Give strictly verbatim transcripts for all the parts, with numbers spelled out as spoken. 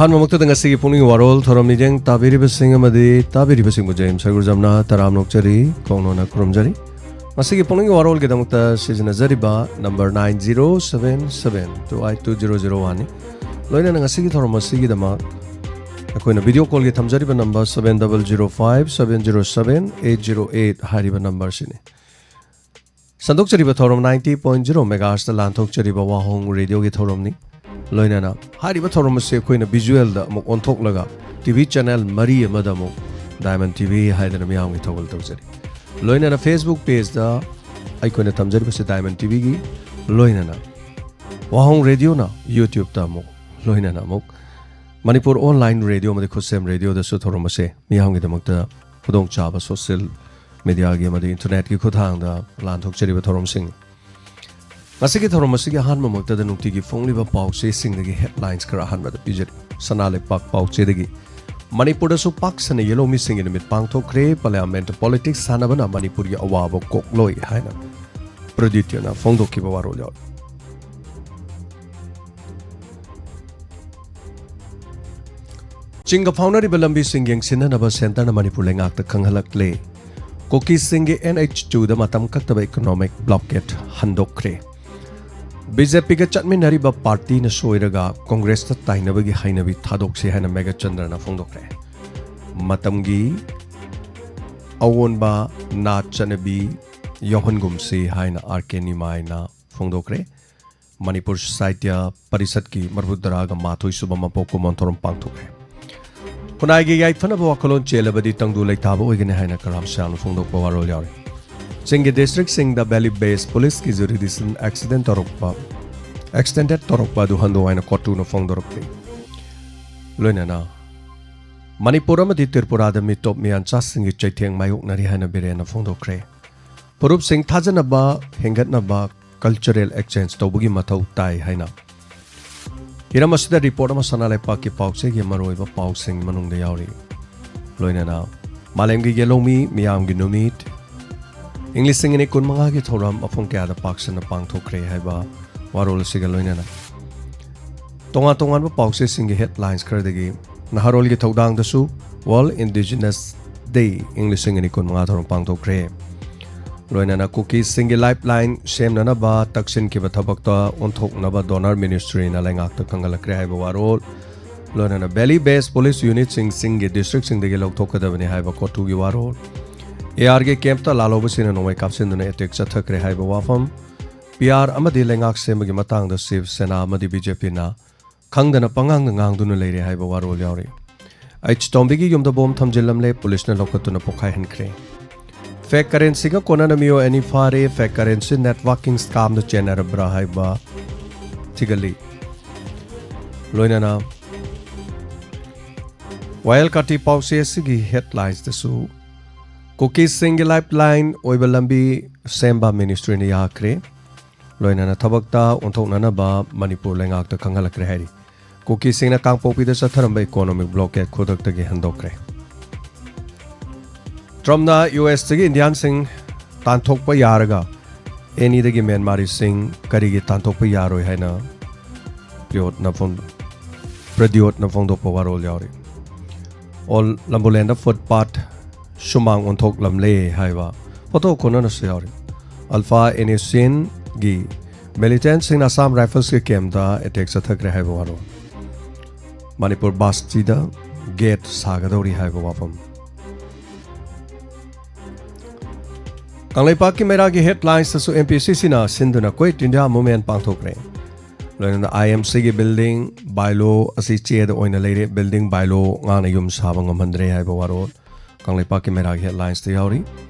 ꯑꯍꯥꯟꯕꯃꯛꯇꯗ ꯉꯁꯤꯒꯤ ꯄꯨꯛꯅꯤꯡ ꯋꯥꯔꯣꯜ ꯊꯧꯔꯝ ꯃꯤꯠꯌꯦꯡ ꯇꯥꯕꯤꯔꯤꯕꯁꯤꯡ ꯑꯃꯗꯤ ꯇꯥꯕꯤꯔꯤꯕꯁꯤꯡꯕꯨ ꯖꯦꯝꯁ ꯁꯔꯒꯨꯖꯝꯅ ꯇꯔꯥꯝꯅ ꯑꯣꯛꯆꯔꯤ, ꯀꯣꯡꯅꯣꯅ ꯈꯨꯔꯨꯝꯖꯔꯤ꯫ ꯉꯁꯤꯒꯤ ꯄꯨꯛꯅꯤꯡ ꯋꯥꯔꯣꯜꯒꯤꯗꯃꯛꯇ ꯁꯤꯖꯤꯟꯅꯖꯔꯤꯕ number nine zero seven seven two eight two zero zero one ꯅꯤ꯫ ꯂꯣꯏꯅꯅ ꯉꯁꯤꯒꯤ ꯊꯧꯔꯝ ꯑꯁꯤꯒꯤꯗꯃꯛ ꯑꯩꯈꯣꯏꯅ ꯚꯤꯗꯤꯑꯣ ꯀꯣꯜꯒꯤ ꯊꯝꯖꯔꯤꯕ number seven double zero five seven zero seven eight zero eight ꯍꯥꯏꯔꯤꯕ ꯅꯝꯕꯔꯁꯤꯅꯤ꯫ ꯁꯟꯗꯣꯛꯆꯔꯤꯕ ꯊꯧꯔꯝ ninety point zero megahertzꯇ ꯂꯥꯟꯊꯣꯛꯆꯔꯤꯕ ꯋꯥꯍꯣꯡ ꯔꯦꯗꯤꯑꯣꯒꯤ ꯊꯧꯔꯝꯅꯤ꯫ ꯂꯣꯏꯅꯅ ꯍꯥꯏꯔꯤꯕ ꯊꯧꯔꯝ ꯑꯁꯤ ꯑꯩꯈꯣꯏꯅ ꯚꯤꯖꯨꯋꯦꯜꯗ ꯑꯃꯨꯛ ꯑꯣꯟꯊꯣꯛꯂꯒ ꯇꯤ ꯚꯤ ꯆꯦꯅꯦꯜ ꯃꯔꯤ ꯑꯃꯗ ꯑꯃꯨꯛ ꯗꯥꯏꯃꯟ ꯇꯤ ꯚꯤ ꯍꯥꯏꯗꯅ ꯃꯤꯌꯥꯝꯒꯤ ꯊꯧꯒꯜ ꯇꯧꯖꯔꯤ꯫ ꯂꯣꯏꯅꯅ Facebook pageꯇ ꯑꯩꯈꯣꯏꯅ ꯊꯝꯖꯔꯤꯕꯁꯤ ꯗꯥꯏꯃꯟ ꯇꯤ ꯚꯤꯒꯤ, ꯂꯣꯏꯅꯅ ꯋꯥꯍꯣꯡ ꯔꯦꯗꯤꯑꯣꯅ YouTubeꯇ ꯑꯃꯨꯛ, ꯂꯣꯏꯅꯅ ꯑꯃꯨꯛ ꯃꯅꯤꯄꯨꯔ ꯑꯣꯟꯂꯥꯏꯟ ꯔꯦꯗꯤꯑꯣ ꯑꯃꯗꯤ ꯈꯨꯠꯁꯦꯝ ꯔꯦꯗꯤꯑꯣꯗꯁꯨ ꯊꯧꯔꯝ ꯑꯁꯦ ꯃꯤꯌꯥꯝꯒꯤꯗꯃꯛꯇ ꯈꯨꯗꯣꯡꯆꯥꯕ ꯁꯣꯁꯤꯌꯦꯜ ꯃꯦꯗꯤꯌꯥꯒꯤ ꯑꯃꯗꯤ ꯏꯟꯇꯔꯅꯦꯠꯀꯤ ꯈꯨꯠꯊꯥꯡꯗ ꯂꯥꯟꯊꯣꯛꯆꯔꯤꯕ ꯊꯧꯔꯝꯁꯤꯡ꯫ ꯉꯁꯤꯒꯤ ꯊꯧꯔꯝ ꯑꯁꯤꯒꯤ ꯑꯍꯥꯟꯕꯃꯛꯇꯗ ꯅꯨꯡꯇꯤꯒꯤ ꯐꯣꯡꯂꯤꯕ ꯄꯥꯎ ꯆꯦꯁꯤꯡꯗꯒꯤ ꯍꯦꯗꯂꯥꯏꯟꯁ ꯈꯔ ꯑꯍꯥꯟꯕꯗ ꯄꯤꯖꯔꯤ꯫ ꯁꯅꯥ ꯂꯩꯄꯥꯛ ꯄꯥꯎꯆꯦꯗꯒꯤ, ꯃꯅꯤꯄꯨꯔꯗꯁꯨ ꯄꯥꯛ ꯁꯟꯅ ꯌꯦꯜꯍꯧꯃꯤꯁꯤꯡꯒꯤ ꯅꯨꯃꯤꯠ ꯄꯥꯡꯊꯣꯛꯈ꯭ꯔꯦ, ꯄꯥꯔꯂꯤꯌꯥꯃꯦꯟꯠꯇ ꯄꯣꯂꯤꯇꯤꯛꯁ ꯁꯥꯟꯅꯕꯅ ꯃꯅꯤꯄꯨꯔꯒꯤ ꯑꯋꯥꯕ ꯀꯣꯛꯂꯣꯏ ꯍꯥꯏꯅ ꯄ꯭ꯔꯗꯤꯇ꯭ꯌꯅ ꯐꯣꯡꯗꯣꯛꯈꯤꯕ ꯋꯥꯔꯣꯜ ꯌꯥꯎꯔꯤ꯫ ꯆꯤꯡꯒ ꯐꯥꯎꯅꯔꯤꯕ ꯂꯝꯕꯤꯁꯤꯡ ꯌꯦꯡꯁꯤꯟꯅꯅꯕ ꯁꯦꯟꯇꯔꯅ ꯃꯅꯤꯄꯨꯔ ꯂꯩꯉꯥꯛꯇ ꯈꯪꯍꯜꯂꯛꯂꯦ꯫ ꯀꯨꯀꯤꯁꯤꯡꯒꯤ N H two ꯗ ꯃꯇꯝ ꯀꯛꯇꯕ ꯏꯀꯣꯅꯣꯃꯤꯛ ꯕ꯭ꯂꯣꯀꯦꯠ ꯍꯟꯗꯣꯛꯈ꯭ꯔꯦ꯫ ꯕꯤ ꯖꯦ ꯄꯤꯒ ꯆꯠꯃꯤꯟꯅꯔꯤꯕ ꯄꯥꯔꯇꯤꯅ ꯁꯣꯏꯔꯒ ꯀꯣꯡꯒ꯭ꯔꯦꯁꯇ ꯇꯥꯏꯅꯕꯒꯤ ꯍꯩꯅꯕꯤ ꯊꯥꯗꯣꯛꯁꯤ ꯍꯥꯏꯅ ꯃꯦꯘꯆꯟꯗ꯭ꯔꯅ ꯐꯣꯡꯗꯣꯛꯈ꯭ꯔꯦ꯫ ꯃꯇꯝꯒꯤ ꯑꯑꯣꯟꯕ ꯅꯥꯠ ꯆꯠꯅꯕꯤ ꯌꯥꯎꯍꯟꯒꯨꯝꯁꯤ ꯍꯥꯏꯅ ꯑꯥꯔ ꯀꯦ ꯅꯤꯃꯥꯏꯅ ꯐꯣꯡꯗꯣꯛꯈ꯭ꯔꯦ꯫ ꯃꯅꯤꯄꯨꯔ ꯁꯥꯍꯤꯇ꯭ꯌ ꯄꯔꯤꯁꯠꯀꯤ ꯃꯔꯐꯨꯇꯔꯥꯒ ꯃꯥꯊꯣꯏ ꯁꯨꯕ ꯃꯄꯣꯛ ꯀꯨꯝꯑꯣꯟ ꯊꯧꯔꯝ ꯄꯥꯡꯊꯣꯛꯈ꯭ꯔꯦ꯫ ꯈꯨꯟꯅꯥꯏꯒꯤ ꯌꯥꯏꯐꯅꯕ ꯋꯥꯈꯜꯂꯣꯟ ꯆꯦꯜꯂꯕꯗꯤ ꯇꯪꯗꯨ ꯂꯩꯇꯥꯕ ꯑꯣꯏꯒꯅꯤ ꯍꯥꯏꯅ ꯀꯔꯥꯝ ꯁꯥꯡꯅ ꯐꯣꯡꯗꯣꯛꯄ ꯋꯥꯔꯣꯜ ꯌꯥꯎꯔꯤ꯫ ꯆꯤꯡꯒꯤ ꯗꯤꯁꯇ꯭ꯔꯤꯛꯁꯤꯡꯗ ꯚꯦꯂꯤ ꯕꯦꯁ ꯄꯨꯂꯤꯁꯀꯤ ꯖꯨꯔꯤꯗꯤꯛꯁꯟ ꯑꯦꯛꯁꯇꯦꯟ ꯇꯧꯔꯛꯄ, ꯑꯦꯛꯁꯇꯦꯟꯗꯦꯠ ꯇꯧꯔꯛꯄ ꯑꯗꯨ ꯍꯟꯗꯣꯛ ꯍꯥꯏꯅ ꯀꯣꯔꯠ ꯇꯨꯅ ꯐꯣꯡꯗꯣꯔꯛꯂꯤ꯫ ꯂꯣꯏꯅꯅ ꯃꯅꯤꯄꯨꯔ ꯑꯃꯗꯤ ꯇ꯭ꯔꯤꯄꯨꯔꯥꯗ ꯃꯤꯇꯣꯞ ꯃꯤꯌꯥꯟꯆꯥꯁꯤꯡꯒꯤ ꯆꯩꯊꯦꯡ ꯃꯥꯌꯣꯛꯅꯔꯤ ꯍꯥꯏꯅ ꯕꯤꯔꯦꯟꯅ ꯐꯣꯡꯗꯣꯛꯈ꯭ꯔꯦ꯫ ꯐꯨꯔꯨꯞꯁꯤꯡ ꯊꯥꯖꯅꯕ ꯍꯦꯟꯒꯠꯅꯕ ꯀꯜꯆꯔꯦꯜ ꯑꯦꯛꯁꯆꯦꯟꯖ ꯇꯧꯕꯒꯤ ꯃꯊꯧ ꯇꯥꯏ ꯍꯥꯏꯅ ꯍꯤꯔꯝ ꯑꯁꯤꯗ ꯔꯤꯄꯣꯔꯠ ꯑꯃ ꯁꯅꯥ ꯂꯩꯄꯥꯛꯀꯤ ꯄꯥꯎꯆꯦꯒꯤ ꯃꯔꯨꯑꯣꯏꯕ ꯄꯥꯎꯁꯤꯡ ꯃꯅꯨꯡꯗ ꯌꯥꯎꯔꯤ꯫ ꯂꯣꯏꯅꯅ ꯃꯥꯂꯦꯝꯒꯤ ꯌꯦꯜꯍꯧꯃꯤ ꯃꯤꯌꯥꯝꯒꯤ ꯅꯨꯃꯤꯠ, ꯏꯪ ꯂꯤꯁꯤꯡ ꯑꯅꯤ ꯀꯨꯟꯃꯉꯥꯒꯤ ꯊꯧꯔꯝ ꯃꯐꯝ ꯀꯌꯥꯗ ꯄꯥꯛ ꯁꯟꯅ ꯄꯥꯡꯊꯣꯛꯈ꯭ꯔꯦ ꯍꯥꯏꯕ ꯋꯥꯔꯣꯜ ꯑꯁꯤꯒ ꯂꯣꯏꯅꯅ ꯇꯣꯉꯥꯟ ꯇꯣꯉꯥꯟꯕ ꯄꯥꯎꯆꯦꯁꯤꯡꯒꯤ ꯍꯦꯗꯂꯥꯏꯟꯁ ꯈꯔꯗꯒꯤ, ꯅꯍꯥꯔꯣꯜꯒꯤ ꯊꯧꯗꯥꯡꯗꯁꯨ World Indigenous Day ꯏꯪ ꯂꯤꯁꯤꯡ ꯑꯅꯤ ꯀꯨꯟꯃꯉꯥ ꯊꯧꯔꯝ ꯄꯥꯡꯊꯣꯛꯈ꯭ꯔꯦ꯫ ꯂꯣꯏꯅꯅ ꯀꯨꯀꯤꯁꯤꯡꯒꯤ ꯂꯥꯏꯐ ꯂꯥꯏꯟ ꯁꯦꯝꯅꯅꯕ ꯇꯛꯁꯤꯟꯈꯤꯕ ꯊꯕꯛꯇ ꯑꯣꯟꯊꯣꯛꯅꯕ ꯗꯣꯅꯔ ꯃꯤꯅꯤꯁꯇ꯭ꯔꯤꯅ ꯂꯩꯉꯥꯛꯇ ꯈꯪꯍꯜꯂꯛꯈ꯭ꯔꯦ ꯍꯥꯏꯕ ꯋꯥꯔꯣꯜ, ꯂꯣꯏꯅꯅ ꯚꯦꯂꯤ ꯕꯦꯁ ꯄꯨꯂꯤꯁ ꯌꯨꯅꯤꯠꯁꯤꯡ ꯆꯤꯡꯒꯤ ꯗꯤꯁꯇ꯭ꯔꯤꯛꯁꯤꯡꯗꯒꯤ ꯂꯧꯊꯣꯛꯀꯗꯕꯅꯤ ꯍꯥꯏꯕ ꯀꯣꯇꯨꯒꯤ ꯋꯥꯔꯣꯜ, ꯑꯦ ꯑꯥꯔꯒꯤ ꯀꯦꯝꯞꯇ ꯂꯥꯜꯍꯧꯕꯁꯤꯡꯅ ꯅꯣꯡꯃꯩ ꯀꯥꯞꯁꯤꯟꯗꯨꯅ ꯑꯦꯇꯦꯛ ꯆꯠꯊꯈ꯭ꯔꯦ ꯍꯥꯏꯕ ꯋꯥꯐꯝ, ꯄꯤ ꯑꯥꯔ ꯑꯃꯗꯤ ꯂꯩꯉꯥꯛ ꯁꯦꯝꯕꯒꯤ ꯃꯇꯥꯡꯗ ꯁꯤꯕ ꯁꯦꯅꯥ ꯑꯃꯗꯤ ꯕꯤ ꯖꯦ ꯄꯤꯅ ꯈꯪꯗꯅ ꯄꯉꯥꯡꯗ ꯉꯥꯡꯗꯨꯅ ꯂꯩꯔꯦ ꯍꯥꯏꯕ ꯋꯥꯔꯣꯜ ꯌꯥꯎꯔꯤ꯫ ꯑꯩꯆ ꯇꯣꯝꯕꯤꯒꯤ ꯌꯨꯝꯗ ꯕꯣꯝ ꯊꯝꯖꯤꯜꯂꯝꯂꯦ, ꯄꯨꯂꯤꯁꯅ ꯂꯧꯈꯠꯇꯨꯅ ꯄꯣꯈꯥꯏꯍꯟꯈ꯭ꯔꯦ꯫ ꯐꯦꯛ ꯀꯔꯦꯟꯁꯤꯒ ꯀꯣꯟꯅꯅ ꯃꯤꯑꯣꯏ ꯑꯅꯤ ꯐꯥꯔꯦ, ꯐꯦꯛ ꯀꯔꯦꯟꯁꯤ ꯅꯦꯠꯋꯥꯔꯀꯤꯡ ꯁ꯭ꯀꯥꯝꯗ ꯆꯦꯟꯅꯔꯕ꯭ꯔꯥ ꯍꯥꯏꯕ ꯊꯤꯒꯠꯂꯤ꯫ ꯂꯣꯏꯅꯅ ꯋꯥꯌꯦꯜ ꯀꯥꯇꯤ ꯄꯥꯎꯆꯦ ꯑꯁꯤꯒꯤ ꯍꯦꯗꯂꯥꯏꯟꯁꯇꯁꯨ ꯀꯨꯀꯤꯁꯤꯡꯒꯤ ꯂꯥꯏꯐ ꯂꯥꯏꯟ ꯑꯣꯏꯕ ꯂꯝꯕꯤ ꯁꯦꯝꯕ ꯃꯤꯅꯤꯁꯇ꯭ꯔꯤꯅ ꯌꯥꯈ꯭ꯔꯦ꯫ ꯂꯣꯏꯅꯅ ꯊꯕꯛꯇ ꯑꯣꯟꯊꯣꯛꯅꯅꯕ ꯃꯅꯤꯄꯨꯔ ꯂꯩꯉꯥꯛꯇ ꯈꯪꯍꯜꯂꯛꯈ꯭ꯔꯦ ꯍꯥꯏꯔꯤ꯫ ꯀꯨꯀꯤꯁꯤꯡꯅ ꯀꯥꯡꯄꯣꯛꯄꯤꯗ ꯆꯠꯊꯔꯝꯕ ꯏꯀꯣꯅꯣꯃꯤꯛ ꯕ꯭ꯂꯣꯀꯦꯠ ꯈꯨꯗꯛꯇꯒꯤ ꯍꯟꯗꯣꯛꯈ꯭ꯔꯦ꯫ ꯇ꯭ꯔꯝꯞꯅ ꯌꯨ ꯑꯦꯁꯇꯒꯤ ꯏꯟꯗꯤꯌꯥꯟꯁꯤꯡ ꯇꯥꯟꯊꯣꯛꯄ ꯌꯥꯔꯒ ꯑꯦꯅꯤꯗꯒꯤ ꯃ꯭ꯌꯥꯟꯃꯥꯔꯤꯁꯤꯡ ꯀꯔꯤꯒꯤ ꯇꯥꯟꯊꯣꯛꯄ ꯌꯥꯔꯣꯏ ꯍꯥꯏꯅ ꯄ꯭ꯔꯤꯌꯣꯠꯅ ꯐꯣꯡ-, ꯄ꯭ꯔꯗꯤꯌꯣꯠꯅ ꯐꯣꯡꯗꯣꯛꯄ ꯋꯥꯔꯣꯜ ꯌꯥꯎꯔꯤ꯫ ꯑꯣꯜ ꯂꯝꯕꯨꯂꯦꯟꯗ ꯐꯨꯠꯄꯥꯠ ꯁꯨꯃꯥꯡ ꯑꯣꯟꯊꯣꯛꯂꯝꯂꯦ ꯍꯥꯏꯕ ꯐꯣꯇꯣ ꯈꯨꯟꯅꯅꯁꯨ ꯌꯥꯎꯔꯤ꯫ ꯑꯜꯐꯥ ꯑꯦꯟ ꯑꯦꯁ ꯁꯤꯟꯒꯤ ꯃꯤꯂꯤꯇꯦꯟꯠꯁꯤꯡꯅ ꯑꯁꯥꯝ ꯔꯥꯏꯐꯜꯁꯀꯤ ꯀꯦꯝꯞꯇ ꯑꯦꯇꯦꯛ ꯆꯠꯊꯈ꯭ꯔꯦ ꯍꯥꯏꯕ ꯋꯥꯔꯣꯜ꯫ ꯃꯅꯤꯄꯨꯔ ꯕꯥꯁꯇꯤꯗ ꯒꯦꯠ ꯁꯥꯒꯗꯧꯔꯤ ꯍꯥꯏꯕ ꯋꯥꯐꯝ꯫ ꯀꯪꯂꯩꯄꯥꯛꯀꯤ ꯃꯩꯔꯥꯒꯤ ꯍꯦꯗꯂꯥꯏꯟꯁꯇꯁꯨ ꯑꯦꯝ ꯄꯤ ꯁꯤ ꯁꯤꯅ ꯁꯤꯟꯗꯨꯅ ꯀ꯭ꯋꯤꯠ ꯏꯟꯗꯤꯌꯥ ꯃꯨꯚꯃꯦꯟꯠ ꯄꯥꯡꯊꯣꯛꯈ꯭ꯔꯦ꯫ ꯂꯣꯏꯅꯅ ꯑꯥꯏ ꯑꯦꯝ ꯁꯤꯒꯤ ꯕꯤꯜꯗꯤꯡ ꯕꯥꯏꯂꯣ ꯑꯁꯤ ꯆꯦꯗ ꯑꯣꯏꯅ ꯂꯩꯔꯦ, ꯕꯤꯜꯗꯤꯡ ꯕꯥꯏꯂꯣ ꯉꯥꯛꯅ ꯌꯨꯝ ꯁꯥꯕ ꯉꯝꯍꯟꯗ꯭ꯔꯦ ꯍꯥꯏꯕ ꯋꯥꯔꯣꯜ ꯀꯪꯂꯩꯄꯥꯛꯀꯤ ꯃꯩꯔꯥꯒꯤ ꯍꯦꯗꯂꯥꯏꯟꯁꯇ ꯌꯥꯎꯔꯤ꯫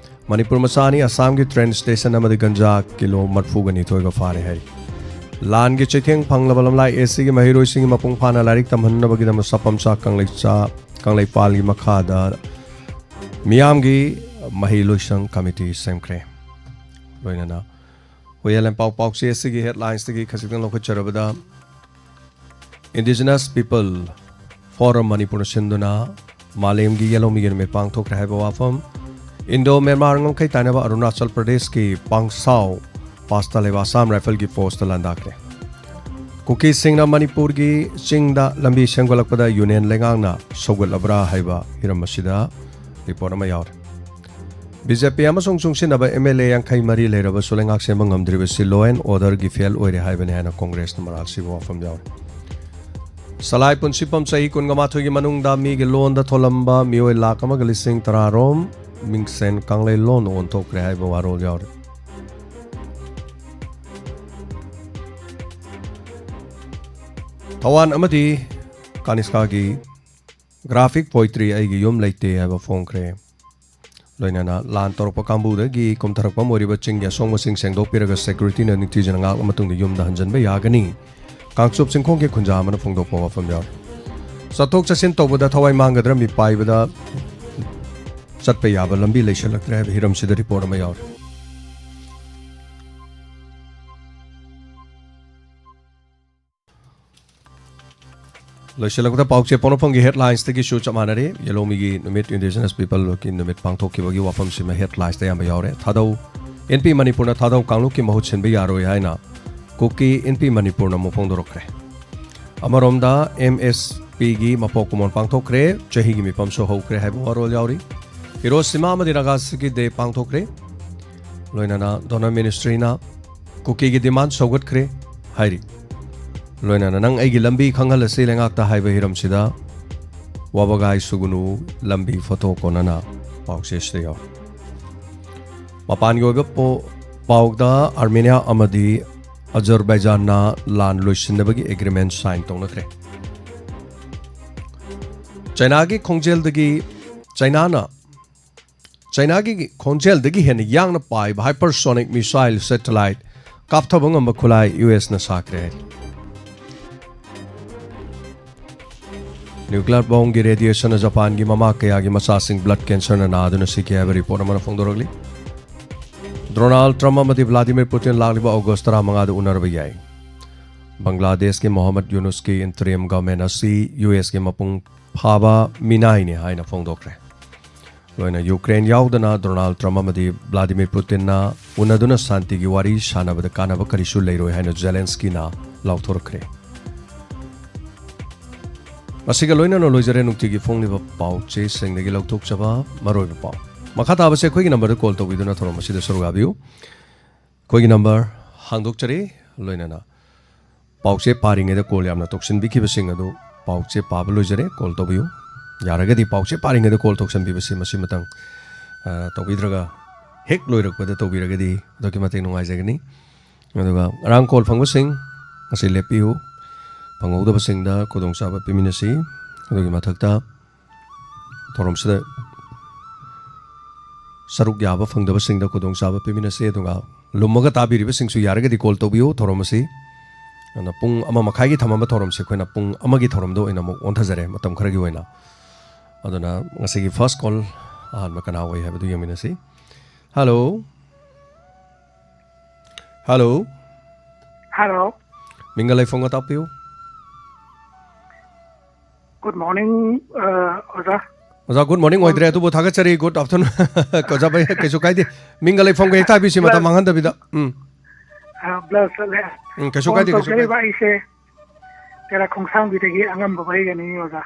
ꯃꯅꯤꯄꯨꯔ ꯃꯆꯥ ꯑꯅꯤ ꯑꯁꯥꯝꯒꯤ ꯇ꯭ꯔꯦꯟ ꯁ꯭ꯇꯦꯁꯟ ꯑꯃꯗ ꯒꯟꯖꯥ ꯀꯤꯂꯣ ꯃꯔꯐꯨꯒ ꯅꯤꯊꯣꯏꯒ ꯐꯥꯔꯦ ꯍꯥꯏꯔꯤ꯫ ꯂꯥꯟꯒꯤ ꯆꯩꯊꯦꯡ ꯐꯪꯂꯕ ꯂꯝꯂꯥꯏ ꯑꯦ ꯁꯤꯒꯤ ꯃꯍꯩꯔꯣꯏꯁꯤꯡꯒꯤ ꯃꯄꯨꯡ ꯐꯥꯅ ꯂꯥꯏꯔꯤꯛ ꯇꯝꯍꯟꯅꯕꯒꯤꯗꯃꯛ ꯁꯥꯄꯝꯆꯥ ꯀꯪꯂꯩꯆꯥ-, ꯀꯪꯂꯩꯄꯥꯜꯒꯤ ꯃꯈꯥꯗ ꯃꯤꯌꯥꯝꯒꯤ ꯃꯍꯩ ꯂꯣꯏꯁꯪ ꯀꯃꯤꯇꯤ ꯁꯦꯝꯈ꯭ꯔꯦ꯫ ꯂꯣꯏꯅꯅ ꯍꯨꯏꯌꯦꯟ ꯂꯥꯟꯄꯥꯎ ꯄꯥꯎꯆꯦ ꯑꯁꯤꯒꯤ ꯍꯦꯗꯂꯥꯏꯟꯁꯇꯒꯤ ꯈꯖꯤꯛꯇꯪ ꯂꯧꯈꯠꯆꯔꯕꯗ, Indigenous People Forum ꯃꯅꯤꯄꯨꯔꯅ ꯁꯤꯟꯗꯨꯅ ꯃꯥꯂꯦꯝꯒꯤ ꯌꯦꯜꯍꯧꯃꯤꯒꯤ ꯅꯨꯃꯤꯠ ꯄꯥꯡꯊꯣꯛꯈ꯭ꯔꯦ ꯍꯥꯏꯕ ꯋꯥꯐꯝ, ꯏꯟꯗꯣ ꯃ꯭ꯌꯥꯟꯃꯥꯔ ꯉꯝꯈꯩ ꯇꯥꯏꯅꯕ ꯑꯔꯨꯅꯥꯆꯜ ꯄ꯭ꯔꯗꯦꯁꯀꯤ ꯄꯥꯡꯁꯥꯎ ꯄꯥꯁꯇ ꯂꯩꯕ ꯑꯁꯥꯝ ꯔꯥꯏꯐꯜꯒꯤ ꯄꯣꯁꯇ ꯂꯥꯟꯗꯥꯈ꯭ꯔꯦ꯫ ꯀꯨꯀꯤꯁꯤꯡꯅ ꯃꯅꯤꯄꯨꯔꯒꯤ ꯆꯤꯡꯗ ꯂꯝꯕꯤ ꯁꯦꯝꯒꯠꯂꯛꯄꯗ ꯌꯨꯅꯤꯌꯟ ꯂꯩꯉꯥꯛꯅ ꯁꯧꯒꯠꯂꯕ꯭ꯔꯥ ꯍꯥꯏꯕ ꯍꯤꯔꯝ ꯑꯁꯤꯗ ꯔꯤꯄꯣꯔꯠ ꯑꯃ ꯌꯥꯎꯔꯤ꯫ ꯕꯤ ꯖꯦ ꯄꯤ ꯑꯃꯁꯨꯡ ꯆꯨꯡꯁꯤꯟꯅꯕ ꯑꯦꯝ ꯑꯦꯜ ꯑꯦ ꯌꯥꯡꯈꯩ ꯃꯔꯤ ꯂꯩꯔꯕꯁꯨ ꯂꯩꯉꯥꯛ ꯁꯦꯝꯕ ꯉꯝꯗ꯭ꯔꯤꯕꯁꯤ law and orderꯒꯤ fail ꯑꯣꯏꯔꯦ ꯍꯥꯏꯕꯅꯤ ꯍꯥꯏꯅ ꯀꯣꯡꯒ꯭ꯔꯦꯁꯅ ꯃꯔꯥꯜ ꯁꯤꯕ ꯋꯥꯐꯝ ꯌꯥꯎꯔꯤ꯫ ꯁꯂꯥꯏ ꯄꯨꯟꯁꯤꯐꯝ ꯆꯍꯤ ꯀꯨꯟꯒ ꯃꯥꯊꯣꯏꯒꯤ ꯃꯅꯨꯡꯗ ꯃꯤꯒꯤ ꯂꯣꯟꯗ ꯊꯣꯜꯂꯝꯕ ꯃꯤꯑꯣꯏ ꯂꯥꯈ ꯑꯃꯒ ꯂꯤꯁꯤꯡ ꯇꯔꯥꯔꯣꯝ ꯃꯤꯡꯁꯦꯟ ꯀꯪꯂꯩꯂꯣꯟ ꯑꯣꯟꯊꯣꯛꯈ꯭ꯔꯦ ꯍꯥꯏꯕ ꯋꯥꯔꯣꯜ ꯌꯥꯎꯔꯤ꯫ ꯊꯋꯥꯟ ꯑꯃꯗꯤ ꯀꯥꯅꯤꯁꯀꯥꯒꯤ graphic poetry "ꯑꯩꯒꯤ ꯌꯨꯝ ꯂꯩꯇꯦ" ꯍꯥꯏꯕ ꯐꯣꯡꯈ꯭ꯔꯦ꯫ ꯂꯣꯏꯅꯅ ꯂꯥꯟ ꯇꯧꯔꯛꯄ ꯀꯥꯡꯕꯨꯗꯒꯤ ꯀꯨꯝꯊꯔꯛꯄ ꯑꯣꯏꯔꯤꯕ ꯆꯤꯡꯒꯤ ꯑꯁꯣꯡꯕꯁꯤꯡ ꯁꯦꯡꯗꯣꯛꯄꯤꯔꯒ securityꯅ ꯅꯤꯡꯊꯤꯖꯅ ꯉꯥꯛꯂ ꯃꯇꯨꯡꯗ ꯌꯨꯝꯗ ꯍꯟꯖꯤꯟꯕ ꯌꯥꯒꯅꯤ꯫ ꯀꯥꯡꯆꯨꯞ ꯆꯤꯡꯈꯣꯡꯒꯤ ꯈꯨꯟꯖꯥ ꯑꯃꯅ ꯐꯣꯡꯗꯣꯛꯄ ꯋꯥꯐꯝ ꯌꯥꯎꯔꯤ꯫ ꯆꯠꯊꯣꯛ ꯆꯠꯁꯤꯟ ꯇꯧꯕꯗ ꯊꯋꯥꯏ ꯃꯥꯡꯒꯗ꯭ꯔꯥ, ꯃꯤꯄꯥꯏꯕꯗ ꯆꯠꯄ ꯌꯥꯕ ꯂꯝꯕꯤ ꯂꯩꯁꯤꯜꯂꯛꯇ꯭ꯔꯦ ꯍꯥꯏꯕ ꯍꯤꯔꯝꯁꯤꯗ ꯔꯤꯄꯣꯔꯠ ꯑꯃ ꯌꯥꯎꯔꯤ꯫ ꯂꯣꯏꯁꯤꯜꯂꯛꯄꯗ ꯄꯥꯎꯆꯦ ꯄꯣꯛꯅꯐꯝꯒꯤ headlinesꯇꯒꯤꯁꯨ ꯆꯞ ꯃꯥꯟꯅꯔꯦ꯫ ꯌꯦꯂꯣꯃꯤꯒꯤ ꯅꯨꯃꯤꯠ, Indigenous Peopleꯒꯤ ꯅꯨꯃꯤꯠ ꯄꯥꯡꯊꯣꯛꯈꯤꯕꯒꯤ ꯋꯥꯐꯝꯁꯤꯃ headlinesꯇ ꯑꯌꯥꯝꯕ ꯌꯥꯎꯔꯦ꯫ ꯊꯥꯗꯧ, ꯏꯟꯄꯤ ꯃꯅꯤꯄꯨꯔꯅ ꯊꯥꯗꯧ ꯀꯥꯡꯂꯨꯞꯀꯤ ꯃꯍꯨꯠ ꯁꯤꯟꯕ ꯌꯥꯔꯣꯏ ꯍꯥꯏꯅ ꯀꯨꯀꯤ ꯏꯟꯄꯤ ꯃꯅꯤꯄꯨꯔꯅ ꯑꯃꯨꯛ ꯐꯣꯡꯗꯣꯔꯛꯈ꯭ꯔꯦ꯫ ꯑꯃꯔꯣꯝꯗ ꯑꯦꯝ ꯑꯦꯁ ꯄꯤꯒꯤ ꯃꯄꯣꯛ ꯀꯨꯝꯑꯣꯟ ꯄꯥꯡꯊꯣꯛꯈ꯭ꯔꯦ꯫ ꯆꯍꯤꯒꯤ ꯃꯤꯐꯝꯁꯨ ꯍꯧꯈ꯭ꯔꯦ ꯍꯥꯏꯕ ꯋꯥꯔꯣꯜ ꯌꯥꯎꯔꯤ꯫ ꯍꯤꯔꯣ ꯁꯤꯃꯥ ꯑꯃꯗꯤ ꯅꯥꯒꯥꯁꯤꯒꯤ ꯗꯦ ꯄꯥꯡꯊꯣꯛꯈ꯭ꯔꯦ꯫ ꯂꯣꯏꯅꯅ ꯗꯣꯅꯔ ꯃꯤꯅꯤꯁꯇ꯭ꯔꯤꯅ ꯀꯨꯀꯤꯒꯤ ꯗꯤꯃꯥꯟ ꯁꯧꯒꯠꯈ꯭ꯔꯦ ꯍꯥꯏꯔꯤ꯫ ꯂꯣꯏꯅꯅ "ꯅꯪ ꯑꯩꯒꯤ ꯂꯝꯕꯤ ꯈꯪꯍꯜꯂꯁꯤ ꯂꯩꯉꯥꯛꯇ" ꯍꯥꯏꯕ ꯍꯤꯔꯝꯁꯤꯗ ꯋꯥꯕꯒꯥꯏ ꯁꯨꯒꯨꯅꯨ ꯂꯝꯕꯤ ꯐꯣꯇꯣ ꯀꯣꯟꯅꯅ ꯄꯥꯎꯆꯦꯁꯤꯗ ꯌꯥꯎꯔꯤ꯫ ꯃꯄꯥꯟꯒꯤ ꯑꯣꯏꯕ ꯄꯣ-, ꯄꯥꯎꯗ ꯑꯥꯔꯃꯦꯅꯤꯌꯥ ꯑꯃꯗꯤ ꯑꯖꯔꯕꯥꯏꯖꯥꯟꯅ ꯂꯥꯟ ꯂꯣꯏꯁꯤꯟꯅꯕꯒꯤ agreement sign ꯇꯧꯅꯈ꯭ꯔꯦ꯫ ꯆꯥꯏꯅꯥꯒꯤ ꯈꯣꯡꯖꯦꯜꯗꯒꯤ, ꯆꯥꯏꯅꯥꯅ, ꯆꯥꯏꯅꯥꯒꯤ ꯈꯣꯡꯖꯦꯜꯗꯒꯤ ꯍꯦꯟꯅ ꯌꯥꯡꯅ ꯄꯥꯏꯕ hypersonic missile satellite ꯀꯥꯞꯊꯕ ꯉꯝꯕ ꯈꯨꯠꯂꯥꯏ ꯌꯨ ꯑꯦꯁꯅ ꯁꯥꯈ꯭ꯔꯦ ꯍꯥꯏꯔꯤ꯫ Nuclear bombꯒꯤ radiationꯅ ꯖꯄꯥꯟꯒꯤ ꯃꯃꯥ ꯀꯌꯥꯒꯤ ꯃꯆꯥꯁꯤꯡ blood cancerꯅ ꯅꯥꯗꯨꯅ ꯁꯤꯈꯤ ꯍꯥꯏꯕ ꯔꯤꯄꯣꯔꯠ ꯑꯃꯅ ꯐꯣꯡꯗꯣꯔꯛꯂꯤ꯫ ꯗꯣꯅꯥꯜꯗ ꯇ꯭ꯔꯝꯞ ꯑꯃꯗꯤ ꯚ꯭ꯂꯥꯗꯤꯃꯤꯔ ꯄꯨꯇꯤꯟ ꯂꯥꯛꯂꯤꯕ ꯑꯣꯒꯁ ꯇꯔꯥꯃꯉꯥꯗ ꯎꯅꯔꯕ ꯌꯥꯏ꯫ ꯕꯪꯒ꯭ꯂꯥꯗꯦꯁꯀꯤ ꯃꯣꯍꯝꯃꯗ ꯌꯨꯅꯨꯁꯀꯤ interim government ꯑꯁꯤ ꯌꯨ ꯑꯦꯁꯀꯤ ꯃꯄꯨꯡ ꯐꯥꯕ ꯃꯤꯅꯥꯏꯅꯤ ꯍꯥꯏꯅ ꯐꯣꯡꯗꯣꯛꯈ꯭ꯔꯦ꯫ ꯂꯣꯏꯅ ꯌꯨꯀ꯭ꯔꯦꯟ ꯌꯥꯎꯗꯅ ꯗꯣꯅꯥꯜꯗ ꯇ꯭ꯔꯝꯞ ꯑꯃꯗꯤ ꯚ꯭ꯂꯥꯗꯤꯃꯤꯔ ꯄꯨꯇꯤꯟꯅ ꯎꯅꯗꯨꯅ ꯁꯥꯟꯇꯤꯒꯤ ꯋꯥꯔꯤ ꯁꯥꯟꯅꯕꯗ ꯀꯥꯟꯅꯕ ꯀꯔꯤꯁꯨ ꯂꯩꯔꯣꯏ ꯍꯥꯏꯅ ꯖꯦꯂꯦꯟꯁꯀꯤꯅ ꯂꯥꯎꯊꯣꯔꯛꯈ꯭ꯔꯦ꯫ ꯃꯁꯤꯒ ꯂꯣꯏꯅꯅ ꯂꯣꯏꯖꯔꯦ ꯅꯨꯡꯇꯤꯒꯤ ꯐꯣꯡꯂꯤꯕ ꯄꯥꯎ ꯆꯦꯁꯤꯡꯗꯒꯤ ꯂꯧꯊꯣꯛꯆꯕ ꯃꯔꯨꯑꯣꯏꯕ ꯄꯥꯎ꯫ ꯃꯈꯥ ꯇꯥꯕꯁꯦ ꯑꯩꯈꯣꯏꯒꯤ ꯅꯝꯕꯔꯗ ꯀꯣꯜ ꯇꯧꯕꯤꯗꯨꯅ ꯊꯧꯔꯝ ꯑꯁꯤꯗ ꯁꯔꯨꯛ ꯌꯥꯕꯤꯌꯨ꯫ ꯑꯩꯈꯣꯏꯒꯤ ꯅꯝꯕꯔ ꯍꯥꯡꯗꯣꯛꯆꯔꯤ, ꯂꯣꯏꯅꯅ ꯄꯥꯎꯆꯦ ꯄꯥꯔꯤꯉꯩꯗ ꯀꯣꯜ ꯌꯥꯝꯅ ꯇꯧꯁꯤꯟꯕꯤꯈꯤꯕꯁꯤꯡ ꯑꯗꯨ ꯄꯥꯎꯆꯦ ꯄꯥꯕ ꯂꯣꯏꯖꯔꯦ, ꯀꯣꯜ ꯇꯧꯕꯤꯌꯨ꯫ ꯌꯥꯔꯒꯗꯤ ꯄꯥꯎꯆꯦ ꯄꯥꯔꯤꯉꯩꯗ ꯀꯣꯜ ꯇꯧꯁꯟꯕꯤꯕꯁꯤ ꯃꯁꯤꯃꯇꯪ, ꯑ, ꯇꯧꯕꯤꯗ꯭ꯔꯒ ꯍꯦꯛ ꯂꯣꯏꯔꯛꯄꯗ ꯇꯧꯕꯤꯔꯒꯗꯤ ꯑꯗꯨꯛꯀꯤ ꯃꯇꯤꯛ ꯅꯨꯡꯉꯥꯏꯖꯒꯅꯤ꯫ ꯑꯗꯨꯒ ꯉꯔꯥꯡ ꯀꯣꯜ ꯐꯪꯕꯁꯤꯡ ꯉꯁꯤ ꯂꯦꯞꯄꯤꯌꯨ꯫ ꯐꯪꯍꯧꯗꯕꯁꯤꯡꯗ ꯈꯨꯗꯣꯡꯆꯥꯕ ꯄꯤꯃꯤꯟꯅꯁꯤ꯫ ꯑꯗꯨꯒꯤ ꯃꯊꯛꯇ ꯊꯧꯔꯝꯁꯤꯗ ꯁꯔꯨꯛ ꯌꯥꯕ ꯐꯪꯗꯕꯁꯤꯡꯗ ꯈꯨꯗꯣꯡꯆꯥꯕ ꯄꯤꯃꯤꯟꯅꯁꯤ꯫ ꯑꯗꯨꯒ ꯂꯨꯝꯃꯒ ꯇꯥꯕꯤꯔꯤꯕꯁꯤꯡꯁꯨ ꯌꯥꯔꯒꯗꯤ ꯀꯣꯜ ꯇꯧꯕꯤꯌꯨ ꯊꯧꯔꯝ ꯑꯁꯤ꯫ ꯑꯗꯨꯅ ꯄꯨꯡ ꯑꯃ ꯃꯈꯥꯏꯒꯤ ꯊꯝꯃꯝꯕ ꯊꯧꯔꯝꯁꯦ ꯑꯩꯈꯣꯏꯅ ꯄꯨꯡ ꯑꯃꯒꯤ ꯊꯧꯔꯝꯗ ꯑꯣꯏꯅ ꯑꯃꯨꯛ ꯑꯣꯟꯊꯖꯔꯦ ꯃꯇꯝ ꯈꯔꯒꯤ ꯑꯣꯏꯅ꯫ ꯑꯗꯨꯅ ꯉꯁꯤꯒꯤ ꯐꯥꯔꯁ ꯀꯣꯜ ꯑꯍꯥꯟꯕ ꯀꯅꯥ ꯑꯣꯏ ꯍꯥꯏꯕꯗꯨ ꯌꯦꯡꯃꯤꯟꯅꯁꯤ꯫ ꯍꯜꯂꯣ꯫ ꯍꯜꯂꯣ꯫ ꯍꯜꯂꯣ꯫ ꯃꯤꯡꯒ ꯂꯩꯐꯝꯒ ꯇꯥꯛꯄꯤꯌꯨ꯫ ꯒꯨꯗ ꯃꯣꯔꯅꯤꯡ, ꯑ, ꯑꯣꯖꯥ꯫ ꯑꯣꯖꯥ, ꯒꯨꯗ ꯃꯣꯔꯅꯤꯡ ꯑꯣꯏꯗ꯭ꯔꯦ, ꯑꯗꯨꯕꯨ ꯊꯥꯒꯠꯆꯔꯤ, ꯒꯨꯗ ꯑꯥꯐꯇꯔꯅꯨꯟ꯫ ꯑꯣꯖꯥ ꯚꯩ, ꯀꯩꯁꯨ ꯀꯥꯏꯗꯦ꯫ ꯃꯤꯡꯒ ꯂꯩꯐꯝꯒ ꯍꯦꯛꯇ ꯍꯥꯏꯕꯤꯁꯤ, ꯃꯇꯝ ꯕ꯭ꯂꯦꯁ, ꯃꯥꯡꯍꯟꯗꯕꯤꯗ꯫ ꯎꯝ꯫ ꯑ, ꯕ꯭ꯂꯦꯁ ꯆꯠꯂꯦ꯫ ꯎꯝ, ꯀꯩꯁꯨ ꯐꯣꯟ ꯀꯥꯏꯗꯦ, ꯀꯩꯁꯨ ꯇꯧꯖꯔꯤꯕ ꯀꯥꯏꯗꯦ꯫ ꯑꯩꯁꯦ ꯇꯦꯔꯥ ꯈꯣꯡꯁꯥꯡꯕꯤꯗꯒꯤ ꯑꯉꯝꯕ ꯚꯩꯒꯅꯤ, ꯑꯣꯖꯥ꯫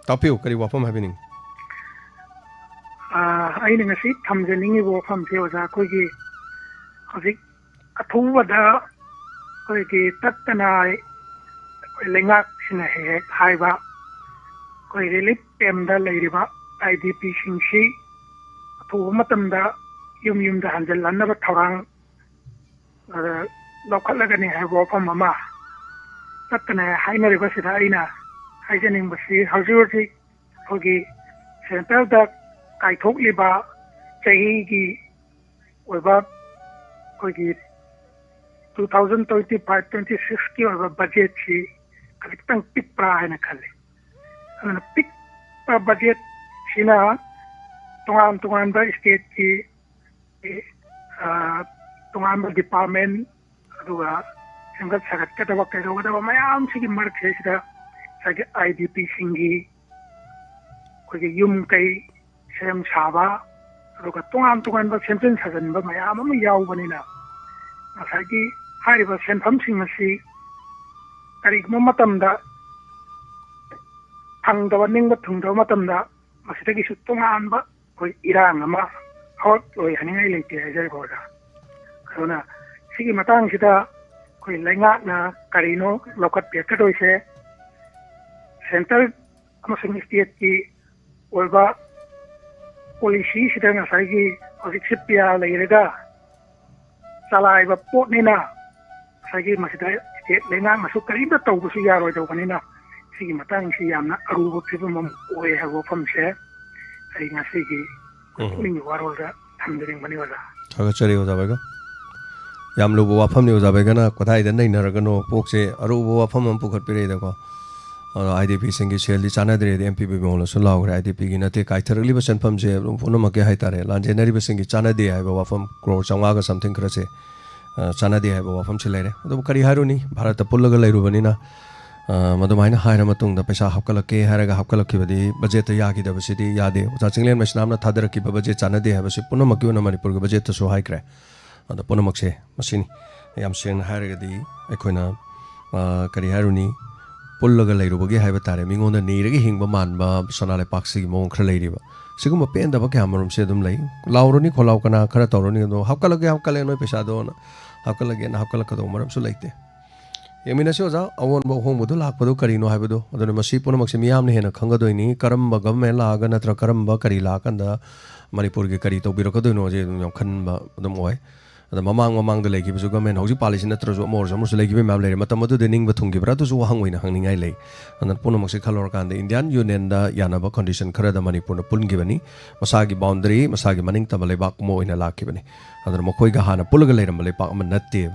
ꯇꯥꯛꯄꯤꯌꯨ, ꯀꯔꯤ ꯋꯥꯐꯝ ꯍꯥꯏꯕꯤꯅꯤꯡ? ꯑ, ꯑꯩꯅ ꯉꯁꯤ ꯊꯝꯖꯅꯤꯡꯉꯤꯕ ꯋꯥꯐꯝꯁꯦ, ꯑꯣꯖꯥ, ꯑꯩꯈꯣꯏꯒꯤ ꯍꯧꯖꯤꯛ ꯑꯊꯨꯕꯗ ꯑꯩꯈꯣꯏꯒꯤ ꯇꯠꯇꯅ ꯑꯩꯈꯣꯏ ꯂꯩꯉꯥꯛꯁꯤꯅ ꯍꯦꯛ ꯍꯦꯛ ꯍꯥꯏꯕ, ꯑꯩꯈꯣꯏ ꯔꯤꯂꯤꯐ ꯀꯦꯝꯗ ꯂꯩꯔꯤꯕ ꯑꯥꯏ ꯗꯤ ꯄꯤꯁꯤꯡꯁꯤ ꯑꯊꯨꯕ ꯃꯇꯝꯗ ꯌꯨꯝ ꯌꯨꯝꯗ ꯍꯟꯖꯤꯜꯍꯟꯅꯕ ꯊꯧꯔꯥꯡ, ꯑ, ꯂꯧꯈꯠꯂꯒꯅꯤ ꯍꯥꯏꯕ ꯋꯥꯐꯝ ꯑꯃ ꯇꯠꯇꯅ ꯍꯥꯏꯅꯔꯤꯕꯁꯤꯗ ꯑꯩꯅ ꯍꯥꯏꯖꯅꯤꯡꯕꯁꯤ, ꯍꯧꯖꯤꯛ ꯍꯧꯖꯤꯛ ꯑꯩꯈꯣꯏꯒꯤ ꯁꯦꯟꯇ꯭ꯔꯦꯜꯗ ꯀꯥꯏꯊꯣꯛꯂꯤꯕ ꯆꯍꯤꯒꯤ ꯑꯣꯏꯕ ꯑꯩꯈꯣꯏꯒꯤ two thousand twenty five twenty sixꯀꯤ ꯑꯣꯏꯕ ꯕꯖꯦꯠꯁꯤ ꯈꯖꯤꯛꯇꯪ ꯄꯤꯛꯄ꯭ꯔꯥ ꯍꯥꯏꯅ ꯈꯜꯂꯤ꯫ ꯑꯗꯨꯅ ꯄꯤꯛꯄ ꯕꯖꯦꯠꯁꯤꯅ ꯇꯣꯉꯥꯟ ꯇꯣꯉꯥꯟꯕ ꯁ꯭ꯇꯦꯠꯀꯤ, ꯑ, ꯇꯣꯉꯥꯟꯕ ꯗꯤꯄꯥꯔꯠꯃꯦꯟ, ꯑꯗꯨꯒ ꯁꯦꯝꯒꯠ ꯁꯥꯒꯠꯀꯗꯕ ꯀꯩꯗꯧꯒꯗꯕ ꯃꯌꯥꯝꯁꯤꯒꯤ ꯃꯔꯛꯁꯤꯗꯩꯁꯤꯗ ꯉꯁꯥꯏꯒꯤ ꯑꯥꯏ ꯗꯤ ꯄꯤꯁꯤꯡꯒꯤ ꯑꯩꯈꯣꯏꯒꯤ ꯌꯨꯝ ꯀꯩ ꯁꯦꯝ ꯁꯥꯕ, ꯑꯗꯨꯒ ꯇꯣꯉꯥꯟ ꯇꯣꯉꯥꯟꯕ ꯁꯦꯝꯖꯤꯟ ꯁꯥꯖꯤꯟꯕ ꯃꯌꯥꯝ ꯑꯃ ꯌꯥꯎꯕꯅꯤꯅ, ꯉꯁꯥꯏꯒꯤ ꯍꯥꯏꯔꯤꯕ ꯁꯦꯟꯐꯝꯁꯤꯡ ꯑꯁꯤ ꯀꯔꯤꯒꯨꯝꯕ ꯃꯇꯝꯗ ꯐꯪꯗꯕ, ꯅꯤꯡꯕ ꯊꯨꯡꯗꯕ ꯃꯇꯝꯗ ꯃꯁꯤꯗꯒꯤꯁꯨ ꯇꯣꯉꯥꯟꯕ ꯑꯩꯈꯣꯏ ꯏꯔꯥꯡ ꯑꯃ ꯍꯧꯔꯛꯂꯣꯏ ꯍꯥꯏꯅꯤꯡꯉꯥꯏ ꯂꯩꯇꯦ ꯍꯥꯏꯖꯔꯤꯕ ꯑꯣꯖꯥ꯫ ꯑꯗꯨꯅ ꯁꯤꯒꯤ ꯃꯇꯥꯡꯁꯤꯗ ꯑꯩꯈꯣꯏ ꯂꯩꯉꯥꯛꯅ ꯀꯔꯤꯅꯣ ꯂꯧꯈꯠꯄꯤꯔꯛꯀꯗꯣꯏꯁꯦ? ꯁꯦꯟꯇꯔ ꯑꯃꯁꯨꯡ ꯁ꯭ꯇꯦꯠꯀꯤ ꯑꯣꯏꯕ ꯄꯣꯂꯤꯁꯤꯁꯤꯗ ꯉꯁꯥꯏꯒꯤ ꯍꯧꯖꯤꯛꯁꯦ ꯄꯤꯌꯥ ꯂꯩꯔꯒ ꯆꯂꯥꯏꯕ ꯄꯣꯠꯅꯤꯅ, ꯉꯁꯥꯏꯒꯤ ꯃꯁꯤꯗ ꯁ꯭ꯇꯦꯠ ꯂꯩꯉꯥꯛꯅꯁꯨ ꯀꯔꯤꯝꯇ ꯇꯧꯕꯁꯨ ꯌꯥꯔꯣꯏꯗꯧꯕꯅꯤꯅ, ꯁꯤꯒꯤ ꯃꯇꯥꯡꯁꯤ ꯌꯥꯝꯅ ꯑꯔꯨꯕ ꯐꯤꯕꯝ ꯑꯃ ꯑꯣꯏ ꯍꯥꯏꯕ ꯋꯥꯐꯝꯁꯦ ꯑꯩ ꯉꯁꯤꯒꯤ ꯎꯝ꯫ ꯄꯨꯛꯅꯤꯡꯒꯤ ꯋꯥꯔꯣꯜꯗ ꯊꯝꯖꯅꯤꯡꯕꯅꯤ ꯑꯣꯖꯥ꯫ ꯊꯥꯒꯠꯆꯔꯤ ꯑꯣꯖꯥ ꯕꯦꯒꯝ꯫ ꯌꯥꯝ ꯂꯨꯕ ꯋꯥꯐꯝꯅꯤ ꯑꯣꯖꯥ ꯕꯦꯒꯝꯅ ꯀꯗꯥꯏꯗ ꯅꯩꯅꯔꯒꯅꯣ ꯄꯣꯛꯁꯦ ꯑꯔꯨꯕ ꯋꯥꯐꯝ ꯑꯃ ꯄꯨꯈꯠꯄꯤꯔꯛꯏꯗꯀꯣ꯫ ꯑꯗꯣ IDPꯁꯤꯡꯒꯤ ꯁꯦꯜꯗꯤ ꯆꯥꯟꯅꯗ꯭ꯔꯦꯗꯤ MPB ꯃꯉꯣꯟꯗꯁꯨ ꯂꯥꯎꯈ꯭ꯔꯦ꯫ IDPꯒꯤ ꯅꯠꯇꯦ, ꯀꯥꯏꯊꯔꯛꯂꯤꯕ ꯁꯦꯟꯐꯝꯁꯦ ꯑꯗꯨꯝ ꯄꯨꯝꯅꯃꯛꯀꯤ ꯍꯥꯏꯇꯥꯔꯦ, ꯂꯥꯟꯖꯦꯟꯅꯔꯤꯕꯁꯤꯡꯒꯤ ꯆꯥꯟꯅꯗꯦ ꯍꯥꯏꯕ ꯋꯥꯐꯝ ꯀ꯭ꯔꯣꯔ ꯆꯥꯝꯃꯉꯥꯒ something ꯈꯔꯁꯦ, ꯑ, ꯆꯥꯟꯅꯗꯦ ꯍꯥꯏꯕ ꯋꯥꯐꯝꯁꯤ ꯂꯩꯔꯦ꯫ ꯑꯗꯨꯕꯨ ꯀꯔꯤ ꯍꯥꯏꯔꯨꯅꯤ, ꯚꯥꯔꯠꯇ ꯄꯨꯜꯂꯒ ꯂꯩꯔꯨꯕꯅꯤꯅ, ꯑ, ꯃꯗꯨꯃꯥꯏꯅ ꯍꯥꯏꯔ ꯃꯇꯨꯡꯗ ꯄꯩꯁꯥ ꯍꯥꯞꯀꯠꯂꯛꯀꯦ ꯍꯥꯏꯔꯒ ꯍꯥꯞꯀꯠꯂꯛꯈꯤꯕꯗꯤ ꯕꯖꯦꯠꯇ ꯌꯥꯈꯤꯗꯕꯁꯤꯗꯤ ꯌꯥꯗꯦ꯫ ꯑꯣꯖꯥ ꯆꯤꯡꯂꯦꯟ ꯃꯩꯁꯅꯥꯝꯅ ꯊꯥꯗꯔꯛꯈꯤꯕ ꯕꯖꯦꯠ ꯆꯥꯟꯅꯗꯦ ꯍꯥꯏꯕꯁꯤ ꯄꯨꯝꯅꯃꯛꯀꯤ ꯑꯣꯏꯅ ꯃꯅꯤꯄꯨꯔꯒꯤ ꯕꯖꯦꯠꯇꯁꯨ ꯍꯥꯏꯈ꯭ꯔꯦ꯫ ꯑꯗꯣ ꯄꯨꯝꯅꯃꯛꯁꯦ ꯃꯁꯤꯅꯤ꯫ ꯌꯥꯝ ꯁꯦꯡꯅ ꯍꯥꯏꯔꯒꯗꯤ ꯑꯩꯈꯣꯏꯅ, ꯑ, ꯀꯔꯤ ꯍꯥꯏꯔꯨꯅꯤ, ꯄꯨꯜꯂꯒ ꯂꯩꯔꯨꯕꯒꯤ ꯍꯥꯏꯕ ꯇꯥꯔꯦ, ꯃꯤꯉꯣꯟꯗ ꯅꯤꯔꯒ ꯍꯤꯡꯕ ꯃꯥꯟꯕ ꯁꯅꯥ ꯂꯩꯄꯥꯛꯁꯤꯒꯤ ꯃꯑꯣꯡ ꯈꯔ ꯂꯩꯔꯤꯕ꯫ ꯁꯤꯒꯨꯝꯕ ꯄꯦꯟꯗꯕ ꯀꯌꯥ ꯃꯔꯨꯝꯁꯦ ꯑꯗꯨꯝ ꯂꯩ꯫ ꯂꯥꯎꯔꯨꯅꯤ ꯈꯣꯜꯂꯥꯎ ꯀꯅꯥ ꯈꯔ ꯇꯧꯔꯨꯅꯤ, ꯑꯗꯣ ꯍꯥꯞꯀꯠꯂꯒꯦ ꯍꯥꯞꯀꯠꯂꯦ ꯅꯣꯏ ꯄꯩꯁꯥꯗꯣꯅ ꯍꯥꯞꯀꯠꯂꯒꯦꯅ ꯍꯥꯞꯀꯠꯂꯛꯀꯗꯧꯕ ꯃꯔꯝꯁꯨ ꯂꯩꯇꯦ꯫ ꯌꯦꯡꯃꯤꯟꯅꯁꯤ ꯑꯣꯖꯥ, ꯑꯑꯣꯟꯕ ꯑꯍꯣꯡꯕꯗꯨ ꯂꯥꯛꯄꯗꯨ ꯀꯔꯤꯅꯣ ꯍꯥꯏꯕꯗꯨ꯫ ꯑꯗꯨꯅ ꯃꯁꯤ ꯄꯨꯝꯅꯃꯛꯁꯦ ꯃꯤꯌꯥꯝꯅ ꯍꯦꯟꯅ ꯈꯪꯒꯗꯣꯏꯅꯤ, ꯀꯔꯝꯕ ꯒꯚꯔꯟꯃꯦꯟ ꯂꯥꯛꯑꯒ ꯅꯠꯇ꯭ꯔꯒ ꯀꯔꯝꯕ ꯀꯔꯤ ꯂꯥꯛꯑꯀꯥꯟꯗ ꯃꯅꯤꯄꯨꯔꯒꯤ ꯀꯔꯤ ꯇꯧꯕꯤꯔꯛꯀꯗꯣꯏꯅꯣꯁꯦ ꯑꯗꯨꯝ ꯌꯥꯝ ꯈꯟꯕ ꯑꯗꯨꯝ ꯑꯣꯏ꯫ ꯑꯗ ꯃꯃꯥꯡ ꯃꯃꯥꯡꯗ ꯂꯩꯈꯤꯕꯁꯨ ꯒꯚꯔꯟꯃꯦꯟ, ꯍꯧꯖꯤꯛ ꯄꯥꯜꯂꯤꯁꯤ ꯅꯠꯇ꯭ꯔꯁꯨ ꯑꯃ ꯑꯣꯏꯔꯁꯨ ꯑꯃꯁꯨ ꯂꯩꯈꯤꯕ ꯃꯌꯥꯝ ꯂꯩꯔꯦ, ꯃꯇꯝ ꯑꯗꯨꯗ ꯅꯤꯡꯕ ꯊꯨꯡꯈꯤꯕ꯭ꯔꯥ ꯑꯗꯨꯁꯨ ꯋꯥꯍꯪ ꯑꯣꯏꯅ ꯍꯪꯅꯤꯡꯉꯥꯏ ꯂꯩ꯫ ꯑꯗꯨꯅ ꯄꯨꯝꯅꯃꯛꯁꯦ ꯈꯜꯂꯨꯔꯀꯥꯟꯗ ꯏꯟꯗꯤꯌꯥꯟ ꯌꯨꯅꯤꯌꯟꯗ ꯌꯥꯅꯕ ꯀꯟꯗꯤꯁꯟ ꯈꯔꯗ ꯃꯅꯤꯄꯨꯔꯅ ꯄꯨꯟꯈꯤꯕꯅꯤ꯫ ꯃꯁꯥꯒꯤ ꯕꯥꯎꯟꯗꯔꯤ, ꯃꯁꯥꯒꯤ ꯃꯅꯤꯡ ꯇꯝꯕ ꯂꯩꯕꯥꯛ ꯑꯃ ꯑꯣꯏꯅ ꯂꯥꯛꯈꯤꯕꯅꯤ꯫ ꯑꯗꯨꯅ ꯃꯈꯣꯏꯒ ꯍꯥꯟꯅ ꯄꯨꯜꯂꯒ ꯂꯩꯔꯝꯕ ꯂꯩꯄꯥꯛ ꯑꯃ ꯅꯠꯇꯦꯕ꯫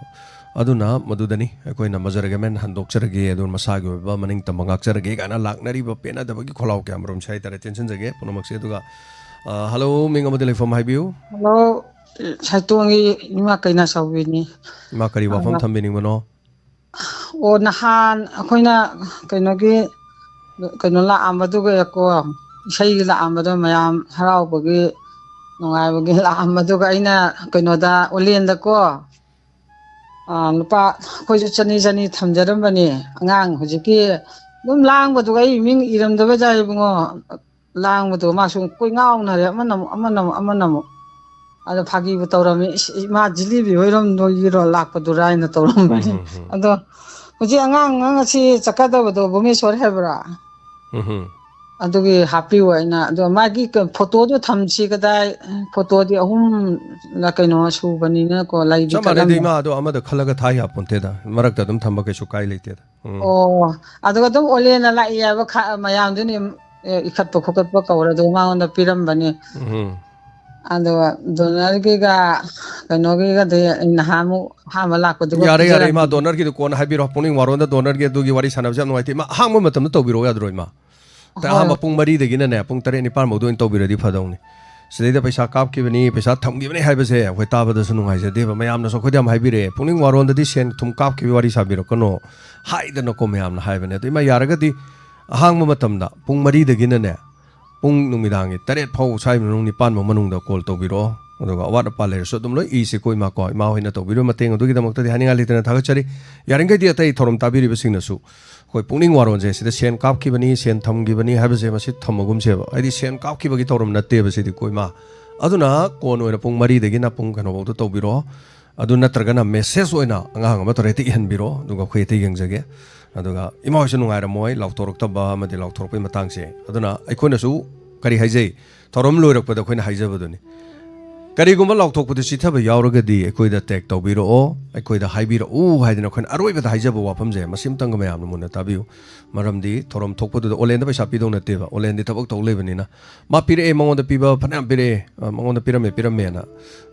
ꯑꯗꯨꯅ ꯃꯗꯨꯗꯅꯤ ꯑꯩꯈꯣꯏꯅ ꯃꯖꯔ ꯒꯚꯔꯟꯃꯦꯟ ꯍꯟꯗꯣꯛꯆꯔꯒꯦ, ꯑꯗꯨꯅ ꯃꯁꯥꯒꯤ ꯑꯣꯏꯕ ꯃꯅꯤꯡ ꯇꯝꯕ ꯉꯥꯛꯆꯔꯒꯦ ꯀꯥꯏꯅ ꯂꯥꯛꯅꯔꯤꯕ ꯄꯦꯟꯅꯗꯕꯒꯤ ꯈꯣꯜꯂꯥꯎ ꯀꯌꯥ ꯃꯔꯨꯝꯁꯦ ꯍꯥꯏꯇꯥꯔꯦ ꯇꯦꯟꯁꯤꯟꯖꯒꯦ ꯄꯨꯝꯅꯃꯛꯁꯦ꯫ ꯑꯗꯨꯒ, ꯑ, ꯍꯜꯂꯣ, ꯃꯤꯡ ꯑꯃꯗꯤ ꯂꯩꯐꯝ ꯍꯥꯏꯕꯤꯌꯨ꯫ ꯍꯜꯂꯣ, ꯁꯥꯏꯇꯣꯡꯒꯤ ꯏꯃꯥ ꯀꯩꯅꯥ ꯆꯥꯎꯕꯤꯅꯤ꯫ ꯏꯃꯥ, ꯀꯔꯤ ꯋꯥꯐꯝ ꯑ, ꯊꯝꯕꯤꯅꯤꯡꯕꯅꯣ? ꯑꯣ, ꯅꯍꯥꯟ ꯑꯩꯈꯣꯏꯅ ꯀꯩꯅꯣꯒꯤ, ꯀꯩꯅꯣ ꯂꯥꯛꯑꯝꯕꯗꯨꯒꯀꯣ, ꯏꯁꯩꯒꯤ ꯂꯥꯛꯑꯝꯕꯗꯣ, ꯃꯌꯥꯝ ꯍꯔꯥꯎꯕꯒꯤ, ꯅꯨꯡꯉꯥꯏꯕꯒꯤ ꯂꯥꯛꯑꯝꯕꯗꯨꯒ ꯑꯩꯅ ꯀꯩꯅꯣꯗ, ꯑꯣꯂꯦꯟꯗꯀꯣ, ꯑꯥ, ꯂꯨꯄꯥ ꯑꯩꯈꯣꯏꯁꯨ ꯆꯅꯤ ꯆꯅꯤ ꯊꯝꯖꯔꯝꯕꯅꯦ꯫ ꯑꯉꯥꯡ ꯍꯧꯖꯤꯛꯀꯤ ꯑꯗꯨꯝ ꯂꯥꯡꯕꯗꯨꯒ ꯑꯩ ꯃꯤꯡ ꯏꯔꯝꯗꯕ ꯖꯥꯠ ꯏꯕꯨꯡꯉꯣ꯫ ꯂꯥꯡꯕꯗꯣ ꯃꯥꯁꯨ ꯀꯣꯏ ꯉꯥꯎꯅꯔꯦ, ꯑꯃꯅ ꯑꯃꯨꯛ, ꯑꯃꯅ ꯑꯃꯨꯛ, ꯑꯃꯅ ꯑꯃꯨꯛ꯫ ꯑꯗꯣ ꯐꯥꯒꯤꯕꯨ ꯇꯧꯔꯝꯃꯤ, "ꯏꯁ, ꯏꯃꯥ ꯖꯤꯂꯤꯕꯤ ꯍꯣꯏꯔꯣꯝꯗꯒꯤꯔꯣ ꯂꯥꯛꯄꯗꯨꯔꯥ?" ꯍꯥꯏꯅ ꯇꯧꯔꯝꯕꯅꯤ꯫ ꯎꯝ, ꯎꯝ, ꯎꯝ꯫ ꯑꯗꯣ ꯍꯧꯖꯤꯛ ꯑꯉꯥꯡ ꯉꯁꯤ ꯆꯠꯀꯗꯕꯗꯣ ꯚꯨꯕꯅꯦꯁꯣꯔ ꯍꯥꯏꯕ꯭ꯔꯥ? ꯎꯝ, ꯎꯝ꯫ ꯑꯗꯨꯒꯤ ꯍꯥꯞꯄꯤꯌꯨ ꯍꯥꯏꯅ꯫ ꯑꯗꯣ ꯃꯥꯒꯤ ꯀ-, ꯐꯣꯇꯣꯗꯣ ꯊꯝꯁꯤ ꯀꯗꯥꯏ? ꯐꯣꯇꯣꯗꯤ ꯑꯍꯨꯝꯂ ꯀꯩꯅꯣ ꯁꯨꯕꯅꯤꯅꯀꯣ, ꯂꯩꯗꯤ ꯆꯞ ꯃꯥꯟꯅꯩꯗ ꯆꯠꯂꯝꯃꯣꯏ꯫ ꯏꯃꯥ, ꯑꯗꯣ ꯑꯃꯗ ꯈꯜꯂꯒ ꯊꯥ ꯌꯥꯄꯣꯟꯇꯦꯗ, ꯃꯔꯛꯇ ꯑꯗꯨꯝ ꯊꯝꯕ ꯀꯩꯁꯨ ꯀꯥꯏ ꯂꯩꯇꯦꯗ꯫ ꯎꯝ꯫ ꯑꯣ, ꯑꯗꯨꯒ ꯑꯗꯨꯝ ꯑꯣꯂꯦꯅ ꯂꯥꯛꯏ ꯍꯥꯏꯕ ꯈ-, ꯃꯌꯥꯝꯗꯨꯅꯤ, ꯑꯦ, ꯏꯈꯠꯄ ꯈꯣꯀꯠꯄ ꯀꯧꯔ ꯑꯗꯨ ꯃꯉꯣꯟꯗ ꯄꯤꯔꯝꯕꯅꯤ꯫ ꯎꯝ꯫ ꯑꯗꯨꯒ ꯗꯣꯅꯔꯒꯤꯒ ꯀꯩꯅꯣꯒꯤꯒꯗꯤ ꯅꯍꯥꯟꯃꯨꯛ ꯑꯍꯥꯟꯕ ꯂꯥꯛꯄꯗꯨꯒ ꯌꯥꯔꯦ, ꯌꯥꯔꯦ, ꯏꯃꯥ, ꯄꯤꯖꯔꯝꯃꯤ꯫ ꯗꯣꯅꯔꯒꯤꯗꯣ ꯀꯣꯟꯅ ꯍꯥꯏꯕꯤꯔꯣ꯫ ꯄꯨꯛꯅꯤꯡ ꯋꯥꯔꯣꯟꯗ ꯗꯣꯅꯔꯒꯤ ꯑꯗꯨꯒꯤ ꯋꯥꯔꯤ ꯁꯥꯟꯅꯕꯁꯦ ꯌꯥꯝ ꯅꯨꯡꯉꯥꯏꯇꯦ꯫ ꯏꯃꯥ, ꯑꯍꯥꯡꯕ ꯃꯇꯝꯗ ꯇꯧꯕꯤꯔꯛꯑꯣ ꯌꯥꯗ꯭ꯔꯣ, ꯏꯃꯥ? ꯍꯣꯏ, ꯍꯣꯏ꯫ ꯑꯍꯥꯟꯕ ꯄꯨꯡ ꯃꯔꯤꯗꯒꯤꯅꯅꯦ, ꯄꯨꯡ ꯇꯔꯦꯠ ꯅꯤꯄꯥꯟ ꯐꯥꯎꯗ ꯑꯣꯏꯅ ꯇꯧꯕꯤꯔꯗꯤ ꯐꯗꯧꯅꯤ꯫ ꯁꯤꯗꯩꯗ ꯄꯩꯁꯥ ꯀꯥꯞꯈꯤꯕꯅꯤ, ꯄꯩꯁꯥ ꯊꯝꯈꯤꯕꯅꯤ ꯍꯥꯏꯕꯁꯦ ꯑꯩꯈꯣꯏ ꯇꯥꯕꯗꯁꯨ ꯅꯨꯡꯉꯥꯏꯖꯗꯦꯕ꯫ ꯃꯌꯥꯝꯅꯁꯨ ꯑꯩꯈꯣꯏꯗ ꯌꯥꯝ ꯍꯥꯏꯕꯤꯔꯛꯑꯦ, "ꯄꯨꯛꯅꯤꯡ ꯋꯥꯔꯣꯟꯗꯗꯤ ꯁꯦꯟ ꯊꯨꯝ ꯀꯥꯞꯈꯤꯕꯒꯤ ꯋꯥꯔꯤ ꯁꯥꯕꯤꯔꯛꯀꯅꯣ" ꯍꯥꯏꯗꯅꯀꯣ ꯃꯌꯥꯝꯅ ꯍꯥꯏꯕꯅꯦ꯫ ꯑꯗꯣ ꯏꯃꯥ, ꯌꯥꯔꯒꯗꯤ ꯑꯍꯥꯡꯕ ꯃꯇꯝꯗ ꯄꯨꯡ ꯃꯔꯤꯗꯒꯤꯅꯅꯦ, ꯄꯨꯡ ꯅꯨꯃꯤꯗꯥꯡꯒꯤ ꯇꯔꯦꯠ ꯐꯥꯎ ꯁ꯭ꯋꯥꯏ ꯃꯅꯨꯡ, ꯅꯤꯄꯥꯟ ꯐꯥꯎ ꯃꯅꯨꯡꯗ ꯀꯣꯜ ꯇꯧꯕꯤꯔꯛꯑꯣ꯫ ꯑꯗꯨꯒ ꯑꯋꯥꯠ ꯑꯄꯥ ꯂꯩꯔꯁꯨ ꯑꯗꯨꯝ ꯂꯣꯏ ꯏꯁꯤꯀꯣ ꯏꯃꯥ ꯀꯣ꯫ ꯏꯃꯥ ꯍꯣꯏꯅ ꯇꯧꯕꯤꯔꯤꯕ ꯃꯇꯦꯡ ꯑꯗꯨꯒꯤꯗꯃꯛꯇꯗꯤ ꯍꯥꯏꯅꯤꯡꯉꯥꯏ ꯂꯩꯇꯅ ꯊꯥꯒꯠꯆꯔꯤ꯫ ꯌꯥꯔꯤꯈꯩꯗꯤ ꯑꯇꯩ ꯊꯧꯔꯝ ꯇꯥꯕꯤꯔꯤꯕꯁꯤꯡꯅꯁꯨ ꯑꯩꯈꯣꯏ ꯄꯨꯛꯅꯤꯡ ꯋꯥꯔꯣꯟꯁꯦ ꯁꯤꯗ ꯁꯦꯟ ꯀꯥꯞꯈꯤꯕꯅꯤ, ꯁꯦꯟ ꯊꯝꯈꯤꯕꯅꯤ ꯍꯥꯏꯕꯁꯦ ꯃꯁꯤ ꯊꯝꯃꯒꯨꯝꯁꯦꯕ꯫ ꯍꯥꯏꯗꯤ ꯁꯦꯟ ꯀꯥꯞꯈꯤꯕꯒꯤ ꯊꯧꯔꯝ ꯅꯠꯇꯦꯕ ꯁꯤꯗꯤ ꯀꯣ ꯏꯃꯥ꯫ ꯑꯗꯨꯅ ꯀꯣꯟ ꯑꯣꯏꯅ ꯄꯨꯡ ꯃꯔꯤꯗꯒꯤꯅ ꯄꯨꯡ ꯀꯩꯅꯣꯐꯥꯎꯗ ꯇꯧꯕꯤꯔꯛꯑꯣ꯫ ꯑꯗꯨ ꯅꯠꯇ꯭ꯔꯒꯅ ꯃꯦꯁꯦꯖ ꯑꯣꯏꯅ ꯑꯉꯥꯡ ꯑꯃ ꯇꯧꯔ ꯍꯦꯛꯇ ꯏꯍꯟꯕꯤꯔꯛꯑꯣ, ꯑꯗꯨꯒ ꯑꯩꯈꯣꯏ ꯍꯦꯛꯇ ꯌꯦꯡꯖꯒꯦ꯫ ꯑꯗꯨꯒ ꯏꯃꯥ ꯍꯣꯏꯁꯨ ꯅꯨꯡꯉꯥꯏꯔꯝꯃꯣꯏ ꯂꯥꯎꯊꯣꯔꯛꯇꯕ ꯑꯃꯗꯤ ꯂꯥꯎꯊꯣꯔꯛꯄꯒꯤ ꯃꯇꯥꯡꯁꯦ꯫ ꯑꯗꯨꯅ ꯑꯩꯈꯣꯏꯅꯁꯨ ꯀꯔꯤ ꯍꯥꯏꯖꯩ, ꯊꯧꯔꯝ ꯂꯣꯏꯔꯛꯄꯗ ꯑꯩꯈꯣꯏꯅ ꯍꯥꯏꯖꯕꯗꯨꯅꯤ꯫ ꯀꯔꯤꯒꯨꯝꯕ ꯂꯥꯎꯊꯣꯛꯄꯗ ꯆꯤꯠꯊꯕ ꯌꯥꯎꯔꯒꯗꯤ ꯑꯩꯈꯣꯏꯗ ꯇꯦꯒ ꯇꯧꯕꯤꯔꯛꯑꯣ, ꯑꯩꯈꯣꯏꯗ ꯍꯥꯏꯕꯤꯔꯛꯎ ꯍꯥꯏꯗꯅ ꯑꯩꯈꯣꯏꯅ ꯑꯔꯣꯏꯕꯗ ꯍꯥꯏꯖꯕ ꯋꯥꯐꯝꯁꯦ ꯃꯁꯤ ꯑꯝꯇꯪꯒ ꯃꯌꯥꯝꯅ ꯃꯨꯟꯅ ꯇꯥꯕꯤꯌꯨ꯫ ꯃꯔꯝꯗꯤ ꯊꯧꯔꯝ ꯊꯣꯛꯄꯗꯨꯗ ꯑꯣꯂꯦꯟꯗ ꯄꯩꯁꯥ ꯄꯤꯗꯧ ꯅꯠꯇꯦꯕ, ꯑꯣꯂꯦꯟꯗꯤ ꯊꯕꯛ ꯇꯧ ꯂꯩꯕꯅꯤꯅ꯫ ꯃꯥ ꯄꯤꯔꯛꯑꯦ, ꯃꯉꯣꯟꯗ ꯄꯤꯕ ꯐꯅꯌꯥꯝ ꯄꯤꯔꯛꯑꯦ, ꯑ, ꯃꯉꯣꯟꯗ ꯄꯤꯔꯝꯃꯦ, ꯄꯤꯔꯝꯃꯦꯅ꯫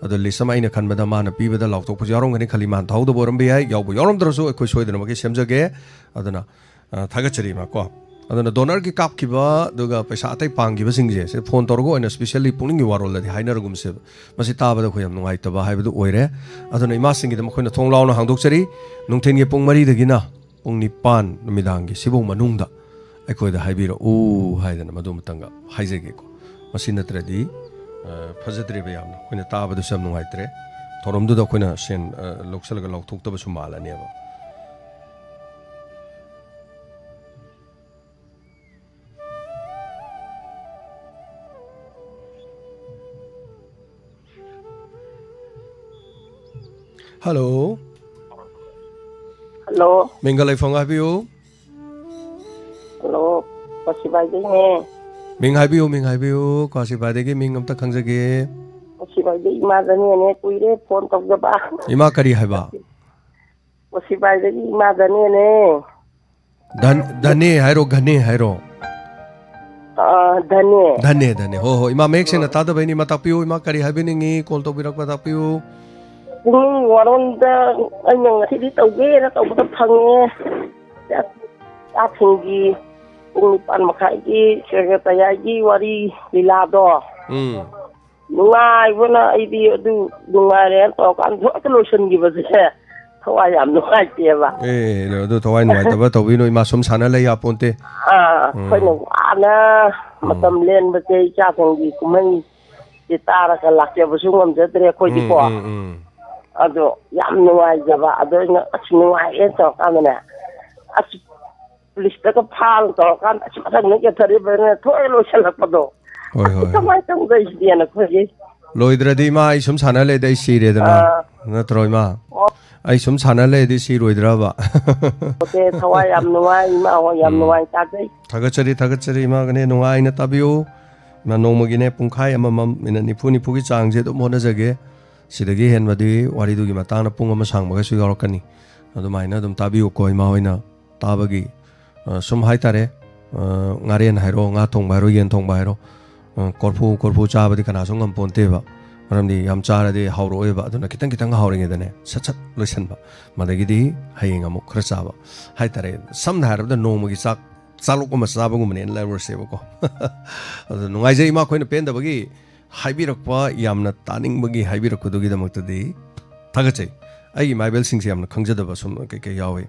ꯑꯗꯣ ꯂꯤꯁ ꯑꯃ ꯑꯩꯅ ꯈꯟꯕꯗ ꯃꯥꯅ ꯄꯤꯕꯗ ꯂꯥꯎꯊꯣꯛꯄꯁꯨ ꯌꯥꯎꯔꯝꯒꯅꯤ ꯈꯜꯂꯤ, ꯃꯥꯅ ꯊꯥꯍꯧꯗꯕ ꯑꯣꯏꯔꯝꯕ ꯌꯥꯏ꯫ ꯌꯥꯎꯕ ꯌꯥꯎꯔꯝꯗ꯭ꯔꯁꯨ ꯑꯩꯈꯣꯏ ꯁꯣꯏꯗꯅꯃꯛꯀꯤ ꯁꯦꯝꯖꯒꯦ꯫ ꯑꯗꯨꯅ ꯑ, ꯊꯥꯒꯠꯆꯔꯤ ꯏꯃꯥ ꯀꯣ꯫ ꯑꯗꯨꯅ ꯗꯣꯅꯔꯒꯤ ꯀꯥꯞꯈꯤꯕ ꯑꯗꯨꯒ ꯄꯩꯁꯥ ꯑꯇꯩ ꯄꯥꯡꯈꯤꯕꯁꯤꯡꯁꯦ ꯁꯤ ꯐꯣꯟ ꯇꯧꯔꯒ ꯑꯣꯏꯅ ꯁ꯭ꯄꯤꯁꯦꯜꯂꯤ ꯄꯨꯛꯅꯤꯡꯒꯤ ꯋꯥꯔꯣꯜꯗꯗꯤ ꯍꯥꯏꯅꯔꯒꯨꯝꯁꯦꯕ꯫ ꯃꯁꯤ ꯇꯥꯕꯗ ꯑꯩꯈꯣꯏ ꯌꯥꯝ ꯅꯨꯡꯉꯥꯏꯇꯕ ꯍꯥꯏꯕꯗꯨ ꯑꯣꯏꯔꯦ꯫ ꯑꯗꯨꯅ ꯏꯃꯥꯁꯤꯡꯒꯤꯗꯃꯛ ꯑꯩꯈꯣꯏꯅ ꯊꯣꯡ ꯂꯥꯎꯅ ꯍꯥꯡꯗꯣꯛꯆꯔꯤ꯫ ꯅꯨꯡꯊꯤꯜꯒꯤ ꯄꯨꯡ ꯃꯔꯤꯗꯒꯤꯅ ꯄꯨꯡ ꯅꯤꯄꯥꯟ ꯅꯨꯃꯤꯗꯥꯡꯒꯤ ꯁꯤꯐꯧ ꯃꯅꯨꯡꯗ ꯑꯩꯈꯣꯏꯗ ꯍꯥꯏꯕꯤꯔꯛꯎ ꯍꯥꯏꯗꯅ ꯃꯗꯨ ꯑꯃꯇꯪꯒ ꯍꯥꯏꯖꯒꯦꯀꯣ꯫ ꯃꯁꯤ ꯅꯠꯇ꯭ꯔꯗꯤ, ꯑ, ꯐꯖꯗ꯭ꯔꯦꯕ ꯌꯥꯝꯅ꯫ ꯑꯩꯈꯣꯏꯅ ꯇꯥꯕꯗꯁꯨ ꯌꯥꯝ ꯅꯨꯡꯉꯥꯏꯇ꯭ꯔꯦ꯫ ꯊꯧꯔꯝꯗꯨꯗ ꯑꯩꯈꯣꯏꯅ ꯁꯦꯟ, ꯑ, ꯂꯧꯁꯜꯂꯒ ꯂꯥꯎꯊꯣꯛꯇꯕꯁꯨ ꯃꯥꯜꯂꯅꯦꯕ꯫ ꯍꯜꯂꯣ꯫ ꯍꯜꯂꯣ꯫ ꯃꯤꯡꯒ ꯂꯩꯐꯝꯒ ꯍꯥꯏꯕꯤꯌꯨ꯫ ꯍꯜꯂꯣ, ꯀꯣꯁꯤꯕꯥꯏꯗꯩꯅꯦ꯫ ꯃꯤꯡ ꯍꯥꯏꯕꯤꯌꯨ, ꯃꯤꯡ ꯍꯥꯏꯕꯤꯌꯨ꯫ ꯀꯣꯁꯤꯕꯥꯏꯗꯒꯤ ꯃꯤꯡ ꯑꯝꯇ ꯈꯪꯖꯒꯦ꯫ ꯀꯣꯁꯤꯕꯥꯏꯗꯩ ꯏꯃꯥꯗꯅꯦꯅꯦ, ꯀꯨꯏꯔꯦ ꯐꯣꯟ ꯇꯧꯖꯕ꯫ ꯏꯃꯥ ꯀꯔꯤ ꯍꯥꯏꯕ? ꯀꯣꯁꯤꯕꯥꯏꯗꯒꯤ ꯏꯃꯥꯗꯅꯦꯅꯦ꯫ ꯙꯟ-, ꯙꯅꯦ ꯍꯥꯏꯔꯣ, ꯘꯅꯦ ꯍꯥꯏꯔꯣ? ꯑ, ꯙꯅꯦ꯫ ꯙꯅꯦ, ꯙꯅꯦ꯫ ꯍꯣ, ꯍꯣ, ꯏꯃꯥ ꯃꯌꯦꯛ ꯁꯦꯡꯅ ꯇꯥꯗꯕꯩꯅꯤ, ꯏꯃꯥ ꯇꯥꯛꯄꯤꯌꯨ, ꯏꯃꯥ ꯀꯔꯤ ꯍꯥꯏꯕꯤꯅꯤꯡꯉꯤ? ꯀꯣꯜ ꯇꯧꯕꯤꯔꯛꯄ ꯇꯥꯛꯄꯤꯌꯨ꯫ ꯄꯨꯛꯅꯤꯡ ꯋꯥꯔꯣꯝꯗ ꯑꯩꯅ ꯉꯁꯤꯗꯤ ꯇꯧꯒꯦꯅ ꯇꯧꯕꯗ ꯐꯪꯉꯦ꯫ ꯏꯆꯥꯁꯤꯡꯒꯤ ꯄꯨꯡ ꯅꯤꯄꯥꯟ ꯃꯈꯥꯏꯒꯤ ꯁꯦꯀ꯭ꯔꯦꯇꯔꯤꯌꯥꯒꯤ ꯋꯥꯔꯤ ꯂꯤꯂꯥꯗꯣ꯫ ꯎꯝ꯫ ꯅꯨꯡꯉꯥꯏꯕꯅ ꯑꯩꯗꯤ ꯑꯗꯨ ꯅꯨꯡꯉꯥꯏꯔꯦꯅ ꯇꯧꯔꯀꯥꯟꯗ ꯍꯦꯛꯇ ꯂꯣꯏꯁꯤꯟꯈꯤꯕꯁꯦ ꯊꯋꯥꯏ ꯌꯥꯝ ꯅꯨꯡꯉꯥꯏꯇꯦꯕ꯫ ꯑꯦ, ꯑꯗꯨ ꯊꯋꯥꯏ ꯅꯨꯡꯉꯥꯏꯇꯕ ꯇꯧꯕꯤꯅꯨ, ꯏꯃꯥ ꯁꯨꯝ ꯁꯥꯟꯅ ꯂꯩ ꯌꯥꯄꯣꯟꯇꯦ꯫ ꯑꯥ, ꯎꯝ꯫ ꯑꯩꯈꯣꯏꯅ ꯋꯥꯅ ꯎꯝ꯫ ꯃꯇꯝ ꯂꯦꯟꯕꯁꯦ ꯏꯆꯥꯁꯤꯡꯒꯤ ꯀꯨꯝꯍꯩ ꯁꯤ ꯇꯥꯔꯒ ꯂꯥꯛꯆꯕꯁꯨ ꯉꯝꯖꯗ꯭ꯔꯦ ꯑꯩꯈꯣꯏꯗꯤꯀꯣ꯫ ꯎꯝ, ꯎꯝ, ꯎꯝ꯫ ꯑꯗꯣ ꯌꯥꯝ ꯅꯨꯡꯉꯥꯏꯖꯕ꯫ ꯑꯗꯣ ꯑꯩꯅ ꯑꯁ ꯅꯨꯡꯉꯥꯏꯔꯦꯅ ꯇꯧꯔꯀꯥꯟꯗꯅꯦ, ꯑꯁ ꯄꯨꯂꯤꯁꯇꯒ ꯐꯥꯅ ꯇꯧꯔꯀꯥꯟꯗ ꯑꯁ ꯃꯊꯪ ꯅꯪ ꯆꯠꯊꯔꯤꯕꯅ ꯊꯣꯛꯑꯦ ꯂꯣꯏꯁꯤꯜꯂꯛꯄꯗꯣ꯫ ꯍꯣꯏ, ꯑꯁ ꯍꯣꯏ, ꯍꯣꯏ꯫ ꯀꯃꯥꯏꯅ ꯇꯧꯗꯣꯏꯁꯤꯗꯤꯅ ꯑꯩꯈꯣꯏꯒꯤ꯫ ꯂꯣꯏꯗ꯭ꯔꯗꯤ ꯏꯃꯥ ꯑꯩ ꯁꯨꯝ ꯁꯥꯟꯅ ꯂꯩꯗꯤ ꯑꯩ ꯁꯤꯔꯦꯗꯅ꯫ ꯑꯥ꯫ ꯅꯠꯇ꯭ꯔꯣ ꯏꯃꯥ? ꯑꯣ꯫ ꯑꯩ ꯁꯨꯝ ꯁꯥꯟꯅ ꯂꯩꯔꯗꯤ ꯁꯤꯔꯣꯏꯗ꯭ꯔꯕ? ꯑꯣꯀꯦ, ꯊꯋꯥꯏ ꯌꯥꯝ ꯅꯨꯡꯉꯥꯏ, ꯏꯃꯥ ꯍꯣꯏ, ꯌꯥꯝ ꯎꯝ꯫ ꯅꯨꯡꯉꯥꯏ ꯇꯥꯖꯩ꯫ ꯊꯥꯒꯠꯆꯔꯤ, ꯊꯥꯒꯠꯆꯔꯤ, ꯏꯃꯥꯒꯅꯦ ꯅꯨꯡꯉꯥꯏꯅ ꯇꯥꯕꯤꯌꯨ꯫ ꯏꯃꯥ, ꯅꯣꯡꯃꯒꯤꯅꯦ ꯄꯨꯡꯈꯥꯏ ꯑꯃꯃꯝ, ꯃꯤꯅꯠ ꯅꯤꯐꯨ, ꯅꯤꯐꯨꯒꯤ ꯆꯥꯡꯁꯦ ꯑꯗꯨꯝ ꯍꯣꯠꯅꯖꯒꯦ꯫ ꯁꯤꯗꯒꯤ ꯍꯦꯟꯕꯗꯤ ꯋꯥꯔꯤꯗꯨꯒꯤ ꯃꯇꯥꯡꯗ ꯄꯨꯡ ꯑꯃ ꯁꯥꯡꯕꯒꯁꯨ ꯌꯥꯎꯔꯛꯀꯅꯤ꯫ ꯑꯗꯨꯃꯥꯏꯅ ꯑꯗꯨꯝ ꯇꯥꯕꯤꯌꯨꯀꯣ, ꯏꯃꯥ ꯍꯣꯏꯅ ꯇꯥꯕꯒꯤ, ꯑ, ꯁꯨꯝ ꯍꯥꯏꯇꯥꯔꯦ, ꯑ, ꯉꯥꯔꯦꯟ ꯍꯥꯏꯔꯣ, ꯉꯥ ꯊꯣꯡꯕ ꯍꯥꯏꯔꯣ, ꯌꯦꯟ ꯊꯣꯡꯕ ꯍꯥꯏꯔꯣ, ꯑ, ꯀꯣꯔꯐꯨ, ꯀꯣꯔꯐꯨ ꯆꯥꯕꯗꯤ ꯀꯅꯥꯁꯨ ꯉꯝꯄꯣꯟꯇꯦꯕ꯫ ꯃꯔꯝꯗꯤ ꯌꯥꯝ ꯆꯥꯔꯗꯤ ꯍꯥꯎꯔꯛꯑꯣꯏꯕ꯫ ꯑꯗꯨꯅ ꯈꯤꯇꯪ ꯈꯤꯇꯪ ꯍꯥꯎꯔꯤꯉꯩꯗꯅꯦ ꯁꯠ ꯁꯠ ꯂꯣꯏꯁꯤꯟꯕ꯫ ꯃꯗꯒꯤꯗꯤ ꯍꯌꯦꯡ ꯑꯃꯨꯛ ꯈꯔ ꯆꯥꯕ ꯍꯥꯏꯇꯥꯔꯦ꯫ ꯁꯝꯅ ꯍꯥꯏꯔꯕꯗ ꯅꯣꯡꯃꯒꯤ ꯆꯥꯛ, ꯆꯥꯂꯣꯛ ꯑꯃ ꯆꯥꯕꯒꯨꯝꯕꯅꯦꯅ ꯂꯧꯔꯁꯦꯕꯀꯣ꯫ ꯑꯗꯨ ꯅꯨꯡꯉꯥꯏꯖꯩ ꯏꯃꯥ, ꯑꯩꯈꯣꯏꯅ ꯄꯦꯟꯗꯕꯒꯤ ꯍꯥꯏꯕꯤꯔꯛꯄ, ꯌꯥꯝꯅ ꯇꯥꯅꯤꯡꯕꯒꯤ ꯍꯥꯏꯕꯤꯔꯛꯄꯗꯨꯒꯤꯗꯃꯛꯇꯗꯤ ꯊꯥꯒꯠꯆꯩ꯫ ꯑꯩꯒꯤ ꯏꯃꯥ ꯏꯕꯦꯜꯁꯤꯡꯁꯦ ꯌꯥꯝꯅ ꯈꯪꯖꯗꯕ ꯁꯨꯝ ꯀꯩꯀꯩ ꯌꯥꯎꯋꯤ꯫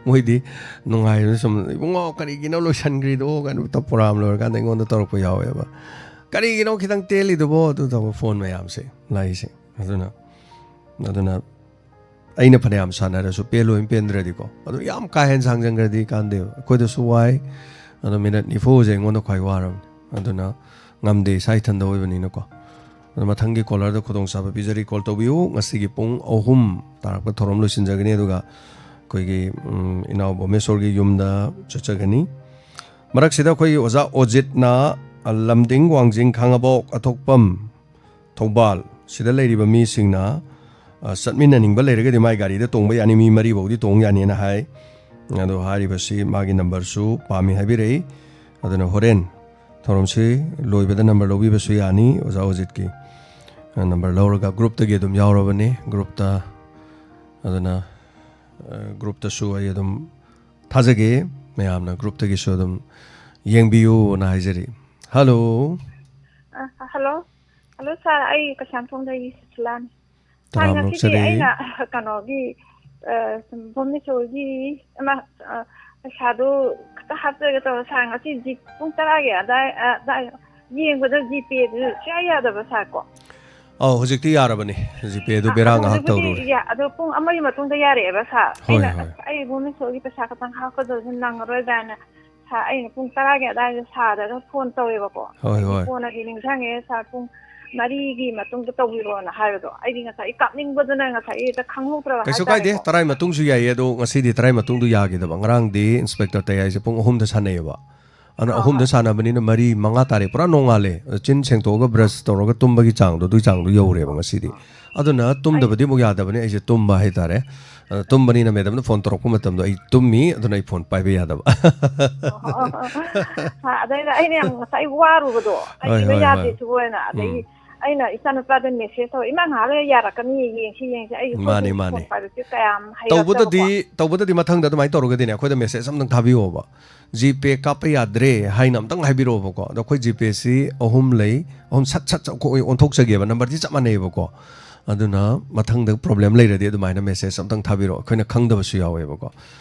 ꯃꯣꯏꯗꯤ ꯅꯨꯡꯉꯥꯏꯕ ꯁꯨꯝ, "ꯏꯕꯨꯡꯉꯣ, ꯀꯔꯤꯒꯤꯅꯣ ꯂꯣꯏꯁꯟꯈ꯭ꯔꯤꯗꯣ?" ꯀꯥꯏꯅ ꯄ꯭ꯔꯣꯒ꯭ꯔꯥꯝ ꯂꯣꯏꯔꯀꯥꯟꯗ ꯑꯩꯉꯣꯟꯗ ꯇꯧꯔꯛꯄ ꯌꯥꯎꯋꯦꯕ꯫ "ꯀꯔꯤꯒꯤꯅꯣ ꯈꯤꯇꯪ ꯇꯦꯜꯂꯤꯗꯨꯕꯣ?" ꯑꯗꯨ ꯇꯧꯕ ꯐꯣꯟ ꯃꯌꯥꯝꯁꯦ ꯂꯥꯛꯏꯁꯦ꯫ ꯑꯗꯨꯅ, ꯑꯗꯨꯅ ꯑꯩꯅ ꯐꯅꯌꯥꯝ ꯁꯥꯟꯅꯔꯁꯨ ꯄꯦꯜꯂꯣꯏꯅ ꯄꯦꯟꯗ꯭ꯔꯗꯤꯀꯣ, ꯑꯗꯨ ꯌꯥꯝ ꯀꯥ ꯍꯦꯟꯅ ꯁꯥꯡꯖꯟꯈ꯭ꯔꯗꯤ ꯀꯥꯟꯗꯦꯕ꯫ ꯑꯩꯈꯣꯏꯗꯁꯨ ꯋꯥꯏ, ꯑꯗꯣ ꯃꯤꯅꯠ ꯅꯤꯐꯨꯁꯦ ꯑꯩꯉꯣꯟꯗ ꯈ꯭ꯋꯥꯏ ꯋꯥꯔꯕꯅꯤ꯫ ꯑꯗꯨꯅ ꯉꯝꯗꯦ, ꯏꯁꯥ ꯏꯊꯟꯗ ꯑꯣꯏꯕꯅꯤꯅꯀꯣ꯫ ꯑꯗꯣ ꯃꯊꯪꯒꯤ ꯀꯣꯂꯔꯗ ꯈꯨꯗꯣꯡꯆꯥꯕ ꯄꯤꯖꯔꯤ, ꯀꯣꯜ ꯇꯧꯕꯤꯌꯨ꯫ ꯉꯁꯤꯒꯤ ꯄꯨꯡ ꯑꯍꯨꯝ ꯇꯥꯔꯛꯄ ꯊꯧꯔꯝ ꯂꯣꯏꯁꯤꯟꯖꯒꯅꯤ, ꯑꯗꯨꯒ ꯑꯩꯈꯣꯏꯒꯤ, ꯎꯝ, ꯏꯅꯥꯎ ꯚꯨꯕꯅꯦꯁꯣꯔꯒꯤ ꯌꯨꯝꯗ ꯆꯠꯆꯒꯅꯤ꯫ ꯃꯔꯛꯁꯤꯗ ꯑꯩꯈꯣꯏꯒꯤ ꯑꯣꯖꯥ ꯑꯣꯖꯤꯠꯅ, ꯑ, ꯂꯝꯗꯤꯡ, ꯋꯥꯡꯖꯤꯡ, ꯈꯥꯉꯕꯣꯛ, ꯑꯊꯣꯛꯄꯝ, ꯊꯧꯕꯥꯜ ꯁꯤꯗ ꯂꯩꯔꯤꯕ ꯃꯤꯁꯤꯡꯅ, ꯑ, ꯆꯠꯃꯤꯟꯅꯅꯤꯡꯕ ꯂꯩꯔꯒꯗꯤ ꯃꯥꯏ ꯒꯥꯔꯤꯗ ꯇꯣꯡꯕ ꯌꯥꯅꯤ, ꯃꯤ ꯃꯔꯤꯐꯧꯗꯤ ꯇꯣꯡ ꯌꯥꯅꯤꯅ ꯍꯥꯏ꯫ ꯑꯗꯣ ꯍꯥꯏꯔꯤꯕꯁꯤ ꯃꯥꯒꯤ ꯅꯝꯕꯔꯁꯨ ꯄꯥꯝꯃꯤ ꯍꯥꯏꯕꯤꯔꯛꯏ꯫ ꯑꯗꯨꯅ ꯍꯣꯔꯦꯟ ꯊꯧꯔꯝꯁꯤ ꯂꯣꯏꯕꯗ ꯅꯝꯕꯔ ꯂꯧꯕꯤꯕꯁꯨ ꯌꯥꯅꯤ ꯑꯣꯖꯥ ꯑꯣꯖꯤꯠꯀꯤ꯫ ꯑ, ꯅꯝꯕꯔ ꯂꯧꯔꯒ ꯒ꯭ꯔꯨꯞꯇꯒꯤ ꯑꯗꯨꯝ ꯌꯥꯎꯔꯕꯅꯤ, ꯒ꯭ꯔꯨꯞꯇ꯫ ꯑꯗꯨꯅ, ꯑ, ꯒ꯭ꯔꯨꯞꯇꯁꯨ ꯑꯩ ꯑꯗꯨꯝ ꯊꯥꯖꯒꯦ, ꯃꯌꯥꯝꯅ ꯒ꯭ꯔꯨꯞꯇꯒꯤꯁꯨ ꯑꯗꯨꯝ ꯌꯦꯡꯕꯤꯌꯨꯅ ꯍꯥꯏꯖꯔꯤ꯫ ꯍꯜꯂꯣ꯫ ꯑ, ꯍꯜꯂꯣ꯫ ꯍꯜꯂꯣ, ꯁꯥꯔ, ꯑꯩ ꯀꯩꯁꯥꯝꯊꯣꯡꯗꯒꯤ ꯁꯨꯁꯤꯂꯥꯅꯤ꯫ ꯁꯥꯔ, ꯇꯔꯥꯝꯅ ꯉꯁꯤꯗꯤ ꯑꯣꯛꯆꯔꯤ꯫ ꯑꯩꯅ, ꯀꯩꯅꯣꯒꯤ, ꯑ, ꯁꯨꯝ ꯚꯨꯕꯅꯦꯁꯣꯔꯒꯤ ꯑꯃ, ꯑ, ꯄꯩꯁꯥꯗꯨ ꯈꯤꯇ ꯍꯥꯞꯆꯒꯦ ꯇꯧꯕ꯫ ꯁꯥꯔ, ꯉꯁꯤ ꯖꯤ-, ꯄꯨꯡ ꯇꯔꯥꯒꯤ ꯑꯗꯥꯏ, ꯑ, ꯑꯗꯥꯏ ꯌꯦꯡꯕꯗ ꯖꯤꯄꯦꯗꯨ ꯁꯨꯡꯌꯥ ꯌꯥꯗꯕ, ꯁꯥꯔ, ꯀꯣ? ꯑꯧ, ꯍꯧꯖꯤꯛꯇꯤ ꯌꯥꯔꯕꯅꯤ꯫ ꯖꯤꯄꯦꯗꯨ ꯑ, ꯕꯦꯔꯥ ꯑꯗꯨ ꯉꯥꯏꯍꯥꯛ ꯍꯧꯖꯤꯛꯄꯨꯗꯤ ꯇꯧꯔꯨꯔꯦ꯫ ꯌꯥ-, ꯑꯗꯣ ꯄꯨꯡ ꯑꯃꯒꯤ ꯃꯇꯨꯡꯗ ꯌꯥꯔꯛꯑꯦꯕ, ꯁꯥꯔ꯫ ꯍꯣꯏ, ꯑꯩꯅ, ꯍꯣꯏ꯫ "ꯑꯁ, ꯑꯩ ꯚꯨꯕꯅꯦꯁꯣꯔꯒꯤ ꯄꯩꯁꯥ ꯈꯛꯇꯪ ꯍꯥꯞꯀꯗꯕꯁꯨ ꯅꯪꯉꯔꯣꯏ" ꯀꯥꯏꯅ, ꯁꯥꯔ, ꯑꯩꯅ ꯄꯨꯡ ꯇꯔꯥꯒꯤ ꯑꯗꯥꯏꯗ ꯁꯥꯔꯗ ꯐꯣꯟ ꯇꯧꯋꯦꯕꯀꯣ꯫ ꯍꯣꯏ, ꯑꯗꯒꯤ ꯍꯣꯏ꯫ ꯀꯣꯟꯅꯗꯤ ꯅꯤꯡꯁꯤꯡꯉꯦ, "ꯁꯥꯔ, ꯄꯨꯡ ꯃꯔꯤꯒꯤ ꯃꯇꯨꯡꯗ ꯇꯧꯕꯤꯔꯣꯅ" ꯍꯥꯏꯕꯗꯣ꯫ ꯑꯩꯗꯤ ꯉꯁꯥꯏ ꯀꯥꯞꯅꯤꯡꯕꯗꯨꯅ ꯉꯁꯥꯏ ꯍꯦꯛꯇ ꯈꯪꯍꯧꯗ꯭ꯔꯕ ꯀꯩꯁꯨ ꯀꯥꯏꯗꯦ, ꯍꯥꯏꯇꯥꯔꯦꯀꯣ꯫ ꯇꯔꯥꯏ ꯃꯇꯨꯡꯁꯨ ꯌꯥꯏꯌꯦ, ꯑꯗꯣ ꯉꯁꯤꯗꯤ ꯇꯔꯥꯏ ꯃꯇꯨꯡꯗꯨ ꯌꯥꯈꯤꯗꯕ꯫ ꯉꯔꯥꯡꯗꯤ ꯏꯟꯁꯄꯦꯛꯇꯔ ꯇꯌꯥꯏꯁꯦ ꯄꯨꯡ ꯑꯍꯨꯝꯗ ꯁꯥꯟꯅꯩꯌꯦꯕ꯫ ꯑꯗꯨꯅ ꯑꯥ, ꯑꯍꯨꯝꯗ ꯑꯥ꯫ ꯁꯥꯟꯅꯕꯅꯤꯅ ꯃꯔꯤ, ꯃꯉꯥ ꯇꯥꯔꯦ, ꯄꯨꯔꯥ ꯅꯣꯡꯉꯥꯜꯂꯦ꯫ ꯑꯗꯣ ꯆꯤꯟ ꯁꯦꯡꯇꯣꯛꯑꯒ ꯕ꯭ꯔꯁ ꯇꯧꯔꯒ ꯇꯨꯝꯕꯒꯤ ꯆꯥꯡꯗꯣ, ꯑꯗꯨꯒꯤ ꯆꯥꯡꯗꯣ ꯌꯧꯔꯦꯕ ꯉꯁꯤꯗꯤ꯫ ꯑꯗꯨꯅ ꯇꯨꯝꯗꯕꯗꯤ ꯑꯃꯨꯛ ꯌꯥꯗꯕꯅꯤ, ꯑꯩꯁꯦ ꯇꯨꯝꯕ ꯍꯥꯏꯇꯥꯔꯦ꯫ ꯑꯗ ꯇꯨꯝꯕꯅꯤꯅ ꯃꯦꯗꯝꯅ ꯐꯣꯟ ꯇꯧꯔꯛꯄ ꯃꯇꯝꯗꯣ ꯑꯩ ꯇꯨꯝꯃꯤ, ꯑꯗꯨꯅ ꯑꯩ ꯐꯣꯟ ꯄꯥꯏꯕ ꯌꯥꯗꯕ꯫ ꯑꯣ, ꯑꯣ, ꯑꯣ꯫ ꯑ, ꯑꯗꯩꯗ ꯑꯩꯅ ꯌꯥꯝ ꯉꯁꯥꯏ ꯋꯥꯔꯨꯕꯗꯣ, ꯍꯣꯏ, "ꯀꯩꯒꯤꯅꯣ ꯍꯣꯏ, ꯍꯣꯏ꯫ ꯌꯥꯗ꯭ꯔꯤꯁꯤꯕꯣꯅ?" ꯑꯗꯒꯤ ꯎꯝ꯫ ꯑꯩꯅ ꯏꯆꯥꯅꯨꯄꯥꯗ ꯃꯦꯁꯦꯖ ꯇꯧꯔ, "ꯏꯃꯥ, ꯉꯥꯏꯍꯥꯛ ꯂꯩꯔ ꯌꯥꯔꯛꯀꯅꯤ, ꯌꯦꯡꯁꯤ, ꯌꯦꯡꯁꯤ꯫ ꯑꯩ ꯃꯥꯅꯤ, ꯁꯣꯏꯗꯅ ꯃꯥꯅꯤ꯫ ꯐꯣꯟ ꯄꯥꯏꯕꯁꯦ ꯀꯌꯥꯝ ꯍꯩꯔꯛꯇꯕꯀꯣ?" ꯇꯧꯕꯗꯗꯤ, ꯇꯧꯕꯗꯗꯤ ꯃꯊꯪꯗ ꯑꯗꯨꯃꯥꯏꯅ ꯇꯧꯔꯒꯗꯤꯅꯦ, ꯑꯩꯈꯣꯏꯗ ꯃꯦꯁꯦꯖ ꯑꯝꯇꯪ ꯊꯥꯕꯤꯌꯣꯕ꯫ "ꯖꯤꯄꯦ ꯀꯥꯞꯄ ꯌꯥꯗ꯭ꯔꯦ" ꯍꯥꯏꯅ ꯑꯝꯇꯪ ꯍꯥꯏꯕꯤꯔꯛꯑꯣꯕꯀꯣ꯫ ꯑꯗꯣ ꯑꯩꯈꯣꯏ ꯖꯤꯄꯦꯁꯤ ꯑꯍꯨꯝ ꯂꯩ, ꯑꯍꯨꯝ ꯁꯠ ꯁꯠ ꯁꯠ ꯑꯩꯈꯣꯏ ꯑꯣꯟꯊꯣꯛꯆꯒꯦꯕ, ꯅꯝꯕꯔꯗꯤ ꯆꯞ ꯃꯥꯟꯅꯩꯌꯦꯕꯀꯣ꯫ ꯑꯗꯨꯅ ꯃꯊꯪꯗ problem ꯂꯩꯔꯗꯤ ꯑꯗꯨꯃꯥꯏꯅ message ꯑꯝꯇꯪ ꯊꯥꯕꯤꯔꯛꯑꯣ, ꯑꯩꯈꯣꯏꯅ ꯈꯪꯗꯕꯁꯨ ꯌꯥꯎꯋꯦꯕꯀꯣ꯫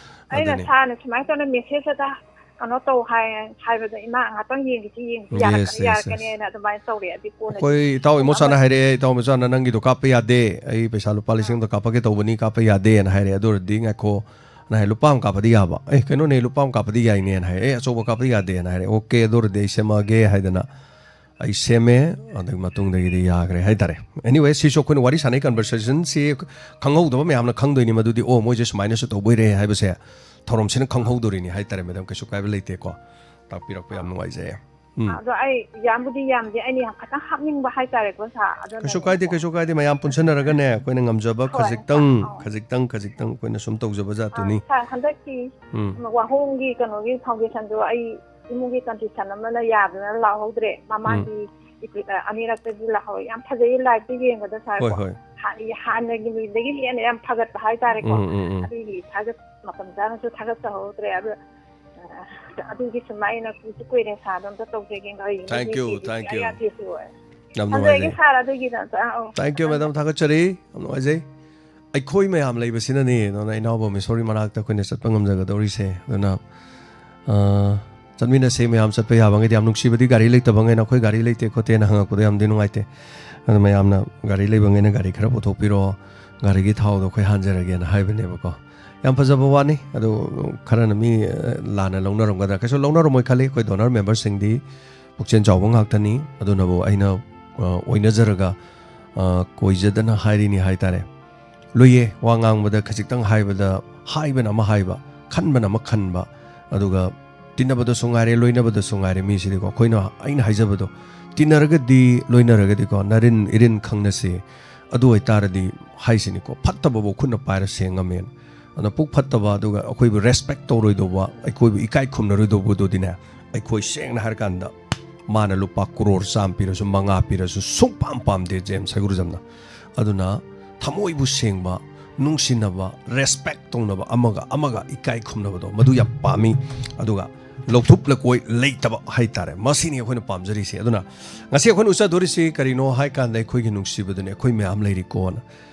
ꯑꯩꯅ ꯑꯗꯨꯅꯤ. ꯁꯥꯔꯅ ꯁꯨꯃꯥꯏꯅ ꯇꯧꯅ message ꯑꯗ ꯀꯩꯅꯣ ꯇꯧ ꯍꯥꯏ ꯍꯥꯏꯕꯗ, "ꯏꯃꯥ, ꯉꯥꯛꯇꯪ ꯌꯦꯡꯒꯦꯁꯤ, ꯌꯦꯡꯒꯦꯁꯤ, Yes, ꯌꯥꯔꯛꯀꯅꯤ, yes, yes. ꯌꯥꯔꯛꯀꯅꯤꯅ ꯑꯗꯨꯃꯥꯏꯅ ꯇꯧꯔꯦ꯫ ꯑꯗꯨ ꯀꯣꯟꯅꯗꯤ ꯑꯩꯈꯣꯏ ꯏꯇꯥꯎ ꯀꯩꯅꯣ ꯏꯃꯣꯆꯥꯅ ꯑꯃ ꯍꯥꯏꯔꯛꯑꯦ, "ꯏꯇꯥꯎ ꯏꯃꯣꯆꯥꯅ ꯅꯪꯒꯤꯗꯣ ꯀꯥꯞꯄ ꯌꯥꯗꯦ, ꯑꯩ ꯄꯩꯁꯥ ꯂꯨꯄꯥ ꯂꯤꯁꯤꯡ ꯑꯃꯗꯣ ꯀꯥꯞꯄꯛꯀꯦ ꯇꯧꯕꯅꯤ, ꯀꯥꯞꯄ ꯌꯥꯗꯦꯅ" ꯍꯥꯏꯔꯛꯑꯦ꯫ ꯑꯗꯨ ꯑꯣꯏꯔꯗꯤ ꯉꯥꯏꯈꯣ, ꯅ ꯍꯥꯏ, "ꯂꯨꯄꯥ ꯑꯃ ꯀꯥꯞꯄꯗꯤ ꯌꯥꯕ?" "ꯑꯦ, ꯀꯩꯅꯣꯅꯦ, ꯂꯨꯄꯥ ꯑꯃ ꯀꯥꯞꯄꯗꯤ ꯌꯥꯏꯅꯦꯅ" ꯍꯥꯏ꯫ "ꯑꯦ, ꯑꯆꯧꯕ ꯀꯥꯞꯄꯗꯤ ꯌꯥꯗꯦꯅ" ꯍꯥꯏꯔꯦ꯫ "Okay, ꯑꯗꯨ ꯑꯣꯏꯔꯗꯤ ꯑꯩ ꯁꯦꯝꯃꯛꯑꯒꯦ" ꯍꯥꯏꯗꯅ ꯑꯩ ꯁꯦꯝꯃꯦ꯫ ꯑꯗꯨꯒꯤ ꯃꯇꯨꯡꯗꯒꯤꯗꯤ ꯌꯥꯈ꯭ꯔꯦ ꯍꯥꯏꯇꯥꯔꯦ꯫ Anyway, ꯁꯤꯁꯨ ꯑꯩꯈꯣꯏꯅ ꯋꯥꯔꯤ ꯁꯥꯟꯅꯩ conversationꯁꯤ ꯈꯪꯍꯧꯗꯕ ꯃꯌꯥꯝꯅ ꯈꯪꯗꯣꯏꯅꯤ ꯃꯗꯨꯗꯤ, "ꯑꯣ, ꯃꯣꯏꯁꯦ ꯁꯨꯃꯥꯏꯅꯁꯨ ꯇꯧꯕ ꯑꯣꯏꯔꯦ" ꯍꯥꯏꯕꯁꯦ ꯊꯧꯔꯝꯁꯤꯅ ꯈꯪꯍꯧꯗꯣꯔꯤꯅꯤ ꯍꯥꯏꯇꯥꯔꯦ꯫ Madam, ꯀꯩꯁꯨ ꯀꯥꯏꯕ ꯂꯩꯇꯦꯀꯣ꯫ ꯇꯥꯛꯄꯤꯔꯛꯄ ꯌꯥꯝ ꯅꯨꯡꯉꯥꯏꯖꯩ꯫ ꯎꯝ꯫ ꯑꯗꯣ ꯑꯩ ꯌꯥꯝꯕꯨꯗꯤ ꯌꯥꯝꯗꯦ, ꯑꯩꯅ ꯌꯥꯝ ꯈꯤꯇꯪ ꯍꯥꯞꯅꯤꯡꯕ ꯍꯥꯏꯇꯥꯔꯦꯀꯣ ꯁꯥꯔ꯫ ꯑꯗꯨꯅ ꯀꯩꯁꯨ ꯀꯥꯏꯗꯦ, ꯀꯩꯁꯨ ꯀꯥꯏꯗꯦ꯫ ꯃꯌꯥꯝ ꯄꯨꯟꯁꯟꯅꯔꯒꯅꯦ, ꯑꯩꯈꯣꯏꯅ ꯉꯝꯖꯕ ꯍꯣꯏ, ꯈꯖꯤꯛꯇꯪ, ꯑꯥ꯫ ꯈꯖꯤꯛꯇꯪ, ꯈꯖꯤꯛꯇꯪ ꯑꯩꯈꯣꯏꯅ ꯁꯨꯝ ꯇꯧꯖꯕ ꯖꯥꯠꯇꯨꯅꯤ꯫ ꯁꯥꯔ, ꯍꯟꯗꯛꯀꯤ ꯎꯝ꯫ ꯋꯥꯍꯣꯡꯒꯤ ꯀꯩꯅꯣꯒꯤ foundationꯗꯣ ꯑꯩ ꯏꯃꯨꯡꯒꯤ condition ꯑꯃꯅ ꯌꯥꯗꯅ ꯂꯥꯛꯍꯧꯗ꯭ꯔꯦ꯫ ꯃꯃꯥꯡꯒꯤ ꯏꯄꯤ-, ꯑ, ꯑꯅꯤꯔꯛꯇꯗꯤ ꯂꯥꯛꯍꯧꯋꯦ꯫ ꯌꯥꯝ ꯐꯖꯩꯌꯦ, liveꯇ ꯌꯦꯡꯕꯗ ꯁꯥꯔꯀꯣ꯫ ꯍꯣꯏ, ꯍꯣꯏ꯫ ꯍꯥꯟꯅꯒꯤ, ꯍꯥꯟꯅꯒꯤ ꯃꯤꯗꯒꯤ ꯍꯦꯟꯅ ꯌꯥꯝ ꯐꯒꯠꯄ ꯍꯥꯏꯇꯥꯔꯦꯀꯣ꯫ ꯎꯝ, ꯎꯝ, ꯎꯝ꯫ ꯑꯗꯨꯒꯤ ꯊꯥꯒꯠ-, ꯃꯇꯝ ꯆꯥꯅꯁꯨ ꯊꯥꯒꯠꯆꯍꯧꯗ꯭ꯔꯦ꯫ ꯑꯗꯨ, ꯑ, ꯑꯗꯨꯒꯤ ꯁꯨꯝ ꯑꯩꯅ ꯀꯨꯏꯁꯨ ꯀꯨꯏꯔꯦ ꯁꯥꯔꯗ ꯑꯝꯇ ꯇꯧꯖꯒꯦ꯫ ꯀꯔꯤꯒꯤꯅꯣ Thank you, ꯌꯦꯡꯕꯤꯕ thank you. ꯑꯌꯥ ꯊꯤꯁꯨ ꯑꯣꯏ꯫ ꯌꯥꯝ ꯊꯝꯖꯔꯒꯦ ꯅꯨꯡꯉꯥꯏꯖꯩ꯫ ꯁꯥꯔ ꯑꯗꯨꯒꯤꯗ ꯑꯝꯇ꯫ ꯑꯧ꯫ Thank you, madam. ꯊꯥꯒꯠꯆꯔꯤ꯫ ꯌꯥꯝ ꯅꯨꯡꯉꯥꯏꯖꯩ꯫ ꯑꯩꯈꯣꯏ ꯃꯌꯥꯝ ꯂꯩꯕꯁꯤꯅꯅꯤ, ꯑꯗꯨꯅ ꯏꯅꯥꯎꯕꯣꯝ ꯏꯁꯣꯔꯒꯤ ꯃꯅꯥꯛꯇ ꯑꯩꯈꯣꯏꯅ ꯆꯠꯄ ꯉꯝꯖꯒꯗꯧꯔꯤꯁꯦ꯫ ꯑꯗꯨꯅ, ꯑ, ꯆꯠꯃꯤꯟꯅꯁꯦ ꯃꯌꯥꯝ, ꯆꯠꯄ ꯌꯥꯕꯉꯩꯗꯤ꯫ ꯌꯥꯝ ꯅꯨꯡꯁꯤꯕꯗꯤ ꯒꯥꯔꯤ ꯂꯩꯇꯕꯉꯩꯅ ꯑꯩꯈꯣꯏ ꯒꯥꯔꯤ ꯂꯩꯇꯦ ꯈꯣꯠꯇꯦꯅ ꯍꯪꯉꯛꯄꯗꯣ ꯌꯥꯝꯗꯤ ꯅꯨꯡꯉꯥꯏꯇꯦ꯫ ꯑꯗꯨ ꯃꯌꯥꯝꯅ ꯒꯥꯔꯤ ꯂꯩꯕꯉꯩꯅ ꯒꯥꯔꯤ ꯈꯔ ꯄꯨꯊꯣꯛꯄꯤꯔꯣ, ꯒꯥꯔꯤꯒꯤ ꯊꯥꯎꯗꯣ ꯑꯩꯈꯣꯏ ꯍꯥꯟꯖꯔꯒꯦꯅ ꯍꯥꯏꯕꯅꯦꯕꯀꯣ꯫ ꯌꯥꯝ ꯐꯖꯕ ꯋꯥꯅꯤ꯫ ꯑꯗꯨ ꯈꯔꯅ ꯃꯤ, ꯑ, ꯂꯥꯟꯅ ꯂꯧꯅꯔꯝꯒꯗ꯭ꯔꯥ? ꯀꯩꯁꯨ ꯂꯧꯅꯔꯝꯃꯣꯏ ꯈꯜꯂꯤ꯫ ꯑꯩꯈꯣꯏ donor memberꯁꯤꯡꯗꯤ ꯄꯨꯛꯆꯦꯜ ꯆꯥꯎꯕ ꯉꯥꯛꯇꯅꯤ꯫ ꯑꯗꯨꯅꯕꯨ ꯑꯩꯅ, ꯑ, ꯑꯣꯏꯅꯖꯔꯒ, ꯑ, ꯀꯣꯏꯖꯗꯅ ꯍꯥꯏꯔꯤꯅꯤ ꯍꯥꯏꯇꯥꯔꯦ꯫ ꯂꯨꯏꯌꯦ, ꯋꯥ ꯉꯥꯡꯕꯗ ꯈꯖꯤꯛꯇꯪ ꯍꯥꯏꯕꯗ, ꯍꯥꯏꯕꯅ ꯑꯃ ꯍꯥꯏꯕ, ꯈꯟꯕꯅ ꯑꯃ ꯈꯟꯕ, ꯑꯗꯨꯒ ꯇꯤꯟꯅꯕꯗꯁꯨ ꯉꯥꯏꯔꯦ, ꯂꯣꯏꯅꯕꯗꯁꯨ ꯉꯥꯏꯔꯦ, ꯃꯤꯁꯤꯗꯤꯀꯣ, ꯑꯩꯈꯣꯏꯅ, ꯑꯩꯅ ꯍꯥꯏꯖꯕꯗꯣ, ꯇꯤꯟꯅꯔꯒꯗꯤ, ꯂꯣꯏꯅꯔꯒꯗꯤꯀꯣ, ꯅꯔꯤꯟ ꯏꯔꯤꯟ ꯈꯪꯅꯁꯤ꯫ ꯑꯗꯨ ꯑꯣꯏꯇꯥꯔꯗꯤ ꯍꯥꯏꯁꯤꯅꯤꯀꯣ, ꯐꯠꯇꯕꯕꯨ ꯈꯨꯠꯅ ꯄꯥꯏꯔ ꯁꯦꯡ ꯉꯝꯃꯦꯅ꯫ ꯑꯗꯨꯅ ꯄꯨꯛ ꯐꯠꯇꯕ, ꯑꯗꯨꯒ ꯑꯩꯈꯣꯏꯕꯨ respect ꯇꯧꯔꯣꯏꯗꯧꯕ, ꯑꯩꯈꯣꯏꯕꯨ ꯏꯀꯥꯏ ꯈꯨꯝꯅꯔꯣꯏꯗꯧꯕꯗꯨꯗꯤꯅꯦ, ꯑꯩꯈꯣꯏ ꯁꯦꯡꯅ ꯍꯥꯏꯔꯀꯥꯟꯗ ꯃꯥꯅ ꯂꯨꯄꯥ ꯀ꯭ꯔꯣꯔ ꯆꯥꯝ ꯄꯤꯔꯁꯨ, ꯃꯉꯥ ꯄꯤꯔꯁꯨ ꯁꯨꯡꯄꯥꯝ ꯄꯥꯝꯗꯦ ꯖꯦꯝꯁ ꯁꯩꯒꯨꯔꯖꯝꯅ꯫ ꯑꯗꯨꯅ ꯊꯃꯣꯏꯕꯨ ꯁꯦꯡꯕ, ꯅꯨꯡꯁꯤꯅꯕ, respect ꯇꯧꯅꯕ, ꯑꯃꯒ ꯑꯃꯒ ꯏꯀꯥꯏ ꯈꯨꯝꯅꯕꯗꯣ, ꯃꯗꯨ ꯌꯥꯝ ꯄꯥꯝꯃꯤ꯫ ꯑꯗꯨꯒ ꯂꯧꯊꯨꯞ ꯂꯀꯣꯏ ꯂꯩꯇꯕ ꯍꯥꯏꯇꯥꯔꯦ, ꯃꯁꯤꯅꯤ ꯑꯩꯈꯣꯏꯅ ꯄꯥꯝꯖꯔꯤꯁꯤ꯫ ꯑꯗꯨꯅ ꯉꯁꯤ ꯑꯩꯈꯣꯏꯅ ꯎꯠꯆꯗꯣꯔꯤꯁꯤ ꯀꯔꯤꯅꯣ ꯍꯥꯏ ꯀꯥꯟꯗ, ꯑꯩꯈꯣꯏꯒꯤ ꯅꯨꯡꯁꯤꯕꯗꯨꯅꯤ, ꯑꯩꯈꯣꯏ ꯃꯌꯥꯝ ꯂꯩꯔꯤꯀꯣꯅ꯫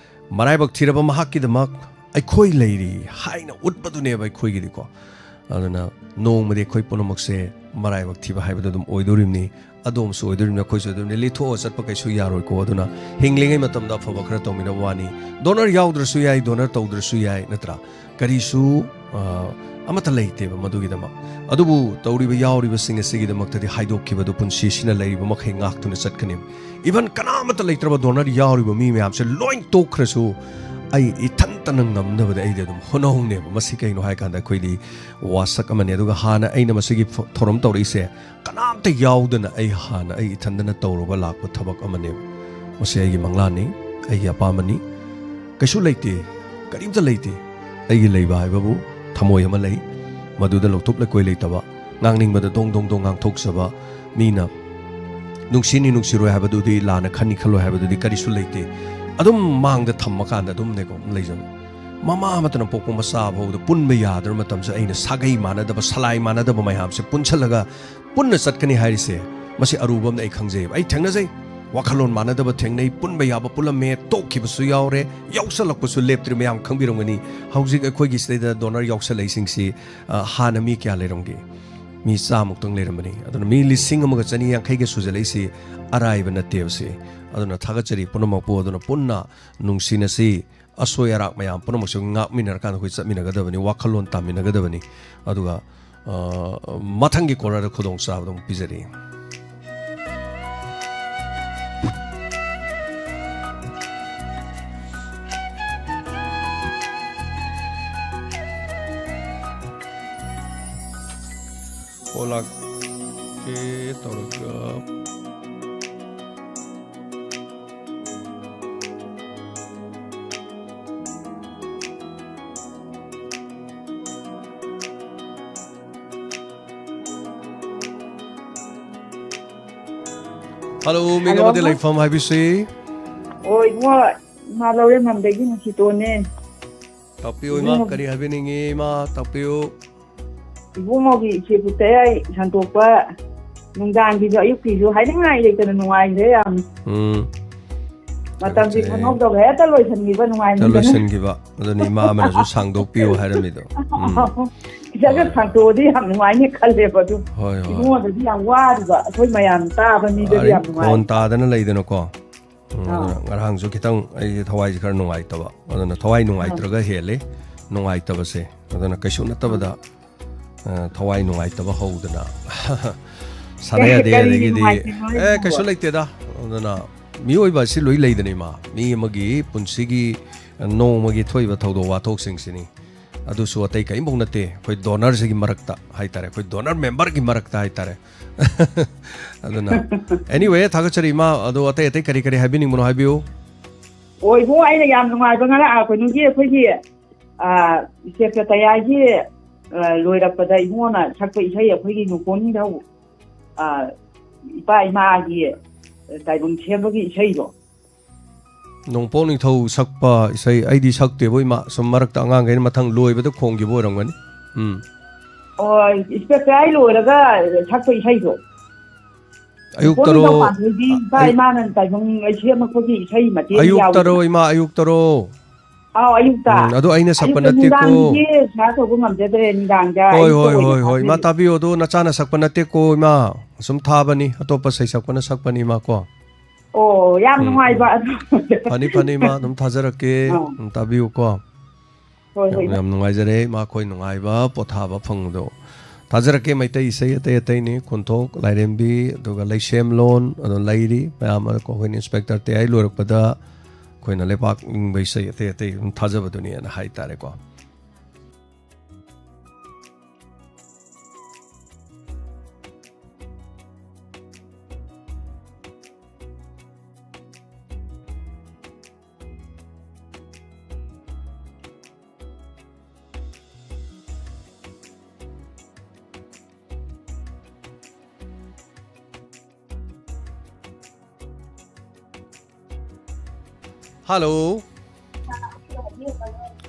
ꯃꯔꯥꯏꯕꯛ ꯊꯤꯔꯕ ꯃꯍꯥꯛꯀꯤꯗꯃꯛ ꯑꯩꯈꯣꯏ ꯂꯩꯔꯤ ꯍꯥꯏꯅ ꯎꯠꯄꯗꯨꯅꯦꯕ ꯑꯩꯈꯣꯏꯒꯤꯗꯤꯀꯣ꯫ ꯑꯗꯨꯅ ꯅꯣꯡꯃꯗꯤ ꯑꯩꯈꯣꯏ ꯄꯨꯝꯅꯃꯛꯁꯦ ꯃꯔꯥꯏꯕꯛ ꯊꯤꯕ ꯍꯥꯏꯕꯗꯨ ꯑꯗꯨꯝ ꯑꯣꯏꯗꯣꯔꯤꯕꯅꯤ꯫ ꯑꯗꯣꯝꯁꯨ ꯑꯣꯏꯗꯣꯔꯤꯕꯅꯤ, ꯑꯩꯈꯣꯏꯁꯨ ꯑꯣꯏꯗꯣꯔꯤꯕꯅꯤ꯫ ꯂꯤꯊꯣꯛꯑ ꯆꯠꯄ ꯀꯩꯁꯨ ꯌꯥꯔꯣꯏꯀꯣ꯫ ꯑꯗꯨꯅ ꯍꯤꯡꯂꯤꯉꯩ ꯃꯇꯝꯗ ꯑꯐꯕ ꯈꯔ ꯇꯧꯃꯤꯟꯅꯕ ꯋꯥꯅꯤ꯫ ꯗꯣꯅꯔ ꯌꯥꯎꯗ꯭ꯔꯁꯨ ꯌꯥꯏ, ꯗꯣꯅꯔ ꯇꯧꯗ꯭ꯔꯁꯨ ꯌꯥꯏ, ꯅꯠꯇ꯭ꯔꯥ? ꯀꯔꯤꯁꯨ, ꯑ, ꯑꯃꯠꯇ ꯂꯩꯇꯦꯕ ꯃꯗꯨꯒꯤꯗꯃꯛ꯫ ꯑꯗꯨꯕꯨ ꯇꯧꯔꯤꯕ ꯌꯥꯎꯔꯤꯕꯁꯤꯡ ꯑꯁꯤꯒꯤꯗꯃꯛꯇꯗꯤ ꯍꯥꯏꯗꯣꯛꯈꯤꯕꯗꯨ ꯄꯨꯟꯁꯤꯁꯤꯅ ꯂꯩꯔꯤꯕ ꯃꯈꯩ ꯉꯥꯛꯇꯨꯅ ꯆꯠꯀꯅꯤ꯫ ꯏꯚꯟ ꯀꯅꯥꯃꯠꯇ ꯂꯩꯇ꯭ꯔꯕ ꯗꯣꯅꯔ ꯌꯥꯎꯔꯤꯕ ꯃꯤ ꯃꯌꯥꯝꯁꯦ ꯂꯣꯏ ꯇꯣꯛꯈ꯭ꯔꯁꯨ, ꯑꯩ ꯏꯊꯟꯇꯅ ꯉꯝꯅꯕꯗ ꯑꯩꯗꯤ ꯑꯗꯨꯝ ꯍꯣꯠꯅꯍꯧꯅꯦꯕ꯫ ꯃꯁꯤ ꯀꯩꯅꯣ ꯍꯥꯏ ꯀꯥꯟꯗ, ꯑꯩꯈꯣꯏꯗꯤ ꯋꯥꯁꯛ ꯑꯃꯅꯤ꯫ ꯑꯗꯨꯒ ꯍꯥꯟꯅ ꯑꯩꯅ ꯃꯁꯤꯒꯤ ꯐ-, ꯊꯧꯔꯝ ꯇꯧꯔꯛꯏꯁꯦ ꯀꯅꯥꯝꯇ ꯌꯥꯎꯗꯅ ꯑꯩ ꯍꯥꯟꯅ ꯑꯩ ꯏꯊꯟꯗꯅ ꯇꯧꯔꯨꯕ ꯂꯥꯛꯄ ꯊꯕꯛ ꯑꯃꯅꯦꯕ꯫ ꯃꯁꯤ ꯑꯩꯒꯤ ꯃꯪꯂꯥꯟꯅꯤ, ꯑꯩꯒꯤ ꯑꯄꯥꯝꯕꯅꯤ꯫ ꯀꯩꯁꯨ ꯂꯩꯇꯦ, ꯀꯔꯤꯝꯇ ꯂꯩꯇꯦ꯫ ꯑꯩꯒꯤ ꯂꯩꯕ ꯍꯥꯏꯕꯕꯨ ꯊꯃꯣꯏ ꯑꯃ ꯂꯩ, ꯃꯗꯨꯗ ꯂꯧꯊꯣꯛ ꯂꯩꯀꯣꯏ ꯂꯩꯇꯕ, ꯉꯥꯡꯅꯤꯡꯕꯗ ꯗꯣꯡ ꯗꯣꯡ ꯗꯣꯡ ꯉꯥꯡꯊꯣꯛꯆꯕ, ꯃꯤꯅ ꯅꯨꯡꯁꯤꯅꯤ ꯅꯨꯡꯁꯤꯔꯣꯏ ꯍꯥꯏꯕꯗꯨꯗꯤ, ꯂꯥꯟꯅ ꯈꯟꯅꯤ ꯈꯜꯂꯣꯏ ꯍꯥꯏꯕꯗꯨꯗꯤ ꯀꯔꯤꯁꯨ ꯂꯩꯇꯦ꯫ ꯑꯗꯨꯝ ꯃꯥꯡꯗ ꯊꯝꯃꯀꯥꯟꯗ ꯑꯗꯨꯝꯅꯦꯀꯣ ꯂꯩꯖꯕ꯫ ꯃꯃꯥ ꯑꯃꯠꯇꯅ ꯄꯣꯛꯄ ꯃꯆꯥ ꯐꯥꯎꯕꯗ ꯄꯨꯟꯕ ꯌꯥꯗ꯭ꯔꯕ ꯃꯇꯝꯁꯤꯗ ꯑꯩꯅ ꯁꯥꯒꯩ ꯃꯥꯟꯅꯗꯕ, ꯁꯂꯥꯏ ꯃꯥꯟꯅꯗꯕ ꯃꯌꯥꯝꯁꯦ ꯄꯨꯟꯁꯜꯂꯒ ꯄꯨꯟꯅ ꯆꯠꯀꯅꯤ ꯍꯥꯏꯔꯤꯁꯦ, ꯃꯁꯤ ꯑꯔꯨꯕ ꯑꯃꯅ ꯑꯩ ꯈꯪꯖꯩꯕ꯫ ꯑꯩ ꯊꯦꯡꯅꯖꯩ꯫ ꯋꯥꯈꯜꯂꯣꯟ ꯃꯥꯟꯅꯗꯕ ꯊꯦꯡꯅꯩ, ꯄꯨꯟꯕ ꯌꯥꯕ ꯄꯨꯜꯂꯝꯃꯦ, ꯇꯣꯛꯈꯤꯕꯁꯨ ꯌꯥꯎꯔꯦ, ꯌꯥꯎꯁꯜꯂꯛꯄꯁꯨ ꯂꯦꯞꯇ꯭ꯔꯤ꯫ ꯃꯌꯥꯝ ꯈꯪꯕꯤꯔꯝꯒꯅꯤ, ꯍꯧꯖꯤꯛ ꯑꯩꯈꯣꯏꯒꯤ ꯁꯤꯗꯩꯗ ꯗꯣꯅꯔ ꯌꯥꯎꯁꯜꯂꯛꯏꯁꯤꯡꯁꯤ, ꯑ, ꯍꯥꯟꯅ ꯃꯤ ꯀꯌꯥ ꯂꯩꯔꯝꯒꯦ? ꯃꯤ ꯆꯥꯝꯃꯨꯛꯇꯪ ꯂꯩꯔꯝꯕꯅꯤ꯫ ꯑꯗꯨꯅ ꯃꯤ ꯂꯤꯁꯤꯡ ꯑꯃꯒ ꯆꯅꯤ ꯌꯥꯡꯈꯩꯒ ꯁꯨꯖꯜꯂꯛꯏꯁꯤ ꯑꯔꯥꯏꯕ ꯅꯠꯇꯦꯕ ꯁꯤ꯫ ꯑꯗꯨꯅ ꯊꯥꯒꯠꯆꯔꯤ ꯄꯨꯝꯅꯃꯛꯄꯨ꯫ ꯑꯗꯨꯅ ꯄꯨꯟꯅ ꯅꯨꯡꯁꯤꯅꯁꯤ꯫ ꯑꯁꯣꯏ ꯑꯔꯥꯛ ꯃꯌꯥꯝ ꯄꯨꯝꯅꯃꯛꯁꯨ ꯉꯥꯛꯃꯤꯟꯅꯔꯀꯥꯟꯗ ꯑꯩꯈꯣꯏ ꯆꯠꯃꯤꯟꯅꯒꯗꯕꯅꯤ, ꯋꯥꯈꯜꯂꯣꯟ ꯇꯥꯃꯤꯟꯅꯒꯗꯕꯅꯤ꯫ ꯑꯗꯨꯒ, ꯑ, ꯃꯊꯪꯒꯤ ꯀꯣꯔꯅꯔꯗ ꯈꯨꯗꯣꯡꯆꯥꯕꯗꯣ ꯑꯃꯨꯛ ꯄꯤꯖꯔꯤ꯫ ꯑꯣ, ꯂꯥꯛꯀꯦ ꯇꯧꯔꯒ꯫ ꯍꯜꯂꯣ, ꯃꯤꯡ ꯍꯜꯂꯣ꯫ ꯑꯃꯗꯤ ꯂꯩꯐꯝ ꯍꯥꯏꯕꯤꯁꯤ꯫ ꯑꯣ, ꯏꯕꯨꯡꯉꯣ, ꯏꯃꯥ ꯂꯧꯔꯦꯝꯕꯝꯗꯒꯤ ꯅꯨꯡꯁꯤꯇꯣꯟꯅꯦ꯫ ꯇꯥꯛꯄꯤꯌꯨ, ꯏꯃꯥ, ꯏꯕꯨꯡꯉꯣ꯫ ꯀꯔꯤ ꯍꯥꯏꯕꯤꯅꯤꯡꯉꯤ, ꯏꯃꯥ? ꯇꯥꯛꯄꯤꯌꯨ꯫ ꯏꯕꯨꯡꯉꯣꯒꯤ ꯏꯆꯦ ꯄꯨꯠꯇ ꯑꯩ ꯁꯟꯗꯣꯛꯄ ꯅꯨꯡꯗꯥꯡꯒꯤꯁꯨ ꯑꯌꯨꯛꯀꯤꯁꯨ ꯍꯥꯏꯅꯤꯡꯉꯥꯏ ꯂꯩꯇꯅ ꯅꯨꯡꯉꯥꯏꯈ꯭ꯔꯦ ꯌꯥꯝ꯫ ꯎꯝ꯫ ꯃꯇꯝꯁꯦ ꯐꯖꯩ꯫ ꯈꯪꯍꯧꯗꯕ ꯍꯦꯛꯇ ꯂꯣꯏꯁꯤꯟꯈꯤꯕ ꯍꯦꯛꯇ ꯅꯨꯡꯉꯥꯏꯃꯟꯗꯅ꯫ ꯂꯣꯏꯁꯤꯟꯈꯤꯕ꯫ ꯑꯗꯨꯅ ꯏꯃꯥ ꯑꯃꯅꯁꯨ ꯁꯥꯡꯗꯣꯛꯄꯤꯌꯨ ꯍꯥꯏꯔꯝꯃꯤꯗꯣ꯫ ꯎꯝ꯫ ꯈꯤꯇꯪꯒ ꯍꯣꯏ꯫ ꯁꯥꯡꯇꯣꯛꯑꯗꯤ ꯌꯥꯝ ꯅꯨꯡꯉꯥꯏꯅꯤ ꯈꯜꯂꯦꯕ ꯑꯗꯨ꯫ ꯍꯣꯏ, ꯍꯣꯏ꯫ ꯏꯕꯨꯡꯉꯣꯗꯗꯤ ꯌꯥꯝ ꯋꯥꯔꯤꯕ ꯑꯩꯈꯣꯏ ꯃꯌꯥꯝ ꯇꯥꯕ ꯃꯤꯗꯗꯤ ꯋꯥꯔꯤ ꯌꯥꯝ ꯅꯨꯡꯉꯥꯏ꯫ ꯈꯣꯟ ꯇꯥꯗꯅ ꯂꯩꯗꯅꯀꯣ꯫ ꯎꯝ, ꯑꯥ꯫ ꯑꯗꯨꯅ ꯉꯔꯥꯡꯁꯨ ꯈꯤꯇꯪ ꯑꯩꯁꯦ ꯊꯋꯥꯏꯁꯦ ꯈꯔ ꯅꯨꯡꯉꯥꯏꯇꯕ꯫ ꯑꯗꯨꯅ ꯊꯋꯥꯏ ꯑꯥ꯫ ꯅꯨꯡꯉꯥꯏꯇ꯭ꯔꯒ ꯍꯦꯜꯂꯤ ꯅꯨꯡꯉꯥꯏꯇꯕꯁꯦ꯫ ꯑꯗꯨꯅ ꯀꯩꯁꯨ ꯅꯠꯇꯕꯗ, ꯑꯥ꯫ ꯑ, ꯊꯋꯥꯏ ꯅꯨꯡꯉꯥꯏꯇꯕ ꯍꯧꯗꯅ ꯁꯥꯟꯅ ꯌꯥꯗꯦ꯫ ꯀꯔꯤꯒꯤ ꯑꯗꯒꯤꯗꯤ, ꯅꯨꯡꯉꯥꯏꯇ꯭ꯔꯤꯅꯣ ꯑꯦ, ꯍꯥꯏꯁꯤꯕꯣ? ꯀꯩꯁꯨ ꯂꯩꯇꯦꯗ꯫ ꯑꯗꯨꯅ ꯃꯤꯑꯣꯏꯕ ꯑꯁꯤ ꯂꯣꯏ ꯂꯩꯗꯅ, ꯏꯃꯥ꯫ ꯃꯤ ꯑꯃꯒꯤ ꯄꯨꯟꯁꯤꯒꯤ ꯅꯣꯡꯃꯒꯤ ꯊꯣꯛꯏꯕ ꯊꯧꯗꯣꯛ ꯋꯥꯊꯣꯛꯁꯤꯡꯁꯤꯅꯤ꯫ ꯑꯗꯨꯁꯨ ꯑꯇꯩ ꯀꯔꯤꯝꯐꯧ ꯅꯠꯇꯦ, ꯑꯩꯈꯣꯏ ꯗꯣꯅꯔꯁꯤꯒꯤ ꯃꯔꯛꯇ ꯍꯥꯏꯇꯥꯔꯦ, ꯑꯩꯈꯣꯏ ꯗꯣꯅꯔ ꯃꯦꯝꯕꯔꯒꯤ ꯃꯔꯛꯇ ꯍꯥꯏꯇꯥꯔꯦ꯫ ꯑꯗꯨꯅ, anyway, ꯊꯥꯒꯠꯆꯔꯤ, ꯏꯃꯥ꯫ ꯑꯗꯣ ꯑꯇꯩ ꯑꯇꯩ ꯀꯔꯤ ꯀꯔꯤ ꯍꯥꯏꯕꯤꯅꯤꯡꯕꯅꯣ ꯍꯥꯏꯕꯤꯌꯨ꯫ ꯑꯣ, ꯏꯕꯨꯡ, ꯑꯩꯅ ꯌꯥꯝ ꯅꯨꯡꯉꯥꯏꯕ ꯉꯔꯥꯡ, ꯑ, ꯀꯩꯅꯣꯒꯤ, ꯑꯩꯈꯣꯏꯒꯤ, ꯑ, ꯁꯦꯀ꯭ꯔꯦꯇꯔꯤꯌꯥꯒꯤ, ꯑ, ꯂꯣꯏꯔꯛꯄꯗ ꯏꯕꯨꯡꯉꯣꯅ ꯁꯛꯄ ꯏꯁꯩ, ꯑꯩꯈꯣꯏꯒꯤ ꯅꯣꯡꯄꯣꯛ ꯅꯤꯡꯊꯧ, ꯑ, ꯏꯄꯥ ꯏꯃꯥꯒꯤ, ꯑ, ꯇꯥꯏꯕꯪ ꯁꯦꯝꯕꯒꯤ ꯏꯁꯩꯗꯣ꯫ ꯅꯣꯡꯄꯣꯛ ꯅꯤꯡꯊꯧ ꯁꯛꯄ ꯏꯁꯩ ꯑꯩꯗꯤ ꯁꯛꯇꯦꯕꯣ, ꯏꯃꯥ꯫ ꯁꯨꯝ ꯃꯔꯛꯇ ꯑꯉꯥꯡꯈꯩꯅ ꯃꯊꯪ ꯂꯣꯏꯕꯗ ꯈꯣꯡꯈꯤꯕ ꯑꯣꯏꯔꯝꯒꯅꯤ꯫ ꯎꯝ꯫ ꯑꯣ, ꯏꯁꯄꯦꯛꯇꯔ ꯂꯣꯏꯔꯒ ꯁꯛꯄ ꯏꯁꯩꯗꯣ꯫ ꯅꯣꯡꯄꯣꯛ ꯑꯌꯨꯛꯇꯔꯣ? ꯅꯤꯡꯊꯧ ꯄꯥꯟꯊꯣꯏꯕꯤ ꯏꯄꯥ ꯑꯌꯨꯛ-, ꯏꯃꯥꯅ ꯇꯥꯏꯕꯪ ꯁꯦꯝꯃꯛꯄꯒꯤ ꯏꯁꯩ ꯃꯇꯦꯛ ꯑꯃ ꯑꯌꯨꯛꯇꯔꯣ, ꯌꯥꯎꯋꯤꯗꯅ꯫ ꯏꯃꯥ, ꯑꯌꯨꯛꯇꯔꯣ? ꯑꯥꯎ, ꯑꯌꯨꯛꯇ꯫ ꯎꯝ, ꯑꯗꯣ ꯑꯩꯅ ꯁꯛꯄ ꯑꯌꯨꯛꯇ ꯅꯠꯇꯦꯀꯣ꯫ ꯅꯨꯡꯗꯥꯡꯒꯤ ꯁꯥ ꯇꯧꯕ ꯉꯝꯖꯗ꯭ꯔꯦ, ꯅꯨꯡꯗꯥꯡꯗ ꯍꯣꯏ, ꯑꯌꯨꯛꯇ ꯍꯣꯏ, ꯑꯣꯏꯅ ꯍꯣꯏ, ꯍꯣꯏ, ꯏꯃꯥ, ꯊꯥꯖꯤꯜꯂꯦ꯫ ꯇꯥꯕꯤꯌꯣ꯫ ꯑꯗꯣ ꯅꯆꯥꯅ ꯁꯛꯄ ꯅꯠꯇꯦꯀꯣ, ꯏꯃꯥ꯫ ꯑꯁꯨꯝ ꯊꯥꯕꯅꯤ, ꯑꯇꯣꯞꯄ ꯏꯁꯩ ꯁꯛꯄꯅ ꯁꯛꯄꯅꯤ, ꯏꯃꯥ, ꯀꯣ꯫ ꯑꯣ, ꯌꯥꯝ ꯎꯝ, ꯅꯨꯡꯉꯥꯏꯕ ꯎꯝ꯫ ꯑꯗꯨ꯫ ꯐꯅꯤ, ꯐꯅꯤ, ꯏꯃꯥ, ꯑꯗꯨꯝ ꯊꯥꯖꯔꯛꯀꯦ꯫ ꯑꯥ꯫ ꯑꯗꯨꯝ ꯇꯥꯕꯤꯌꯨꯀꯣ꯫ ꯍꯣꯏ, ꯍꯣꯏ, ꯌꯥꯝ, ꯏꯃꯥ꯫ ꯌꯥꯝ ꯅꯨꯡꯉꯥꯏꯖꯔꯦ, ꯏꯃꯥ, ꯑꯩꯈꯣꯏ ꯅꯨꯡꯉꯥꯏꯕ ꯄꯣꯊꯥꯕ ꯐꯪꯕꯗꯣ꯫ ꯊꯥꯖꯔꯛꯀꯦ, ꯃꯩꯇꯩ ꯏꯁꯩ ꯑꯇꯩ ꯑꯇꯩꯅꯤ, ꯈꯣꯟꯊꯣꯛ, ꯂꯥꯏꯔꯦꯝꯕꯤ, ꯑꯗꯨꯒ ꯂꯩꯁꯦꯝꯂꯣꯟ, ꯑꯗꯣ ꯂꯩꯔꯤ ꯃꯌꯥꯝ ꯑꯃ꯫ ꯑꯩꯈꯣꯏꯅ ꯏꯟꯁꯄꯦꯛꯇꯔ ꯇꯦ ꯑꯩ ꯂꯣꯏꯔꯛꯄꯗ ꯑꯩꯈꯣꯏꯅ ꯂꯩꯄꯥꯛ ꯅꯤꯡꯕ ꯏꯁꯩ ꯑꯇꯩ ꯑꯇꯩ ꯑꯗꯨꯝ ꯊꯥꯖꯕꯗꯨꯅꯦꯅ ꯍꯥꯏꯇꯥꯔꯦꯀꯣ꯫ ꯍꯜꯂꯣ꯫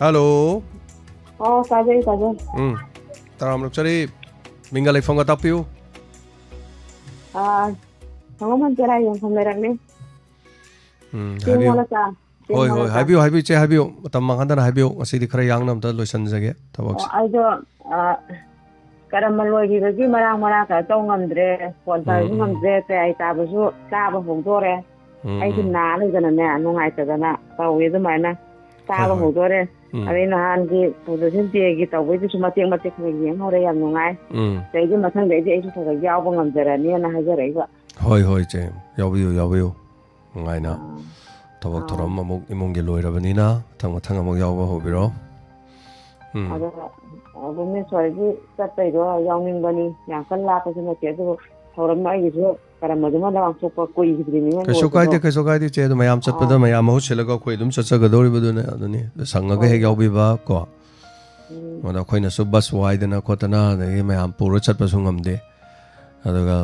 ꯍꯜꯂꯣ꯫ ꯑꯣ, ꯇꯥꯖꯩ, ꯇꯥꯖꯩ꯫ ꯎꯝ꯫ ꯇꯔꯥꯝꯅ ꯑꯣꯛꯆꯔꯤ꯫ ꯃꯤꯡꯒ ꯂꯩꯐꯝꯒ ꯇꯥꯛꯄꯤꯌꯨ꯫ ꯑꯥ, ꯁꯪꯒꯣꯝ ꯍꯟꯖꯔꯥ ꯌꯣꯟꯐꯝ ꯂꯩꯔꯛꯅꯤ꯫ ꯎꯝ, ꯆꯦ ꯍꯥꯏꯕꯤꯌꯨ꯫ ꯃꯣꯂꯣꯆꯥ, ꯆꯦ ꯍꯣꯏ, ꯍꯣꯏ, ꯃꯣꯂꯣꯆꯥ꯫ ꯍꯥꯏꯕꯤꯌꯨ, ꯍꯥꯏꯕꯤꯌꯨ, ꯆꯦ, ꯍꯥꯏꯕꯤꯌꯨ꯫ ꯃꯇꯝ ꯃꯥꯡꯍꯟꯗꯅ ꯍꯥꯏꯕꯤꯌꯨ꯫ ꯉꯁꯤꯗꯤ ꯈꯔ ꯌꯥꯡꯅ ꯑꯝꯇ ꯂꯣꯏꯁꯤꯟꯖꯒꯦ ꯊꯕꯛꯁꯦ꯫ ꯑꯣ, ꯑꯩꯗꯣ, ꯑꯥ, ꯀꯔꯝꯕ ꯂꯣꯏꯈꯤꯕꯒꯤ ꯃꯔꯥꯡ ꯃꯔꯥꯡ ꯀꯩꯅꯣ ꯇꯧ ꯉꯝꯗ꯭ꯔꯦ, ꯐꯣꯟ ꯇꯧꯔꯁꯨ ꯎꯝ, ꯎꯝ꯫ ꯉꯝꯗ꯭ꯔꯦ, ꯀꯌꯥ ꯇꯥꯕꯁꯨ ꯆꯥꯕ ꯍꯧꯗꯣꯔꯦ꯫ ꯎꯝ, ꯑꯩꯁꯨ ꯎꯝ꯫ ꯅꯥ ꯂꯩꯗꯅꯅꯦ, ꯅꯨꯡꯉꯥꯏꯇꯗꯅ ꯇꯧꯋꯦ ꯑꯗꯨꯃꯥꯏꯅ꯫ ꯆꯥꯕ ꯍꯣꯏ꯫ ꯍꯧꯗꯣꯔꯦ꯫ ꯎꯝ꯫ ꯑꯗꯩ ꯅꯍꯥꯟꯒꯤ ꯄ꯭ꯔꯣꯗꯛꯁꯟ ꯗꯦꯒꯤ ꯇꯧꯕꯩꯗꯨꯁꯨ ꯃꯇꯦꯛ ꯃꯇꯦꯛ ꯈꯔ ꯌꯦꯡꯍꯧꯔꯦ, ꯌꯥꯝ ꯅꯨꯡꯉꯥꯏ꯫ ꯎꯝ꯫ ꯑꯗꯩꯗꯤ ꯃꯊꯪꯗꯩꯗꯤ ꯑꯩꯁꯨ ꯈꯔ ꯈꯔ ꯌꯥꯎꯕ ꯉꯝꯖꯔꯅꯤꯅ ꯍꯥꯏꯖꯔꯛꯏꯕ꯫ ꯍꯣꯏ, ꯍꯣꯏ, ꯆꯦ꯫ ꯌꯥꯎꯕꯤꯌꯨ, ꯌꯥꯎꯕꯤꯌꯨ꯫ ꯅꯨꯡꯉꯥꯏꯅ ꯑꯥ꯫ ꯊꯕꯛ ꯑꯥ꯫ ꯊꯧꯔꯝ ꯑꯃꯨꯛ ꯏꯃꯨꯡꯒꯤ ꯂꯣꯏꯔꯕꯅꯤꯅ ꯃꯊꯪ ꯃꯊꯪ ꯑꯃꯨꯛ ꯌꯥꯎꯕ ꯍꯧꯕꯤꯔꯣ꯫ ꯎꯝ꯫ ꯑꯗꯣ, ꯑ, ꯚꯨꯕꯅꯦꯁ꯭ꯋꯔꯒꯤ ꯆꯠꯄꯩꯗꯣ ꯌꯥꯎꯅꯤꯡꯕꯅꯤ, ꯌꯥꯝ ꯀꯟꯅ ꯂꯥꯞꯄꯁꯨ ꯅꯠꯇꯦ, ꯑꯗꯨꯕꯨ ꯊꯧꯔꯝ ꯑꯩꯒꯤꯁꯨ ꯀꯔꯝꯕꯗꯨꯃ ꯂꯥꯡꯊꯣꯛꯄ ꯀꯨꯏꯈꯤꯗ꯭ꯔꯤꯅꯤꯅ ꯀꯩꯁꯨ ꯂꯣꯏꯕꯗꯣ꯫ ꯀꯥꯏꯗꯦ, ꯀꯩꯁꯨ ꯀꯥꯏꯗꯦ, ꯆꯦ꯫ ꯑꯗꯨ ꯃꯌꯥꯝ ꯆꯠꯄꯗ ꯑꯥ꯫ ꯃꯌꯥꯝ ꯃꯍꯨꯠ ꯁꯤꯜꯂꯒ ꯑꯩꯈꯣꯏ ꯑꯗꯨꯝ ꯆꯠꯆꯒꯗꯧꯔꯤꯕꯗꯨꯅꯦ꯫ ꯑꯗꯨꯅꯤ, ꯁꯪꯉꯒ ꯍꯣꯏ, ꯍꯦꯛ ꯍꯣꯏ꯫ ꯌꯥꯎꯕꯤꯕ ꯀꯣ꯫ ꯎꯝ꯫ ꯑꯗ ꯑꯩꯈꯣꯏꯅꯁꯨ ꯕꯁ ꯋꯥꯏꯗꯅ ꯈꯣꯠꯇꯅ, ꯑꯗꯒꯤ ꯃꯌꯥꯝ ꯄꯨꯔ ꯆꯠꯄꯁꯨ ꯉꯝꯗꯦ꯫ ꯑꯗꯨꯒ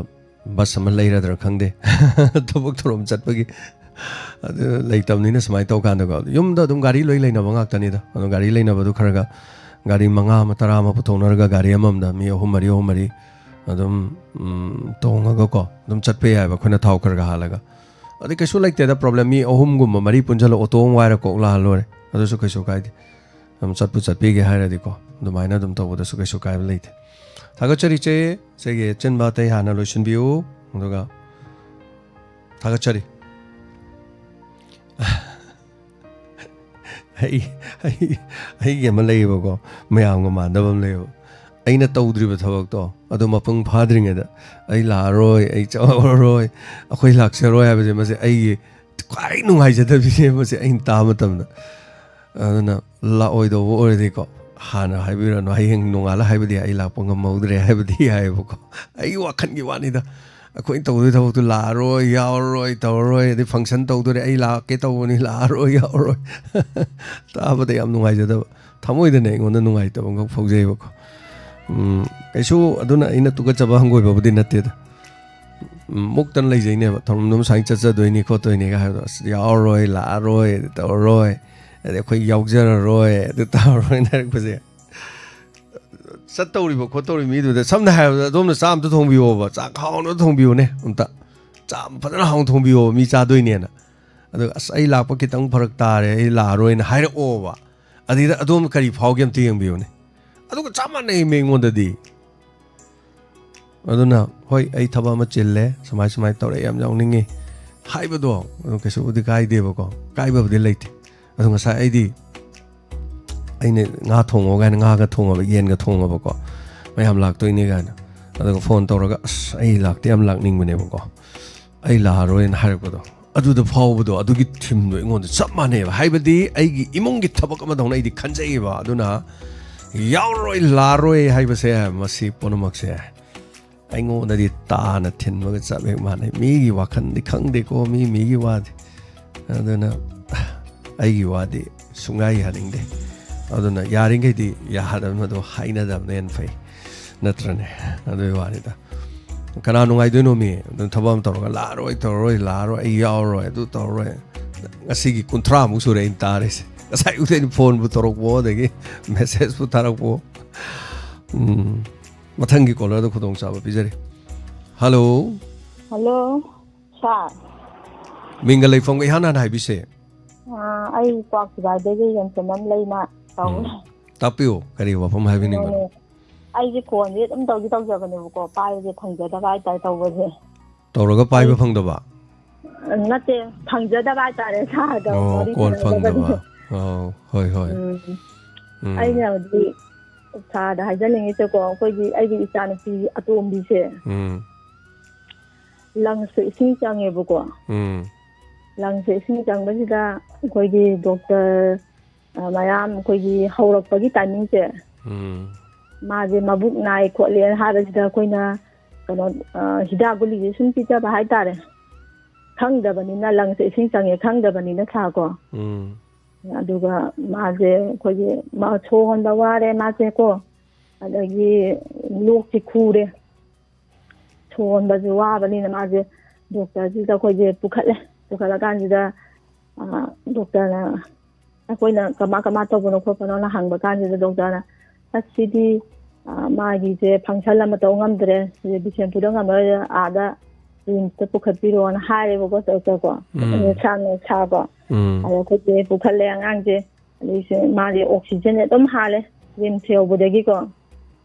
ꯕꯁ ꯑꯃ ꯂꯩꯔꯗ꯭ꯔꯥ ꯈꯪꯗꯦ꯫ ꯊꯕꯛ ꯊꯧꯔꯝ ꯆꯠꯄꯒꯤ꯫ ꯑꯗꯨ ꯂꯩꯇꯕꯅꯤꯅ ꯁꯨꯃꯥꯏꯅ ꯇꯧꯀꯥꯟꯗꯀꯣ, ꯌꯨꯝꯗ ꯑꯗꯨꯝ ꯒꯥꯔꯤ ꯂꯣꯏ ꯂꯩꯅꯕ ꯉꯥꯛꯇꯅꯤꯗ꯫ ꯑꯗꯣ ꯒꯥꯔꯤ ꯂꯩꯅꯕꯗꯨ ꯈꯔꯒ, ꯒꯥꯔꯤ ꯃꯉꯥ ꯑꯃ, ꯇꯔꯥ ꯑꯃ ꯄꯨꯊꯣꯛꯅꯔꯒ ꯒꯥꯔꯤ ꯑꯃꯃꯝꯗ ꯃꯤ ꯑꯍꯨꯝ ꯃꯔꯤ, ꯑꯍꯨꯝ ꯃꯔꯤ ꯑꯗꯨꯝ, ꯎꯝ, ꯇꯣꯡꯉꯒꯀꯣ ꯑꯗꯨꯝ ꯆꯠꯄ ꯌꯥꯏꯑꯕ, ꯑꯩꯈꯣꯏꯅ ꯊꯥꯎ ꯈꯔꯒ ꯍꯥꯜꯂꯒ꯫ ꯑꯗꯩ ꯀꯩꯁꯨ ꯂꯩꯇꯦꯗ ꯄ꯭ꯔꯣꯕ꯭ꯂꯦꯝ, ꯃꯤ ꯑꯍꯨꯝꯒꯨꯝꯕ ꯃꯔꯤ ꯄꯨꯟꯁꯤꯜꯂ ꯑꯣꯇꯣ ꯑꯃ ꯋꯥꯏꯔ ꯀꯣꯛ ꯂꯥꯛꯑ ꯂꯣꯏꯔꯦ, ꯑꯗꯨꯁꯨ ꯀꯩꯁꯨ ꯀꯥꯏꯗꯦ꯫ ꯑꯗꯨꯝ ꯆꯠꯄꯨ ꯆꯠꯄꯤꯒꯦ ꯍꯥꯏꯔꯗꯤꯀꯣ, ꯑꯗꯨꯃꯥꯏꯅ ꯑꯗꯨꯝ ꯇꯧꯕꯗꯁꯨ ꯀꯩꯁꯨ ꯀꯥꯏꯕ ꯂꯩꯇꯦ꯫ ꯊꯥꯒꯠꯆꯔꯤ ꯆꯦ, ꯆꯦꯒꯤ ꯑꯆꯤꯟꯕ ꯑꯇꯩ ꯍꯥꯟꯅ ꯂꯣꯏꯁꯤꯟꯕꯤꯌꯨ, ꯑꯗꯨꯒ ꯊꯥꯒꯠꯆꯔꯤ꯫ ꯑꯩ, ꯑꯩ, ꯑꯩꯒꯤ ꯑꯃ ꯂꯩꯌꯦꯕꯀꯣ, ꯃꯌꯥꯝꯒ ꯃꯥꯟꯅꯗꯕ ꯑꯃ ꯂꯩꯌꯦꯕ꯫ ꯑꯩꯅ ꯇꯧꯗ꯭ꯔꯤꯕ ꯊꯕꯛꯇꯣ ꯑꯗꯨ ꯃꯄꯨꯡ ꯐꯥꯗ꯭ꯔꯤꯉꯩꯗ, "ꯑꯩ ꯂꯥꯛꯑꯔꯣꯏ, ꯑꯩ ꯆꯠꯂꯔꯣꯏ, ꯑꯩꯈꯣꯏ ꯂꯥꯛꯆꯔꯣꯏ" ꯍꯥꯏꯕꯁꯦ, ꯃꯁꯦ ꯑꯩꯒꯤ ꯈ꯭ꯋꯥꯏ ꯅꯨꯡꯉꯥꯏꯖꯗꯕꯤꯅꯦ ꯃꯁꯦ ꯑꯩꯅ ꯇꯥꯕ ꯃꯇꯝꯗ꯫ ꯑꯗꯨꯅ ꯂꯥꯛꯑꯣꯏꯗꯧꯕ ꯑꯣꯏꯔꯗꯤꯀꯣ, ꯍꯥꯟꯅ ꯍꯥꯏꯕꯤꯔꯅꯨ, ꯍꯌꯦꯡ ꯅꯣꯡꯉꯥꯜꯂ ꯍꯥꯏꯕꯗꯤ "ꯑꯩ ꯂꯥꯛꯄ ꯉꯝꯍꯧꯗ꯭ꯔꯦ" ꯍꯥꯏꯕꯗꯤ ꯌꯥꯏꯑꯕꯀꯣ꯫ ꯑꯩꯒꯤ ꯋꯥꯈꯜꯒꯤ ꯋꯥꯅꯤꯗ꯫ ꯑꯩꯈꯣꯏꯅ ꯇꯧꯗꯣꯏ ꯊꯕꯛꯇꯨ ꯂꯥꯛꯑꯔꯣꯏ, ꯌꯥꯎꯔꯔꯣꯏ, ꯇꯧꯔꯔꯣꯏ, ꯑꯗꯩ ꯐꯪꯁꯟ ꯇꯧꯗꯣꯔꯦ, "ꯑꯩ ꯂꯥꯛꯀꯦ ꯇꯧꯕꯅꯤ, ꯂꯥꯛꯑꯔꯣꯏ, ꯌꯥꯎꯔꯔꯣꯏ"꯫ ꯇꯥꯕꯗ ꯌꯥꯝ ꯅꯨꯡꯉꯥꯏꯖꯗꯕ, ꯊꯃꯣꯏꯗꯅꯦ ꯑꯩꯉꯣꯟꯗ ꯅꯨꯡꯉꯥꯏꯇꯕ ꯑꯃꯈꯛ ꯐꯥꯎꯖꯩꯑꯕꯀꯣ꯫ ꯎꯝ, ꯀꯩꯁꯨ ꯑꯗꯨꯅ ꯑꯩꯅ ꯇꯨꯀꯠꯆꯕ ꯍꯪꯒꯣꯏꯕꯕꯨꯗꯤ ꯅꯠꯇꯦꯗ꯫ ꯎꯝ, ꯃꯨꯛꯇꯅ ꯂꯩꯖꯩꯅꯦꯕ, ꯊꯧꯔꯝꯗꯣ ꯁꯨꯃꯥꯏꯅ ꯆꯠꯆꯗꯣꯏꯅꯤ ꯈꯣꯠꯇꯣꯏꯅꯤꯒ ꯍꯥꯏꯕꯗꯣ, "ꯑꯁ, ꯌꯥꯎꯔꯔꯣꯏ, ꯂꯥꯛꯑꯔꯣꯏ, ꯇꯧꯔꯔꯣꯏ, ꯑꯗꯩ ꯑꯩꯈꯣꯏ ꯌꯥꯎꯖꯔꯔꯣꯏ, ꯑꯗꯨ ꯇꯧꯔꯔꯣꯏꯅ" ꯍꯥꯏꯔꯛꯄꯁꯦ꯫ ꯆꯠꯇꯧꯔꯤꯕ ꯈꯣꯠꯇꯧꯔꯤꯕ ꯃꯤꯗꯨꯗ, ꯁꯝꯅ ꯍꯥꯏꯔꯕꯗ, "ꯑꯗꯣꯝꯅ ꯆꯥꯛ ꯑꯝꯇ ꯊꯣꯡꯕꯤꯌꯣꯕ, ꯆꯥꯛ ꯍꯥꯎꯅ ꯊꯣꯡꯕꯤꯌꯣꯅꯦ, ꯑꯝꯇ ꯆꯥꯛ ꯐꯖꯅ ꯍꯥꯎꯅ ꯊꯣꯡꯕꯤꯌꯣꯕ, ꯃꯤ ꯆꯥꯗꯣꯏꯅꯦꯅ"꯫ ꯑꯗꯨꯒ, "ꯑꯁ, ꯑꯩ ꯂꯥꯛꯄ ꯈꯤꯇꯪ ꯐꯔꯛ ꯇꯥꯔꯦ, ꯑꯩ ꯂꯥꯛꯑꯔꯣꯏꯅ" ꯍꯥꯏꯔꯛꯑꯣꯕ꯫ ꯑꯗꯨꯗ ꯑꯗꯣꯝ ꯀꯔꯤ ꯐꯥꯎꯒꯦ ꯑꯝꯇ ꯌꯦꯡꯕꯤꯌꯨꯅꯦ꯫ ꯑꯗꯨꯒ ꯆꯞ ꯃꯥꯟꯅꯩ ꯃꯤ ꯑꯩꯉꯣꯟꯗꯗꯤ꯫ ꯑꯗꯨꯅ, "ꯍꯣꯏ, ꯑꯩ ꯊꯕꯛ ꯑꯃ ꯆꯤꯜꯂꯦ, ꯁꯨꯃꯥꯏ ꯁꯨꯃꯥꯏ ꯇꯧꯔꯦ, ꯌꯥꯝ ꯌꯥꯎꯅꯤꯡꯉꯤ" ꯍꯥꯏꯕꯗꯣ, ꯑꯗꯨ ꯀꯩꯁꯨꯕꯨꯗꯤ ꯀꯥꯏꯗꯦꯕꯀꯣ, ꯀꯥꯏꯕꯕꯨꯗꯤ ꯂꯩꯇꯦ꯫ ꯑꯗꯣ ꯉꯁꯥꯏ ꯑꯩꯗꯤ, ꯑꯩꯅ ꯉꯥ ꯊꯣꯡꯉꯣ ꯀꯥꯏꯅ ꯉꯥꯒ ꯊꯣꯡꯉꯕ, ꯌꯦꯟꯒ ꯊꯣꯡꯉꯕꯀꯣ, "ꯃꯌꯥꯝ ꯂꯥꯛꯇꯣꯏꯅꯦ" ꯀꯥꯏꯅ, ꯑꯗꯨꯒ ꯐꯣꯟ ꯇꯧꯔꯒ, "ꯑꯁ, ꯑꯩ ꯂꯥꯛꯇꯤ ꯌꯥꯝ ꯂꯥꯛꯅꯤꯡꯕꯅꯦꯕꯀꯣ, ꯑꯩ ꯂꯥꯛꯑꯔꯣꯏꯅ" ꯍꯥꯏꯔꯛꯄꯗꯣ, ꯑꯗꯨꯗ ꯐꯥꯎꯕꯗꯣ, ꯑꯗꯨꯒꯤ ꯊꯤꯝꯗꯣ ꯑꯩꯉꯣꯟꯗ ꯆꯞ ꯃꯥꯟꯅꯩꯕ꯫ ꯍꯥꯏꯕꯗꯤ, ꯑꯩꯒꯤ ꯏꯃꯨꯡꯒꯤ ꯊꯕꯛ ꯑꯃꯗꯧꯅ ꯑꯩꯗꯤ ꯈꯟꯖꯩꯌꯦꯕ꯫ ꯑꯗꯨꯅ, ꯌꯥꯎꯔꯣꯏ, ꯂꯥꯛꯑꯔꯣꯏ ꯍꯥꯏꯕꯁꯦ, ꯃꯁꯤ ꯄꯨꯝꯅꯃꯛꯁꯦ ꯑꯩꯉꯣꯟꯗꯗꯤ ꯇꯥꯅ ꯊꯤꯟꯕꯒ ꯆꯞ ꯍꯦꯛ ꯃꯥꯟꯅꯩ꯫ ꯃꯤꯒꯤ ꯋꯥꯈꯜꯗꯤ ꯈꯪꯗꯦꯀꯣ, ꯃꯤ ꯃꯤꯒꯤ ꯋꯥꯗꯤ꯫ ꯑꯗꯨꯅ ꯑꯩꯒꯤ ꯋꯥꯗꯤ ꯁꯨꯡꯌꯥ ꯌꯥꯅꯤꯡꯗꯦ꯫ ꯑꯗꯨꯅ ꯌꯥꯔꯤꯈꯩꯗꯤ ꯌꯥꯗꯕꯗꯣ ꯍꯥꯏꯅꯗꯕꯅ ꯍꯦꯟꯅ ꯐꯩ, ꯅꯠꯇ꯭ꯔꯅꯦ? ꯑꯗꯨꯒꯤ ꯋꯥꯅꯤꯗ꯫ ꯀꯅꯥ ꯅꯨꯡꯉꯥꯏꯗꯣꯏꯅꯣ ꯃꯤ? ꯑꯗꯨꯝ ꯊꯕꯛ ꯑꯃ ꯇꯧꯔꯒ, "ꯂꯥꯛꯑꯔꯣꯏ, ꯇꯧꯔꯔꯣꯏ, ꯂꯥꯛꯑꯔꯣꯏ, ꯑꯩ ꯌꯥꯎꯔꯔꯣꯏ, ꯑꯗꯨ ꯇꯧꯔꯔꯣꯏ"꯫ ꯉꯁꯤꯒꯤ ꯀꯨꯟꯊ꯭ꯔꯥꯃꯨꯛ ꯁꯨꯔꯦ ꯑꯩꯅ ꯇꯥꯔꯤꯁꯦ꯫ ꯉꯁꯥꯏ ꯑꯌꯨꯛꯇꯩꯅ ꯐꯣꯟꯕꯨ ꯇꯧꯔꯛꯄꯣ, ꯑꯗꯒꯤ ꯃꯦꯁꯦꯖꯄꯨ ꯊꯥꯔꯛꯄꯣ꯫ ꯎꯝ꯫ ꯃꯊꯪꯒꯤ ꯀꯣꯂꯔꯗ ꯈꯨꯗꯣꯡꯆꯥꯕ ꯄꯤꯖꯔꯤ꯫ ꯍꯜꯂꯣ꯫ ꯍꯜꯂꯣ, ꯁꯥꯔ꯫ ꯃꯤꯡꯒ ꯂꯩꯐꯝꯒ ꯏꯍꯥꯟ ꯍꯥꯟꯅ ꯍꯥꯏꯕꯤꯁꯦ꯫ ꯑꯥ, ꯑꯩ ꯀ꯭ꯋꯥꯛ ꯁꯤꯕꯥꯏꯗꯒꯤ ꯌꯦꯡꯁꯝꯕꯝ ꯂꯩꯃ ꯀꯧꯏ꯫ ꯎꯝ꯫ ꯇꯥꯛꯄꯤꯌꯨ, ꯀꯔꯤ ꯋꯥꯐꯝ ꯍꯥꯏꯕꯤꯅꯤꯡꯕꯅꯣ? ꯑꯗꯨꯅꯦ꯫ ꯑꯩꯁꯦ ꯐꯣꯟꯁꯦ ꯑꯗꯨꯝ ꯇꯧꯗꯤ ꯇꯧꯖꯕꯅꯦꯕꯀꯣ, ꯄꯥꯏꯕꯁꯦ ꯐꯪꯖꯗꯕ ꯍꯥꯏꯇꯥꯔꯦ ꯇꯧꯕꯁꯦ꯫ ꯇꯧꯔꯒ ꯄꯥꯏꯕ ꯑꯩ ꯐꯪꯗꯕ? ꯅꯠꯇꯦ, ꯐꯪꯖꯗꯕ ꯍꯥꯏꯇꯥꯔꯦ, ꯁꯥꯔꯗ ꯑꯣ, ꯋꯥꯔꯤ ꯀꯣꯜ ꯁꯥꯟꯅꯒꯗꯕꯁꯦ꯫ ꯐꯪꯗꯕ꯫ ꯑꯣ, ꯍꯣꯏ, ꯍꯣꯏ꯫ ꯎꯝ꯫ ꯎꯝ꯫ ꯑꯩꯅ ꯍꯧꯖꯤꯛ ꯁꯥꯔꯗ ꯍꯥꯏꯖꯅꯤꯡꯉꯤꯁꯦꯀꯣ, ꯑꯩꯈꯣꯏꯒꯤ, ꯑꯩꯒꯤ ꯏꯆꯥꯅꯨꯄꯤ ꯑꯇꯣꯝꯕꯤꯁꯦ ꯎꯝ꯫ ꯂꯪꯁꯇ ꯏꯁꯤꯡ ꯆꯪꯉꯦꯕꯀꯣ꯫ ꯎꯝ꯫ ꯂꯪꯁꯇ ꯏꯁꯤꯡ ꯆꯪꯕꯁꯤꯗ ꯑꯩꯈꯣꯏꯒꯤ ꯗꯣꯛꯇꯔ, ꯑ, ꯃꯌꯥꯝ ꯑꯩꯈꯣꯏꯒꯤ ꯍꯧꯔꯛꯄꯒꯤ ꯇꯥꯏꯃꯤꯡꯁꯦ, ꯎꯝ꯫ ꯃꯥꯁꯦ ꯃꯕꯨꯛ ꯅꯥꯏ ꯈꯣꯠꯂꯦꯅ ꯍꯥꯏꯕꯁꯤꯗ ꯑꯩꯈꯣꯏꯅ ꯀꯩꯅꯣ, ꯑ, ꯍꯤꯗꯥꯛ ꯒꯨꯂꯤꯁꯦ ꯁꯨꯝ ꯄꯤꯖꯕ ꯍꯥꯏꯇꯥꯔꯦ꯫ ꯈꯪꯗꯕꯅꯤꯅ, ꯂꯪꯁꯇ ꯏꯁꯤꯡ ꯆꯪꯉꯦ ꯈꯪꯗꯕꯅꯤꯅ ꯁꯥꯔꯀꯣ꯫ ꯎꯝ꯫ ꯑꯗꯨꯒ ꯃꯥꯁꯦ ꯑꯩꯈꯣꯏꯒꯤ ꯃꯥ ꯁꯣꯔ ꯍꯣꯟꯕ ꯋꯥꯔꯦ ꯃꯥꯁꯦꯀꯣ, ꯑꯗꯒꯤ ꯂꯣꯛꯁꯦ ꯈꯨꯔꯦ, ꯁꯣꯔ ꯍꯣꯟꯕꯁꯦ ꯋꯥꯕꯅꯤꯅ ꯃꯥꯁꯦ ꯗꯣꯛꯇꯔꯁꯤꯗ ꯑꯩꯈꯣꯏꯁꯦ ꯄꯨꯈꯠꯂꯦ꯫ ꯄꯨꯈꯠꯂꯀꯥꯟꯁꯤꯗ, ꯑ, ꯗꯣꯛꯇꯔꯅ ꯑꯩꯈꯣꯏꯅ ꯀꯃꯥꯏ ꯀꯃꯥꯏ ꯇꯧꯕꯅꯣ ꯈꯣꯠꯄꯅꯣꯅ ꯍꯪꯕ ꯀꯥꯟꯁꯤꯗ ꯗꯣꯛꯇꯔꯅ, "ꯑꯁ, ꯁꯤꯗꯤ, ꯑ, ꯃꯥꯒꯤꯁꯦ function ꯑꯃ ꯇꯧ ꯉꯝꯗ꯭ꯔꯦ, ꯁꯤꯗꯤ ꯕꯤꯁꯦꯝꯄꯨꯔꯗ ꯉꯝꯃꯔꯣꯏ, ꯑꯥꯗ ꯔꯤꯝꯁꯇ ꯄꯨꯈꯠꯄꯤꯔꯣꯅ ꯍꯥꯏꯔꯦꯕꯀꯣ, ꯆꯠ-, ꯆꯠꯀꯣ꯫ ꯎꯝ꯫ ꯁꯥꯔ ꯅꯣꯛꯁꯥꯀꯣ꯫ ꯎꯝ꯫ ꯑꯗꯣ ꯑꯩꯈꯣꯏꯁꯦ ꯄꯨꯈꯠꯂꯦ ꯑꯉꯥꯡꯁꯦ, ꯑꯗꯩꯁꯦ ꯃꯥꯁꯦ oxygen ꯑꯗꯨꯝ ꯍꯥꯜꯂꯦ ꯔꯤꯝꯁ ꯌꯧꯕꯗꯒꯤꯀꯣ꯫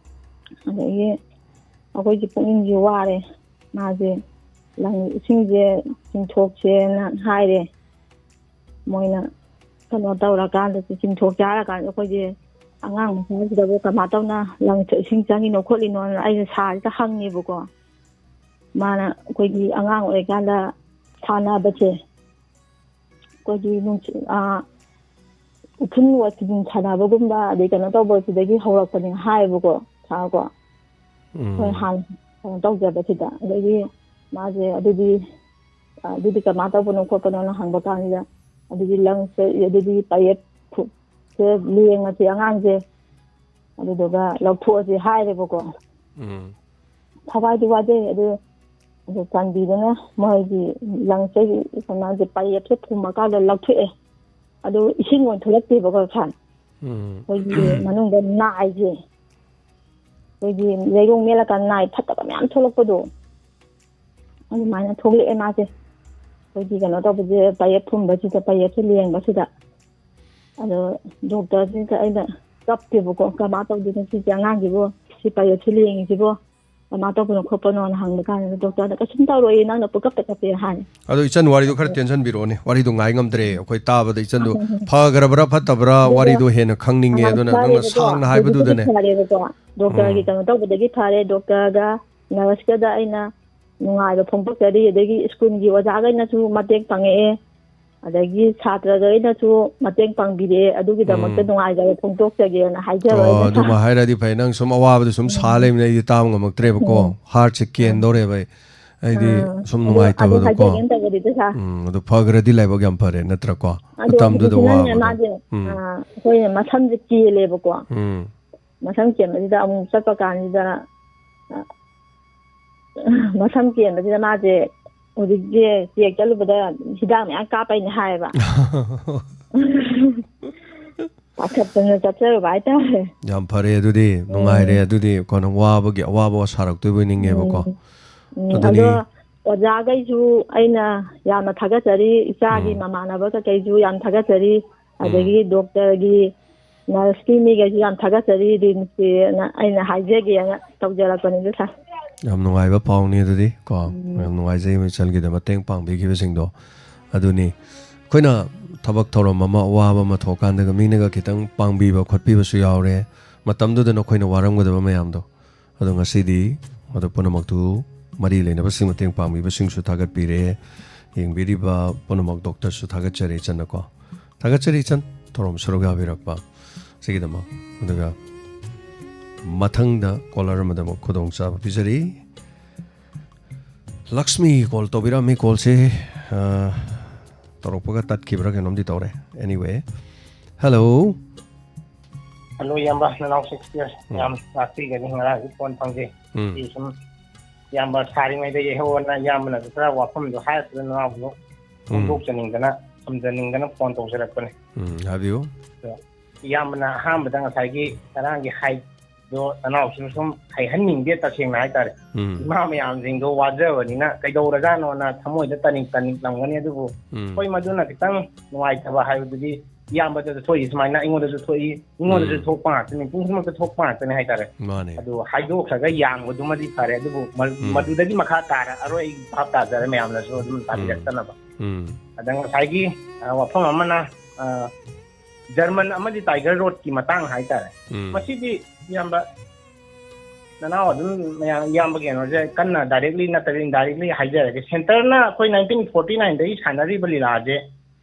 ꯑꯗꯒꯤ ꯑꯩꯈꯣꯏꯁꯦ ꯄꯨꯛꯅꯤꯡꯁꯦ ꯋꯥꯔꯦ, ꯃꯥꯁꯦ ꯂꯪ ꯏꯁꯤꯡꯁꯦ ꯆꯤꯡꯊꯣꯛꯁꯦꯅ ꯍꯥꯏꯔꯦ꯫ ꯃꯣꯏꯅ ꯀꯩꯅꯣ ꯇꯧꯔꯀꯥꯟꯗ, ꯆꯤꯡꯊꯣꯛꯁꯦ ꯍꯥꯏꯔꯀꯥꯟꯗ ꯑꯩꯈꯣꯏꯁꯦ ꯑꯉꯥꯡ ꯃꯆꯥꯁꯤꯗꯕꯨ ꯀꯃꯥꯏꯅ ꯇꯧꯅ ꯂꯪ ꯏꯁꯤꯡ ꯆꯪꯉꯤꯅꯣ ꯈꯣꯠꯂꯤꯅꯣꯅ ꯑꯩꯅ ꯁꯥꯔꯁꯤꯗ ꯍꯪꯉꯦꯕꯀꯣ꯫ ꯃꯥꯅ ꯑꯩꯈꯣꯏꯒꯤ ꯑꯉꯥꯡ ꯑꯣꯏꯔꯤꯀꯥꯟꯗ ꯁꯥꯟꯅꯕꯁꯦ, ꯑꯩꯈꯣꯏꯒꯤ ꯅꯨꯡꯁꯤ-, ꯑꯥ, ꯎꯐꯨꯟ ꯋꯥꯏꯐꯨꯟ ꯁꯥꯟꯅꯕꯒꯨꯝꯕ, ꯑꯗꯩ ꯀꯩꯅꯣ ꯇꯧꯕꯁꯤꯗꯒꯤ ꯍꯧꯔꯛꯄꯅꯦ ꯍꯥꯏꯌꯦꯕꯀꯣ, ꯁꯥꯔꯀꯣ꯫ ꯎꯝ꯫ ꯑꯩꯈꯣꯏ ꯍꯥꯟꯅ ꯀꯩꯅꯣ ꯇꯧꯖꯕꯁꯤꯗ꯫ ꯑꯗꯒꯤ ꯃꯥꯁꯦ ꯑꯗꯨꯗꯤ, ꯑꯗꯨꯗꯤ ꯀꯃꯥꯏꯅ ꯇꯧꯕꯅꯣ ꯈꯣꯠꯄꯅꯣꯅ ꯍꯪꯕ ꯀꯥꯟꯁꯤꯗ, ꯑꯗꯨꯗꯤ ꯂꯪꯁꯦ, ꯑꯗꯨꯗꯤ ꯄꯥꯌꯦꯞ ꯐꯨ-, ꯁꯦ ꯂꯦꯡꯉꯁꯤ ꯑꯉꯥꯡꯁꯦ, ꯑꯗꯨꯗꯨꯒ ꯂꯧꯊꯣꯛꯑꯁꯤ ꯍꯥꯏꯔꯦꯕꯀꯣ꯫ ꯎꯝ꯫ ꯊꯋꯥꯏꯗꯤ ꯋꯥꯖꯩ꯫ ꯑꯗꯨ, ꯑꯗꯨ ꯆꯥꯟꯕꯤꯗꯨꯅ ꯃꯣꯏꯒꯤ ꯂꯪꯁꯦ, ꯀꯩꯅꯣꯁꯦ, ꯄꯥꯌꯦꯞꯁꯦ ꯐꯨꯝꯃꯀꯥꯟꯗ ꯂꯧꯊꯣꯛꯑꯦ꯫ ꯑꯗꯨ ꯏꯁꯤꯡ ꯑꯣꯏꯅ ꯊꯣꯛꯂꯛꯇꯦꯕꯀꯣ, ꯁꯥꯔ꯫ ꯎꯝ꯫ ꯑꯩꯈꯣꯏꯒꯤ ꯃꯅꯨꯡꯗ ꯅꯥꯏꯁꯦ, ꯑꯩꯈꯣꯏꯒꯤ ꯂꯩꯔꯣꯡ ꯃꯦꯠꯂꯀꯥꯟꯗ ꯅꯥꯏ ꯐꯠꯇꯕ ꯃꯌꯥꯝ ꯊꯣꯛꯂꯛꯄꯗꯣ, ꯑꯗꯨꯃꯥꯏꯅ ꯊꯣꯛꯂꯛꯑꯦ ꯃꯥꯁꯦ꯫ ꯑꯩꯈꯣꯏꯒꯤ ꯀꯩꯅꯣ ꯇꯧꯕꯁꯦ, ꯄꯥꯌꯦꯞ ꯐꯨꯝꯕꯁꯤꯗ, ꯄꯥꯌꯦꯞꯁꯦ ꯂꯦꯡꯕꯁꯤꯗ꯫ ꯑꯗꯣ ꯗꯣꯛꯇꯔꯁꯤꯗ ꯑꯩꯅ ꯀꯞꯄꯦꯕꯀꯣ, "ꯀꯃꯥꯏꯅ ꯇꯧꯗꯣꯏꯅꯣ ꯁꯤꯁꯦ, ꯑꯉꯥꯡꯁꯤꯕꯨ ꯁꯤ ꯄꯥꯌꯦꯞꯁꯤ ꯂꯦꯡꯉꯤꯁꯤꯕꯨ ꯀꯃꯥꯏꯅ ꯇꯧꯕꯅꯣ ꯈꯣꯠꯄꯅꯣꯅ?" ꯍꯪꯕ ꯀꯥꯟꯗ ꯗꯣꯛꯇꯔꯅ, "ꯀꯩꯁꯨꯝ ꯇꯧꯔꯣꯏꯌꯦ, ꯅꯪꯅ ꯄꯨꯀꯞꯇ ꯀꯞꯄꯦ" ꯍꯥꯏ꯫ ꯑꯗꯣ ꯏꯆꯟ, ꯋꯥꯔꯤꯗꯣ ꯈꯔ ꯇꯦꯟꯁꯟꯕꯤꯔꯛꯑꯣꯅꯦ, ꯋꯥꯔꯤꯗꯣ ꯉꯥꯏ ꯉꯝꯗ꯭ꯔꯦ ꯑꯩꯈꯣꯏ ꯇꯥꯕꯗ꯫ ꯏꯆꯟꯗꯣ ꯐꯈ꯭ꯔꯕ꯭ꯔꯥ ꯐꯠꯇꯕ꯭ꯔꯥ, ꯑꯗꯨꯒ ꯋꯥꯔꯤꯗꯣ ꯍꯦꯟꯅ ꯈꯪꯅꯤꯡꯉꯦ, ꯑꯥ, ꯑꯗꯨꯅ ꯅꯪꯅ ꯐꯔꯦꯕꯀꯣ, ꯁꯥꯡꯅ ꯍꯧꯖꯤꯛꯄꯨꯗꯤ ꯍꯥꯏꯕꯗꯨꯗꯅꯦ꯫ ꯐꯔꯦꯕꯀꯣ, ꯗꯣꯛꯇꯔꯒꯤ ꯎꯝ꯫ ꯀꯩꯅꯣ ꯇꯧꯕꯗꯒꯤ ꯐꯔꯦ, ꯗꯣꯛꯇꯔꯒ ꯅꯔꯁꯀꯗ ꯑꯩꯅ ꯅꯨꯡꯉꯥꯏꯕ ꯐꯣꯡꯗꯣꯛꯆꯔꯤ, ꯑꯗꯒꯤ ꯁ꯭ꯀꯨꯜꯒꯤ ꯑꯣꯖꯥꯈꯩꯅꯁꯨ ꯃꯇꯦꯡ ꯄꯥꯡꯉꯛꯑꯦ, ꯑꯗꯒꯤ ꯁꯥꯇ꯭ꯔꯈꯩꯅꯁꯨ ꯃꯇꯦꯡ ꯄꯥꯡꯕꯤꯔꯛꯑꯦ, ꯑꯗꯨꯒꯤꯗꯃꯛꯇ ꯎꯝ꯫ ꯅꯨꯡꯉꯥꯏꯖꯕ ꯐꯣꯡꯗꯣꯛꯆꯒꯦꯅ ꯍꯥꯏꯖꯕ ꯑꯣ, ꯑꯩꯅ꯫ ꯑꯗꯨꯃ ꯍꯥꯏꯔꯗꯤ ꯐꯩ, ꯅꯪ ꯁꯨꯝ ꯑꯋꯥꯕꯗꯣ ꯁꯨꯝ ꯁꯥ ꯎꯝ꯫ ꯂꯩꯕꯅꯤꯅ ꯑꯩꯗꯤ ꯇꯥꯕ ꯉꯝꯃꯛꯇ꯭ꯔꯦꯕꯀꯣ, ꯎꯝ꯫ ꯍꯥꯔꯠꯁꯦ ꯎꯝ꯫ ꯀꯦꯟꯗꯧꯔꯦꯕ ꯑꯩ, ꯑꯩꯗꯤ ꯑꯥ꯫ ꯁꯨꯝ ꯑꯗꯣ ꯑꯗꯨ ꯅꯨꯡꯉꯥꯏꯇꯕꯗꯣꯀꯣ꯫ ꯍꯥꯏꯖꯒꯦꯅ ꯇꯧꯕꯅꯤꯗ, ꯁꯥꯔ꯫ ꯎꯝ, ꯑꯗꯨ ꯐꯈ꯭ꯔꯗꯤ ꯂꯥꯏꯕꯛ ꯌꯥꯝ ꯐꯔꯦ, ꯅꯠꯇ꯭ꯔꯀꯣ? ꯑꯗꯣ ꯃꯇꯝꯗꯨꯗ ꯍꯧꯖꯤꯛꯁꯤꯅꯅꯦ, ꯋꯥꯕꯗꯣ꯫ ꯃꯥꯁꯦ, ꯎꯝ꯫ ꯑꯥ, ꯑꯩꯈꯣꯏꯅ ꯃꯁꯝꯁꯦ ꯀꯦꯜꯂꯦꯕꯀꯣ꯫ ꯎꯝ꯫ ꯃꯁꯝ ꯀꯦꯟꯕꯁꯤꯗ ꯑꯃꯨꯛ ꯆꯠꯄ ꯀꯥꯟꯁꯤꯗ, ꯑ, ꯃꯁꯝ ꯀꯦꯟꯕꯁꯤꯗ ꯃꯥꯁꯦ ꯍꯧꯖꯤꯛꯁꯦ ꯆꯦꯛ ꯆꯠꯂꯨꯕꯗ ꯍꯤꯗꯥꯛ ꯃꯌꯥꯝ ꯀꯥꯞꯄꯩꯅꯦ ꯍꯥꯏꯌꯦꯕ꯫ ꯄꯥꯈꯠꯇꯅ ꯆꯠꯆꯔꯨꯕ ꯍꯥꯏꯇꯥꯔꯦ꯫ ꯌꯥꯝ ꯐꯔꯦ ꯑꯗꯨꯗꯤ, ꯅꯨꯡꯉꯥꯏꯔꯦ ꯑꯗꯨꯗꯤ꯫ ꯀꯣꯟꯅ ꯋꯥꯕꯒꯤ ꯑꯋꯥꯕ ꯁꯥꯔꯛꯇꯣꯏꯕꯣꯏ ꯅꯤꯡꯉꯦꯕꯀꯣ꯫ ꯎꯝ, ꯑꯗꯨꯅꯤ꯫ ꯑꯗꯣ ꯑꯣꯖꯥꯈꯩꯁꯨ ꯑꯩꯅ ꯌꯥꯝꯅ ꯊꯥꯒꯠꯆꯔꯤ, ꯏꯆꯥꯒꯤ ꯎꯝ꯫ ꯃꯃꯥꯟꯅꯕ ꯀꯩꯀꯩꯁꯨ ꯌꯥꯝ ꯊꯥꯒꯠꯆꯔꯤ, ꯑꯗꯒꯤ ꯗꯣꯛꯇꯔꯒꯤ, ꯅꯔꯁꯀꯤ ꯃꯤꯈꯩꯁꯨ ꯌꯥꯝ ꯊꯥꯒꯠꯆꯔꯤ, ꯔꯤꯝꯁꯀꯤꯅ ꯑꯩꯅ ꯍꯥꯏꯖꯒꯦꯅ ꯇꯧꯖꯔꯛꯄꯅꯤꯗ ꯁꯥꯔ꯫ ꯌꯥꯝ ꯅꯨꯡꯉꯥꯏꯕ ꯄꯥꯎꯅꯤ ꯑꯗꯨꯗꯤ ꯀꯣ꯫ ꯌꯥꯝ ꯅꯨꯡꯉꯥꯏꯖꯩ ꯏꯆꯜꯒꯤꯗ ꯃꯇꯦꯡ ꯄꯥꯡꯕꯤꯈꯤꯕꯁꯤꯡꯗꯣ꯫ ꯑꯗꯨꯅꯤ ꯑꯩꯈꯣꯏꯅ ꯊꯕꯛ ꯊꯧꯔꯝ ꯑꯃ, ꯑꯋꯥꯕ ꯑꯃ ꯊꯣꯛꯑꯀꯥꯟꯗꯒ ꯃꯤꯅꯒ ꯈꯤꯇꯪ ꯄꯥꯡꯕꯤꯕ ꯈꯣꯠꯄꯤꯕꯁꯨ ꯌꯥꯎꯔꯦ꯫ ꯃꯇꯝꯗꯨꯗ ꯅꯈꯣꯏꯅ ꯋꯥꯔꯝꯒꯗꯕ ꯃꯌꯥꯝꯗꯣ꯫ ꯑꯗꯣ ꯉꯁꯤꯗꯤ ꯃꯗꯨ ꯄꯨꯝꯅꯃꯛꯇꯨ ꯃꯔꯤ ꯂꯩꯅꯕꯁꯤꯡ ꯃꯇꯦꯡ ꯄꯥꯡꯕꯤꯕꯁꯤꯡꯁꯨ ꯊꯥꯒꯠꯄꯤꯔꯦ, ꯌꯦꯡꯕꯤꯔꯤꯕ ꯄꯨꯝꯅꯃꯛ ꯗꯣꯛꯇꯔꯁꯨ ꯊꯥꯒꯠꯆꯔꯤ ꯏꯆꯟꯅꯀꯣ꯫ ꯊꯥꯒꯠꯆꯔꯤ ꯏꯆꯟ, ꯊꯧꯔꯝ ꯁꯔꯨꯛ ꯌꯥꯕꯤꯔꯛꯄ ꯁꯤꯒꯤꯗꯃꯛ꯫ ꯑꯗꯨꯒ ꯃꯊꯪꯗ ꯀꯣꯂꯔ ꯑꯃꯗ ꯑꯃꯨꯛ ꯈꯨꯗꯣꯡꯆꯥꯕ ꯄꯤꯖꯔꯤ꯫ ꯂꯛꯁꯃꯤ ꯀꯣꯜ ꯇꯧꯕꯤꯔꯛꯑꯝꯃꯤ꯫ ꯀꯣꯜꯁꯦ, ꯑ, ꯇꯧꯔꯛꯄꯒ ꯇꯠꯈꯤꯕ꯭ꯔꯥ ꯀꯩꯅꯣꯝꯗꯤ ꯇꯧꯔꯦ꯫ Anyway, hello꯫ ꯍꯜꯂꯣ, ꯏꯌꯥꯝꯕ, ꯅꯅꯥꯎ ꯁꯦꯛꯁꯄꯤꯌꯔ꯫ ꯎꯝ꯫ ꯌꯥꯝ ꯉꯥꯛꯄꯤꯒꯅꯤ, ꯉꯔꯥꯡꯁꯨ ꯐꯣꯟ ꯐꯪꯖꯩ꯫ ꯎꯝ꯫ ꯑꯩ ꯁꯨꯝ ꯏꯌꯥꯝꯕ ꯁꯥꯔꯤꯉꯩꯗ ꯌꯩꯍꯧꯑꯅ ꯏꯌꯥꯝꯕꯅꯁꯨ ꯈꯔ ꯋꯥꯐꯝꯗꯣ ꯍꯥꯏꯔꯛꯄꯗ ꯅꯅꯥꯎꯁꯨ ꯎꯝ꯫ ꯐꯣꯡꯗꯣꯛꯆꯅꯤꯡꯗꯅ, ꯊꯝꯖꯅꯤꯡꯗꯅ ꯐꯣꯟ ꯇꯧꯖꯔꯛꯄꯅꯦ꯫ ꯎꯝ, ꯍꯥꯏꯕꯤꯌꯨ꯫ ꯏꯌꯥꯝꯕꯅ ꯑꯍꯥꯟꯕꯗ ꯉꯁꯥꯏꯒꯤ ꯉꯔꯥꯡꯒꯤ ꯍꯥꯏꯗꯣ ꯅꯅꯥꯎꯁꯤꯡ ꯁꯨꯝ ꯍꯩꯍꯟꯅꯤꯡꯗꯦ, ꯇꯁꯦꯡꯅ ꯍꯥꯏꯇꯥꯔꯦ꯫ ꯎꯝ꯫ ꯏꯃꯥ ꯃꯌꯥꯝꯁꯤꯡꯗꯣ ꯋꯥꯖꯕꯅꯤꯅ ꯀꯩꯗꯧꯔꯖꯥꯠꯅꯣꯅ ꯊꯃꯣꯏꯗ ꯇꯅꯤꯛ ꯇꯅꯤꯛ ꯂꯝꯒꯅꯤ꯫ ꯑꯗꯨꯕꯨ ꯎꯝ꯫ ꯍꯣꯏ, ꯃꯗꯨꯅ ꯈꯤꯇꯪ ꯅꯨꯡꯉꯥꯏꯇꯕ ꯍꯥꯏꯕꯗꯨꯗꯤ ꯏꯌꯥꯝꯕꯗꯁꯨ ꯊꯣꯛꯏ ꯁꯨꯃꯥꯏꯅ, ꯑꯩꯉꯣꯟꯗꯁꯨ ꯊꯣꯛꯏ, ꯃꯤꯉꯣꯟꯗꯁꯨ ꯎꯝ꯫ ꯊꯣꯛꯄ ꯉꯥꯛꯇꯅꯤ, ꯄꯨꯝꯅꯃꯛꯇ ꯊꯣꯛꯄ ꯉꯥꯛꯇꯅꯤ ꯍꯥꯏꯇꯥꯔꯦ꯫ ꯃꯥꯅꯦ꯫ ꯑꯗꯨ ꯍꯥꯏꯗꯣꯛꯈ꯭ꯔꯒ ꯌꯥꯡꯕꯗꯨꯃꯗꯤ ꯐꯔꯦ, ꯑꯗꯨꯕꯨ ꯃ-, ꯎꯝ꯫ ꯃꯗꯨꯗꯒꯤ ꯃꯈꯥ ꯇꯥꯔꯛꯑꯔꯣꯏ, ꯑꯩ ꯚꯥꯞ ꯇꯥꯖꯔꯦ, ꯃꯌꯥꯝꯅꯁꯨ ꯑꯗꯨꯝ ꯇꯥꯕꯤꯔꯛꯇꯅꯕ꯫ ꯎꯝ꯫ ꯑꯗ ꯉꯁꯥꯏꯒꯤ, ꯑ, ꯋꯥꯐꯝ ꯑꯃꯅ, ꯑ, ꯖꯔꯃꯟ ꯑꯃꯗꯤ ꯇꯥꯏꯒꯔ ꯔꯣꯗꯀꯤ ꯃꯇꯥꯡ ꯍꯥꯏꯇꯥꯔꯦ꯫ ꯎꯝ꯫ ꯃꯁꯤꯗꯤ ꯏꯌꯥꯝꯕ ꯅꯅꯥꯎ ꯑꯗꯨꯝ ꯃꯌꯥꯝ, ꯏꯌꯥꯝꯕ ꯀꯩꯅꯣꯁꯦ ꯀꯟꯅ directly ꯅꯠꯇꯕ indirectly ꯍꯥꯏꯖꯔꯒꯦ꯫ Centreꯅ ꯑꯩꯈꯣꯏ nineteen forty nineꯗꯒꯤ ꯁꯥꯟꯅꯔꯤꯕ ꯂꯤꯂꯥꯁꯦ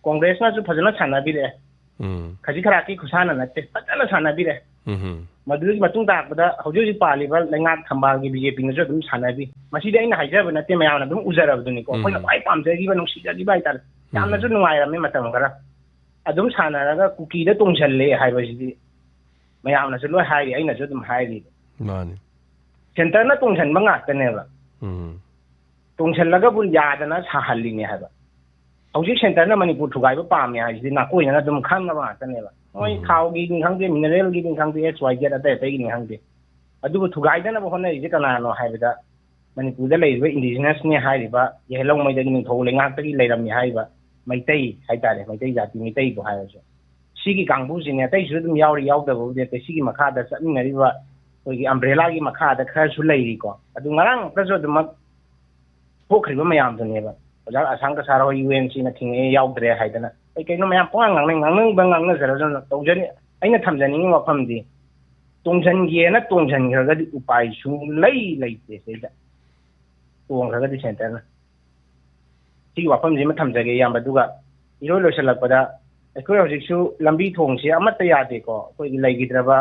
ꯀꯣꯡꯒ꯭ꯔꯦꯁꯅꯁꯨ ꯐꯖꯅ ꯁꯥꯟꯅꯕꯤꯔꯛꯑꯦ꯫ ꯎꯝ꯫ ꯈꯖꯤꯛ ꯈꯔꯥꯛꯀꯤ ꯈꯨꯁꯥꯟꯅ ꯅꯠꯇꯦ, ꯐꯖꯅ ꯁꯥꯟꯅꯕꯤꯔꯛꯑꯦ꯫ ꯎꯝ꯫ ꯃꯗꯨꯒꯤ ꯃꯇꯨꯡ ꯇꯥꯔꯛꯄꯗ ꯍꯧꯖꯤꯛ ꯍꯧꯖꯤꯛ ꯄꯥꯜꯂꯤꯕ ꯂꯩꯉꯥꯛ ꯊꯝꯕꯥꯜꯒꯤ BJPꯅꯁꯨ ꯑꯗꯨꯝ ꯁꯥꯟꯅꯕꯤ꯫ ꯃꯁꯤꯗꯤ ꯑꯩꯅ ꯍꯥꯏꯖꯕ ꯅꯠꯇꯦ, ꯃꯌꯥꯝꯅ ꯑꯗꯨꯝ ꯎꯖꯔꯕꯗꯨꯅꯤꯀꯣ꯫ ꯎꯝ꯫ ꯑꯩꯈꯣꯏꯅ ꯈ꯭ꯋꯥꯏ ꯄꯥꯝꯖꯈꯤꯕ, ꯅꯨꯡꯁꯤꯖꯈꯤꯕ ꯍꯥꯏꯇꯥꯔꯦ꯫ ꯌꯥꯝꯅꯁꯨ ꯅꯨꯡꯉꯥꯏꯔꯝꯃꯤ ꯃꯇꯝ ꯈꯔ꯫ ꯑꯗꯨꯝ ꯁꯥꯟꯅꯔꯒ ꯀꯨꯀꯤꯗ ꯇꯣꯡꯁꯤꯜꯂꯦ ꯍꯥꯏꯕꯁꯤꯗꯤ ꯃꯌꯥꯝꯅꯁꯨ ꯂꯣꯏ ꯍꯥꯏꯔꯤ, ꯑꯩꯅꯁꯨ ꯑꯗꯨꯝ ꯍꯥꯏꯔꯤ꯫ ꯃꯥꯅꯤ꯫ Centreꯅ ꯇꯣꯡꯁꯤꯟꯕ ꯉꯥꯛꯇꯅꯦꯕ꯫ ꯎꯝ꯫ ꯇꯣꯡꯁꯤꯜꯂꯒꯕꯨ ꯌꯥꯗꯅ ꯁꯥꯍꯜꯂꯤꯅꯦ ꯍꯥꯏꯕ꯫ ꯍꯧꯖꯤꯛ Centreꯅ ꯃꯅꯤꯄꯨꯔ ꯊꯨꯒꯥꯏꯕ ꯄꯥꯝꯃꯦ ꯍꯥꯏꯁꯤꯗꯤ ꯅꯥꯀꯣꯏꯅꯅ ꯑꯗꯨꯝ ꯈꯪꯅꯕ ꯉꯥꯛꯇꯅꯦꯕ꯫ ꯃꯣꯏ ꯎꯝ꯫ ꯊꯥꯎꯒꯤꯅꯤ ꯈꯪꯗꯦ, ꯃꯤꯅꯔꯦꯜꯒꯤꯅꯤ ꯈꯪꯗꯦ, ꯑꯦꯛꯁ ꯋꯥꯏ ꯖꯦꯠ ꯑꯇꯩ ꯑꯇꯩꯒꯤꯅꯤ ꯈꯪꯗꯦ, ꯑꯗꯨꯕꯨ ꯊꯨꯒꯥꯏꯗꯅꯕ ꯍꯣꯠꯅꯔꯤꯁꯦ ꯀꯅꯥꯅꯣ ꯍꯥꯏꯕꯗ, ꯃꯅꯤꯄꯨꯔꯗ ꯂꯩꯔꯤꯕ ꯏꯟꯗꯤꯖꯤꯅꯁꯅꯤ ꯍꯥꯏꯔꯤꯕ ꯌꯦꯍꯦꯂꯧꯉꯩꯗꯒꯤ ꯅꯤꯡꯊꯧ ꯂꯩꯉꯥꯛꯇꯒꯤ ꯂꯩꯔꯝꯃꯤ ꯍꯥꯏꯔꯤꯕ ꯃꯩꯇꯩ ꯍꯥꯏꯇꯥꯔꯦ, ꯃꯩꯇꯩ ꯖꯥꯇꯤ ꯃꯩꯇꯩꯕꯨ ꯍꯥꯏꯔꯁꯨ, ꯁꯤꯒꯤ ꯀꯥꯡꯕꯨꯁꯤꯅꯦ꯫ ꯑꯇꯩꯁꯨ ꯑꯗꯨꯝ ꯌꯥꯎꯔꯤ, ꯌꯥꯎꯗꯕꯕꯨꯗꯤ ꯅꯠꯇꯦ꯫ ꯁꯤꯒꯤ ꯃꯈꯥꯗ ꯆꯠꯃꯤꯟꯅꯔꯤꯕ ꯑꯩꯈꯣꯏꯒꯤ ꯑꯝꯕ꯭ꯔꯦꯂꯥꯒꯤ ꯃꯈꯥꯗ ꯈꯔꯁꯨ ꯂꯩꯔꯤꯀꯣ꯫ ꯑꯗꯨ ꯉꯔꯥꯡ ꯈꯛꯇꯁꯨ ꯑꯗꯨꯃꯛ ꯊꯣꯛꯈ꯭ꯔꯤꯕ ꯃꯌꯥꯝꯗꯨꯅꯦꯕ꯫ ꯑꯣꯖꯥ ꯑꯁꯥꯡ ꯀꯁꯥꯔ ꯍꯣꯏ ꯌꯨ ꯑꯦꯟ ꯁꯤꯅ ꯊꯤꯡꯉꯛꯑꯦ, ꯌꯥꯎꯗ꯭ꯔꯦ ꯍꯥꯏꯗꯅ꯫ ꯑꯩ ꯀꯩꯅꯣ ꯃꯌꯥꯝ ꯄꯨꯡꯉꯥꯡ ꯉꯥꯡꯅꯩ, ꯉꯥꯡꯅꯤꯡꯕ ꯉꯥꯡꯅꯖꯔꯁꯅꯨ꯫ ꯇꯧꯖꯅꯤ꯫ ꯑꯩꯅ ꯊꯝꯖꯅꯤꯡꯉꯤ ꯋꯥꯐꯝꯗꯤ, ꯇꯣꯡꯁꯤꯟꯒꯦꯅ ꯇꯣꯡꯁꯤꯟꯈ꯭ꯔꯒꯗꯤ ꯎꯄꯥꯏ ꯁꯨꯡꯂꯩ ꯂꯩꯇꯦ ꯁꯤꯗꯩꯗ꯫ ꯇꯣꯡꯈ꯭ꯔꯒꯗꯤ ꯁꯦꯟꯇꯔꯅ꯫ ꯁꯤꯒꯤ ꯋꯥꯐꯝꯁꯤꯃ ꯊꯝꯖꯒꯦ, ꯏꯌꯥꯝꯕ꯫ ꯑꯗꯨꯒ ꯏꯔꯣꯏ ꯂꯣꯏꯁꯤꯜꯂꯛꯄꯗ, ꯑꯩꯈꯣꯏ ꯍꯧꯖꯤꯛꯁꯨ ꯂꯝꯕꯤ ꯊꯣꯡꯁꯤ ꯑꯃꯠꯇ ꯌꯥꯗꯦꯀꯣ꯫ ꯑꯩꯈꯣꯏꯒꯤ ꯂꯩꯈꯤꯗ꯭ꯔꯕ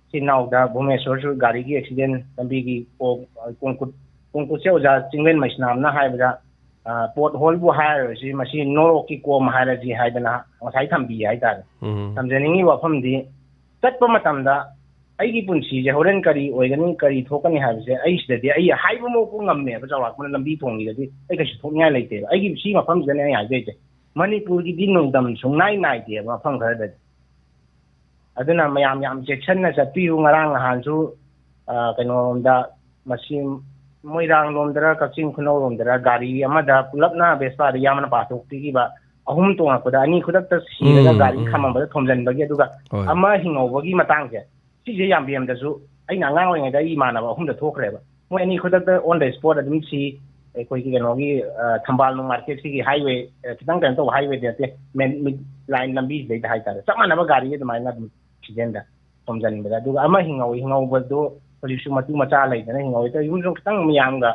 ꯏꯆꯤꯟ ꯏꯅꯥꯎꯗ ꯚꯨꯕꯅꯦꯁꯣꯔꯁꯨ ꯒꯥꯔꯤꯒꯤ ꯑꯦꯛꯁꯤꯗꯦꯟ, ꯂꯝꯕꯤꯒꯤ ꯄꯣ-, ꯀꯣꯡꯀꯨꯠ, ꯀꯣꯡꯀꯨꯠꯁꯦ ꯑꯣꯖꯥ ꯆꯤꯡꯂꯦꯟ ꯃꯩꯁꯅꯥꯝꯅ ꯍꯥꯏꯕꯗ, ꯑ, ꯄꯣꯠ ꯍꯣꯜꯕꯨ ꯍꯥꯏꯔꯨꯔꯁꯤ, ꯃꯁꯤ ꯅꯣꯔꯣꯛꯀꯤ ꯀꯣꯝ ꯍꯥꯏꯔꯁꯤ ꯍꯥꯏꯗꯅ ꯉꯁꯥꯏ ꯊꯝꯕꯤ ꯍꯥꯏꯇꯥꯔꯦ꯫ ꯎꯝ꯫ ꯊꯝꯖꯅꯤꯡꯉꯤ ꯋꯥꯐꯝꯗꯤ, ꯆꯠꯄ ꯃꯇꯝꯗ ꯑꯩꯒꯤ ꯄꯨꯟꯁꯤꯁꯦ ꯍꯣꯔꯦꯟ ꯀꯔꯤ ꯑꯣꯏꯒꯅꯤ, ꯀꯔꯤ ꯊꯣꯛꯀꯅꯤ ꯍꯥꯏꯕꯁꯦ ꯑꯩ ꯁꯤꯗꯗꯤ ꯑꯩ ꯍꯥꯏꯕꯃꯛꯄꯨ ꯉꯝꯃꯦꯕ꯫ ꯆꯥꯎꯔꯥꯛꯄꯅ ꯂꯝꯕꯤ ꯊꯣꯡꯒꯤꯗꯗꯤ ꯑꯩ ꯀꯩꯁꯨ ꯊꯣꯛꯅꯤꯡꯉꯥꯏ ꯂꯩꯇꯦꯕ꯫ ꯑꯩꯒꯤ ꯁꯤ ꯃꯐꯝꯁꯤꯗꯅꯦ ꯑꯩ ꯍꯥꯏꯖꯩꯁꯦ, ꯃꯅꯤꯄꯨꯔꯒꯤꯗꯤ ꯅꯣꯡꯗꯝ ꯁꯨꯡꯅꯥꯏ ꯅꯥꯏꯗꯦꯕ ꯃꯐꯝ ꯈꯔꯗꯗꯤ꯫ ꯑꯗꯨꯅ ꯃꯌꯥꯝ ꯌꯥꯝ ꯆꯦꯛꯁꯤꯟꯅ ꯆꯠꯄꯤꯌꯨ꯫ ꯉꯔꯥꯡ ꯅꯍꯥꯟꯁꯨ, ꯑ, ꯀꯩꯅꯣꯔꯣꯝꯗ, ꯃꯁꯤ ꯃꯣꯏꯔꯥꯡ ꯂꯣꯝꯗꯔ ꯀꯛꯆꯤꯡ ꯈꯨꯅꯧꯔꯣꯝꯗꯔ ꯒꯥꯔꯤ ꯑꯃꯗ ꯄꯨꯂꯞꯅ ꯚꯦꯁꯄꯥꯗ ꯌꯥꯝꯅ ꯄꯥꯊꯣꯛꯄꯤꯈꯤꯕ, ꯑꯍꯨꯝ ꯇꯣꯡꯉꯛꯄꯗ ꯑꯅꯤ ꯈꯨꯗꯛꯇ ꯁꯤꯔꯒ ꯎꯝ, ꯒꯥꯔꯤ ꯎꯝ꯫ ꯈꯥꯝꯃꯝꯕꯗ ꯊꯣꯝꯖꯤꯟꯕꯒꯤ, ꯑꯗꯨꯒ ꯍꯣꯏ꯫ ꯑꯃ ꯍꯤꯡꯍꯧꯕꯒꯤ ꯃꯇꯥꯡꯁꯦ, ꯁꯤꯁꯦ ꯌꯥꯝꯕꯦꯝꯗꯁꯨ ꯑꯩꯅ ꯑꯉꯥꯡ ꯑꯣꯏꯔꯤꯉꯩꯗ ꯑꯩ ꯏꯃꯥꯟꯅꯕ ꯑꯍꯨꯝꯗ ꯊꯣꯛꯈ꯭ꯔꯦꯕ꯫ ꯃꯣꯏ ꯑꯅꯤ ꯈꯨꯗꯛꯇ on the spot ꯑꯗꯨꯝ ꯁꯤ꯫ ꯑꯩꯈꯣꯏꯒꯤ ꯀꯩꯅꯣꯒꯤ, ꯑ, ꯊꯝꯕꯥꯜ ꯅꯨꯡ ꯃꯥꯔꯀꯦꯠꯁꯤꯒꯤ ꯍꯥꯏꯋꯦ, ꯑ, ꯈꯤꯇꯪ ꯀꯩꯅꯣ ꯇꯧꯕ ꯍꯥꯏꯋꯦꯗꯤ ꯅꯠꯇꯦ, ꯃꯦꯟ ꯃꯤꯠ ꯂꯥꯏꯟ ꯂꯝꯕꯤꯁꯤꯗꯩꯗ ꯍꯥꯏꯇꯥꯔꯦ, ꯆꯞ ꯃꯥꯟꯅꯕ ꯒꯥꯔꯤ ꯑꯗꯨꯃꯥꯏꯅ ꯑꯗꯨꯝ ꯑꯦꯛꯁꯤꯗꯦꯟꯗ ꯊꯣꯝꯖꯤꯟꯕꯗ꯫ ꯑꯗꯨꯒ ꯑꯃ ꯍꯤꯡꯍꯧꯋꯤ, ꯍꯤꯡꯍꯧꯕꯗꯨ ꯍꯧꯖꯤꯛꯁꯨ ꯃꯇꯨ ꯃꯆꯥ ꯂꯩꯗꯅ ꯍꯤꯡꯍꯧꯋꯤ꯫ ꯑꯗꯣ ꯌꯨꯝꯁꯨ ꯈꯤꯇꯪ ꯃꯌꯥꯝꯒ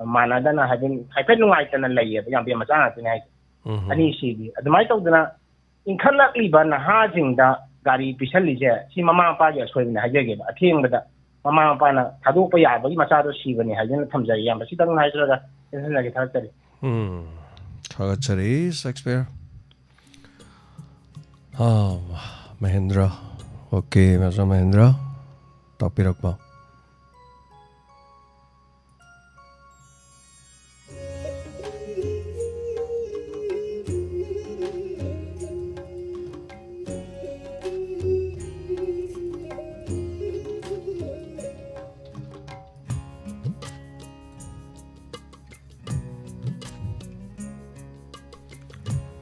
ꯃꯥꯟꯅꯗꯅ ꯍꯥꯏꯗꯤ ꯍꯥꯏꯐꯦꯠ ꯅꯨꯡꯉꯥꯏꯇꯅ ꯂꯩꯌꯦꯕ, ꯌꯥꯝꯕꯦꯝ ꯃꯆꯥ ꯉꯥꯛꯇꯅꯤ ꯍꯥꯏꯁꯦ꯫ ꯎꯝ꯫ ꯑꯅꯤꯁꯤꯗꯤ ꯑꯗꯨꯃꯥꯏꯅ ꯇꯧꯗꯅ ꯏꯟꯈꯠꯂꯛꯂꯤꯕ ꯅꯍꯥꯁꯤꯡꯗ ꯒꯥꯔꯤ ꯄꯤꯁꯜꯂꯤꯁꯦ ꯁꯤ ꯃꯃꯥ ꯃꯄꯥꯒꯤ ꯑꯁꯣꯏꯕꯅꯤ ꯍꯥꯏꯖꯒꯦꯕ꯫ ꯑꯊꯦꯡꯕꯗ ꯃꯃꯥ ꯃꯄꯥꯅ ꯊꯥꯗꯣꯛꯄ ꯌꯥꯕꯒꯤ ꯃꯆꯥꯗꯣ ꯁꯤꯕꯅꯤ ꯍꯥꯏꯗꯅ ꯊꯝꯖꯒꯦ, ꯏꯌꯥꯝꯕ꯫ ꯁꯤꯇꯪ ꯍꯥꯏꯖꯔꯒ ꯇꯦꯟꯁꯤꯟꯖꯒꯦ, ꯊꯥꯒꯠꯆꯔꯤ꯫ ꯎꯝ, ꯊꯥꯒꯠꯆꯔꯤ, ꯁꯦꯛꯁꯄꯤꯌꯔ꯫ ꯑꯥ, ꯃꯍꯦꯟꯗ꯭ꯔ꯫ ꯑꯣꯀꯦ, ꯃꯦꯖꯔ ꯃꯍꯦꯟꯗ꯭ꯔ, ꯇꯥꯛꯄꯤꯔꯛꯄ꯫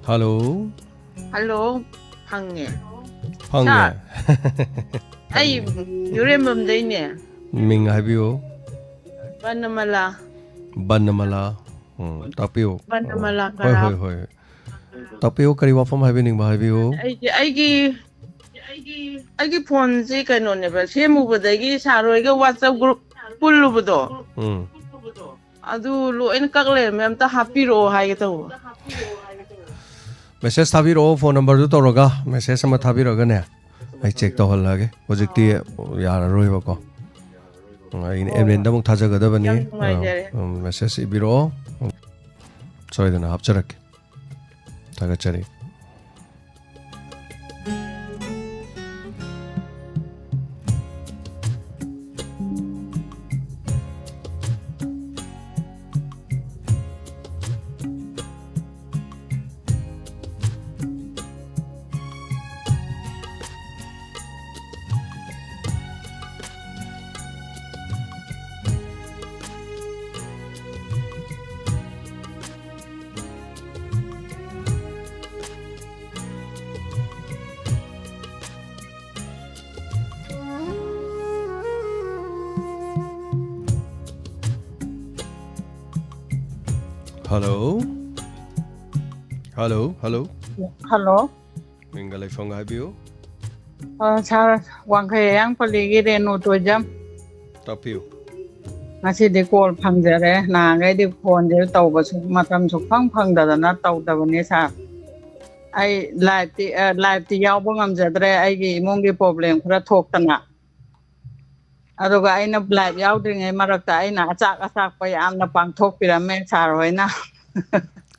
ꯍꯜꯂꯣ꯫ ꯍꯜꯂꯣ꯫ ꯐꯪꯉꯦ꯫ ꯐꯪꯉꯦ꯫ ꯁꯥꯔ, ꯑꯩ ꯌꯨꯔꯦꯝꯕꯝꯗꯩꯅꯦ꯫ ꯃꯤꯡ ꯍꯥꯏꯕꯤꯌꯨ꯫ ꯕꯅꯃꯂꯥ꯫ ꯕꯅꯃꯂꯥ꯫ ꯎꯝ, ꯇꯥꯛꯄꯤꯌꯨ꯫ ꯕꯅꯃꯂꯥ ꯍꯣꯏ, ꯍꯣꯏ, ꯀꯔꯥꯞ꯫ ꯍꯣꯏ꯫ ꯇꯥꯛꯄꯤꯌꯨ, ꯀꯔꯤ ꯋꯥꯐꯝ ꯍꯥꯏꯕꯤꯅꯤꯡꯕ ꯍꯥꯏꯕꯤꯌꯨ꯫ ꯑꯩꯒꯤ, ꯑꯩꯒꯤ, ꯑꯩꯒꯤ ꯐꯣꯟꯁꯤ ꯀꯩꯅꯣꯅꯦꯕ, ꯁꯦꯝꯃꯨꯕꯗꯒꯤ ꯁꯥꯔ ꯍꯣꯏꯒ WhatsApp group ꯄꯨꯜꯂꯨꯕꯗꯣ꯫ ꯎꯝ꯫ ꯑꯗꯨ ꯂꯣꯏꯅ ꯀꯛ ꯂꯩꯔꯝꯃꯦ, ꯑꯝꯇ ꯍꯥꯞꯄꯤꯔꯛꯑꯣ ꯍꯥꯏꯒꯦ ꯇꯧꯕ꯫ Message ꯊꯥꯕꯤꯔꯛꯑꯣ, ꯐꯣꯟ ꯅꯝꯕꯔꯗꯨ ꯇꯧꯔꯒ message ꯑꯃ ꯊꯥꯕꯤꯔꯛꯑꯒꯅꯦ, ꯑꯩ check ꯇꯧꯍꯜꯂꯛꯑꯒꯦ꯫ ꯍꯧꯖꯤꯛꯇꯤ ꯌꯥꯔꯔꯣꯏꯕꯀꯣ꯫ ꯑꯩꯅ ꯑꯣ꯫ Adminꯗ ꯑꯃꯨꯛ ꯊꯥꯖꯒꯗꯕꯅꯤ꯫ ꯌꯥꯝ ꯅꯨꯡꯉꯥꯏꯖꯔꯦ꯫ ꯑ, ꯎꯝ, message ꯏꯕꯤꯔꯛꯑꯣ꯫ ꯁꯣꯏꯗꯅ ꯍꯥꯞꯆꯔꯛꯀꯦ꯫ ꯊꯥꯒꯠꯆꯔꯤ꯫ Hello? Hello? Hello? Hello? ꯃꯤꯡꯒ ꯂꯩꯐꯝꯒ ꯍꯥꯏꯕꯤꯌꯨ꯫ ꯑ, ꯁꯥꯔ, ꯋꯥꯡꯈꯩ ꯑꯌꯥꯡ ꯄꯜꯂꯤꯒꯤ ꯔꯦꯅꯨ ꯇꯣꯏꯖꯝ꯫ ꯇꯥꯛꯄꯤꯌꯨ꯫ ꯉꯁꯤꯗꯤ call ꯐꯪꯖꯔꯦ꯫ ꯅꯍꯥꯟꯈꯩꯗꯤ phoneꯁꯦ ꯇꯧꯕꯁꯨ ꯃꯇꯝ ꯁꯨꯛꯐꯪ ꯐꯪꯗꯗꯅ ꯇꯧꯗꯕꯅꯦ ꯁꯥꯔ꯫ ꯑꯩ liveꯇꯤ, ꯑ, liveꯇꯤ ꯌꯥꯎꯕ ꯉꯝꯖꯗ꯭ꯔꯦ, ꯑꯩꯒꯤ ꯏꯃꯨꯡꯒꯤ problem ꯈꯔ ꯊꯣꯛꯇꯅ꯫ ꯑꯗꯨꯒ ꯑꯩꯅ live ꯌꯥꯎꯗ꯭ꯔꯤꯉꯩ ꯃꯔꯛꯇ ꯑꯩꯅ ꯑꯆꯥꯛ ꯑꯆꯥꯛꯄ ꯌꯥꯝꯅ ꯄꯥꯡꯊꯣꯛꯄꯤꯔꯝꯃꯦ ꯁꯥꯔ ꯍꯣꯏꯅ꯫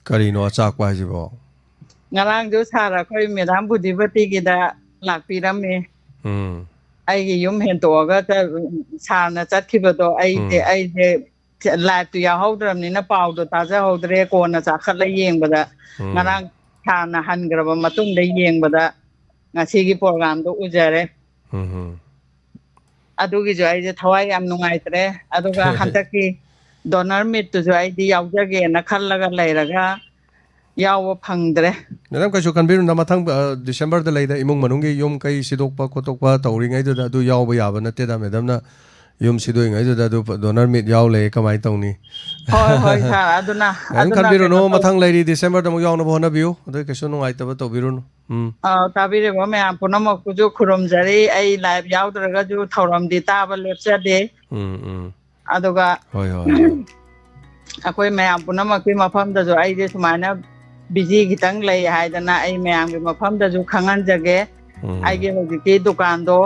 ꯀꯔꯤꯅꯣ ꯑꯆꯥꯛꯄ ꯍꯥꯏꯁꯤꯕꯣ? ꯉꯔꯥꯡꯁꯨ ꯁꯥꯔ ꯑꯩꯈꯣꯏ ꯃꯦꯗꯥꯝ ꯕꯨꯙꯤꯄꯇꯤꯒꯤꯗ ꯂꯥꯛꯄꯤꯔꯝꯃꯦ꯫ ꯎꯝ꯫ ꯑꯩꯒꯤ ꯌꯨꯝ ꯍꯦꯟꯇꯣꯛꯑꯒ ꯆ-, ꯁꯥꯔꯅ ꯆꯠꯈꯤꯕꯗꯣ ꯑꯩꯁꯦ, ꯎꯝ꯫ ꯑꯩꯁꯦ liveꯇꯨ ꯌꯥꯎꯍꯧꯗ꯭ꯔꯕꯅꯤꯅ ꯄꯥꯎꯗꯣ ꯇꯥꯖꯍꯧꯗ꯭ꯔꯦ꯫ ꯀꯣꯟꯅ ꯆꯥꯈꯠꯂ ꯌꯦꯡꯕꯗ, ꯎꯝ꯫ ꯉꯔꯥꯡ ꯁꯥꯔꯅ ꯍꯟꯈ꯭ꯔꯕ ꯃꯇꯨꯡꯗ ꯌꯦꯡꯕꯗ ꯉꯁꯤꯒꯤ programꯗꯣ ꯎꯖꯔꯦ꯫ ꯎꯝ ꯍꯝ꯫ ꯑꯗꯨꯒꯤꯁꯨ ꯑꯩꯁꯦ ꯊꯋꯥꯏ ꯌꯥꯝ ꯅꯨꯡꯉꯥꯏꯇ꯭ꯔꯦ꯫ ꯑꯗꯨꯒ ꯍꯟꯗꯛꯀꯤ donor meetꯇꯨꯁꯨ ꯑꯩꯗꯤ ꯌꯥꯎꯖꯒꯦꯅ ꯈꯜꯂꯒ ꯂꯩꯔꯒ, ꯌꯥꯎꯕ ꯐꯪꯗ꯭ꯔꯦ꯫ ꯃꯦꯗꯥꯝ, ꯀꯩꯁꯨ ꯈꯟꯕꯤꯔꯨꯅꯨ, ꯃꯊꯪ, ꯑ, ꯗꯤꯁꯦꯝꯕꯔꯗ ꯂꯩꯗ, ꯏꯃꯨꯡ ꯃꯅꯨꯡꯒꯤ ꯌꯨꯝ ꯀꯩ ꯁꯤꯗꯣꯛꯄ ꯈꯣꯠꯇꯣꯛꯄ ꯇꯧꯔꯤꯉꯩꯗꯨꯗ ꯑꯗꯨ ꯌꯥꯎꯕ ꯌꯥꯕ ꯅꯠꯇꯦꯗ꯫ ꯃꯦꯗꯥꯝꯅ ꯌꯨꯝ ꯁꯤꯗꯣꯛꯏꯉꯩꯗꯨꯗ ꯑꯗꯨ ꯗꯣꯅꯔ ꯃꯤꯠ ꯌꯥꯎ ꯂꯩ, ꯀꯃꯥꯏꯅ ꯇꯧꯅꯤ? ꯍꯣꯏ, ꯍꯣꯏ, ꯁꯥꯔ, ꯑꯗꯨꯅ, ꯃꯦꯗꯥꯝ, ꯑꯗꯨꯅ ꯈꯟꯕꯤꯔꯨꯅꯨ, ꯀꯩꯅꯣ ꯇꯧ- ꯃꯊꯪ ꯂꯩꯔꯤ, ꯗꯤꯁꯦꯝꯕꯔꯗ ꯑꯃꯨꯛ ꯌꯥꯎꯅꯕ ꯍꯣꯠꯅꯕꯤꯌꯨ꯫ ꯑꯗꯨ ꯀꯩꯁꯨ ꯅꯨꯡꯉꯥꯏꯇꯕ ꯇꯧꯕꯤꯔꯨꯅꯨ꯫ ꯎꯝ꯫ ꯑ, ꯇꯥꯕꯤꯔꯤꯕ ꯃꯌꯥꯝ ꯄꯨꯝꯅꯃꯛꯄꯨꯁꯨ ꯈꯨꯔꯨꯝꯖꯔꯤ꯫ ꯑꯩ ꯂꯥꯏꯚ ꯌꯥꯎꯗ꯭ꯔꯒꯁꯨ ꯊꯧꯔꯝꯗꯤ ꯇꯥꯕ ꯂꯦꯞꯆꯗꯦ꯫ ꯎꯝ, ꯎꯝ꯫ ꯑꯗꯨꯒ ꯍꯣꯏ, ꯍꯣꯏ, ꯍꯣꯏ꯫ ꯑꯩꯈꯣꯏ ꯃꯌꯥꯝ ꯄꯨꯝꯅꯃꯛꯀꯤ ꯃꯐꯝꯗꯁꯨ ꯑꯩꯁꯦ ꯁꯨꯃꯥꯏꯅ ꯕꯤꯖꯤ ꯈꯤꯇꯪ ꯂꯩ ꯍꯥꯏꯗꯅ ꯑꯩ ꯃꯌꯥꯝꯒꯤ ꯃꯐꯝꯗꯁꯨ ꯈꯪꯍꯟꯖꯒꯦ꯫ ꯎꯝ꯫ ꯑꯩꯒꯤ ꯍꯧꯖꯤꯛꯀꯤ ꯗꯨꯀꯥꯟꯗꯣ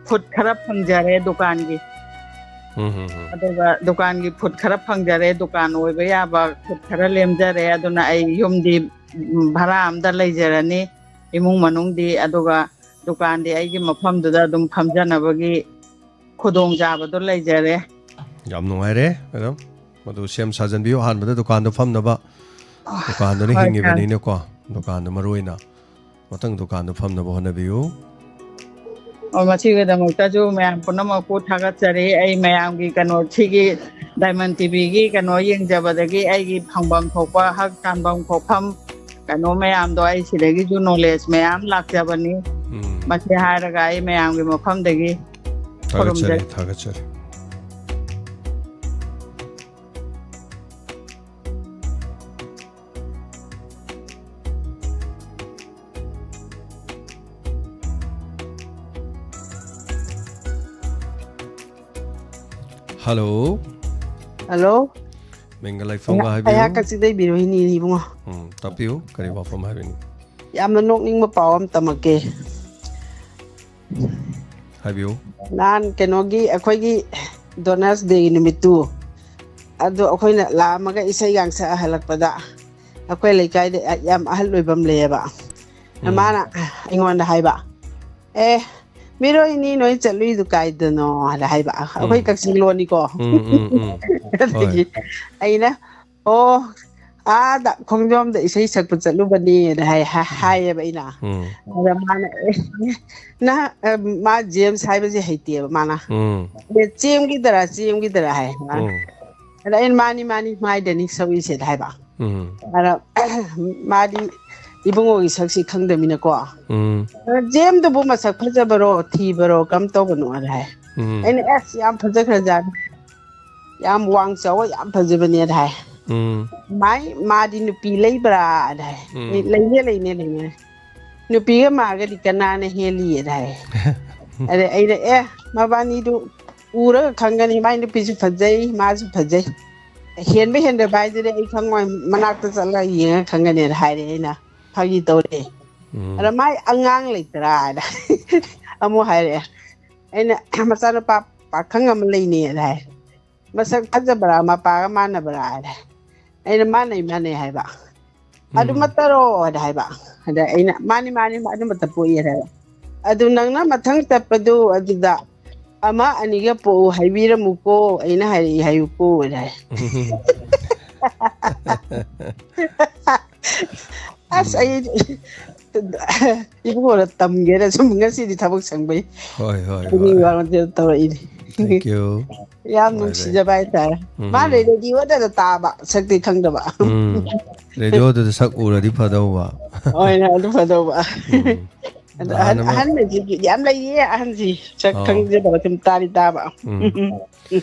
ꯐꯨꯠ ꯈꯔ ꯐꯪꯖꯔꯦ ꯗꯨꯀꯥꯟꯒꯤ꯫ ꯎꯝ, ꯎꯝ, ꯎꯝ꯫ ꯑꯗꯨꯒ ꯗꯨꯀꯥꯟꯒꯤ ꯐꯨꯠ ꯈꯔ ꯐꯪꯖꯔꯦ, ꯗꯨꯀꯥꯟ ꯑꯣꯏꯕ ꯌꯥꯕ ꯐꯨꯠ ꯈꯔ ꯂꯦꯝꯖꯔꯦ꯫ ꯑꯗꯨꯅ ꯑꯩ ꯌꯨꯝꯗꯤ, ꯎꯝ, ꯚꯔꯥ ꯑꯝꯗ ꯂꯩꯖꯔꯅꯤ, ꯏꯃꯨꯡ ꯃꯅꯨꯡꯗꯤ꯫ ꯑꯗꯨꯒ ꯗꯨꯀꯥꯟꯗꯤ ꯑꯩꯒꯤ ꯃꯐꯝꯗꯨꯗ ꯑꯗꯨꯝ ꯐꯝꯖꯅꯕꯒꯤ ꯈꯨꯗꯣꯡꯆꯥꯕꯗꯣ ꯂꯩꯖꯔꯦ꯫ ꯌꯥꯝ ꯅꯨꯡꯉꯥꯏꯔꯦ, ꯃꯦꯗꯥꯝ꯫ ꯃꯗꯨ ꯁꯦꯝ ꯁꯥꯖꯟꯕꯤꯌꯨ꯫ ꯑꯍꯥꯟꯕꯗ ꯗꯨꯀꯥꯟꯗꯣ ꯐꯝꯅꯕ, ꯗꯨꯀꯥꯟꯗꯨꯅ ꯍꯣꯏ, ꯁꯥꯔ꯫ ꯍꯤꯡꯉꯤꯕꯅꯤꯅꯀꯣ, ꯗꯨꯀꯥꯟꯗꯣ ꯃꯔꯨ ꯑꯣꯏꯅ꯫ ꯃꯊꯪ ꯗꯨꯀꯥꯟꯗꯣ ꯐꯝꯅꯕ ꯍꯣꯠꯅꯕꯤꯌꯨ꯫ ꯑꯣ, ꯃꯁꯤꯒꯤꯗꯃꯛꯇꯁꯨ ꯃꯌꯥꯝ ꯄꯨꯝꯅꯃꯛꯄꯨ ꯊꯥꯒꯠꯆꯔꯤ꯫ ꯑꯩ ꯃꯌꯥꯝꯒꯤ ꯀꯩꯅꯣ, ꯁꯤꯒꯤ ꯗꯥꯏꯃꯟ ꯇꯤꯚꯤꯒꯤ ꯀꯩꯅꯣ ꯌꯦꯡꯖꯕꯗꯒꯤ ꯑꯩꯒꯤ ꯐꯪꯐꯝ ꯊꯣꯛꯄ ꯍꯛ ꯇꯥꯟꯐꯝ ꯈꯣꯠꯐꯝ ꯀꯩꯅꯣ ꯃꯌꯥꯝꯗꯣ ꯑꯩ ꯁꯤꯗꯒꯤꯁꯨ ꯅꯣꯂꯦꯖ ꯃꯌꯥꯝ ꯂꯥꯛꯆꯕꯅꯤ꯫ ꯎꯝ꯫ ꯃꯁꯤ ꯍꯥꯏꯔꯒ ꯑꯩ ꯃꯌꯥꯝꯒꯤ ꯃꯐꯝꯗꯒꯤ ꯊꯥꯒꯠꯆꯔꯤ, ꯈꯨꯔꯨꯝꯖꯔꯤ꯫ ꯊꯥꯒꯠꯆꯔꯤ꯫ ꯍꯜꯂꯣ꯫ ꯍꯜꯂꯣ꯫ ꯃꯤꯡꯒ ꯂꯩꯐꯝꯒ ꯑꯩꯍꯥꯛ, ꯍꯥꯏꯕꯤꯌꯨ꯫ ꯑꯩꯍꯥꯛ ꯀꯛꯆꯤꯡꯗꯩ ꯕꯤꯅꯣꯏꯅꯤꯅꯤ, ꯏꯕꯨꯡꯉꯣ꯫ ꯎꯝ, ꯇꯥꯛꯄꯤꯌꯨ, ꯀꯔꯤ ꯋꯥꯐꯝ ꯍꯥꯏꯕꯤꯅꯤꯡ? ꯌꯥꯝꯅ ꯅꯣꯛꯅꯤꯡꯕ ꯄꯥꯎ ꯑꯃ ꯇꯝꯃꯛꯀꯦ꯫ ꯍꯥꯏꯕꯤꯌꯨ꯫ ꯅꯍꯥꯟ ꯀꯩꯅꯣꯒꯤ, ꯑꯩꯈꯣꯏꯒꯤ Donors Day ꯅꯨꯃꯤꯠꯇꯨ, ꯑꯗꯨ ꯑꯩꯈꯣꯏꯅ ꯂꯥꯛꯑꯝꯃꯒ ꯏꯁꯩꯒ ꯁꯛꯑ ꯍꯜꯂꯛꯄꯗ, ꯑꯩꯈꯣꯏ ꯂꯩꯀꯥꯏꯗ ꯌꯥꯝ ꯑꯍꯜ ꯑꯣꯏꯕ ꯑꯃ ꯂꯩꯌꯦꯕ꯫ ꯎꯝ꯫ ꯃꯥꯅ ꯑꯩꯉꯣꯟꯗ ꯍꯥꯏꯕ, "ꯑꯦ, ꯃꯤꯔꯣꯏꯅꯤ, ꯅꯣꯏ ꯆꯠꯂꯨꯏꯗꯨ ꯀꯥꯏꯗꯅꯣ?" ꯍꯥꯏꯅ ꯍꯥꯏꯕ꯫ ꯑꯩꯈꯣꯏ ꯎꯝ꯫ ꯀꯛꯆꯤꯡ ꯂꯣꯟꯅꯤꯀꯣ꯫ ꯎꯝ, ꯎꯝ, ꯎꯝ꯫ ꯑꯗꯒꯤ ꯍꯣꯏ꯫ ꯑꯩꯅ, "ꯑꯣ, ꯑꯥꯗ ꯈꯣꯡꯖꯣꯝꯗ ꯏꯁꯩ ꯁꯛꯄ ꯆꯠꯂꯨꯕꯅꯦꯅ" ꯍꯥꯏ-, ꯍꯥ-, ꯍꯥꯏꯌꯦꯕ ꯑꯩꯅ꯫ ꯎꯝ꯫ ꯑꯗ ꯃꯥꯅ, "ꯑꯦ, ꯅꯍꯥꯛ, ꯑ, ꯃꯥ ꯖꯦꯝꯁ ꯍꯥꯏꯕꯁꯦ ꯍꯩꯇꯦꯕ ꯃꯥꯅ꯫ ꯎꯝ꯫ ꯑꯦ, ꯆꯦꯝꯒꯤꯗꯔꯥ, ꯆꯦꯝꯒꯤꯗꯔꯥ?" ꯍꯥꯏ ꯃꯥꯅ꯫ ꯎꯝ꯫ ꯑꯗ ꯑꯩꯅ "ꯃꯥꯅꯤ ꯃꯥꯅꯤ, ꯃꯥꯏꯗꯅꯤ ꯁꯛꯎꯏꯁꯦ" ꯍꯥꯏꯕ꯫ ꯎꯝ꯫ ꯑꯗ ꯃꯥꯗꯤ ꯏꯕꯨꯡꯉꯣꯒꯤ ꯁꯛꯁꯤ ꯈꯪꯗꯃꯤꯅꯀꯣ, ꯎꯝ꯫ "ꯖꯦꯝꯗꯨꯕꯨ ꯃꯁꯛ ꯐꯖꯕꯔꯣ ꯊꯤꯕꯔꯣ ꯀꯝ ꯇꯧꯕꯅꯣ?" ꯍꯥꯏ꯫ ꯎꯝ꯫ ꯑꯩꯅ "ꯑꯦꯁ, ꯌꯥꯝ ꯐꯖꯈ꯭ꯔꯖꯥꯠꯅꯤ, ꯌꯥꯝ ꯋꯥꯡ ꯆꯥꯎꯕ, ꯌꯥꯝ ꯐꯖꯕꯅꯦ" ꯍꯥꯏ꯫ ꯎꯝ꯫ "ꯃꯥꯏ ꯃꯥꯗꯤ ꯅꯨꯄꯤ ꯂꯩꯕ꯭ꯔꯥ?" ꯍꯥꯏ꯫ ꯎꯝ꯫ "ꯂꯩꯅꯦ, ꯂꯩꯅꯦ, ꯂꯩꯅꯦ꯫ ꯅꯨꯄꯤꯒ ꯃꯥꯒꯗꯤ ꯀꯅꯥꯅ ꯍꯦꯜꯂꯤ?" ꯍꯥꯏ꯫ ꯑꯗꯩ ꯑꯩꯅ "ꯑꯦ, ꯃꯕꯥꯅꯤꯗꯨ ꯎꯔꯒ ꯈꯪꯒꯅꯤ, ꯃꯥꯏ ꯅꯨꯄꯤꯁꯨ ꯐꯖꯩ, ꯃꯥꯁꯨ ꯐꯖꯩ꯫ ꯍꯦꯟꯕ ꯍꯦꯟꯗꯕ ꯍꯥꯏꯗꯨꯗꯤ ꯑꯩ ꯈꯪꯉꯣꯏ, ꯃꯅꯥꯛꯇ ꯆꯠꯂꯒ ꯌꯦꯡꯉ ꯈꯪꯒꯅꯤꯅ" ꯍꯥꯏꯔꯦ꯫ ꯑꯩꯅ ꯐꯥꯒꯤ ꯇꯧꯔꯦ꯫ ꯎꯝ꯫ ꯑꯗ "ꯃꯥꯏ ꯑꯉꯥꯡ ꯂꯩꯇ꯭ꯔꯥ?" ꯍꯥꯏꯅ ꯑꯃꯨꯛ ꯍꯥꯏꯔꯛꯑꯦ꯫ ꯑꯩꯅ "ꯃꯆꯥꯅꯨꯄꯥ ꯄꯥꯈꯪ ꯑꯃ ꯂꯩꯅꯦꯅ" ꯍꯥꯏ꯫ "ꯃꯁꯛ ꯐꯖꯕ꯭ꯔꯥ, ꯃꯄꯥꯒ ꯃꯥꯟꯅꯕ꯭ꯔꯥ?" ꯍꯥꯏꯔꯦ꯫ ꯑꯩꯅ "ꯃꯥꯟꯅꯩ, ꯃꯥꯟꯅꯩ" ꯍꯥꯏꯕ꯫ "ꯑꯗꯨ ꯎꯝ꯫ ꯃꯠꯇꯔꯣ?" ꯍꯥꯏꯅ ꯍꯥꯏꯕ꯫ ꯑꯗ ꯑꯩꯅ "ꯃꯥꯅꯤ, ꯃꯥꯅꯤ, ꯑꯗꯨ ꯃꯠꯇ ꯄꯣꯛꯏ" ꯍꯥꯏꯕ꯫ "ꯑꯗꯨ ꯅꯪꯅ ꯃꯊꯪ ꯆꯠꯄꯗꯨ ꯑꯗꯨꯗ ꯑꯃ ꯑꯅꯤꯒ ꯄꯣꯛꯎ ꯍꯥꯏꯕꯤꯔꯝꯃꯨꯀꯣ, ꯑꯩꯅ ꯍꯥꯏꯔꯛꯏ ꯍꯥꯏꯌꯨꯀꯣ" ꯍꯥꯏꯅ ꯍꯥꯏ꯫ ꯑꯁ, ꯑꯩ ꯏꯕꯨꯡꯉꯣꯅ ꯇꯝꯒꯦꯅ ꯁꯨꯝ ꯉꯁꯤꯗꯤ ꯊꯕꯛ ꯁꯪꯕꯩ ꯍꯣꯏ, ꯍꯣꯏ, ꯍꯥꯏꯅꯤꯡꯕ ꯍꯣꯏ꯫ ꯋꯥꯔꯣꯜꯁꯦ ꯇꯧꯔꯛꯏꯅꯦ꯫ Thank you꯫ ꯌꯥꯝ ꯍꯣꯏ, ꯅꯨꯡꯁꯤꯖꯕ ꯍꯥꯏꯇꯥꯔꯦ꯫ ꯎꯝ꯫ ꯃꯥꯅ ꯔꯦꯗꯤꯑꯣꯗ ꯇꯥꯕ, ꯁꯛꯇꯤ ꯈꯪꯗꯕ꯫ ꯎꯝ꯫ ꯔꯦꯗꯤꯑꯣꯗꯨꯗ ꯁꯛ ꯎꯔꯗꯤ ꯐꯗꯧꯕ꯫ ꯍꯣꯏꯅꯦ, ꯑꯗꯨ ꯐꯗꯧꯕ꯫ ꯎꯝ꯫ ꯑꯗꯣ ꯅꯍꯥꯟ ꯑꯍꯟ, ꯑꯃ ꯑꯍꯟ ꯍꯥꯏꯁꯤꯗꯤ ꯌꯥꯝ ꯂꯩꯌꯦ, ꯑꯍꯟꯁꯤ ꯁꯛ ꯑꯣ꯫ ꯈꯪꯖꯗꯕ ꯁꯨꯝ ꯇꯥꯗꯤ ꯇꯥꯕ꯫ ꯎꯝ꯫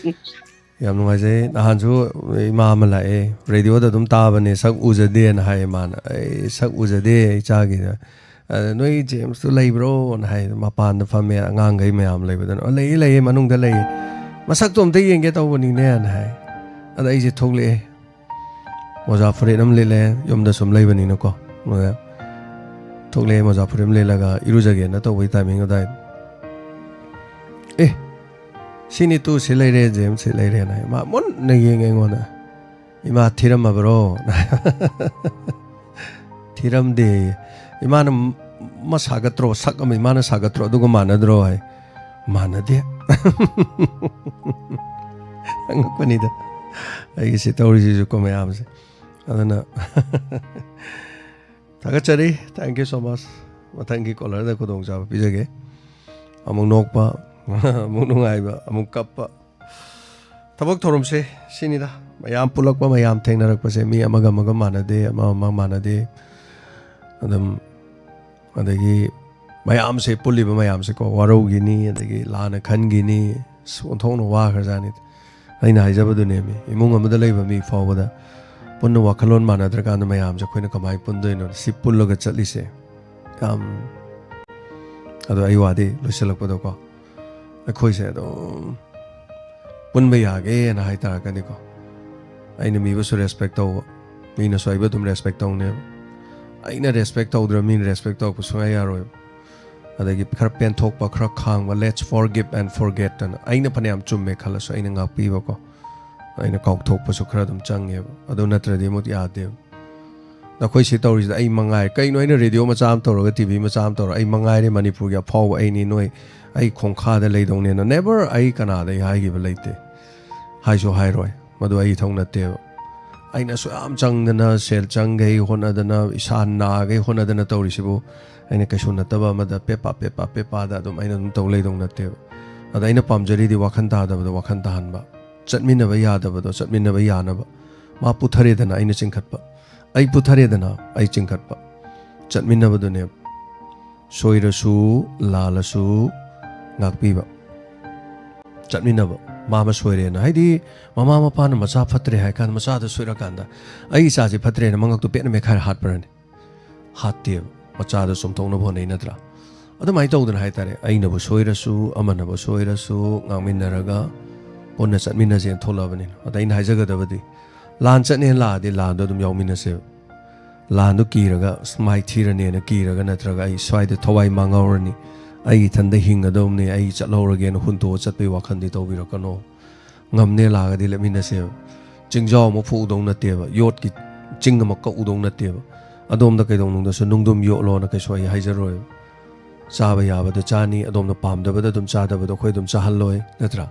ꯌꯥꯝ ꯅꯨꯡꯉꯥꯏꯖꯩ꯫ ꯅꯍꯥꯟꯁꯨ ꯏꯃꯥ ꯑꯃ ꯂꯥꯛꯑꯦ, ꯔꯦꯗꯤꯑꯣꯗ ꯑꯗꯨꯝ ꯇꯥꯕꯅꯦ, ꯁꯛ ꯎꯖꯗꯦꯅ ꯍꯥꯏꯌꯦ ꯃꯥꯅ꯫ "ꯑꯩ ꯁꯛ ꯎꯖꯗꯦ ꯏꯆꯥꯒꯤꯗ"꯫ ꯑꯗ "ꯅꯣꯏ ꯖꯦꯝꯁꯇꯨ ꯂꯩꯕ꯭ꯔꯣꯅ?" ꯍꯥꯏ꯫ ꯃꯄꯥꯟꯗ ꯐꯝꯃꯦ, ꯑꯉꯥꯡꯈꯩ ꯃꯌꯥꯝ ꯂꯩꯕꯗꯨꯅ "ꯑꯣ, ꯂꯩꯌꯦ, ꯂꯩꯌꯦ, ꯃꯅꯨꯡꯗ ꯂꯩꯌꯦ꯫ ꯃꯁꯛꯇꯣ ꯑꯝꯇ ꯌꯦꯡꯒꯦ ꯇꯧꯕꯅꯤꯅꯦꯅ" ꯍꯥꯏ꯫ ꯑꯗ ꯑꯩꯁꯦ ꯊꯣꯛꯂꯛꯑꯦ꯫ ꯃꯣꯖꯥ ꯐꯨꯔꯤꯠ ꯑꯃ ꯂꯤꯠꯂꯦ, ꯌꯨꯝꯗ ꯁꯨꯝ ꯂꯩꯕꯅꯤꯅꯀꯣ꯫ ꯑꯗ ꯊꯣꯛꯂꯛꯑꯦ, ꯃꯣꯖꯥ ꯐꯨꯔꯤꯠ ꯑꯃ ꯂꯤꯠꯂꯒ ꯏꯔꯨꯖꯒꯦꯅ ꯇꯧꯕꯒꯤ ꯇꯥꯏꯃꯤꯡ ꯑꯗꯨꯋꯥꯏꯗ꯫ "ꯑꯦ, ꯁꯤꯅꯤ ꯇꯨ, ꯁꯤ ꯂꯩꯔꯦ, ꯖꯦꯝꯁ, ꯁꯤ ꯂꯩꯔꯦꯅ" ꯍꯥꯏ꯫ ꯃꯥ ꯃꯨꯟꯅ ꯌꯦꯡꯉꯦ ꯑꯩꯉꯣꯟꯗ꯫ "ꯏꯃꯥ, ꯊꯤꯔꯝꯃꯕ꯭ꯔꯣ?" "ꯊꯤꯔꯝꯗꯦ"꯫ "ꯏꯃꯥꯅ ꯃ-, ꯃ ꯁꯥꯒꯠꯇ꯭ꯔꯣ? ꯁꯛ ꯑꯃ ꯏꯃꯥꯅ ꯁꯥꯒꯠꯇ꯭ꯔꯣ? ꯑꯗꯨꯒ ꯃꯥꯟꯅꯗ꯭ꯔꯣ?" ꯍꯥꯏ꯫ "ꯃꯥꯟꯅꯗꯦ"꯫ ꯑꯉꯛꯄꯅꯤꯗ ꯑꯩꯒꯤ ꯁꯤ ꯇꯧꯔꯤꯁꯤꯁꯨꯀꯣ ꯃꯌꯥꯝꯁꯦ꯫ ꯑꯗꯨꯅ ꯊꯥꯒꯠꯆꯔꯤ꯫ Thank you so much꯫ ꯃꯊꯪꯒꯤ ꯀꯣꯂꯔꯗ ꯈꯨꯗꯣꯡꯆꯥꯕ ꯄꯤꯖꯒꯦ꯫ ꯑꯃꯨꯛ ꯅꯣꯛꯄ, ꯑꯃꯨꯛ ꯅꯨꯡꯉꯥꯏꯕ, ꯑꯃꯨꯛ ꯀꯞꯄ꯫ ꯊꯕꯛ ꯊꯧꯔꯝꯁꯦ ꯁꯤꯅꯤꯗ, ꯃꯌꯥꯝ ꯄꯨꯜꯂꯛꯄ, ꯃꯌꯥꯝ ꯊꯦꯡꯅꯔꯛꯄꯁꯦ, ꯃꯤ ꯑꯃꯒ ꯑꯃꯒ ꯃꯥꯟꯅꯗꯦ, ꯑꯃ ꯑꯃ ꯃꯥꯟꯅꯗꯦ꯫ ꯑꯗꯨꯝ, ꯑꯗꯒꯤ ꯃꯌꯥꯝꯁꯦ, ꯄꯨꯜꯂꯤꯕ ꯃꯌꯥꯝꯁꯦꯀꯣ, ꯋꯥꯔꯧꯈꯤꯅꯤ, ꯑꯗꯒꯤ ꯂꯥꯟꯅ ꯈꯟꯈꯤꯅꯤ, ꯑꯁ, ꯑꯣꯟꯊꯣꯛꯅ ꯋꯥꯈ꯭ꯔꯖꯥꯠꯅꯤ꯫ ꯑꯩꯅ ꯍꯥꯏꯖꯕꯗꯨꯅꯦꯃꯤ, ꯏꯃꯨꯡ ꯑꯃꯗ ꯂꯩꯕ ꯃꯤ ꯐꯥꯎꯕꯗ ꯄꯨꯟꯅ ꯋꯥꯈꯜꯂꯣꯟ ꯃꯥꯟꯅꯗ꯭ꯔꯀꯥꯟꯗ ꯃꯌꯥꯝꯁꯦ ꯑꯩꯈꯣꯏꯅ ꯀꯃꯥꯏꯅ ꯄꯨꯟꯗꯣꯏꯅꯣ? ꯁꯤ ꯄꯨꯜꯂꯒ ꯆꯠꯂꯤꯁꯦ ꯌꯥꯝ, ꯑꯗꯣ ꯑꯩ ꯋꯥꯗꯤ ꯂꯣꯏꯁꯤꯜꯂꯛꯄꯗꯀꯣ, ꯑꯩꯈꯣꯏꯁꯦ ꯑꯗꯨꯝ ꯄꯨꯟꯕ ꯌꯥꯒꯦꯅ ꯍꯥꯏꯇꯥꯔꯒꯗꯤꯀꯣ, ꯑꯩꯅ ꯃꯤꯕꯨꯁꯨ ꯔꯦꯁꯄꯦꯛ ꯇꯧꯕ, ꯃꯤꯅꯁꯨ ꯑꯩꯕꯨ ꯑꯗꯨꯝ ꯔꯦꯁꯄꯦꯛ ꯇꯧꯅꯦꯕ꯫ ꯑꯩꯅ ꯔꯦꯁꯄꯦꯛ ꯇꯧꯗ꯭ꯔꯕ ꯃꯤꯅ ꯔꯦꯁꯄꯦꯛ ꯇꯧꯔꯛꯄ ꯁꯨꯡꯌꯥ ꯌꯥꯔꯣꯏꯕ꯫ ꯑꯗꯒꯤ ꯈꯔ ꯄꯦꯟꯊꯣꯛꯄ, ꯈꯔ ꯈꯥꯡꯕ, let's forgive and forget ꯑꯅ꯫ ꯑꯩꯅ ꯐꯅꯌꯥꯝ ꯆꯨꯝꯃꯦ ꯈꯜꯂꯁꯨ ꯑꯩꯅ ꯉꯥꯛꯄꯤꯕꯀꯣ, ꯑꯩꯅ ꯀꯥꯎꯊꯣꯛꯄꯁꯨ ꯈꯔ ꯑꯗꯨꯝ ꯆꯪꯉꯦꯕ꯫ ꯑꯗꯨ ꯅꯠꯇ꯭ꯔꯗꯤ ꯑꯃꯨꯛ ꯌꯥꯗꯦꯕ꯫ ꯑꯩꯈꯣꯏ ꯁꯤ ꯇꯧꯔꯤꯁꯤꯗ ꯑꯩ ꯃꯉꯥꯏ, ꯀꯩꯅꯣ, ꯑꯩꯅ ꯔꯦꯗꯤꯑꯣ ꯃꯆꯥ ꯑꯃ ꯇꯧꯔꯒ, ꯇꯤ ꯚꯤ ꯃꯆꯥ ꯑꯃ ꯇꯧꯔꯒ, ꯑꯩ ꯃꯉꯥꯏꯔꯦ ꯃꯅꯤꯄꯨꯔꯒꯤ ꯑꯐꯥꯎꯕ, ꯑꯩꯅꯤ, ꯅꯣꯏ ꯑꯩ ꯈꯣꯡꯈꯥꯗ ꯂꯩꯗꯧꯅꯦꯅ never ꯑꯩ ꯀꯅꯥꯗ ꯑꯩ ꯍꯥꯏꯈꯤꯕ ꯂꯩꯇꯦ, ꯍꯥꯏꯁꯨ ꯍꯥꯏꯔꯣꯏ꯫ ꯃꯗꯨ ꯑꯩ ꯏꯊꯧ ꯅꯠꯇꯦꯕ꯫ ꯑꯩꯅ ꯑꯁꯨꯛ ꯌꯥꯝ ꯆꯪꯗꯅ, ꯁꯦꯜ ꯆꯪꯈꯩ ꯍꯣꯠꯅꯗꯅ, ꯏꯁꯥ ꯅꯥꯈꯩ ꯍꯣꯠꯅꯗꯅ ꯇꯧꯔꯤꯁꯤꯕꯨ, ꯑꯩꯅ ꯀꯩꯁꯨ ꯅꯠꯇꯕ ꯑꯃꯗ ꯄꯦꯄꯥ ꯄꯦꯄꯥ ꯄꯦꯄꯥꯗ ꯑꯗꯨꯝ ꯑꯩꯅ ꯑꯗꯨꯝ ꯇꯧ ꯂꯩꯗꯧ ꯅꯠꯇꯦꯕ꯫ ꯑꯗ ꯑꯩꯅ ꯄꯥꯝꯖꯔꯤꯗꯤ ꯋꯥꯈꯜ ꯇꯥꯗꯕꯗꯣ ꯋꯥꯈꯜ ꯇꯥꯍꯟꯕ, ꯆꯠꯃꯤꯟꯅꯕ ꯌꯥꯗꯕꯗꯣ ꯆꯠꯃꯤꯟꯅꯕ ꯌꯥꯅꯕ꯫ ꯃꯥ ꯄꯨꯊꯔꯦꯗꯅ ꯑꯩꯅ ꯆꯤꯡꯈꯠꯄ, ꯑꯩ ꯄꯨꯊꯔꯦꯗꯅ ꯑꯩ ꯆꯤꯡꯈꯠꯄ, ꯆꯠꯃꯤꯟꯅꯕꯗꯨꯅꯦꯕ꯫ ꯁꯣꯏꯔꯁꯨ ꯂꯥꯜꯂꯁꯨ ꯉꯥꯛꯄꯤꯕ, ꯆꯠꯃꯤꯟꯅꯕ꯫ ꯃꯥ ꯑꯃ ꯁꯣꯏꯔꯦꯅ, ꯍꯥꯏꯗꯤ ꯃꯃꯥ ꯃꯄꯥꯅ ꯃꯆꯥ ꯐꯠꯇ꯭ꯔꯦ ꯍꯥꯏ ꯀꯥꯟꯗ, ꯃꯆꯥꯗ ꯁꯣꯏꯔꯀꯥꯟꯗ ꯑꯩ ꯏꯆꯥꯁꯦ ꯐꯠꯇ꯭ꯔꯦꯅ ꯃꯉꯛꯇꯣ ꯄꯦꯠꯅ ꯃꯦꯠꯈꯥꯏꯔ ꯍꯥꯠꯄ꯭ꯔꯅꯦ? ꯍꯥꯠꯇꯦꯕ꯫ ꯃꯆꯥꯗꯣ ꯆꯨꯝꯊꯣꯛꯅꯕ ꯍꯣꯠꯅꯩ ꯅꯠꯇ꯭ꯔꯥ? ꯑꯗꯨꯃꯥꯏꯅ ꯇꯧꯗꯅ ꯍꯥꯏꯇꯥꯔꯦ, ꯑꯩꯅꯕꯨ ꯁꯣꯏꯔꯁꯨ, ꯑꯃꯅꯕꯨ ꯁꯣꯏꯔꯁꯨ, ꯉꯥꯡꯃꯤꯟꯅꯔꯒ ꯄꯨꯟꯅ ꯆꯠꯃꯤꯟꯅꯁꯦꯅ ꯊꯣꯛꯂꯛꯑꯕꯅꯤꯅ꯫ ꯑꯗ ꯑꯩꯅ ꯍꯥꯏꯖꯒꯗꯕꯗꯤ, ꯂꯥꯟ ꯆꯠꯅꯦꯅ ꯂꯥꯛꯑꯗꯤ ꯂꯥꯟꯗꯣ ꯑꯗꯨꯝ ꯌꯥꯎꯃꯤꯟꯅꯁꯦꯕ꯫ ꯂꯥꯟꯗꯣ ꯀꯤꯔꯒ, ꯑꯁ, ꯃꯥꯏ ꯊꯤꯔꯅꯦꯅ ꯀꯤꯔꯒ, ꯅꯠꯇ꯭ꯔꯒ ꯑꯩ ꯁ꯭ꯋꯥꯏꯗ ꯊꯋꯥꯏ ꯃꯥꯡꯍꯧꯔꯅꯤ, ꯑꯩ ꯏꯊꯟꯗ ꯍꯤꯡꯒꯗꯧꯕꯅꯤ, ꯑꯩ ꯆꯠꯍꯧꯔꯒꯦꯅ ꯍꯨꯟꯗꯣꯛꯑ ꯆꯠꯄꯒꯤ ꯋꯥꯈꯜꯗꯤ ꯇꯧꯕꯤꯔꯛꯀꯅꯣ꯫ ꯉꯝꯅꯦ ꯂꯥꯛꯑꯒꯗꯤ ꯂꯦꯞꯃꯤꯟꯅꯁꯦꯕ꯫ ꯆꯤꯡꯖꯥꯎ ꯑꯃ ꯐꯨꯛꯎꯗꯧ ꯅꯠꯇꯦꯕ, ꯌꯣꯠꯀꯤ ꯆꯤꯡ ꯑꯃ ꯀꯛꯎꯗꯧ ꯅꯠꯇꯦꯕ꯫ ꯑꯗꯣꯝꯗ ꯀꯩꯗꯧꯅꯨꯡꯗꯁꯨ ꯅꯨꯡꯗꯨꯝ ꯌꯣꯠꯂꯣꯅ ꯀꯩꯁꯨ ꯑꯩ ꯍꯥꯏꯖꯔꯣꯏꯕ꯫ ꯆꯥꯕ ꯌꯥꯕꯗ ꯆꯥꯅꯤ, ꯑꯗꯣꯝꯅ ꯄꯥꯝꯗꯕꯗ ꯑꯗꯨꯝ ꯆꯥꯗꯕꯗꯣ ꯑꯩꯈꯣꯏ ꯑꯗꯨꯝ ꯆꯥꯍꯜꯂꯣꯏ, ꯅꯠꯇ꯭ꯔꯥ?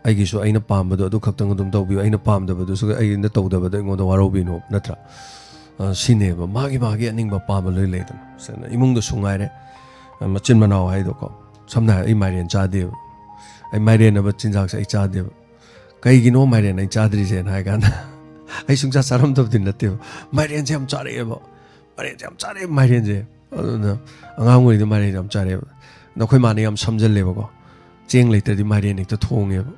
ꯑꯩꯒꯤꯁꯨ ꯑꯩꯅ ꯄꯥꯝꯕꯗꯣ ꯑꯗꯨ ꯈꯛꯇꯪ ꯑꯗꯨꯝ ꯇꯧꯕꯤꯌꯨ, ꯑꯩꯅ ꯄꯥꯝꯗꯕꯗꯨꯁꯨ ꯑꯩꯅ ꯇꯧꯗꯕꯗꯣ ꯑꯩꯉꯣꯟꯗ ꯋꯥꯔꯧꯕꯤꯅꯣ, ꯅꯠꯇ꯭ꯔꯥ? ꯑ, ꯁꯤꯅꯦꯕ ꯃꯥꯒꯤ ꯃꯥꯒꯤ ꯑꯅꯤꯡꯕ ꯑꯄꯥꯝꯕ ꯂꯣꯏ ꯂꯩꯗꯅ꯫ ꯁꯦꯡꯅ ꯏꯃꯨꯡꯗꯁꯨ ꯉꯥꯏꯔꯦ, ꯑ, ꯃꯆꯤꯟ ꯃꯅꯥꯎ ꯍꯥꯏꯗꯣꯀꯣ, ꯁꯝꯅ ꯍꯥꯏꯔꯕꯗ ꯑꯩ ꯃꯥꯏꯔꯦꯟ ꯆꯥꯗꯦꯕ, ꯑꯩ ꯃꯥꯏꯔꯦꯟ ꯍꯥꯏꯕ ꯆꯤꯟꯖꯥꯛꯁꯦ ꯑꯩ ꯆꯥꯗꯦꯕ꯫ "ꯀꯩꯒꯤꯅꯣ ꯃꯥꯏꯔꯦꯟ ꯑꯩ ꯆꯥꯗ꯭ꯔꯤꯁꯦꯅ?" ꯍꯥꯏ ꯀꯥꯟꯗ, ꯑꯩ ꯁꯨꯡꯆꯥ ꯆꯥꯔꯝꯗꯕꯗꯤ ꯅꯠꯇꯦꯕ, ꯃꯥꯏꯔꯦꯟꯁꯦ ꯌꯥꯝ ꯆꯥꯔꯛꯑꯦꯕ, ꯃꯥꯏꯔꯦꯟꯁꯦ ꯌꯥꯝ ꯆꯥꯔꯛꯑꯦꯕ, ꯃꯥꯏꯔꯦꯟꯁꯦ꯫ ꯑꯗꯨꯅ ꯑꯉꯥꯡ ꯑꯣꯏꯔꯤꯉꯩꯗ ꯃꯥꯏꯔꯦꯟ ꯌꯥꯝ ꯆꯥꯔꯛꯑꯦꯕ꯫ ꯑꯗꯣ ꯑꯩꯈꯣꯏ ꯃꯥꯅ ꯌꯥꯝ ꯁꯝꯖꯜꯂꯦꯕꯀꯣ, ꯆꯦꯡ ꯂꯩꯇ꯭ꯔꯗꯤ ꯃꯥꯏꯔꯦꯟ ꯍꯦꯛꯇ ꯊꯣꯡꯉꯦꯕ,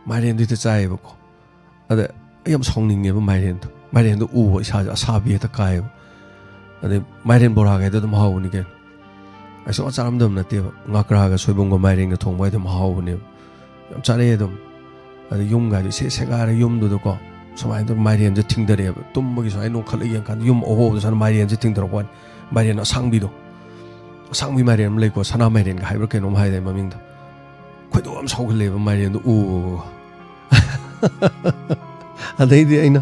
ꯃꯥꯏꯔꯦꯟꯗꯨ ꯍꯦꯛꯇ ꯆꯥꯏꯌꯦꯕꯀꯣ꯫ ꯑꯗ ꯑꯩ ꯌꯥꯝ ꯁꯥꯎꯅꯤꯡꯉꯦꯕ ꯃꯥꯏꯔꯦꯟꯗꯣ꯫ ꯃꯥꯏꯔꯦꯟꯗꯣ ꯎꯕ ꯏꯁꯥꯁꯦ ꯑꯁꯥꯕꯤ ꯍꯦꯛꯇ ꯀꯥꯏꯌꯦꯕ꯫ ꯑꯗꯩ ꯃꯥꯏꯔꯦꯟ ꯕꯣꯔꯥꯒ ꯍꯦꯛꯇ ꯑꯗꯨꯝ ꯍꯥꯎꯕꯅꯤ ꯀꯩꯅꯣ꯫ ꯑꯩ ꯁꯨꯡꯆꯥ ꯆꯥꯔꯝꯗꯕ ꯅꯠꯇꯦꯕ꯫ ꯉꯥꯀ꯭ꯔꯥꯒ ꯁꯣꯏꯕꯨꯝꯒ ꯃꯥꯏꯔꯦꯟꯒ ꯊꯣꯡꯕ ꯍꯥꯏꯗꯣ ꯑꯗꯨꯝ ꯍꯥꯎꯕꯅꯦꯕ꯫ ꯌꯥꯝ ꯆꯥꯔꯛꯑꯦ ꯑꯗꯨꯝ꯫ ꯑꯗꯩ ꯌꯨꯝꯒꯗꯤ ꯁꯦ ꯁꯦꯒꯥꯏꯔꯦ ꯌꯨꯝꯗꯨꯗꯀꯣ꯫ ꯁꯨꯃꯥꯏꯅ ꯇꯧꯗꯅ ꯃꯥꯏꯔꯦꯟꯁꯦ ꯊꯤꯡꯊꯔꯛꯑꯦꯕ꯫ ꯇꯨꯝꯕꯒꯤ ꯁꯨꯃꯥꯏꯅ ꯅꯣꯡꯈꯠꯂ ꯌꯦꯡꯀꯥꯟꯗ ꯌꯨꯝ ꯑꯍꯣꯕꯗ ꯁꯨꯃꯥꯏꯅ ꯃꯥꯏꯔꯦꯟꯁꯦ ꯊꯤꯡꯊꯔꯛꯄ ꯋꯥꯅꯤ꯫ ꯃꯥꯏꯔꯦꯟ ꯑꯁꯥꯡꯕꯤꯗꯣ꯫ ꯑꯁꯥꯡꯕꯤ ꯃꯥꯏꯔꯦꯟ ꯑꯃ ꯂꯩꯀꯣ꯫ ꯁꯅꯥ ꯃꯥꯏꯔꯦꯟꯒ ꯍꯥꯏꯕ꯭ꯔꯥ ꯀꯩꯅꯣꯝ ꯍꯥꯏꯗꯥꯏ ꯃꯃꯤꯡꯗꯣ꯫ ꯈꯣꯏꯗꯧ ꯌꯥꯝ ꯁꯥꯎꯒꯠꯂꯦꯕ ꯃꯥꯏꯔꯦꯟꯗꯣ ꯎꯕꯀꯣ꯫ ꯑꯗꯩꯗꯤ ꯑꯩꯅ,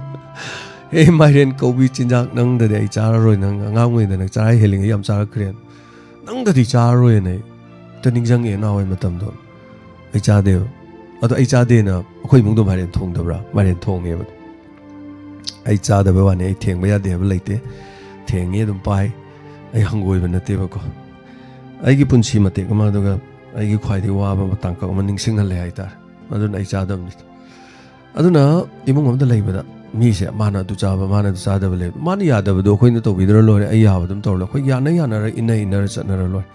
"ꯑꯦ ꯃꯥꯏꯔꯦꯟ ꯀꯧꯕꯤ ꯆꯤꯟꯖꯥꯛ, ꯅꯪꯗꯗꯤ ꯑꯩ ꯆꯥꯔꯔꯣꯏ, ꯅꯪ ꯑꯉꯥꯡ ꯑꯣꯏꯗꯅ ꯆꯔꯥ ꯍꯦꯜꯂꯤꯉꯩ ꯌꯥꯝ ꯆꯥꯔꯛꯈ꯭ꯔꯦꯅ꯫ ꯅꯪꯗꯗꯤ ꯆꯥꯔꯔꯣꯏꯅ ꯑꯩ ꯍꯦꯛꯇ ꯅꯤꯡꯁꯤꯡꯉꯛꯑꯦ ꯅꯍꯥꯟꯋꯥꯏ ꯃꯇꯝꯗꯣ꯫ ꯑꯩ ꯆꯥꯗꯦꯕ꯫ ꯑꯗꯣ ꯑꯩ ꯆꯥꯗꯦꯅ ꯑꯩꯈꯣꯏ ꯏꯃꯨꯡꯗ ꯃꯥꯏꯔꯦꯟ ꯊꯣꯡꯗꯕ꯭ꯔꯥ? ꯃꯥꯏꯔꯦꯟ ꯊꯣꯡꯉꯦꯕ꯫ ꯑꯩ ꯆꯥꯗꯕꯩ ꯋꯥꯅꯤ, ꯑꯩ ꯊꯦꯡꯕ ꯌꯥꯗꯦ ꯍꯥꯏꯕ ꯂꯩꯇꯦ꯫ ꯊꯦꯡꯉꯤ ꯑꯗꯨꯝ ꯄꯥꯏ꯫ ꯑꯩ ꯍꯪꯒꯣꯏꯕ ꯅꯠꯇꯦꯕꯀꯣ꯫ ꯑꯩꯒꯤ ꯄꯨꯟꯁꯤ ꯃꯇꯦꯛ ꯑꯃ, ꯑꯗꯨꯒ ꯑꯩꯒꯤ ꯈ꯭ꯋꯥꯏꯗꯒꯤ ꯋꯥꯕ ꯇꯥꯡꯀꯛ ꯑꯃ ꯅꯤꯡꯁꯤꯡꯍꯜꯂꯦ ꯍꯥꯏꯇꯥꯔꯦ꯫ ꯑꯗꯨꯅ ꯑꯩ ꯆꯥꯗꯕꯅꯤ꯫ ꯑꯗꯨꯅ ꯏꯃꯨꯡ ꯑꯃꯗ ꯂꯩꯕꯗ ꯃꯤꯁꯦ ꯃꯥꯅ ꯑꯗꯨ ꯆꯥꯕ, ꯃꯥꯅ ꯑꯗꯨ ꯆꯥꯗꯕ ꯂꯩꯕ꯫ ꯃꯥꯅ ꯌꯥꯗꯕꯗꯣ ꯑꯩꯈꯣꯏꯅ ꯇꯧꯕꯤꯗ꯭ꯔ ꯂꯣꯏꯔꯦ, ꯑꯩ ꯌꯥꯕꯗꯨꯝ ꯇꯧꯔ ꯂꯣꯏꯔꯦ꯫ ꯑꯩꯈꯣꯏ ꯌꯥꯅ ꯌꯥꯅꯔ, ꯏꯟꯅ ꯏꯟꯅꯔ ꯆꯠꯅꯔ ꯂꯣꯏꯔꯦ꯫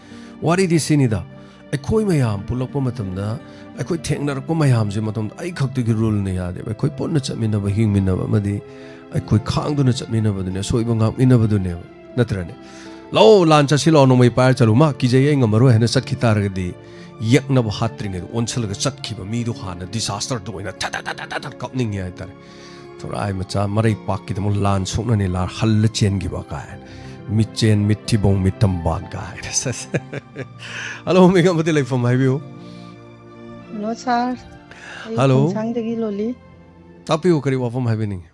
ꯋꯥꯔꯤꯗꯤ ꯁꯤꯅꯤꯗ, ꯑꯩꯈꯣꯏ ꯃꯌꯥꯝ ꯄꯨꯜꯂꯛꯄ ꯃꯇꯝꯗ, ꯑꯩꯈꯣꯏ ꯊꯦꯡꯅꯔꯛꯄ ꯃꯌꯥꯝꯁꯤ ꯃꯇꯝꯗ ꯑꯩ ꯈꯛꯇꯒꯤ ꯔꯨꯜꯅ ꯌꯥꯗꯦꯕ꯫ ꯑꯩꯈꯣꯏ ꯄꯨꯟꯅ ꯆꯠꯃꯤꯟꯅꯕ, ꯍꯤꯡꯃꯤꯟꯅꯕ ꯑꯃꯗꯤ ꯑꯩꯈꯣꯏ ꯈꯥꯡꯗꯨꯅ ꯆꯠꯃꯤꯟꯅꯕꯗꯨꯅꯦ, ꯑꯁꯣꯏꯕ ꯉꯥꯛꯃꯤꯟꯅꯕꯗꯨꯅꯦꯕ꯫ ꯅꯠꯇ꯭ꯔꯅꯦ? "ꯂꯥꯛꯑꯣ, ꯂꯥꯟ ꯆꯠꯁꯤ ꯂꯥꯛꯑꯣ, ꯅꯣꯡꯃꯩ ꯄꯥꯏꯔ ꯆꯠꯂꯨ꯫ ꯃꯥ ꯀꯤꯖꯩ, ꯑꯩ ꯉꯝꯃꯔꯣꯏ" ꯍꯥꯏꯅ ꯆꯠꯈꯤ ꯇꯥꯔꯒꯗꯤ, ꯌꯦꯛꯅꯕ ꯍꯥꯠꯇ꯭ꯔꯤꯉꯩꯗ ꯑꯣꯟꯁꯤꯜꯂꯒ ꯆꯠꯈꯤꯕ ꯃꯤꯗꯣ ꯍꯥꯟꯅ disasterꯗ ꯑꯣꯏꯅ ꯊꯠ ꯊꯠ ꯊꯠ ꯊꯠ ꯊꯠ ꯀꯞꯅꯤꯡꯉꯦ ꯍꯥꯏꯇꯥꯔꯦ꯫ ꯊꯣꯔꯥꯏ ꯃꯆꯥ ꯃꯔꯩ ꯄꯥꯛꯀꯤꯗꯃꯛ ꯂꯥꯟ ꯁꯣꯛꯅꯅꯤ, ꯂꯥꯟ ꯍꯜꯂ ꯆꯦꯟꯈꯤꯕ ꯀꯥꯏ꯫ "ꯃꯤꯠꯆꯦꯟ, ꯃꯤꯠꯊꯤꯕꯣꯡ, ꯃꯤꯠꯇꯝꯕꯥꯟ" ꯀꯥꯏ꯫ ꯍꯜꯂꯣ, ꯃꯤꯡ ꯑꯃꯗꯤ ꯂꯩꯐꯝ ꯍꯥꯏꯕꯤꯌꯨ꯫ ꯍꯜꯂꯣ, ꯁꯥꯔ꯫ ꯑꯩ ꯍꯜꯂꯣ꯫ ꯈꯣꯡꯁꯥꯡꯗꯒꯤ ꯂꯣꯂꯤ꯫ ꯇꯥꯛꯄꯤꯌꯨ, ꯀꯔꯤ ꯋꯥꯐꯝ ꯍꯥꯏꯕꯤꯅꯤꯡꯉꯤ?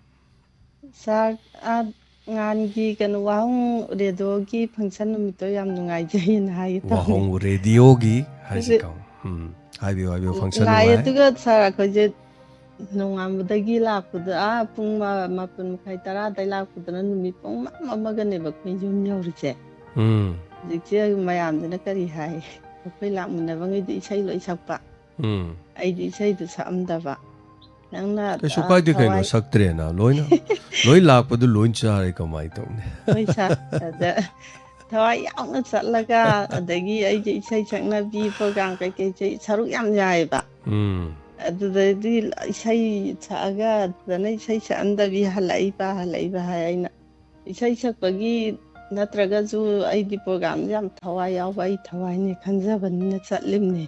ꯁꯥꯔ, ꯑꯥ, ꯉꯍꯥꯟꯒꯤ ꯀꯩꯅꯣ, ꯋꯥꯍꯪ ꯔꯦꯗꯤꯑꯣꯒꯤ function ꯅꯨꯃꯤꯠꯇꯣ ꯌꯥꯝ ꯅꯨꯡꯉꯥꯏꯖꯩꯅ ꯍꯥꯏꯒꯦ ꯇꯧꯅꯤ꯫ ꯋꯥꯍꯪ ꯔꯦꯗꯤꯑꯣꯒꯤ ꯍꯥꯏꯁꯤ ꯑꯩꯈꯣꯏꯁꯦ ꯀꯥꯎ-, ꯎꯝ, ꯍꯥꯏꯕꯤꯌꯨ, ꯍꯥꯏꯕꯤꯌꯨ, function ꯂꯥꯛꯑꯦ, ꯅꯨꯡꯉꯥꯏ꯫ ꯑꯗꯨꯒ ꯁꯥꯔ, ꯑꯩꯈꯣꯏꯁꯦ ꯅꯣꯡꯉꯥꯟꯕꯗꯒꯤ ꯂꯥꯛꯄꯗ, ꯑꯥ, ꯄꯨꯡ ꯃꯥ-, ꯃꯥꯄꯟ ꯃꯈꯥꯏ, ꯇꯔꯥ ꯑꯗꯥꯏ ꯂꯥꯛꯄꯗꯅ ꯅꯨꯃꯤꯠ ꯄꯨꯡ ꯃꯝ ꯃꯝꯃꯒꯅꯦꯕ ꯑꯩꯈꯣꯏ ꯌꯨꯝ ꯌꯧꯔꯤꯁꯦ꯫ ꯎꯝ꯫ ꯍꯧꯖꯤꯛꯁꯦ ꯃꯌꯥꯝꯁꯤꯅ ꯀꯔꯤ ꯍꯥꯏ? ꯑꯩꯈꯣꯏ ꯂꯥꯛꯃꯤꯟꯅꯕꯉꯩꯗꯤ ꯏꯁꯩ ꯂꯣꯏ ꯁꯛꯄ꯫ ꯎꯝ꯫ ꯑꯩꯗꯤ ꯏꯁꯩꯗꯨ ꯁꯛꯑꯝꯗꯕ꯫ ꯅꯪꯅ ꯀꯩꯁꯨ ꯑ, ꯀꯥꯏꯗꯦ ꯀꯩꯅꯣ, ꯊꯋꯥꯏ ꯁꯛꯇ꯭ꯔꯦꯅ ꯂꯣꯏꯅ, ꯂꯣꯏ ꯂꯥꯛꯄꯗꯨ ꯂꯣꯏ ꯆꯥꯔꯦ, ꯀꯃꯥꯏꯅ ꯇꯧꯅꯤ? ꯍꯣꯏ ꯁꯥꯔ, ꯑꯗ ꯊꯋꯥꯏ ꯌꯥꯎꯅ ꯆꯠꯂꯒ, ꯑꯗꯒꯤ ꯑꯩꯁꯦ ꯏꯁꯩ ꯁꯛꯅꯕꯤ ꯄ꯭ꯔꯣꯒ꯭ꯔꯥꯝ ꯀꯩꯀꯩꯁꯦ ꯁꯔꯨꯛ ꯌꯥꯝ ꯌꯥꯏꯑꯕ꯫ ꯎꯝ ꯑꯗꯨꯗꯩꯗꯤ ꯏꯁꯩ ꯁꯛꯑꯒ ꯐꯖꯅ ꯏꯁꯩ ꯁꯛꯍꯟꯗꯕꯤ ꯍꯜꯂꯛꯏꯕ ꯍꯜꯂꯛꯏꯕ ꯍꯥꯏ꯫ ꯑꯩꯅ ꯏꯁꯩ ꯁꯛꯄꯒꯤ ꯅꯠꯇ꯭ꯔꯒꯁꯨ ꯑꯩꯗꯤ ꯄ꯭ꯔꯣꯒ꯭ꯔꯥꯝꯁꯦ ꯌꯥꯝ ꯊꯋꯥꯏ ꯌꯥꯎꯕ, ꯑꯩ ꯊꯋꯥꯏꯅꯦ ꯈꯟꯖꯕꯅꯤꯅ ꯆꯠꯂꯤꯕꯅꯦ꯫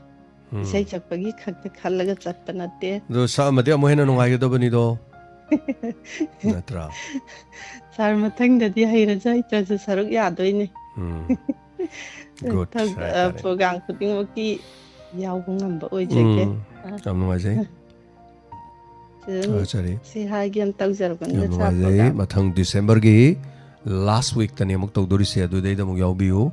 ꯎꯝ꯫ ꯏꯁꯩ ꯁꯛꯄꯒꯤ ꯈꯛꯇ ꯈꯜꯂꯒ ꯆꯠꯄ ꯅꯠꯇꯦ꯫ ꯑꯗꯣ ꯁꯛꯑꯝꯃꯗꯤ ꯑꯃꯨꯛ ꯍꯦꯟꯅ ꯅꯨꯡꯉꯥꯏꯒꯗꯕꯅꯤꯗꯣ, ꯅꯠꯇ꯭ꯔꯥ? ꯁꯥꯔ, ꯃꯊꯪꯗꯗꯤ ꯍꯩꯔꯁꯨ ꯍꯩꯇ꯭ꯔꯁꯨ ꯁꯔꯨꯛ ꯌꯥꯗꯣꯏꯅꯦ꯫ ꯎꯝ꯫ Good ꯊꯧ- ꯑ, ꯍꯥꯏꯇꯥꯔꯦ꯫ ꯄ꯭ꯔꯣꯒ꯭ꯔꯥꯝ ꯈꯨꯗꯤꯡꯃꯛꯀꯤ ꯌꯥꯎꯕ ꯉꯝꯕ ꯑꯣꯏꯖꯒꯦ꯫ ꯎꯝ, ꯌꯥꯝ ꯅꯨꯡꯉꯥꯏꯖꯩ꯫ ꯑꯗꯨꯝ ꯊꯥꯒꯠꯆꯔꯤ꯫ ꯁꯤ ꯍꯥꯏꯒꯦꯅ ꯇꯧꯖꯔꯛꯄꯅꯤꯗ, ꯌꯥꯝ ꯁꯥꯔ, ꯅꯨꯡꯉꯥꯏꯖꯩ꯫ ꯄ꯭ꯔꯣꯒ꯭ꯔꯥꯝ꯫ ꯃꯊꯪ ꯗꯤꯁꯦꯝꯕꯔꯒꯤ ꯂꯥꯁ ꯋꯤꯛꯇꯅꯦ ꯑꯃꯨꯛ ꯇꯧꯗꯣꯔꯤꯁꯦ, ꯑꯗꯨꯗꯩꯗ ꯑꯃꯨꯛ ꯌꯥꯎꯕꯤꯌꯨ꯫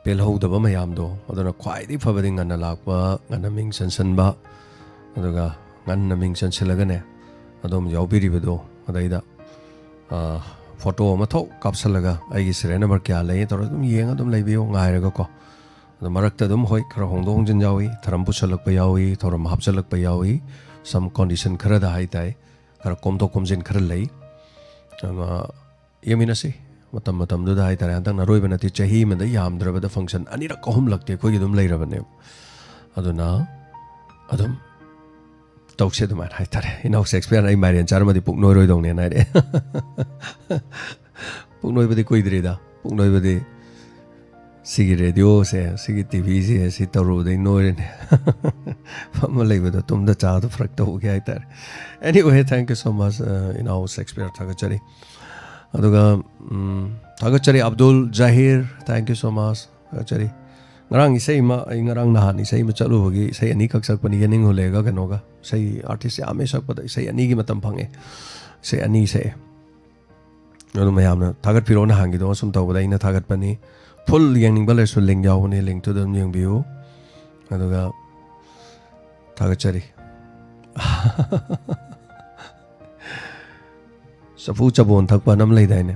ꯄꯦꯜꯍꯧꯗꯕ ꯃꯌꯥꯝꯗꯣ, ꯑꯗꯨꯅ ꯈ꯭ꯋꯥꯏꯗꯒꯤ ꯐꯕꯗꯤ ꯉꯟꯅ ꯂꯥꯛꯄ, ꯉꯟꯅ ꯃꯤꯡ ꯆꯟꯁꯟꯕ, ꯑꯗꯨꯒ ꯉꯟꯅ ꯃꯤꯡ ꯆꯟꯁꯤꯜꯂꯒꯅꯦ ꯑꯗꯣꯝ ꯌꯥꯎꯕꯤꯔꯤꯕꯗꯣ, ꯑꯗꯩꯗ ꯐꯣꯇꯣ ꯑꯃ ꯊꯣꯛ ꯀꯥꯞꯁꯜꯂꯒ ꯑꯩꯒꯤ ꯁꯤꯔꯤꯌꯦꯜ ꯅꯝꯕꯔ ꯀꯌꯥ ꯂꯩ ꯇꯧꯔꯒ ꯑꯗꯨꯝ ꯌꯦꯡꯉ ꯑꯗꯨꯝ ꯂꯩꯕꯤꯌꯣ, ꯉꯥꯏꯔꯒꯀꯣ꯫ ꯑꯗꯣ ꯃꯔꯛꯇ ꯑꯗꯨꯝ, ꯍꯣꯏ, ꯈꯔ ꯍꯣꯡꯗꯣꯛ ꯍꯣꯡꯖꯤꯟ ꯌꯥꯎꯏ, ꯊꯔꯝ ꯄꯨꯁꯜꯂꯛꯄ ꯌꯥꯎꯏ, ꯊꯧꯔꯝ ꯍꯥꯞꯆꯜꯂꯛꯄ ꯌꯥꯎꯏ, some condition ꯈꯔꯗ ꯍꯥꯏꯇꯥꯔꯦ, ꯈꯔ ꯀꯣꯝꯗꯣꯛ ꯀꯣꯝꯖꯤꯟ ꯈꯔ ꯂꯩ꯫ ꯑꯗꯨꯅ ꯌꯦꯡꯃꯤꯟꯅꯁꯤ ꯃꯇꯝ ꯃꯇꯝꯗꯨꯗ ꯍꯥꯏꯇꯥꯔꯦ꯫ ꯍꯟꯗꯛꯅ ꯑꯔꯣꯏꯕ ꯅꯠꯇꯦ, ꯆꯍꯤ ꯑꯃꯗ ꯌꯥꯝꯗ꯭ꯔꯕꯗ ꯐꯪꯁꯟ ꯑꯅꯤꯔꯛ ꯑꯍꯨꯝꯂꯛꯇꯤ ꯑꯩꯈꯣꯏꯒꯤ ꯑꯗꯨꯝ ꯂꯩꯔꯕꯅꯦꯕ꯫ ꯑꯗꯨꯅ ꯑꯗꯨꯝ ꯇꯧꯁꯦ ꯑꯗꯨꯃꯥꯏꯅ ꯍꯥꯏꯇꯥꯔꯦ꯫ ꯏꯅꯥꯎ ꯁꯦꯛꯁꯄꯤꯌꯔꯅ "ꯑꯩ ꯃꯥꯏꯔꯦꯟ ꯆꯥꯔꯝꯃꯗꯤ ꯄꯨꯛ ꯅꯣꯏꯔꯣꯏꯗꯧꯅꯦꯅ" ꯍꯥꯏꯔꯛꯑꯦ꯫ ꯄꯨꯛ ꯅꯣꯏꯕꯗꯤ ꯀꯨꯏꯗ꯭ꯔꯤꯗ, ꯄꯨꯛ ꯅꯣꯏꯕꯗꯤ ꯁꯤꯒꯤ ꯔꯦꯗꯤꯑꯣꯁꯦ, ꯁꯤꯒꯤ ꯇꯤꯚꯤꯁꯦ, ꯁꯤ ꯇꯧꯔꯨꯕꯗꯩ ꯅꯣꯏꯔꯦꯅꯦ꯫ ꯐꯝꯃ ꯂꯩꯕꯗꯣ, ꯇꯨꯝꯗ ꯆꯥꯕꯗꯣ ꯐꯔꯛ ꯇꯧꯕꯒꯤ ꯍꯥꯏꯇꯥꯔꯦ꯫ Anyway, thank you so much, ꯑ, ꯏꯅꯥꯎ ꯁꯦꯛꯁꯄꯤꯌꯔ, ꯊꯥꯒꯠꯆꯔꯤ꯫ ꯑꯗꯨꯒ, ꯎꯝ, ꯊꯥꯒꯠꯆꯔꯤ ꯑꯕꯗꯨꯜ ꯖꯍꯤꯔ, thank you so much, ꯊꯥꯒꯠꯆꯔꯤ꯫ ꯉꯔꯥꯡ ꯏꯁꯩ ꯑꯃ, ꯑꯩ ꯉꯔꯥꯡ ꯅꯍꯥꯟ ꯏꯁꯩ ꯑꯃ ꯆꯠꯂꯨꯕꯒꯤ ꯏꯁꯩ ꯑꯅꯤꯈꯛ ꯁꯛꯄꯅꯤ, ꯌꯦꯅꯤꯡ ꯍꯨꯂꯦꯒ ꯀꯩꯅꯣꯒ꯫ ꯏꯁꯩ ꯑꯥꯔꯇꯤꯁ ꯌꯥꯝꯃꯦ ꯁꯛꯄꯗ, ꯏꯁꯩ ꯑꯅꯤꯒꯤ ꯃꯇꯝ ꯐꯪꯉꯦ, ꯏꯁꯩ ꯑꯅꯤ ꯁꯛꯑꯦ꯫ ꯑꯗꯨ ꯃꯌꯥꯝꯅ ꯊꯥꯒꯠꯄꯤꯔꯛꯑꯣ, ꯅꯍꯥꯟꯒꯤꯗꯣ ꯁꯨꯝ ꯇꯧꯕꯗ ꯑꯩꯅ ꯊꯥꯒꯠꯄꯅꯤ꯫ ꯐꯨꯜ ꯌꯦꯡꯅꯤꯡꯕ ꯂꯩꯔꯁꯨ ꯂꯤꯡ ꯌꯥꯎꯕꯅꯦ, ꯂꯤꯡꯇꯨꯗ ꯑꯗꯨꯝ ꯌꯦꯡꯕꯤꯌꯨ꯫ ꯑꯗꯨꯒ ꯊꯥꯒꯠꯆꯔꯤ꯫ ꯆꯐꯨ ꯆꯕꯣꯟ ꯊꯛꯄ ꯑꯅ ꯑꯃ ꯂꯩꯗꯥꯏꯅꯦ?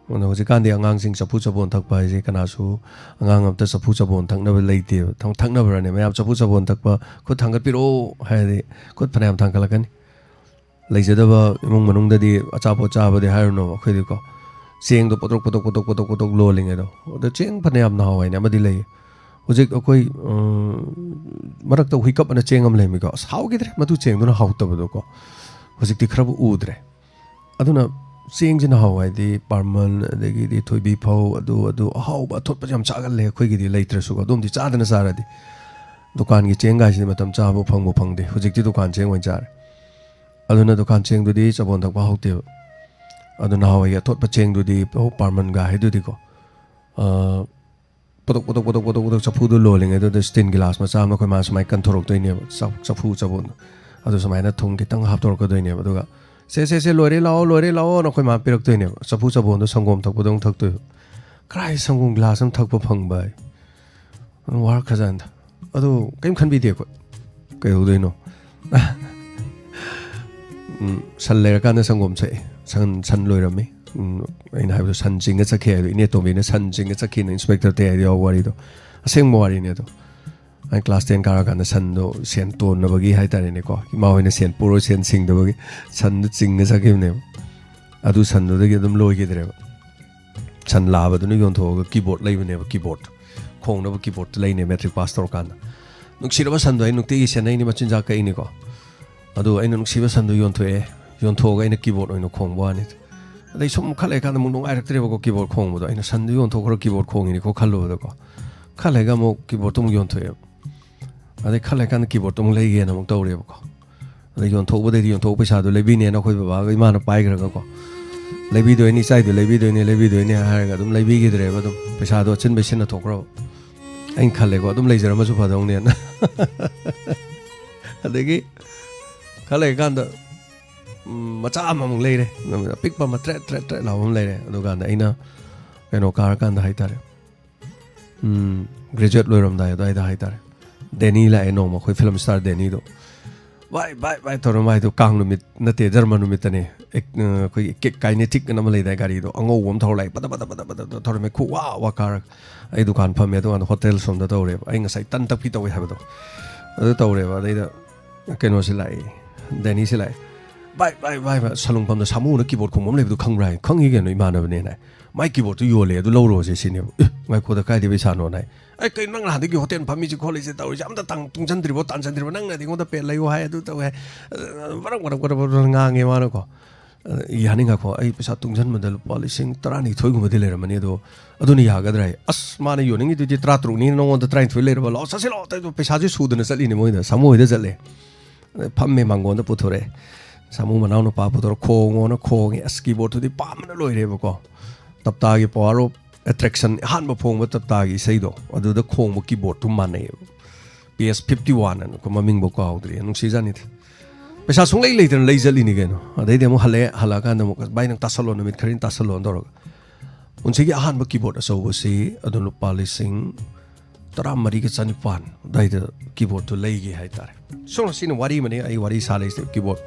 ꯑꯗꯣ ꯍꯧꯖꯤꯛꯀꯥꯟꯗꯤ ꯑꯉꯥꯡꯁꯤꯡ ꯆꯐꯨ ꯆꯕꯣꯟ ꯊꯛꯄ ꯍꯥꯏꯁꯦ ꯀꯅꯥꯁꯨ, ꯑꯉꯥꯡ ꯑꯝꯇ ꯆꯐꯨ ꯆꯕꯣꯟ ꯊꯛꯅꯕ ꯂꯩꯇꯦꯕ꯫ ꯊꯛ-, ꯊꯛꯅꯕ꯭ꯔꯅꯦ? ꯃꯌꯥꯝ ꯆꯐꯨ ꯆꯕꯣꯟ ꯊꯛꯄ, ꯈꯨꯠ ꯊꯥꯡꯒꯠꯄꯤꯔꯛꯑꯣ ꯍꯥꯏꯔꯗꯤ ꯈꯨꯠ ꯐꯅꯌꯥꯝ ꯊꯥꯡꯒꯠꯂꯛꯀꯅꯤ꯫ ꯂꯩꯖꯗꯕ ꯏꯃꯨꯡ ꯃꯅꯨꯡꯗꯗꯤ ꯑꯆꯥꯄꯣꯠ ꯆꯥꯕꯗꯤ ꯍꯥꯏꯔꯨꯅꯣꯕ, ꯑꯩꯈꯣꯏꯗꯤꯀꯣ, ꯆꯦꯡꯗꯣ ꯄꯣꯇꯣꯛ ꯄꯣꯇꯣꯛ ꯄꯣꯇꯣꯛ ꯄꯣꯇꯣꯛ ꯄꯣꯇꯣꯛ ꯂꯣꯜꯂꯤꯉꯩꯗꯣ, ꯑꯗꯣ ꯆꯦꯡ ꯐꯅ ꯌꯥꯝ ꯅꯍꯥꯎꯋꯥꯏꯅꯦ ꯑꯃꯗꯤ ꯂꯩꯌꯦ꯫ ꯍꯧꯖꯤꯛ ꯑꯩꯈꯣꯏ, ꯎꯝ, ꯃꯔꯛꯇ ꯍꯨꯏꯀꯞ ꯑꯅ ꯆꯦꯡ ꯑꯃ ꯂꯩꯔꯝꯃꯤꯀꯣ, ꯑꯁ, ꯍꯥꯎꯈꯤꯗ꯭ꯔꯦ ꯃꯗꯨ ꯆꯦꯡꯗꯨꯅ ꯍꯥꯎꯇꯕꯗꯣꯀꯣ꯫ ꯍꯧꯖꯤꯛꯇꯤ ꯈꯔꯕꯨ ꯎꯗ꯭ꯔꯦ꯫ ꯑꯗꯨꯅ ꯆꯦꯡꯁꯤ ꯅꯍꯥꯟꯋꯥꯏꯗꯤ ꯄꯥꯔꯃꯟ, ꯑꯗꯒꯤꯗꯤ ꯊꯣꯏꯕꯤ ꯐꯧ, ꯑꯗꯨ ꯑꯗꯨ ꯑꯍꯥꯎꯕ ꯑꯊꯣꯠꯄꯁꯦ ꯌꯥꯝ ꯆꯥꯒꯜꯂꯦ ꯑꯩꯈꯣꯏꯒꯤꯗꯤ, ꯂꯩꯇ꯭ꯔꯁꯨꯀꯣ꯫ ꯑꯗꯨꯝꯗꯤ ꯆꯥꯗꯅ ꯆꯥꯔꯗꯤ, ꯗꯨꯀꯥꯟꯒꯤ ꯆꯦꯡꯒꯥꯏꯁꯤꯗꯤ ꯃꯇꯝ ꯆꯥꯕ ꯐꯪꯕꯨ ꯐꯪꯗꯦ꯫ ꯍꯧꯖꯤꯛꯇꯤ ꯗꯨꯀꯥꯟ ꯆꯦꯡ ꯑꯣꯏꯅ ꯆꯥꯔꯦ꯫ ꯑꯗꯨꯅ ꯗꯨꯀꯥꯟ ꯆꯦꯡꯗꯨꯗꯤ ꯆꯕꯣꯟ ꯊꯛꯄ ꯍꯥꯎꯇꯦꯕ꯫ ꯑꯗꯨ ꯅꯍꯥꯟꯋꯥꯏꯒꯤ ꯑꯊꯣꯠꯄ ꯆꯦꯡꯗꯨꯗꯤ, ꯑꯣ, ꯄꯥꯔꯃꯟꯒ ꯍꯥꯏꯗꯨꯗꯤꯀꯣ, ꯑ, ꯄꯣꯇꯣꯛ ꯄꯣꯇꯣꯛ ꯄꯣꯇꯣꯛ ꯄꯣꯇꯣꯛ ꯄꯣꯇꯣꯛ ꯆꯐꯨꯗꯨ ꯂꯣꯜꯂꯤꯉꯩꯗꯨꯗ ꯁ꯭ꯇꯤꯟ ꯒꯤꯂꯥꯁ ꯃꯆꯥ ꯑꯃ ꯑꯩꯈꯣꯏ ꯃꯥ ꯁꯨꯃꯥꯏꯅ ꯀꯟꯊꯣꯔꯛꯇꯣꯏꯅꯦꯕ, ꯆ-, ꯆꯐꯨ ꯆꯕꯣꯟꯗꯣ꯫ ꯑꯗꯨ ꯁꯨꯃꯥꯏꯅ ꯊꯨꯝ ꯈꯤꯇꯪ ꯍꯥꯞꯇꯣꯔꯛꯀꯗꯣꯏꯅꯦꯕ꯫ ꯑꯗꯨꯒ "ꯁꯦ, ꯁꯦ, ꯁꯦ, ꯂꯣꯏꯔꯦ, ꯂꯥꯛꯑꯣ, ꯂꯣꯏꯔꯦ, ꯂꯥꯛꯑꯣꯅ" ꯑꯩꯈꯣꯏ ꯃꯥ ꯄꯤꯔꯛꯇꯣꯏꯅꯦꯕ꯫ ꯆꯐꯨ ꯆꯕꯣꯟꯗꯣ ꯁꯪꯒꯣꯝ ꯊꯛꯄꯗ ꯑꯃꯨꯛ ꯊꯛꯇꯣꯏꯕ꯫ ꯀꯔꯥꯏ ꯁꯪꯒꯣꯝ ꯒꯤꯂꯥꯁ ꯑꯃ ꯊꯛꯄ ꯐꯪꯕ ꯍꯥꯏ꯫ ꯑꯗꯨꯝ ꯋꯥꯔꯛꯈ꯭ꯔꯖꯥꯠꯅꯤꯗ꯫ ꯑꯗꯨ ꯀꯩꯝ ꯈꯟꯕꯤꯗꯦ ꯑꯩꯈꯣꯏ꯫ ꯀꯩꯗꯧꯗꯣꯏꯅꯣ? ꯎꯝ, ꯁꯟ ꯂꯩꯔꯀꯥꯟꯗ ꯁꯪꯒꯣꯝ ꯊꯛꯑꯦ꯫ ꯁꯟ, ꯁꯟ ꯂꯣꯏꯔꯝꯃꯤ꯫ ꯎꯝ, ꯑꯩꯅ ꯍꯥꯏꯕꯗꯣ ꯁꯟ ꯆꯤꯡꯉ ꯆꯠꯈꯤ ꯍꯥꯏꯗꯣ, ꯏꯅꯦ ꯇꯣꯝꯕꯤꯅ ꯁꯟ ꯆꯤꯡꯉ ꯆꯠꯈꯤꯅ ꯏꯟꯁꯄꯦꯛꯇꯔ ꯇꯌꯥꯏꯗ ꯌꯥꯎꯕ ꯋꯥꯔꯤꯗꯣ꯫ ꯑꯁꯦꯡꯕ ꯋꯥꯔꯤꯅꯦ ꯑꯗꯣ꯫ ꯑꯩ ꯀ꯭ꯂꯥꯁ ꯇꯦꯟ ꯀꯥꯔꯀꯥꯟꯗ ꯁꯟꯗꯣ ꯁꯦꯟ ꯇꯣꯟꯅꯕꯒꯤ ꯍꯥꯏꯇꯥꯔꯦꯅꯦꯀꯣ, ꯏꯃꯥ ꯍꯣꯏꯅ ꯁꯦꯟ ꯄꯨꯔꯣꯏ, ꯁꯦꯟ ꯁꯤꯡꯗꯕꯒꯤ ꯁꯟꯗꯣ ꯆꯤꯡꯉ ꯆꯠꯈꯤꯕꯅꯦꯕ꯫ ꯑꯗꯨ ꯁꯟꯗꯨꯗꯒꯤ ꯑꯗꯨꯝ ꯂꯣꯏꯈꯤꯗ꯭ꯔꯦꯕ꯫ ꯁꯟ ꯂꯥꯕꯗꯨꯅ ꯌꯣꯟꯊꯣꯛꯑꯒ ꯀꯤꯕꯣꯔꯗ ꯂꯩꯕꯅꯦꯕ, ꯀꯤꯕꯣꯔꯗ꯫ ꯈꯣꯡꯅꯕ ꯀꯤꯕꯣꯔꯗꯇ ꯂꯩꯅꯦ ꯃꯦꯇ꯭ꯔꯤꯛ ꯄꯥꯁ ꯇꯧꯔꯀꯥꯟꯗ꯫ ꯅꯨꯡꯁꯤꯔꯕ ꯁꯟꯗꯣ ꯑꯩ ꯅꯨꯡꯇꯤꯒꯤ ꯁꯦꯟꯅꯩꯅꯤ, ꯃꯆꯤꯟꯖꯥꯛ ꯀꯛꯏꯅꯤꯀꯣ꯫ ꯑꯗꯨ ꯑꯩꯅ ꯅꯨꯡꯁꯤꯕ ꯁꯟꯗꯣ ꯌꯣꯟꯊꯣꯛꯑꯦ꯫ ꯌꯣꯟꯊꯣꯛꯑꯒ ꯑꯩꯅ ꯀꯤꯕꯣꯔꯗ ꯑꯣꯏꯅ ꯈꯣꯡꯕ ꯋꯥꯅꯤꯗ꯫ ꯑꯗꯩ ꯁꯨꯝ ꯈꯔ ꯂꯩꯔꯀꯥꯟꯗ ꯑꯃꯨꯛ ꯅꯨꯡꯉꯥꯏꯔꯛꯇ꯭ꯔꯦꯕꯀꯣ ꯀꯤꯕꯣꯔꯗ ꯈꯣꯡꯕꯗꯣ꯫ ꯑꯩꯅ ꯁꯟꯗꯣ ꯌꯣꯟꯊꯣꯛꯈ꯭ꯔ ꯀꯤꯕꯣꯔꯗ ꯈꯣꯡꯉꯤꯅꯤꯀꯣ ꯈꯜꯂꯨꯕꯗꯀꯣ꯫ ꯈꯔ ꯂꯩꯔꯒ ꯑꯃꯨꯛ ꯀꯤꯕꯣꯔꯗꯇꯣ ꯑꯃꯨꯛ ꯌꯣꯟꯊꯣꯛꯑꯦꯕ꯫ ꯑꯗꯩ ꯈꯔ ꯂꯩꯔꯀꯥꯟꯗ ꯀꯤꯕꯣꯔꯗꯇꯣ ꯑꯃꯨꯛ ꯂꯩꯒꯦꯅ ꯑꯃꯨꯛ ꯇꯧꯔꯦꯕꯀꯣ꯫ ꯑꯗꯩ ꯌꯣꯟꯊꯣꯛꯎꯕꯗꯩꯗꯤ ꯌꯣꯟꯊꯣꯛꯄ ꯄꯩꯁꯥꯗꯣ ꯂꯩꯕꯤꯅꯦꯅ ꯑꯩꯈꯣꯏ ꯕꯕꯥꯒ ꯏꯃꯥꯅ ꯄꯥꯏꯈ꯭ꯔꯒꯀꯣ꯫ "ꯂꯩꯕꯤꯗꯣꯏꯅꯤ, ꯏꯆꯥꯏꯗꯣ ꯂꯩꯕꯤꯗꯣꯏꯅꯤ, ꯂꯩꯕꯤꯗꯣꯏꯅꯤ" ꯍꯥꯏꯔꯒ ꯑꯗꯨꯝ ꯂꯩꯕꯤꯈꯤꯗ꯭ꯔꯦꯕ꯫ ꯑꯗꯨꯝ ꯄꯩꯁꯥꯗꯣ ꯑꯆꯤꯟꯕꯩ ꯁꯤꯟꯅ ꯊꯣꯛꯈ꯭ꯔꯕ꯫ ꯑꯩꯅ ꯈꯜꯂꯦꯀꯣ, ꯑꯗꯨꯝ ꯂꯩꯖꯔꯝꯃꯁꯨ ꯐꯗꯧꯅꯦꯅ꯫ ꯑꯗꯒꯤ ꯈꯔ ꯂꯩꯔꯀꯥꯟꯗ, ꯎꯝ, ꯃꯆꯥ ꯑꯃꯃꯨꯛ ꯂꯩꯔꯦ꯫ ꯑꯄꯤꯛꯄ ꯑꯃ ꯇ꯭ꯔꯦꯠ ꯇ꯭ꯔꯦꯠ ꯇ꯭ꯔꯦꯠ ꯂꯥꯎꯕ ꯑꯃ ꯂꯩꯔꯦ꯫ ꯑꯗꯨꯀꯥꯟꯗ ꯑꯩꯅ ꯀꯩꯅꯣ ꯀꯥꯔꯀꯥꯟꯗ ꯍꯥꯏꯇꯥꯔꯦ, ꯎꯝ, ꯒ꯭ꯔꯦꯖꯨꯋꯦꯠ ꯂꯣꯏꯔꯝꯗꯥꯏ ꯑꯗꯨꯋꯥꯏꯗ ꯍꯥꯏꯇꯥꯔꯦ, ꯗꯦꯅꯤ ꯂꯥꯛꯑꯦ ꯅꯣꯡꯃ, ꯑꯩꯈꯣꯏ ꯐꯤꯂꯝ ꯁ꯭ꯇꯥꯔ ꯗꯦꯅꯤꯗꯣ꯫ "ꯚꯥꯏ, ꯚꯥꯏ, ꯚꯥꯏ" ꯇꯧꯔ, ꯃꯥꯏꯗꯣ ꯀꯥꯡ ꯅꯨꯃꯤꯠ ꯅꯠꯇꯦ, ꯙꯔꯃ ꯅꯨꯃꯤꯠꯇꯅꯦ꯫ ꯑꯦꯛ-, ꯑ, ꯑꯩꯈꯣꯏꯒꯤ ꯀꯦ-, ꯀꯥꯏꯅꯦꯇꯤꯛ ꯑꯅ ꯑꯃ ꯂꯩꯗꯥꯏ, ꯒꯥꯔꯤꯗꯣ ꯑꯉꯧꯕ ꯑꯃ ꯊꯧꯔ ꯂꯥꯛꯑꯦ, ꯄꯗ ꯄꯗ ꯄꯗ ꯄꯗ ꯄꯗ ꯊꯧꯔꯝꯃꯦ, ꯈꯨ ꯋꯥ ꯋꯥ ꯀꯥꯔꯒ꯫ ꯑꯩ ꯗꯨꯀꯥꯟ ꯐꯝꯃꯦ, ꯑꯗꯨꯀꯥꯟꯗ ꯍꯣꯇꯦꯜ ꯁꯣꯝꯗ ꯇꯧꯔꯦꯕ, ꯑꯩ ꯉꯁꯥꯏ ꯇꯟ ꯇꯛꯄꯤ ꯇꯧꯋꯦ ꯍꯥꯏꯕꯗꯣ꯫ ꯑꯗꯨ ꯇꯧꯔꯦꯕ꯫ ꯑꯗꯩꯗ ꯀꯩꯅꯣꯁꯤ ꯂꯥꯛꯑꯦ, ꯗꯦꯅꯤꯁꯤ ꯂꯥꯛꯑꯦ꯫ "ꯚꯥꯏ, ꯚꯥꯏ, ꯚꯥꯏ, ꯚꯥꯏ, ꯁꯂꯨꯡꯐꯝꯗ ꯁꯥꯃꯨꯅ keyboard ꯈꯣꯡꯕ ꯑꯃ ꯂꯩꯕꯗꯣ ꯈꯪꯕ꯭ꯔꯥ?" ꯍꯥꯏ꯫ "ꯈꯪꯉꯤ ꯀꯩꯅꯣ, ꯏꯃꯥꯟꯅꯕꯅꯦꯅ" ꯍꯥꯏ꯫ "ꯃꯥꯏ keyboardꯇꯨ ꯌꯣꯜꯂꯦ, ꯑꯗꯨ ꯂꯧꯔꯨꯔꯁꯦ" ꯁꯤꯅꯦꯕ꯫ "ꯑꯦ, ꯉꯥꯏꯈꯣꯗ, ꯀꯥꯏꯗꯩ ꯄꯩꯁꯥꯅꯣꯅ" ꯍꯥꯏ꯫ "ꯑꯩ ꯀꯩꯅꯣ, ꯅꯪ ꯅꯍꯥꯟꯗꯒꯤ ꯍꯣꯇꯦꯜ ꯐꯝꯃꯤꯁꯤ ꯈꯣꯠꯂꯤꯁꯤ ꯇꯧꯔꯤꯁꯤ ꯑꯝꯇ ꯇꯪ-, ꯇꯨꯡꯁꯤꯟꯗ꯭ꯔꯤꯕꯣ, ꯇꯥꯟꯁꯤꯟꯗ꯭ꯔꯤꯕꯣ, ꯅꯪꯅꯗꯤ ꯑꯩꯉꯣꯟꯗ ꯄꯦꯟ ꯂꯩꯌꯨ ꯍꯥꯏ, ꯑꯗꯨ ꯇꯧꯋꯦ" ꯍꯥꯏ꯫ ꯕꯔꯪ ꯕꯔꯪ ꯕꯔꯪ ꯕꯔꯪ ꯉꯥꯡꯉꯦ ꯃꯥꯅꯀꯣ꯫ "ꯑ, ꯌꯥꯅꯤ, ꯉꯥꯏꯈꯣ, ꯑꯩ ꯄꯩꯁꯥ ꯇꯨꯡꯁꯤꯟꯕꯗ ꯂꯨꯄꯥ ꯂꯤꯁꯤꯡ ꯇꯔꯥꯅꯤꯊꯣꯏꯒꯨꯝꯕꯗꯤ ꯂꯩꯔꯝꯃꯅꯤ, ꯑꯗꯣ ꯑꯗꯨꯅ ꯌꯥꯒꯗ꯭ꯔꯥ?" ꯍꯥꯏ꯫ "ꯑꯁ, ꯃꯥꯅ ꯌꯣꯟꯅꯤꯡꯉꯤꯗꯨꯗꯤ ꯇꯔꯥꯇꯔꯨꯛꯅꯤ, ꯅꯉꯣꯟꯗ ꯇꯔꯥꯅꯤꯊꯣꯏ ꯂꯩꯔꯕ? ꯂꯥꯛꯑꯣ, ꯆꯠꯁꯤ ꯂꯥꯛꯑꯣ" ꯇꯧꯗꯣ, ꯄꯩꯁꯥꯁꯨ ꯁꯨꯗꯅ ꯆꯠꯂꯤꯅꯦ ꯃꯣꯏꯗ, ꯁꯥꯃꯨ ꯍꯣꯏꯗ ꯆꯠꯂꯦ꯫ ꯐꯝꯃꯦ, ꯃꯥꯡꯒꯣꯟꯗ ꯄꯨꯊꯣꯔꯛꯑꯦ꯫ ꯁꯥꯃꯨ ꯃꯅꯥꯎ ꯅꯨꯄꯥ ꯄꯨꯊꯣꯔꯛ, "ꯈꯣꯡꯉꯣꯅ" ꯈꯣꯡꯉꯦ꯫ ꯑꯁ, keyboardꯇꯨꯗꯤ ꯄꯥꯝꯕꯅ ꯂꯣꯏꯔꯦꯕꯀꯣ꯫ ꯇꯞꯇꯥꯒꯤ Power of Attraction, ꯑꯍꯥꯟꯕ ꯐꯣꯡꯕ ꯇꯞꯇꯥꯒꯤ ꯏꯁꯩꯗꯣ, ꯑꯗꯨꯗ ꯈꯣꯡꯕ keyboardꯇꯨ ꯃꯥꯟꯅꯩꯌꯦꯕ꯫ PS fifty one ꯑꯅ, ꯃꯃꯤꯡꯐꯥꯎ ꯀꯥꯎꯗ꯭ꯔꯤ, ꯅꯨꯡꯁꯤꯖꯥꯠꯅꯤꯗ꯫ ꯄꯩꯁꯥ ꯁꯨꯡꯂꯩ ꯂꯩꯇꯅ ꯂꯩ ꯆꯠꯂꯤꯅꯤ ꯀꯩꯅꯣ꯫ ꯑꯗꯩꯗꯤ ꯑꯃꯨꯛ ꯍꯜꯂꯛꯑꯦ, ꯍꯜꯂꯛꯑꯀꯥꯟꯗ ꯑꯃꯨꯛ, "ꯚꯥꯏ, ꯅꯪ ꯇꯥꯁꯜꯂꯣ, ꯅꯨꯃꯤꯠ ꯈꯔꯅꯤ ꯇꯥꯁꯜꯂꯣꯅ" ꯇꯧꯔꯒ꯫ ꯄꯨꯟꯁꯤꯒꯤ ꯑꯍꯥꯟꯕ keyboard ꯑꯆꯧꯕꯁꯤ ꯑꯗꯨ ꯂꯨꯄꯥ ꯂꯤꯁꯤꯡ ꯇꯔꯥꯃꯔꯤꯒ ꯆꯅꯤꯄꯥꯟ ꯑꯗꯨꯋꯥꯏꯗ keyboardꯇꯨ ꯂꯩꯒꯦ ꯍꯥꯏꯇꯥꯔꯦ꯫ ꯁꯣꯝꯅ ꯁꯤꯅ ꯋꯥꯔꯤ ꯑꯃꯅꯤ, ꯑꯩ ꯋꯥꯔꯤ ꯁꯥ ꯂꯩꯁꯦ keyboard꯫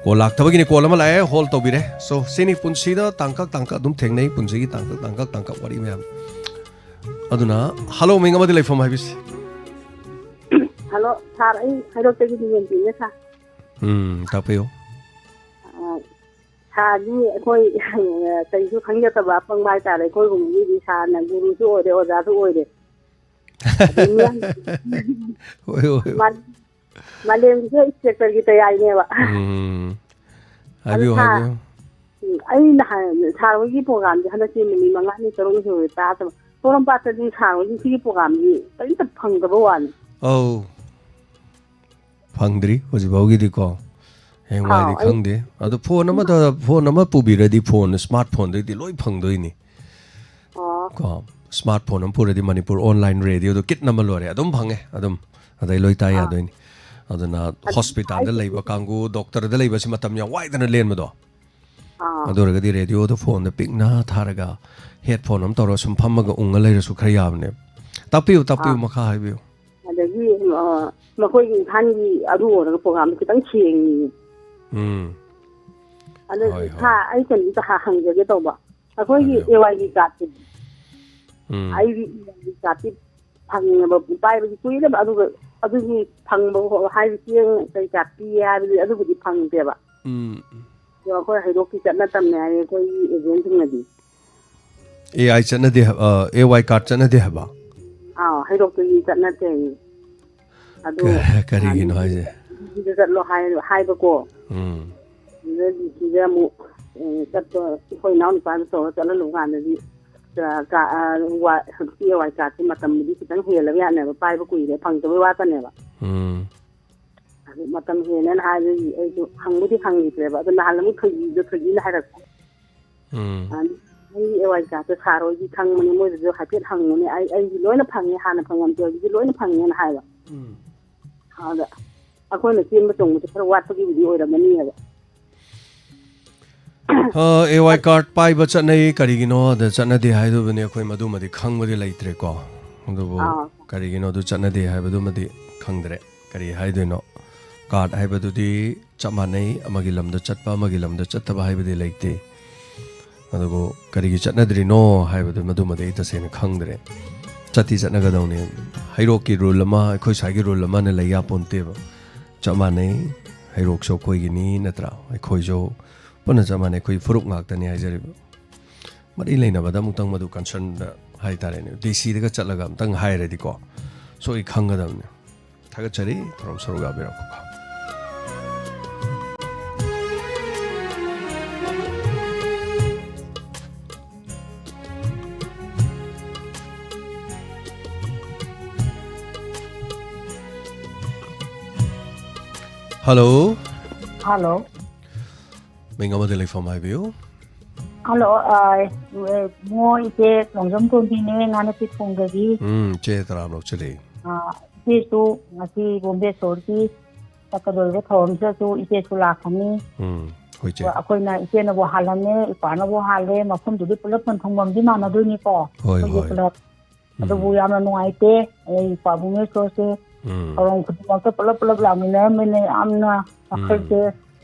Call ꯂꯥꯛꯇꯕꯒꯤꯅꯤ, call ꯑꯃ ꯂꯥꯛꯑꯦ, hold ꯇꯧꯕꯤꯔꯦ꯫ So, ꯁꯤꯅꯤ ꯄꯨꯟꯁꯤꯗ ꯇꯥꯡꯀꯛ ꯇꯥꯡꯀꯛ ꯑꯗꯨꯝ ꯊꯦꯡꯅꯩ, ꯄꯨꯟꯁꯤꯒꯤ ꯇꯥꯡꯀꯛ ꯇꯥꯡꯀꯛ ꯇꯥꯡꯀꯛ ꯋꯥꯔꯤ ꯃꯌꯥꯝ꯫ ꯑꯗꯨꯅ, "Hello, ꯃꯤꯡ ꯑꯃꯗꯤ ꯂꯩꯐꯝ" ꯍꯥꯏꯕꯤꯁꯤ꯫ Hello, sir, ꯑꯩ ꯍꯩꯔꯣꯛꯇꯒꯤꯅꯤ, ꯌꯦꯟꯕꯤꯅꯦ, sir꯫ ꯎꯝ, ꯇꯥꯛꯄꯤꯌꯨ꯫ ꯑ, sirꯗꯤ ꯑꯩꯈꯣꯏ, ꯀꯩꯁꯨ ꯈꯪꯖꯗꯕ ꯑꯄꯪꯕ ꯍꯥꯏꯇꯥꯔꯦ꯫ ꯑꯩꯈꯣꯏꯒꯨꯝꯕꯒꯤꯗꯤ sirꯅ ꯒꯨꯔꯨꯁꯨ ꯑꯣꯏꯔꯦ, ꯑꯣꯖꯥꯁꯨ ꯑꯣꯏꯔꯦ꯫ ꯑꯗꯩ ꯃꯤꯌꯥꯝ ꯍꯣꯏ, ꯍꯣꯏ, ꯍꯣꯏ꯫ ꯃꯥ-, ꯃꯥꯂꯦꯝꯒꯤ inspectorꯒꯤ ꯇꯌꯥꯏꯅꯦꯕ꯫ ꯎꯝ꯫ ꯑꯗꯨ ꯍꯥꯏꯕꯤꯌꯨ, sir, ꯍꯥꯏꯕꯤꯌꯨ꯫ ꯎꯝ, ꯑꯩ ꯅꯍꯥꯟ sir ꯍꯣꯏꯒꯤ programꯁꯦ ꯍꯟꯗꯛꯀꯤ ꯅꯨꯃꯤꯠ ꯃꯉꯥꯅꯤ, ꯇꯔꯨꯛꯅꯤ ꯁꯨꯔꯦ ꯇꯥꯗꯕ꯫ ꯄꯣꯔꯣꯝꯄꯥꯠꯇꯗꯤ sir ꯍꯣꯏꯒꯤ ꯁꯤꯒꯤ programꯁꯤ ꯀꯔꯤꯝꯇ ꯐꯪꯗꯕ ꯋꯥꯅꯤ꯫ ꯑꯧ꯫ ꯐꯪꯗ꯭ꯔꯤ ꯍꯧꯖꯤꯛ ꯐꯥꯎꯒꯤꯗꯤꯀꯣ꯫ ꯍꯌꯦꯡꯋꯥꯏꯗꯤ ꯑꯥꯎ, ꯑꯩ ꯈꯪꯗꯦ꯫ ꯑꯗꯣ phone ꯑꯃꯗ, phone ꯑꯃ ꯄꯨꯕꯤꯔꯗꯤ phone, smartphoneꯗꯩꯗꯤ ꯂꯣꯏ ꯐꯪꯗꯣꯏꯅꯤ꯫ ꯑꯣ꯫ ꯀꯣ, smartphone ꯑꯃ ꯄꯨꯔꯗꯤ ꯃꯅꯤꯄꯨꯔ online radioꯗꯣ kit ꯑꯃ ꯂꯣꯏꯔꯦ꯫ ꯑꯗꯨꯝ ꯐꯪꯉꯦ, ꯑꯗꯨꯝ꯫ ꯑꯗꯩ ꯂꯣꯏ ꯇꯥ ꯑꯥ꯫ ꯌꯥꯗꯣꯏꯅꯤ꯫ ꯑꯗꯨꯅ ꯑꯗꯨ hospitalꯗ ꯑꯩ ꯂꯩꯕ ꯀꯥꯡꯒꯨ, doctorꯗ ꯂꯩꯕꯁꯤ ꯃꯇꯝ ꯌꯥꯝ ꯋꯥꯏꯗꯅ ꯂꯦꯟꯕꯗꯣ꯫ ꯑꯥ꯫ ꯑꯗꯨ ꯑꯣꯏꯔꯒꯗꯤ radioꯗꯣ phoneꯗ ꯄꯤꯛꯅ ꯊꯥꯔꯒ headphone ꯑꯃ ꯇꯧꯔꯒ ꯁꯨꯝ ꯐꯝꯃꯒ ꯎꯪꯉ ꯂꯩꯔꯁꯨ ꯈꯔ ꯌꯥꯕꯅꯦꯕ꯫ ꯇꯥꯛꯄꯤꯌꯨ, ꯇꯥꯛꯄꯤꯌꯨ, ꯑꯥ꯫ ꯃꯈꯥ ꯍꯥꯏꯕꯤꯌꯨ꯫ ꯑꯗꯒꯤ, ꯑ, ꯃꯈꯣꯏꯒꯤ ꯏꯝꯐꯥꯜꯒꯤ ꯑꯗꯨ ꯑꯣꯏꯔꯒ programꯗꯣ ꯈꯤꯇꯪ ꯁꯦꯡꯉꯤ꯫ ꯎꯝ꯫ ꯑꯗꯨ ꯍꯣꯏ, ꯍꯣꯏ꯫ Sir, ꯑꯩ ꯀꯩꯅꯣꯝꯇ ꯍ-, ꯍꯪꯖꯒꯦ ꯇꯧꯕ꯫ ꯑꯩꯈꯣꯏꯒꯤ ꯍꯥꯏꯕꯤꯌꯨ꯫ AYꯒꯤ cardꯁꯦ꯫ ꯎꯝ꯫ ꯑꯩꯒꯤ AYꯒꯤ cardꯁꯤ ꯐꯪꯉꯕ, ꯄꯥꯏꯕꯗꯤ ꯀꯨꯏꯔꯦꯕ, ꯑꯗꯨꯒ ꯑꯗꯨꯒꯤ ꯐꯪꯕ ꯍꯥꯏꯕ ꯆꯦꯡ ꯀꯩꯀꯥ ꯄꯤ ꯍꯥꯏꯕꯗꯤ ꯑꯗꯨꯕꯨꯗꯤ ꯐꯪꯗꯦꯕ꯫ ꯎꯝ꯫ ꯑꯗꯣ ꯑꯩꯈꯣꯏ ꯍꯩꯔꯣꯛꯀꯤ ꯆꯠꯅ ꯇꯝꯃꯦ ꯍꯥꯏꯌꯦ ꯑꯩꯈꯣꯏꯒꯤ ꯑꯦꯖꯦꯟꯁꯤꯡꯅꯗꯤ꯫ ꯑꯦ ꯑꯥꯏ ꯆꯠꯅꯗꯦ ꯍꯥꯏ-, ꯑ, ꯑꯦ ꯋꯥꯏ ꯀꯥꯔꯗ ꯆꯠꯅꯗꯦ ꯍꯥꯏꯕ? ꯑꯥ, ꯍꯩꯔꯣꯛꯇꯗꯤ ꯆꯠꯅꯗꯦ ꯍꯥꯏꯌꯦ꯫ ꯑꯗꯣ ꯀ-, ꯀꯔꯤꯒꯤꯅꯣ ꯍꯥꯏꯁꯦ? ꯗꯤ ꯁꯤꯗ ꯆꯠꯂꯣ ꯍꯥꯏ-, ꯍꯥꯏꯕꯀꯣ꯫ ꯎꯝ꯫ ꯑꯗꯨꯗ ꯗꯤ ꯁꯤꯗ ꯑꯃꯨꯛ, ꯑ, ꯆꯠꯄ ꯑꯩꯈꯣꯏ ꯏꯅꯥꯎ ꯅꯨꯄꯥꯗ ꯇꯧꯔ ꯆꯠꯍꯜꯂꯨ ꯀꯥꯟꯗꯗꯤ, ꯑ, ꯀꯥ-, ꯑ, ꯋꯥ-, ꯍꯧꯖꯤꯛꯀꯤ ꯑꯦ ꯋꯥꯏ ꯀꯥꯔꯗꯁꯦ ꯃꯇꯝꯕꯨꯗꯤ ꯈꯤꯇꯪ ꯍꯦꯜꯂꯕ ꯌꯥꯠꯅꯦꯕ, ꯄꯥꯏꯕ ꯀꯨꯏꯔꯦ, ꯐꯪꯗꯕꯩ ꯋꯥꯇꯅꯦꯕ꯫ ꯎꯝ꯫ ꯑꯗꯨ ꯃꯇꯝ ꯍꯦꯜꯂꯦꯅ ꯍꯥꯏꯕꯒꯤ ꯑꯩꯁꯨ ꯍꯪꯕꯨꯗꯤ ꯍꯪꯈꯤꯗ꯭ꯔꯦꯕ꯫ ꯑꯗꯣ ꯅꯍꯥꯟ ꯑꯃꯨꯛ ꯊꯣꯏꯕꯤꯗꯣ, ꯊꯣꯏꯕꯤꯅ ꯍꯥꯏꯔꯛꯄ꯫ ꯎꯝ꯫ ꯑ, "ꯅꯪꯒꯤ ꯑꯦ ꯋꯥꯏ ꯀꯥꯔꯗꯇꯣ ꯁꯥꯔ ꯍꯣꯏꯒꯤ ꯈꯪꯕꯅꯤ, ꯃꯣꯏꯗꯁꯨ ꯍꯥꯏꯐꯦꯠ ꯍꯪꯉꯨꯅꯦ꯫ ꯑꯩ, ꯑꯩꯒꯤ ꯂꯣꯏꯅ ꯐꯪꯉꯦ, ꯍꯥꯟꯅ ꯐꯪꯉꯝꯗꯦ, ꯍꯧꯖꯤꯛꯇꯤ ꯂꯣꯏꯅ ꯐꯪꯉꯦꯅ" ꯍꯥꯏꯕ꯫ ꯎꯝ꯫ ꯑꯗ ꯑꯩꯈꯣꯏꯅ ꯆꯦꯟꯕ ꯆꯣꯡꯕꯁꯦ ꯈꯔ ꯋꯥꯠꯄꯒꯤꯕꯨꯗꯤ ꯑꯣꯏꯔꯝꯃꯅꯤ ꯍꯥꯏꯕ꯫ ꯑ, ꯑꯦ ꯋꯥꯏ ꯀꯥꯔꯗ ꯄꯥꯏꯕ ꯆꯠꯅꯩ, ꯀꯔꯤꯒꯤꯅꯣ ꯑꯗ ꯆꯠꯅꯗꯦ ꯍꯥꯏꯗꯨꯕꯅꯤ, ꯑꯩꯈꯣꯏ ꯃꯗꯨꯃꯗꯤ ꯈꯪꯕꯗꯤ ꯂꯩꯇ꯭ꯔꯦꯀꯣ꯫ ꯑꯗꯨꯕꯨ ꯑꯥ꯫ ꯀꯔꯤꯒꯤꯅꯣ ꯑꯗꯨ ꯆꯠꯅꯗꯦ ꯍꯥꯏꯕꯗꯨꯃꯗꯤ ꯈꯪꯗ꯭ꯔꯦ꯫ ꯀꯔꯤ ꯍꯥꯏꯗꯣꯏꯅꯣ? ꯀꯥꯔꯗ ꯍꯥꯏꯕꯗꯨꯗꯤ ꯆꯞ ꯃꯥꯟꯅꯩ, ꯑꯃꯒꯤ ꯂꯝꯗ ꯆꯠꯄ, ꯑꯃꯒꯤ ꯂꯝꯗ ꯆꯠꯇꯕ ꯍꯥꯏꯕꯗꯤ ꯂꯩꯇꯦ꯫ ꯑꯗꯨꯕꯨ ꯀꯔꯤꯒꯤ ꯆꯠꯅꯗ꯭ꯔꯤꯅꯣ ꯍꯥꯏꯕꯗꯨ ꯃꯗꯨꯃꯗꯤ ꯑꯩ ꯇꯁꯦꯡꯅ ꯈꯪꯗ꯭ꯔꯦ꯫ ꯆꯠꯇꯤ ꯆꯠꯅꯒꯗꯧꯅꯤ꯫ ꯍꯩꯔꯣꯛꯀꯤ ꯔꯨꯜ ꯑꯃ, ꯑꯩꯈꯣꯏ ꯁ꯭ꯋꯥꯏꯒꯤ ꯔꯨꯜ ꯑꯃꯅ ꯂꯩ ꯌꯥꯄꯣꯟꯇꯦꯕ꯫ ꯆꯞ ꯃꯥꯟꯅꯩ꯫ ꯍꯩꯔꯣꯛꯁꯨ ꯑꯩꯈꯣꯏꯒꯤꯅꯤ, ꯅꯠꯇ꯭ꯔꯥ? ꯑꯩꯈꯣꯏꯁꯨ ꯄꯨꯟꯅ ꯆꯞ ꯃꯥꯟꯅꯩ꯫ ꯑꯩꯈꯣꯏ ꯐꯨꯔꯨꯞ ꯉꯥꯛꯇꯅꯤ ꯍꯥꯏꯖꯔꯤꯕ꯫ ꯃꯔꯤ ꯂꯩꯅꯕꯗ ꯑꯃꯨꯛꯇꯪ ꯃꯗꯨ ꯀꯟꯁꯔꯟꯗ ꯍꯥꯏꯇꯥꯔꯦꯅꯦ, ꯗꯤ ꯁꯤꯗꯒ ꯆꯠꯂꯒ ꯑꯝꯇꯪ ꯍꯥꯏꯔꯗꯤꯀꯣ, ꯁꯣꯏ ꯈꯪꯒꯗꯕꯅꯤ꯫ ꯊꯥꯒꯠꯆꯔꯤ, ꯊꯧꯔꯝ ꯁꯔꯨꯛ ꯌꯥꯕꯤꯔꯛꯄꯀꯣ꯫ ꯍꯜꯂꯣ꯫ ꯍꯜꯂꯣ꯫ ꯃꯤꯡ ꯑꯃꯗꯤ ꯂꯩꯐꯝ ꯍꯥꯏꯕꯤꯌꯨ꯫ ꯍꯜꯂꯣ, ꯑ, ꯑ, ꯏꯕꯨꯡꯉꯣ, ꯏꯆꯦ ꯇꯣꯡꯖꯝ ꯇꯣꯝꯕꯤꯅꯦ, ꯉꯥꯅꯨꯄꯤ ꯊꯣꯡꯗꯒꯤ꯫ ꯎꯝ, ꯏꯆꯦ ꯇꯔꯥꯝ ꯂꯧꯆꯔꯤ꯫ ꯑ, ꯏꯆꯦꯁꯨ ꯉꯁꯤ ꯕꯣꯝꯕꯦ ꯁꯣꯔꯒꯤ ꯆꯠꯀꯗꯧꯔꯤꯕ ꯊꯧꯔꯝꯁꯤꯗꯁꯨ ꯏꯆꯦꯁꯨ ꯂꯥꯛꯀꯅꯤ꯫ ꯎꯝ, ꯍꯣꯏ, ꯏꯆꯦ꯫ ꯑꯗꯣ ꯑꯩꯈꯣꯏꯅ, ꯏꯆꯦꯅꯕꯨ ꯍꯥꯜꯂꯝꯃꯦ, ꯏꯄꯥꯅꯕꯨ ꯍꯥꯜꯂꯦ, ꯃꯐꯝꯗꯨꯗꯤ ꯄꯨꯂꯞ ꯄꯨꯟꯐꯝ ꯕꯝꯗꯤ ꯃꯥꯟꯅꯗꯣꯏꯅꯤꯀꯣ꯫ ꯍꯣꯏ, ꯑꯩꯈꯣꯏꯒꯤ ꯍꯣꯏ꯫ ꯄꯨꯂꯞ꯫ ꯎꯝ꯫ ꯑꯗꯨꯕꯨ ꯌꯥꯝꯅ ꯅꯨꯡꯉꯥꯏꯇꯦ꯫ ꯑꯩ ꯄꯥꯕꯨꯡ ꯏꯁꯣꯔꯁꯦ ꯎꯝ꯫ ꯊꯧꯔꯝ ꯈꯨꯗꯤꯡꯃꯛꯇ ꯄꯨꯂꯞ ꯄꯨꯂꯞ ꯂꯥꯛꯃꯤꯟꯅꯔꯝꯕꯅꯤꯅ ꯌꯥꯝꯅ ꯎꯝ꯫ ꯋꯥꯈꯜꯁꯦ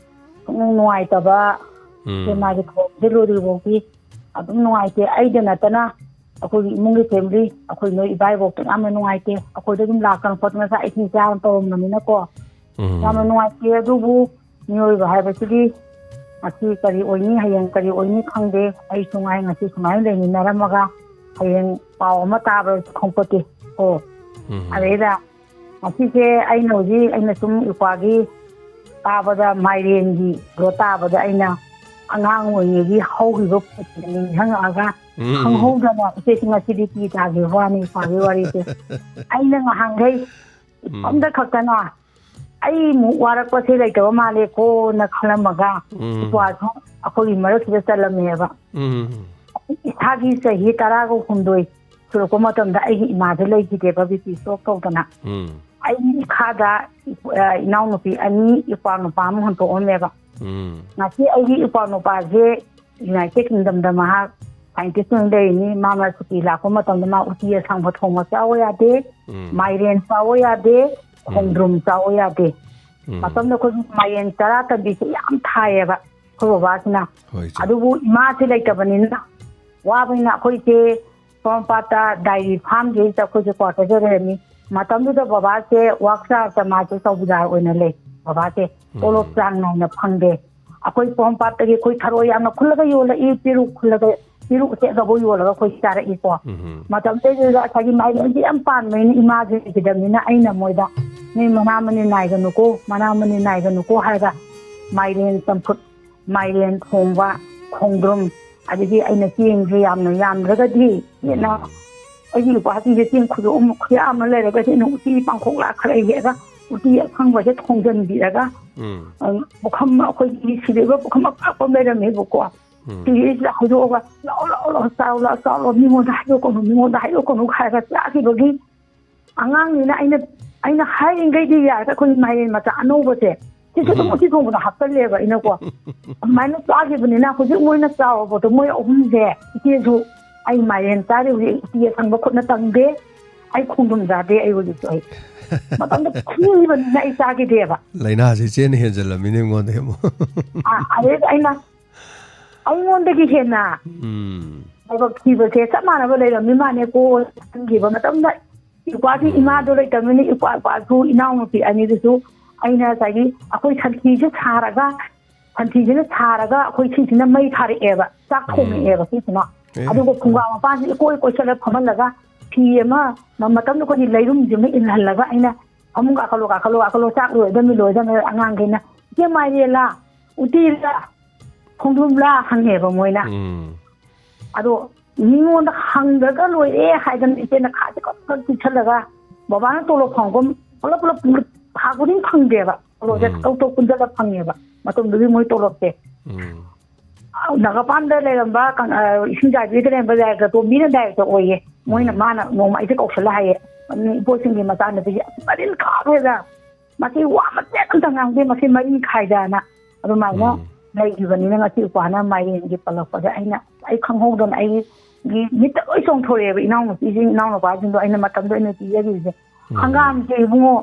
ꯄꯨꯛꯅꯤꯡ ꯅꯨꯡꯉꯥꯏꯇꯕ꯫ ꯎꯝ꯫ ꯁꯦ ꯃꯥꯒꯤ ꯊꯧꯔꯝꯁꯦ ꯂꯣꯏꯗ꯭ꯔꯤꯐꯥꯎꯗꯤ ꯑꯗꯨꯝ ꯅꯨꯡꯉꯥꯏꯇꯦ꯫ ꯑꯩꯗ ꯅꯠꯇꯅ ꯑꯩꯈꯣꯏꯒꯤ ꯏꯃꯨꯡꯒꯤ ꯐꯦꯃꯤꯂꯤ, ꯑꯩꯈꯣꯏ ꯅꯣꯏ ꯏꯕꯥꯏꯐꯥꯎꯗ ꯌꯥꯝꯅ ꯅꯨꯡꯉꯥꯏꯇꯦ꯫ ꯑꯩꯈꯣꯏꯗ ꯑꯗꯨꯝ ꯂꯥꯛꯇꯅ ꯈꯣꯠꯇꯅ ꯆꯥꯛ ꯏꯁꯤꯡ ꯆꯥꯗꯅ ꯇꯧꯔꯝꯕꯅꯤꯅꯀꯣ꯫ ꯎꯝ꯫ ꯌꯥꯝꯅ ꯅꯨꯡꯉꯥꯏꯇꯦ꯫ ꯑꯗꯨꯕꯨ ꯃꯤꯑꯣꯏꯕ ꯍꯥꯏꯕꯁꯤꯗꯤ ꯉꯁꯤ ꯀꯔꯤ ꯑꯣꯏꯅꯤ, ꯍꯌꯦꯡ ꯀꯔꯤ ꯑꯣꯏꯅꯤ ꯈꯪꯗꯦ꯫ ꯑꯩꯁꯨ ꯉꯥꯏ ꯉꯁꯤ ꯁꯨꯃꯥꯏꯅ ꯂꯩꯃꯤꯟꯅꯔꯝꯃꯒ ꯍꯌꯦꯡ ꯄꯥꯎ ꯑꯃ ꯇꯥꯕ ꯈꯪꯄꯣꯠꯇꯦ꯫ ꯑꯣ, ꯎꯝ꯫ ꯑꯗꯩꯗ ꯉꯁꯤꯁꯦ ꯑꯩꯅ ꯍꯧꯖꯤꯛ, ꯑꯩꯅ ꯁꯨꯝ ꯏꯄ꯭ꯋꯥꯒꯤ ꯇꯥꯕꯗ, ꯃꯥꯏꯔꯦꯟꯒꯤꯗꯣ ꯇꯥꯕꯗ ꯑꯩꯅ ꯑꯉꯥꯡ ꯑꯣꯏꯔꯤꯉꯩꯒꯤ ꯍꯧꯈꯤꯕ ꯄꯨꯟꯁꯤꯗ ꯅꯤꯡꯁꯤꯡꯉꯛꯑꯒ ꯎꯝ꯫ ꯈꯪꯍꯧꯗꯅ ꯏꯆꯦꯁꯤ ꯉꯁꯤꯗꯤ ꯄꯤ ꯇꯥꯈꯤꯕ ꯋꯥꯅꯤ ꯏꯄ꯭ꯋꯥꯒꯤ ꯋꯥꯔꯤꯁꯦ꯫ ꯑꯩꯅ ꯉꯍꯥꯟꯈꯩ ꯎꯝ꯫ ꯏꯇꯣꯝꯇ ꯈꯛꯇꯅ ꯑꯩꯃꯨꯛ ꯋꯥꯔꯛꯄꯁꯦ ꯂꯩꯇꯕ ꯃꯥꯜꯂꯦꯀꯣꯅ ꯈꯜꯂꯝꯃꯒ ꯎꯝ꯫ ꯏꯄ꯭ꯋꯥꯁꯨ ꯑꯩꯈꯣꯏꯒꯤ ꯃꯔꯛꯁꯤꯗ ꯆꯜꯂꯝꯃꯦꯕ꯫ ꯎꯝ꯫ ꯏꯁꯥꯒꯤ ꯆꯍꯤ ꯇꯔꯥꯒ ꯍꯨꯝꯗꯣꯏ ꯁꯨꯔꯛꯄ ꯃꯇꯝꯗ ꯑꯩꯒꯤ ꯏꯃꯥꯁꯦ ꯂꯩꯈꯤꯗꯦꯕ, ꯕꯤ ꯄꯤ ꯁ꯭ꯇ꯭ꯔꯣꯛ ꯇꯧꯗꯅ꯫ ꯎꯝ꯫ ꯑꯩꯒꯤ ꯏꯈꯥꯗ, ꯑ, ꯏꯅꯥꯎꯅꯨꯄꯤ ꯑꯅꯤ, ꯏꯄ꯭ꯋꯥ ꯅꯨꯄꯥ ꯑꯃ ꯍꯨꯟꯇꯣꯛꯑꯝꯃꯦꯕ꯫ ꯎꯝ꯫ ꯉꯁꯤ ꯑꯩꯒꯤ ꯏꯄ꯭ꯋꯥ ꯅꯨꯄꯥꯁꯦ ꯌꯨꯅꯥꯏꯇꯦꯗ ꯀꯤꯡꯗꯝꯗ ꯃꯍꯥꯛ ꯁꯥꯏꯟꯇꯤꯁ ꯑꯣꯏꯅ ꯂꯩꯔꯤꯅꯤ꯫ ꯃꯥꯅ ꯁꯨꯇꯤ ꯂꯥꯛꯄ ꯃꯇꯝꯗ ꯃꯥ ꯎꯇꯤ ꯑꯁꯪꯕ ꯊꯣꯡꯕ ꯆꯥꯎ ꯌꯥꯗꯦ, ꯎꯝ꯫ ꯃꯥꯏꯔꯦꯟ ꯆꯥꯎ ꯌꯥꯗꯦ, ꯎꯝ꯫ ꯈꯣꯡꯗ꯭ꯔꯨꯝ ꯆꯥꯎ ꯌꯥꯗꯦ꯫ ꯎꯝ꯫ ꯃꯇꯝꯗ ꯑꯩꯈꯣꯏꯒꯤ ꯃꯥꯏꯔꯦꯟ ꯆꯔꯥ ꯇꯝꯕꯤꯁꯦ ꯌꯥꯝ ꯊꯥꯏꯌꯦꯕ ꯑꯩꯈꯣꯏ ꯕꯕꯥꯁꯤꯅ꯫ ꯍꯣꯏ, ꯏꯆꯦ꯫ ꯑꯗꯨꯕꯨ ꯏꯃꯥꯁꯦ ꯂꯩꯇꯕꯅꯤꯅ ꯋꯥꯕꯅꯤꯅ ꯑꯩꯈꯣꯏꯁꯦ ꯄꯣꯔꯣꯝꯄꯥꯠꯇ ꯗꯥꯏꯔꯤ ꯐꯥꯔꯝꯁꯤꯗꯩꯗ ꯑꯩꯈꯣꯏꯁꯦ ꯀ꯭ꯋꯥꯇꯔꯗ ꯂꯩꯔꯝꯃꯤ꯫ ꯃꯇꯝꯗꯨꯗ ꯕꯕꯥꯁꯦ ꯋꯥꯛꯆꯥꯔꯗ ꯃꯥꯁꯦ ꯆꯧꯀꯤꯗꯥꯔ ꯑꯣꯏꯅ ꯂꯩ꯫ ꯕꯕꯥꯁꯦ ꯇꯣꯂꯣꯞ ꯎꯝ꯫ ꯆꯥꯡ ꯅꯥꯏꯅ ꯐꯪꯗꯦ꯫ ꯑꯩꯈꯣꯏ ꯄꯣꯔꯣꯝꯄꯥꯠꯇꯒꯤ ꯑꯩꯈꯣꯏ ꯊꯔꯣꯏ ꯌꯥꯝꯅ ꯈꯨꯜꯂꯒ ꯌꯣꯜꯂꯛꯏ, ꯄꯦꯔꯨꯛ ꯈꯨꯜꯂꯒ, ꯄꯦꯔꯨꯛ ꯍꯦꯛꯑꯒꯐꯥꯎ ꯌꯣꯜꯂꯒ ꯑꯩꯈꯣꯏ ꯆꯥꯔꯛꯏꯀꯣ꯫ ꯎꯝ꯫ ꯃꯇꯝꯗꯨꯗꯩꯗꯨꯗ ꯉꯁꯥꯏꯒꯤ ꯃꯥꯏꯔꯦꯟꯁꯦ ꯌꯥꯝ ꯄꯥꯟꯕꯅꯤꯅ ꯏꯃꯥꯁꯦ ꯂꯩꯈꯤꯗꯕꯅꯤꯅ ꯑꯩꯅ ꯃꯣꯏꯗ, "ꯅꯣꯏ ꯃꯅꯥ ꯃꯅꯤꯟ ꯅꯥꯏꯒꯅꯨꯀꯣ, ꯃꯅꯥ ꯃꯅꯤꯟ ꯅꯥꯏꯒꯅꯨꯀꯣ" ꯍꯥꯏꯔꯒ ꯃꯥꯏꯔꯦꯟ ꯆꯝꯐꯨꯠ, ꯃꯥꯏꯔꯦꯟ ꯊꯣꯡꯕ, ꯈꯣꯡꯗ꯭ꯔꯨꯝ, ꯑꯗꯒꯤ ꯑꯩꯅ ꯆꯦꯡꯁꯦ ꯌꯥꯝꯅ ꯌꯥꯝꯗ꯭ꯔꯒꯗꯤ ꯍꯦꯟꯅ ꯎꯝ꯫ ꯑꯩꯒꯤ ꯅꯨꯄꯥꯁꯤꯡꯁꯦ ꯆꯦꯡ ꯈꯨꯌꯣꯝ ꯈꯨꯌꯥꯝ ꯑꯃ ꯂꯩꯔꯒ ꯁꯤꯅ ꯎꯇꯤ ꯄꯥꯡꯈꯣꯛꯂꯥ ꯈꯔ ꯍꯦꯛꯑꯒ ꯎꯇꯤ ꯑꯁꯪꯕꯁꯦ ꯊꯣꯡꯖꯟꯕꯤꯔꯒ, ꯎꯝ꯫ ꯑ, ꯄꯨꯈꯝ, ꯑꯩꯈꯣꯏꯒꯤ ꯁꯤꯗꯩꯕ ꯄꯨꯈꯝ ꯑꯄꯥꯛꯄ ꯑꯃ ꯂꯩꯔꯝꯃꯦꯕꯀꯣ꯫ ꯎꯝ꯫ ꯁꯤꯁꯤꯗ ꯍꯩꯗꯣꯛꯑꯒ, "ꯂꯥꯛꯑꯣ, ꯂꯥꯛꯑꯣ, ꯂꯥꯛꯑꯣ, ꯆꯥꯔꯣ, ꯂꯥꯛꯑꯣ, ꯆꯥꯔꯣ, ꯃꯤꯉꯣꯟꯗ ꯍꯥꯏꯗꯣꯛꯀꯅꯨ, ꯃꯤꯉꯣꯟꯗ ꯍꯥꯏꯗꯣꯛꯀꯅꯨ" ꯍꯥꯏꯔꯒ ꯆꯥꯈꯤꯕꯒꯤ ꯑꯉꯥꯡꯅꯤꯅ ꯑꯩꯅ, ꯑꯩꯅ ꯍꯥꯏꯔꯤꯈꯩꯗꯤ ꯌꯥꯔꯒ ꯑꯩꯈꯣꯏ ꯃꯥꯏꯔꯦꯟ ꯃꯆꯥ ꯑꯅꯧꯕꯁꯦ ꯁꯤꯁꯨ ꯑꯗꯨꯝ ꯎꯝ꯫ ꯎꯇꯤ ꯊꯣꯡꯕꯗ ꯍꯥꯞꯆꯜꯂꯦꯕ ꯑꯩꯅꯀꯣ꯫ ꯑꯗꯨꯃꯥꯏꯅ ꯆꯥꯈꯤꯕꯅꯤꯅ ꯍꯧꯖꯤꯛ ꯃꯣꯏꯅ ꯆꯥꯎꯔꯕꯗꯣ, ꯃꯣꯏ ꯑꯍꯨꯝꯁꯦ, ꯏꯆꯦꯁꯨ ꯑꯩ ꯃꯥꯏꯔꯦꯟ ꯆꯥꯔꯤ ꯍꯧꯖꯤꯛ, ꯎꯇꯤ ꯑꯁꯪꯕ ꯈꯨꯠꯅ ꯇꯪꯗꯦ, ꯑꯩ ꯈꯣꯡꯗ꯭ꯔꯨꯝ ꯆꯥꯗꯦ ꯑꯩ ꯍꯧꯖꯤꯛꯁꯨ ꯑꯩ꯫ ꯃꯇꯝꯗ ꯈꯤꯕꯅꯤꯅ ꯑꯩ ꯆꯥꯈꯤꯗꯦꯕ꯫ ꯂꯥꯏꯅꯥꯁꯦ ꯏꯆꯦꯅ ꯍꯦꯟꯖꯜꯂꯝꯃꯤꯅꯦ ꯑꯩꯉꯣꯟꯗ ꯑꯃꯨꯛ꯫ ꯑ, ꯑꯗꯩ ꯑꯩꯅ ꯑꯩꯉꯣꯟꯗꯒꯤ ꯍꯦꯟꯅ ꯎꯝ꯫ ꯂꯥꯏꯕꯛ ꯊꯤꯕꯁꯦ ꯆꯞ ꯃꯥꯟꯅꯕ ꯂꯩꯔꯝꯃꯤ ꯃꯥꯅꯦꯀꯣ ꯈꯟꯈꯤꯕ ꯃꯇꯝꯗ ꯏꯄꯥꯗꯤ ꯎꯝ꯫ ꯏꯃꯥꯗꯣ ꯂꯩꯇꯕꯅꯤꯅ ꯏꯄꯥ, ꯏꯄꯥꯁꯨ ꯏꯅꯥꯎꯅꯨꯄꯤ ꯑꯅꯤꯗꯨꯁꯨ ꯑꯩꯅ ꯉꯁꯥꯏꯒꯤ ꯑꯩꯈꯣꯏ ꯁꯟꯊꯤꯁꯦ ꯁꯥꯔꯒ, ꯁꯟꯊꯤꯁꯤꯅ ꯁꯥꯔꯒ ꯑꯩꯈꯣꯏ ꯁꯤꯁꯤꯅ ꯃꯩ ꯊꯥꯔꯛꯑꯦꯕ, ꯆꯥꯛ ꯎꯝ꯫ ꯊꯣꯡꯉꯛꯑꯦꯕ ꯁꯤꯁꯤꯅ꯫ ꯑꯦ꯫ ꯑꯗꯨꯒ ꯐꯨꯡꯒꯥ ꯃꯄꯥꯟꯁꯤ ꯏꯀꯣꯏ ꯀꯣꯏꯁꯜꯂ ꯐꯝꯍꯜꯂꯒ, ꯐꯤ ꯑꯃ, ꯃ-, ꯃꯇꯝꯗꯨ ꯑꯩꯈꯣꯏꯒꯤ ꯂꯩꯔꯨꯝꯁꯤ ꯑꯃ ꯏꯜꯍꯜꯂꯒ, ꯑꯩꯅ "ꯐꯃꯨꯡ ꯀꯥꯈꯠꯂꯣ, ꯀꯥꯈꯠꯂꯣ, ꯀꯥꯈꯠꯂꯣ, ꯆꯥꯛ ꯂꯣꯏꯔꯗꯝꯅꯤ, ꯂꯣꯏꯔꯗꯝꯅꯤ", ꯑꯉꯥꯡꯈꯩꯅ "ꯏꯆꯦ ꯃꯥꯏꯔꯦꯜꯂꯥ, ꯎꯇꯤꯔꯥ, ꯈꯣꯡꯗ꯭ꯔꯨꯝꯂꯥ?" ꯍꯪꯉꯦꯕ ꯃꯣꯏꯅ꯫ ꯎꯝ꯫ ꯑꯗꯣ ꯃꯤꯉꯣꯟꯗ ꯍꯪꯗ꯭ꯔꯒ ꯂꯣꯏꯔꯦ ꯍꯥꯏꯗꯅ ꯏꯆꯦꯅ ꯈꯥꯁꯦ ꯀꯛ ꯀꯛ ꯆꯤꯛꯁꯜꯂꯒ, ꯕꯕꯥꯅ ꯇꯣꯂꯣꯞ ꯐꯪꯉꯛꯄ ꯄꯨꯂꯞ ꯄꯨꯂꯞ ꯊꯥ ꯈꯨꯗꯤꯡ ꯐꯪꯗꯦꯕ꯫ ꯇꯣꯂꯣꯞꯁꯦ ꯎꯝ꯫ ꯇꯧ ꯇꯧ ꯄꯨꯟꯁꯤꯜꯂ ꯐꯪꯉꯦꯕ ꯃꯇꯝꯗꯨꯒꯤ ꯃꯣꯏ ꯇꯣꯂꯣꯞꯁꯦ꯫ ꯎꯝ꯫ ꯅꯥꯒꯥꯄꯥꯟꯗ ꯂꯩꯔꯝꯕ ꯀꯪ-, ꯑ, ꯏꯁꯤꯡ ꯆꯥꯏꯕꯤꯗ ꯂꯩꯔꯝꯕ ꯗꯥꯏꯔꯦꯛꯇꯔ ꯇꯣꯝꯕꯤꯅ ꯗꯥꯏꯔꯦꯛꯇꯔ ꯑꯣꯏꯌꯦ꯫ ꯃꯣꯏꯅ, ꯎꯝ꯫ ꯃꯥꯅ ꯅꯣꯡꯃ ꯑꯩꯁꯦ ꯀꯧꯁꯜꯂ ꯍꯥꯏꯌꯦ, "ꯏꯕꯣꯛꯁꯤꯡꯒꯤ ꯃꯆꯥꯅꯨꯄꯤꯁꯦ ꯃꯔꯤꯟ ꯈꯥꯕ ꯍꯦꯛꯇ, ꯃꯁꯤ ꯋꯥ ꯃꯆꯦꯠ ꯑꯝꯇ ꯉꯥꯡꯗꯦ, ꯃꯁꯤ ꯃꯔꯤꯟ ꯈꯥꯏꯗꯅ"꯫ ꯑꯗꯨꯃꯥꯏꯅ ꯎꯝ꯫ ꯂꯩꯈꯤꯕꯅꯤꯅ ꯉꯁꯤ ꯏꯄ꯭ꯋꯥꯅ ꯃꯥꯏꯔꯦꯟꯒꯤ ꯄꯜꯂꯛꯄꯗ ꯑꯩꯅ, ꯑꯩ ꯈꯪꯍꯧꯗꯅ ꯑꯩꯒꯤ ꯃꯤꯠꯇ ꯂꯣꯏ ꯆꯣꯡꯊꯣꯔꯛꯑꯦꯕ, ꯏꯅꯥꯎꯅꯨꯄꯤꯁꯤꯡ, ꯏꯅꯥꯎꯅꯨꯄꯥꯁꯤꯡꯗꯣ ꯑꯩꯅ ꯃꯇꯝꯗꯣ ꯑꯩꯅ ꯄꯤꯖꯈꯤꯕꯁꯦ꯫ ꯎꯝ꯫ ꯍꯪꯒꯥꯝꯁꯦ ꯏꯕꯨꯡꯉꯣ,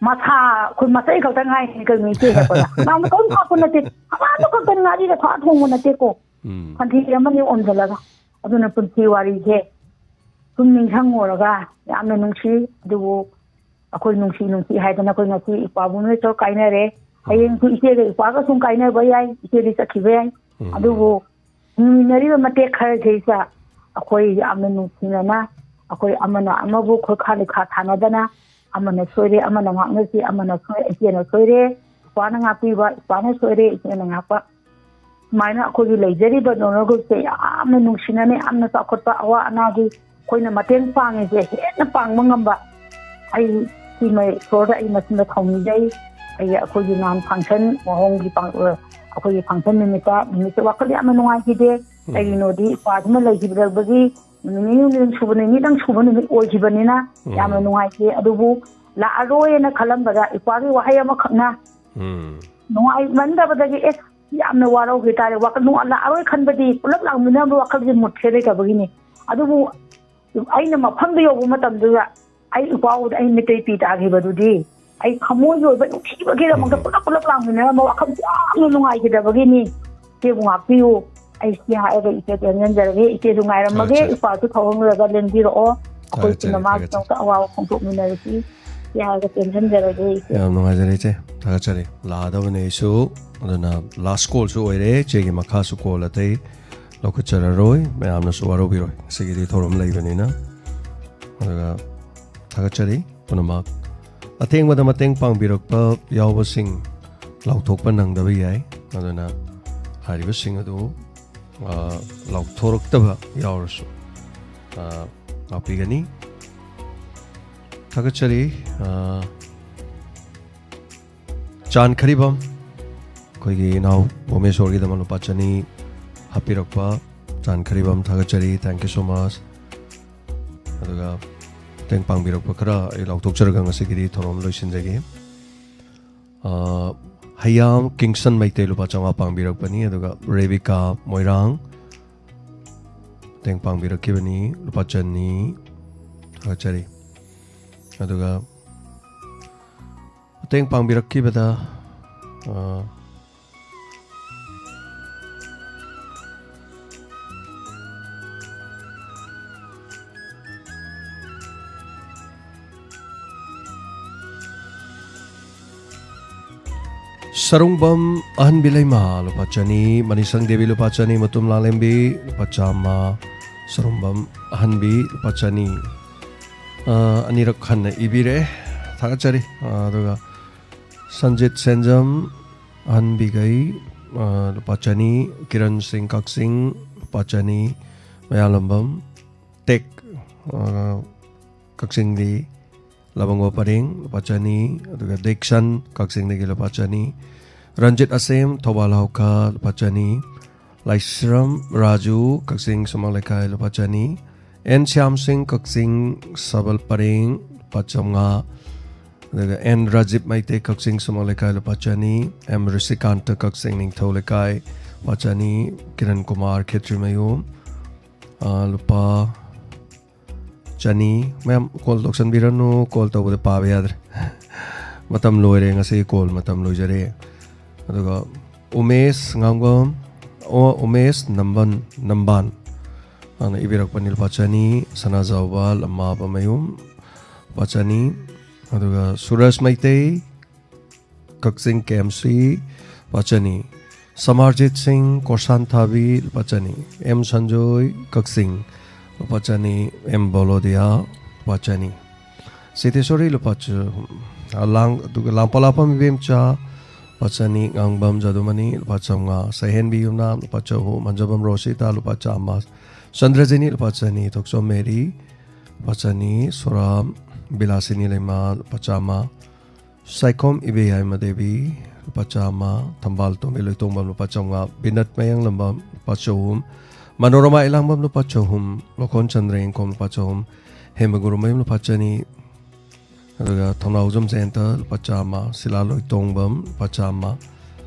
ꯃꯁꯥ ꯑꯩꯈꯣꯏ ꯃꯆꯩ ꯈꯛꯇ ꯉꯥꯏꯔꯤꯅꯤ ꯀꯩꯅꯣ ꯏꯆꯦ ꯍꯦꯛꯄꯗ꯫ ꯍꯪꯒꯥꯝꯗꯣ ꯀꯔꯤꯝ ꯍꯥꯞꯄ ꯅꯠꯇꯦ, ꯍꯪꯒꯥꯝꯗꯣ ꯈꯛꯇꯅꯤ ꯉꯥꯔꯤꯒ ꯊꯥꯛꯑ ꯊꯣꯡꯕ ꯅꯠꯇꯦꯀꯣ꯫ ꯎꯝ꯫ ꯁꯟꯊꯤ ꯑꯃꯅꯤ ꯑꯣꯝꯁꯤꯜꯂꯒ꯫ ꯑꯗꯨꯅ ꯄꯨꯟꯁꯤ ꯋꯥꯔꯤꯁꯦ ꯁꯨꯝ ꯅꯤꯡꯁꯤꯡꯉꯨꯔꯒ ꯌꯥꯝꯅ ꯅꯨꯡꯁꯤ꯫ ꯑꯗꯨꯕꯨ ꯑꯩꯈꯣꯏ ꯅꯨꯡꯁꯤ ꯅꯨꯡꯁꯤ ꯍꯥꯏꯗꯅ ꯑꯩꯈꯣꯏ ꯉꯁꯤ ꯏꯄꯥꯕꯨꯡ ꯅꯣꯏꯁꯨ ꯀꯥꯏꯅꯔꯦ꯫ ꯎꯝ꯫ ꯍꯌꯦꯡꯁꯨ ꯏꯆꯦꯒ ꯏꯄꯥꯒ ꯁꯨꯝ ꯀꯥꯏꯅꯕ ꯌꯥꯏ, ꯏꯆꯦꯗꯤ ꯆꯠꯈꯤꯕ ꯌꯥꯏ꯫ ꯎꯝ꯫ ꯑꯗꯨꯕꯨ ꯍꯤꯡꯃꯤꯟꯅꯔꯤꯕ ꯃꯇꯦꯛ ꯈꯔꯁꯤꯗ ꯑꯩꯈꯣꯏ ꯌꯥꯝꯅ ꯅꯨꯡꯁꯤꯅꯅ, ꯑꯩꯈꯣꯏ ꯑꯃꯅ ꯑꯃꯕꯨ ꯈꯨꯠꯈꯥ ꯂꯤꯈꯥ ꯊꯥꯅꯗꯅ, ꯑꯃꯅ ꯁꯣꯏꯔꯦ ꯑꯃꯅ ꯉꯥꯛꯅꯁꯤ, ꯑꯃꯅ ꯁꯣꯏ-, ꯏꯆꯦꯅ ꯁꯣꯏꯔꯦ, ꯏꯄꯥꯅ ꯉꯥꯛꯄꯤꯕ, ꯏꯄꯥꯅ ꯁꯣꯏꯔꯦ, ꯏꯆꯦꯅ ꯉꯥꯛꯄ꯫ ꯁꯨꯃꯥꯏꯅ ꯑꯩꯈꯣꯏꯒꯤ ꯂꯩꯖꯔꯤꯕ ꯗꯣꯅꯔ ꯒ꯭ꯔꯨꯞꯁꯦ ꯌꯥꯝꯅ ꯅꯨꯡꯁꯤꯅꯅ, ꯌꯥꯝꯅ ꯆꯥꯎꯈꯠꯄ ꯑꯋꯥ ꯑꯅꯥꯒꯤ ꯑꯩꯈꯣꯏꯅ ꯃꯇꯦꯡ ꯄꯥꯡꯉꯤꯁꯦ ꯍꯦꯟꯅ ꯄꯥꯡꯕ ꯉꯝꯕ꯫ ꯑꯩ ꯁꯤꯃ ꯏꯁꯣꯔꯗ ꯑꯩ ꯃꯁꯤꯃ ꯊꯧꯅꯤꯖꯩ꯫ ꯑꯩ ꯑꯩꯈꯣꯏꯒꯤ ꯅꯍꯥꯟ ꯐꯪꯁꯟ ꯃꯑꯣꯡꯒꯤ ꯄꯥꯡ-, ꯑꯩꯈꯣꯏꯒꯤ ꯐꯪꯁꯟ ꯅꯨꯃꯤꯠꯇ, ꯅꯨꯃꯤꯠꯁꯦ ꯋꯥꯈꯜ ꯌꯥꯝꯅ ꯅꯨꯡꯉꯥꯏꯈꯤꯗꯦ꯫ ꯎꯝ꯫ ꯀꯩꯒꯤꯅꯣꯗꯤ ꯏꯄꯥꯁꯤꯃ ꯂꯩꯈꯤꯗꯕꯒꯤ ꯅꯨꯃꯤꯠ ꯅꯤꯅꯤ ꯍꯨꯝꯅꯤ ꯁꯨꯕ, ꯅꯤꯅꯤꯗꯪ ꯁꯨꯕ ꯅꯨꯃꯤꯠ ꯑꯣꯏꯈꯤꯕꯅꯤꯅ ꯎꯝ꯫ ꯌꯥꯝꯅ ꯅꯨꯡꯉꯥꯏꯇꯦ꯫ ꯑꯗꯨꯕꯨ ꯂꯥꯛꯑꯔꯣꯏꯅ ꯈꯜꯂꯝꯕꯗ ꯏꯄꯥꯒꯤ ꯋꯥꯍꯩ ꯑꯃꯈꯛꯅ ꯎꯝ꯫ ꯅꯨꯡꯉꯥꯏꯃꯟꯗꯕꯗꯒꯤ, ꯑꯦ, ꯌꯥꯝꯅ ꯋꯥꯔꯧꯈꯤ ꯇꯥꯔꯦ꯫ ꯋꯥꯈꯜ ꯅꯨꯡꯉꯥꯏ-, ꯂꯥꯛꯑꯔꯣꯏ ꯈꯟꯕꯗꯤ ꯄꯨꯂꯞ ꯂꯥꯛꯃꯤꯟꯅꯕ ꯋꯥꯈꯜꯁꯦ ꯃꯨꯠꯁꯦ ꯂꯩꯇꯕꯒꯤꯅꯤ꯫ ꯑꯗꯨꯕꯨ ꯑꯩꯅ ꯃꯐꯝꯗꯨ ꯌꯧꯕ ꯃꯇꯝꯗꯨꯗ ꯑꯩ ꯏꯄꯥ ꯎꯕꯗ ꯑꯩ ꯃꯤꯠꯇꯩ ꯄꯤ ꯇꯥꯈꯤꯕꯗꯨꯗꯤ ꯑꯩ ꯊꯃꯣꯏꯒꯤ ꯑꯣꯏꯕ ꯅꯨꯡꯁꯤꯕꯒꯤꯗꯃꯛꯇ ꯎꯝ꯫ ꯄꯨꯂꯞ ꯄꯨꯂꯞ ꯂꯥꯛꯃꯤꯟꯅꯔꯝꯕ ꯋꯥꯈꯜ ꯌꯥꯝꯅ ꯅꯨꯡꯉꯥꯏꯈꯤꯗꯕꯒꯤꯅꯤ꯫ ꯏꯆꯦꯕꯨ ꯉꯥꯛꯄꯤꯌꯨ꯫ ꯑꯩ ꯁꯤ ꯍꯥꯏꯔꯒ ꯏꯆꯦ ꯇꯦꯟꯖꯟꯖꯔꯒꯦ꯫ ꯏꯆꯦꯁꯨ ꯉꯥꯏꯔꯝꯃꯒꯦ꯫ ꯍꯣꯏ, ꯏꯆꯦ꯫ ꯏꯄꯥꯁꯨ ꯊꯧꯔꯝ ꯂꯣꯏꯔꯒ ꯂꯦꯡꯕꯤꯔꯛꯑꯣ꯫ ꯍꯣꯏ, ꯑꯩꯈꯣꯏ ꯏꯆꯦ, ꯁꯤꯅꯦꯃꯥꯒꯤꯗꯃꯛꯇ ꯊꯥꯒꯠꯆꯔꯤ꯫ ꯑꯋꯥꯕ ꯐꯣꯡꯗꯣꯛꯃꯤꯟꯅꯔꯁꯤ꯫ ꯌꯥꯔꯒ ꯆꯦꯟꯁꯤꯟꯖꯔꯒꯦ ꯏꯆꯦ꯫ ꯌꯥꯝ ꯅꯨꯡꯉꯥꯏꯖꯔꯦ ꯏꯆꯦ, ꯊꯥꯒꯠꯆꯔꯤ꯫ ꯂꯥꯛꯑꯗꯕꯅꯦ ꯑꯩꯁꯨ꯫ ꯑꯗꯨꯅ ꯂꯥꯁ ꯀꯣꯜꯁꯨ ꯑꯣꯏꯔꯦ, ꯏꯆꯦꯒꯤ ꯃꯈꯥꯁꯨ ꯀꯣꯜ ꯑꯇꯩ ꯂꯧꯈꯠꯆꯔꯔꯣꯏ, ꯃꯌꯥꯝꯅꯁꯨ ꯋꯥꯔꯧꯕꯤꯔꯣꯏ, ꯉꯁꯤꯒꯤꯗꯤ ꯊꯧꯔꯝ ꯂꯩꯕꯅꯤꯅ꯫ ꯑꯗꯨꯒ ꯊꯥꯒꯠꯆꯔꯤ ꯄꯨꯝꯅꯃꯛ꯫ ꯑꯊꯦꯡꯕꯗ ꯃꯇꯦꯡ ꯄꯥꯡꯕꯤꯔꯛꯄ ꯌꯥꯎꯕꯁꯤꯡ ꯂꯥꯎꯊꯣꯛꯄ ꯅꯪꯗꯕ ꯌꯥꯏ, ꯑꯗꯨꯅ ꯍꯥꯏꯔꯤꯕꯁꯤꯡ ꯑꯗꯨ, ꯑ, ꯂꯥꯎꯊꯣꯔꯛꯇꯕ ꯌꯥꯎꯔꯁꯨ, ꯑ, ꯉꯥꯛꯄꯤꯒꯅꯤ꯫ ꯊꯥꯒꯠꯆꯔꯤ꯫ ꯑ, ꯆꯥꯟ ꯈꯔꯤꯕꯝ, ꯑꯩꯈꯣꯏꯒꯤ ꯏꯅꯥꯎ ꯚꯨꯃꯦꯁꯣꯔꯒꯤꯗꯃꯛ ꯂꯨꯄꯥ ꯆꯅꯤ ꯍꯥꯞꯄꯤꯔꯛꯄ ꯆꯥꯟ ꯈꯔꯤꯕꯝ, ꯊꯥꯒꯠꯆꯔꯤ, thank you so much꯫ ꯑꯗꯨꯒ ꯃꯇꯦꯡ ꯄꯥꯡꯕꯤꯔꯛꯄ ꯈꯔ ꯑꯩ ꯂꯥꯎꯊꯣꯛꯆꯔꯒ ꯉꯁꯤꯒꯤꯗꯤ ꯊꯧꯔꯝ ꯂꯣꯏꯁꯤꯟꯖꯒꯦ꯫ ꯑ, ꯍꯩꯌꯥꯝ ꯀꯤꯡꯁꯟ ꯃꯩꯇꯩ ꯂꯨꯄꯥ ꯆꯥꯝꯃꯉꯥ ꯄꯥꯡꯕꯤꯔꯛꯄꯅꯤ, ꯑꯗꯨꯒ ꯔꯦꯕꯤꯀꯥ ꯃꯣꯏꯔꯥꯡ ꯃꯇꯦꯡ ꯄꯥꯡꯕꯤꯔꯛꯈꯤꯕꯅꯤ ꯂꯨꯄꯥ ꯆꯅꯤ, ꯊꯥꯒꯠꯆꯔꯤ꯫ ꯑꯗꯨꯒ ꯃꯇꯦꯡ ꯄꯥꯡꯕꯤꯔꯛꯈꯤꯕꯗ, ꯑ, ꯁꯔꯨꯡꯕꯝ ꯑꯍꯟꯕꯤ ꯂꯩꯃ ꯂꯨꯄꯥ ꯆꯅꯤ, ꯃꯅꯤꯁꯪ ꯗꯦꯕꯤ ꯂꯨꯄꯥ ꯆꯅꯤ, ꯃꯇꯨꯝ ꯂꯥꯂꯦꯝꯕꯤ ꯂꯨꯄꯥ ꯆꯥꯝꯃ, ꯁꯔꯨꯡꯕꯝ ꯑꯍꯟꯕꯤ ꯂꯨꯄꯥ ꯆꯅꯤ꯫ ꯑ, ꯑꯅꯤꯔꯛ ꯍꯟꯅ ꯏꯕꯤꯔꯦ, ꯊꯥꯒꯠꯆꯔꯤ꯫ ꯑ, ꯑꯗꯨꯒ ꯁꯟꯖꯤꯠ ꯁꯦꯟꯖꯝ ꯑꯍꯟꯕꯤꯒꯩ, ꯑ, ꯂꯨꯄꯥ ꯆꯅꯤ, ꯀꯤꯔꯟ ꯁꯤꯡ ꯀꯛꯆꯤꯡ ꯂꯨꯄꯥ ꯆꯅꯤ, ꯃꯌꯥꯂꯝꯕꯝ ꯇꯦꯛ, ꯑ, ꯀꯛꯆꯤꯡꯗꯤ ꯂꯕꯪꯒꯣ ꯄꯔꯦꯡ ꯂꯨꯄꯥ ꯆꯅꯤ, ꯑꯗꯨꯒ ꯗꯤꯛꯁꯟ ꯀꯛꯆꯤꯡꯗꯒꯤ ꯂꯨꯄꯥ ꯆꯅꯤ, ꯔꯟꯖꯤꯠ ꯑꯁꯦꯝ ꯊꯧꯕꯥꯜ ꯍꯥꯎꯈꯥ ꯂꯨꯄꯥ ꯆꯅꯤ, ꯂꯥꯏꯁ꯭ꯔꯝ ꯔꯥꯖꯨ ꯀꯛꯆꯤꯡ ꯁꯨꯃꯥꯡ ꯂꯩꯀꯥꯏ ꯂꯨꯄꯥ ꯆꯅꯤ, ꯑꯦꯟ ꯁ꯭ꯌꯥꯝ ꯁꯤꯡ ꯀꯛꯆꯤꯡ ꯁꯕꯜ ꯄꯔꯦꯡ ꯂꯨꯄꯥ ꯆꯥꯝꯃꯉꯥ, ꯑꯗꯨꯒ ꯑꯦꯟ ꯔꯥꯖꯤꯞ ꯃꯩꯇꯩ ꯀꯛꯆꯤꯡ ꯁꯨꯃꯥꯡ ꯂꯩꯀꯥꯏ ꯂꯨꯄꯥ ꯆꯅꯤ, ꯑꯦꯝ ꯔꯤꯁꯤꯀꯥꯟꯇ ꯀꯛꯆꯤꯡ ꯅꯤꯡꯊꯧ ꯂꯩꯀꯥꯏ ꯂꯨꯄꯥ ꯆꯅꯤ, ꯀꯤꯔꯟ ꯀꯨꯃꯥꯔ ꯈꯦꯇ꯭ꯔꯤꯃꯌꯨꯝ, ꯑ, ꯂꯨꯄꯥ ꯆꯅꯤ꯫ ꯃꯌꯥꯝ ꯀꯣꯜ ꯇꯧꯁꯟꯕꯤꯔꯅꯨ, ꯀꯣꯜ ꯇꯧꯕꯗ ꯄꯥꯕ ꯌꯥꯗ꯭ꯔꯦ꯫ ꯃꯇꯝ ꯂꯣꯏꯔꯦ, ꯉꯁꯤꯒꯤ ꯀꯣꯜ ꯃꯇꯝ ꯂꯣꯏꯖꯔꯦ꯫ ꯑꯗꯨꯒ ꯎꯃꯦꯁ ꯉꯥꯡꯕꯝ, ꯑꯣ, ꯎꯃꯦꯁ ꯅꯝꯕꯟ, ꯅꯝꯕꯥꯟ, ꯃꯥꯅ ꯏꯕꯤꯔꯛꯄꯅꯤ, ꯂꯨꯄꯥ ꯆꯅꯤ꯫ ꯁꯅꯥꯖꯥꯎꯕ ꯂꯝꯃꯥꯕꯃꯌꯨꯝ, ꯂꯨꯄꯥ ꯆꯅꯤ꯫ ꯑꯗꯨꯒ ꯁꯨꯔꯖ ꯃꯩꯇꯩ, ꯀꯛꯆꯤꯡ ꯀꯦ ꯑꯦꯝ ꯁꯤ, ꯂꯨꯄꯥ ꯆꯅꯤ꯫ ꯁꯃꯥꯔꯖꯤꯠ ꯁꯤꯡ, ꯀꯣꯔꯁꯥꯟ ꯊꯥꯕꯤ, ꯂꯨꯄꯥ ꯆꯅꯤ꯫ ꯑꯦꯝ ꯁꯟꯖꯣꯏ, ꯀꯛꯆꯤꯡ, ꯂꯨꯄꯥ ꯆꯅꯤ꯫ ꯑꯦꯝ ꯕꯣꯂꯣꯗꯤꯌꯥ, ꯂꯨꯄꯥ ꯆꯅꯤ꯫ ꯁꯤꯇꯦꯁꯣꯔꯤ, ꯂꯨꯄꯥ ꯆꯍꯨꯝ꯫ ꯑ, ꯂꯥꯡ-, ꯑꯗꯨꯒ ꯂꯥꯡꯄꯂꯥꯄꯝ ꯏꯕꯦꯝꯆꯥ, ꯂꯨꯄꯥ ꯆꯅꯤ꯫ ꯉꯥꯡꯕꯝ ꯖꯗꯨꯃꯅꯤ, ꯂꯨꯄꯥ ꯆꯥꯝꯃꯉꯥ꯫ ꯁꯍꯦꯟꯕꯤ ꯌꯨꯝꯅꯥꯝ, ꯂꯨꯄꯥ ꯆꯍꯨꯝ꯫ ꯃꯟꯖꯕꯝ ꯔꯣꯁꯤꯇꯥ, ꯂꯨꯄꯥ ꯆꯥꯝꯃ꯫ ꯆꯟꯗ꯭ꯔꯖꯤꯅꯤ, ꯂꯨꯄꯥ ꯆꯅꯤ꯫ ꯊꯣꯛꯆꯣꯝ ꯃꯦꯔꯤ, ꯂꯨꯄꯥ ꯆꯅꯤ꯫ ꯁꯣꯔꯥꯝ ꯕꯤꯂꯥꯁꯤꯅꯤ ꯂꯩꯃꯥ, ꯂꯨꯄꯥ ꯆꯥꯝꯃ꯫ ꯁꯥꯏꯈꯣꯝ ꯏꯕꯦꯌꯥꯏꯃ ꯗꯦꯕꯤ, ꯂꯨꯄꯥ ꯆꯥꯝꯃ꯫ ꯊꯝꯕꯥꯜ ꯇꯣꯝꯕꯤ ꯂꯣꯏꯇꯣꯡꯕꯝ, ꯂꯨꯄꯥ ꯆꯥꯝꯃꯉꯥ꯫ ꯕꯤꯅꯠ ꯃꯌꯥꯡꯂꯝꯕꯝ, ꯂꯨꯄꯥ ꯆꯍꯨꯝ꯫ ꯃꯅꯣꯔꯃꯥ ꯏꯂꯥꯡꯕꯝ, ꯂꯨꯄꯥ ꯆꯍꯨꯝ꯫ ꯂꯣꯈꯣꯟ ꯆꯟꯗ꯭ꯔ ꯌꯦꯡꯈꯣꯝ, ꯂꯨꯄꯥ ꯆꯍꯨꯝ꯫ ꯍꯦꯃꯒꯨꯔꯨꯃꯌꯨꯝ, ꯂꯨꯄꯥ ꯆꯅꯤ꯫ ꯑꯗꯨꯒ ꯊꯧꯅꯥꯎꯖꯝ ꯖꯌꯟꯇ, ꯂꯨꯄꯥ ꯆꯥꯝꯃ꯫ ꯁꯤꯂꯥ ꯂꯣꯏꯇꯣꯡꯕꯝ, ꯂꯨꯄꯥ ꯆꯥꯝꯃ꯫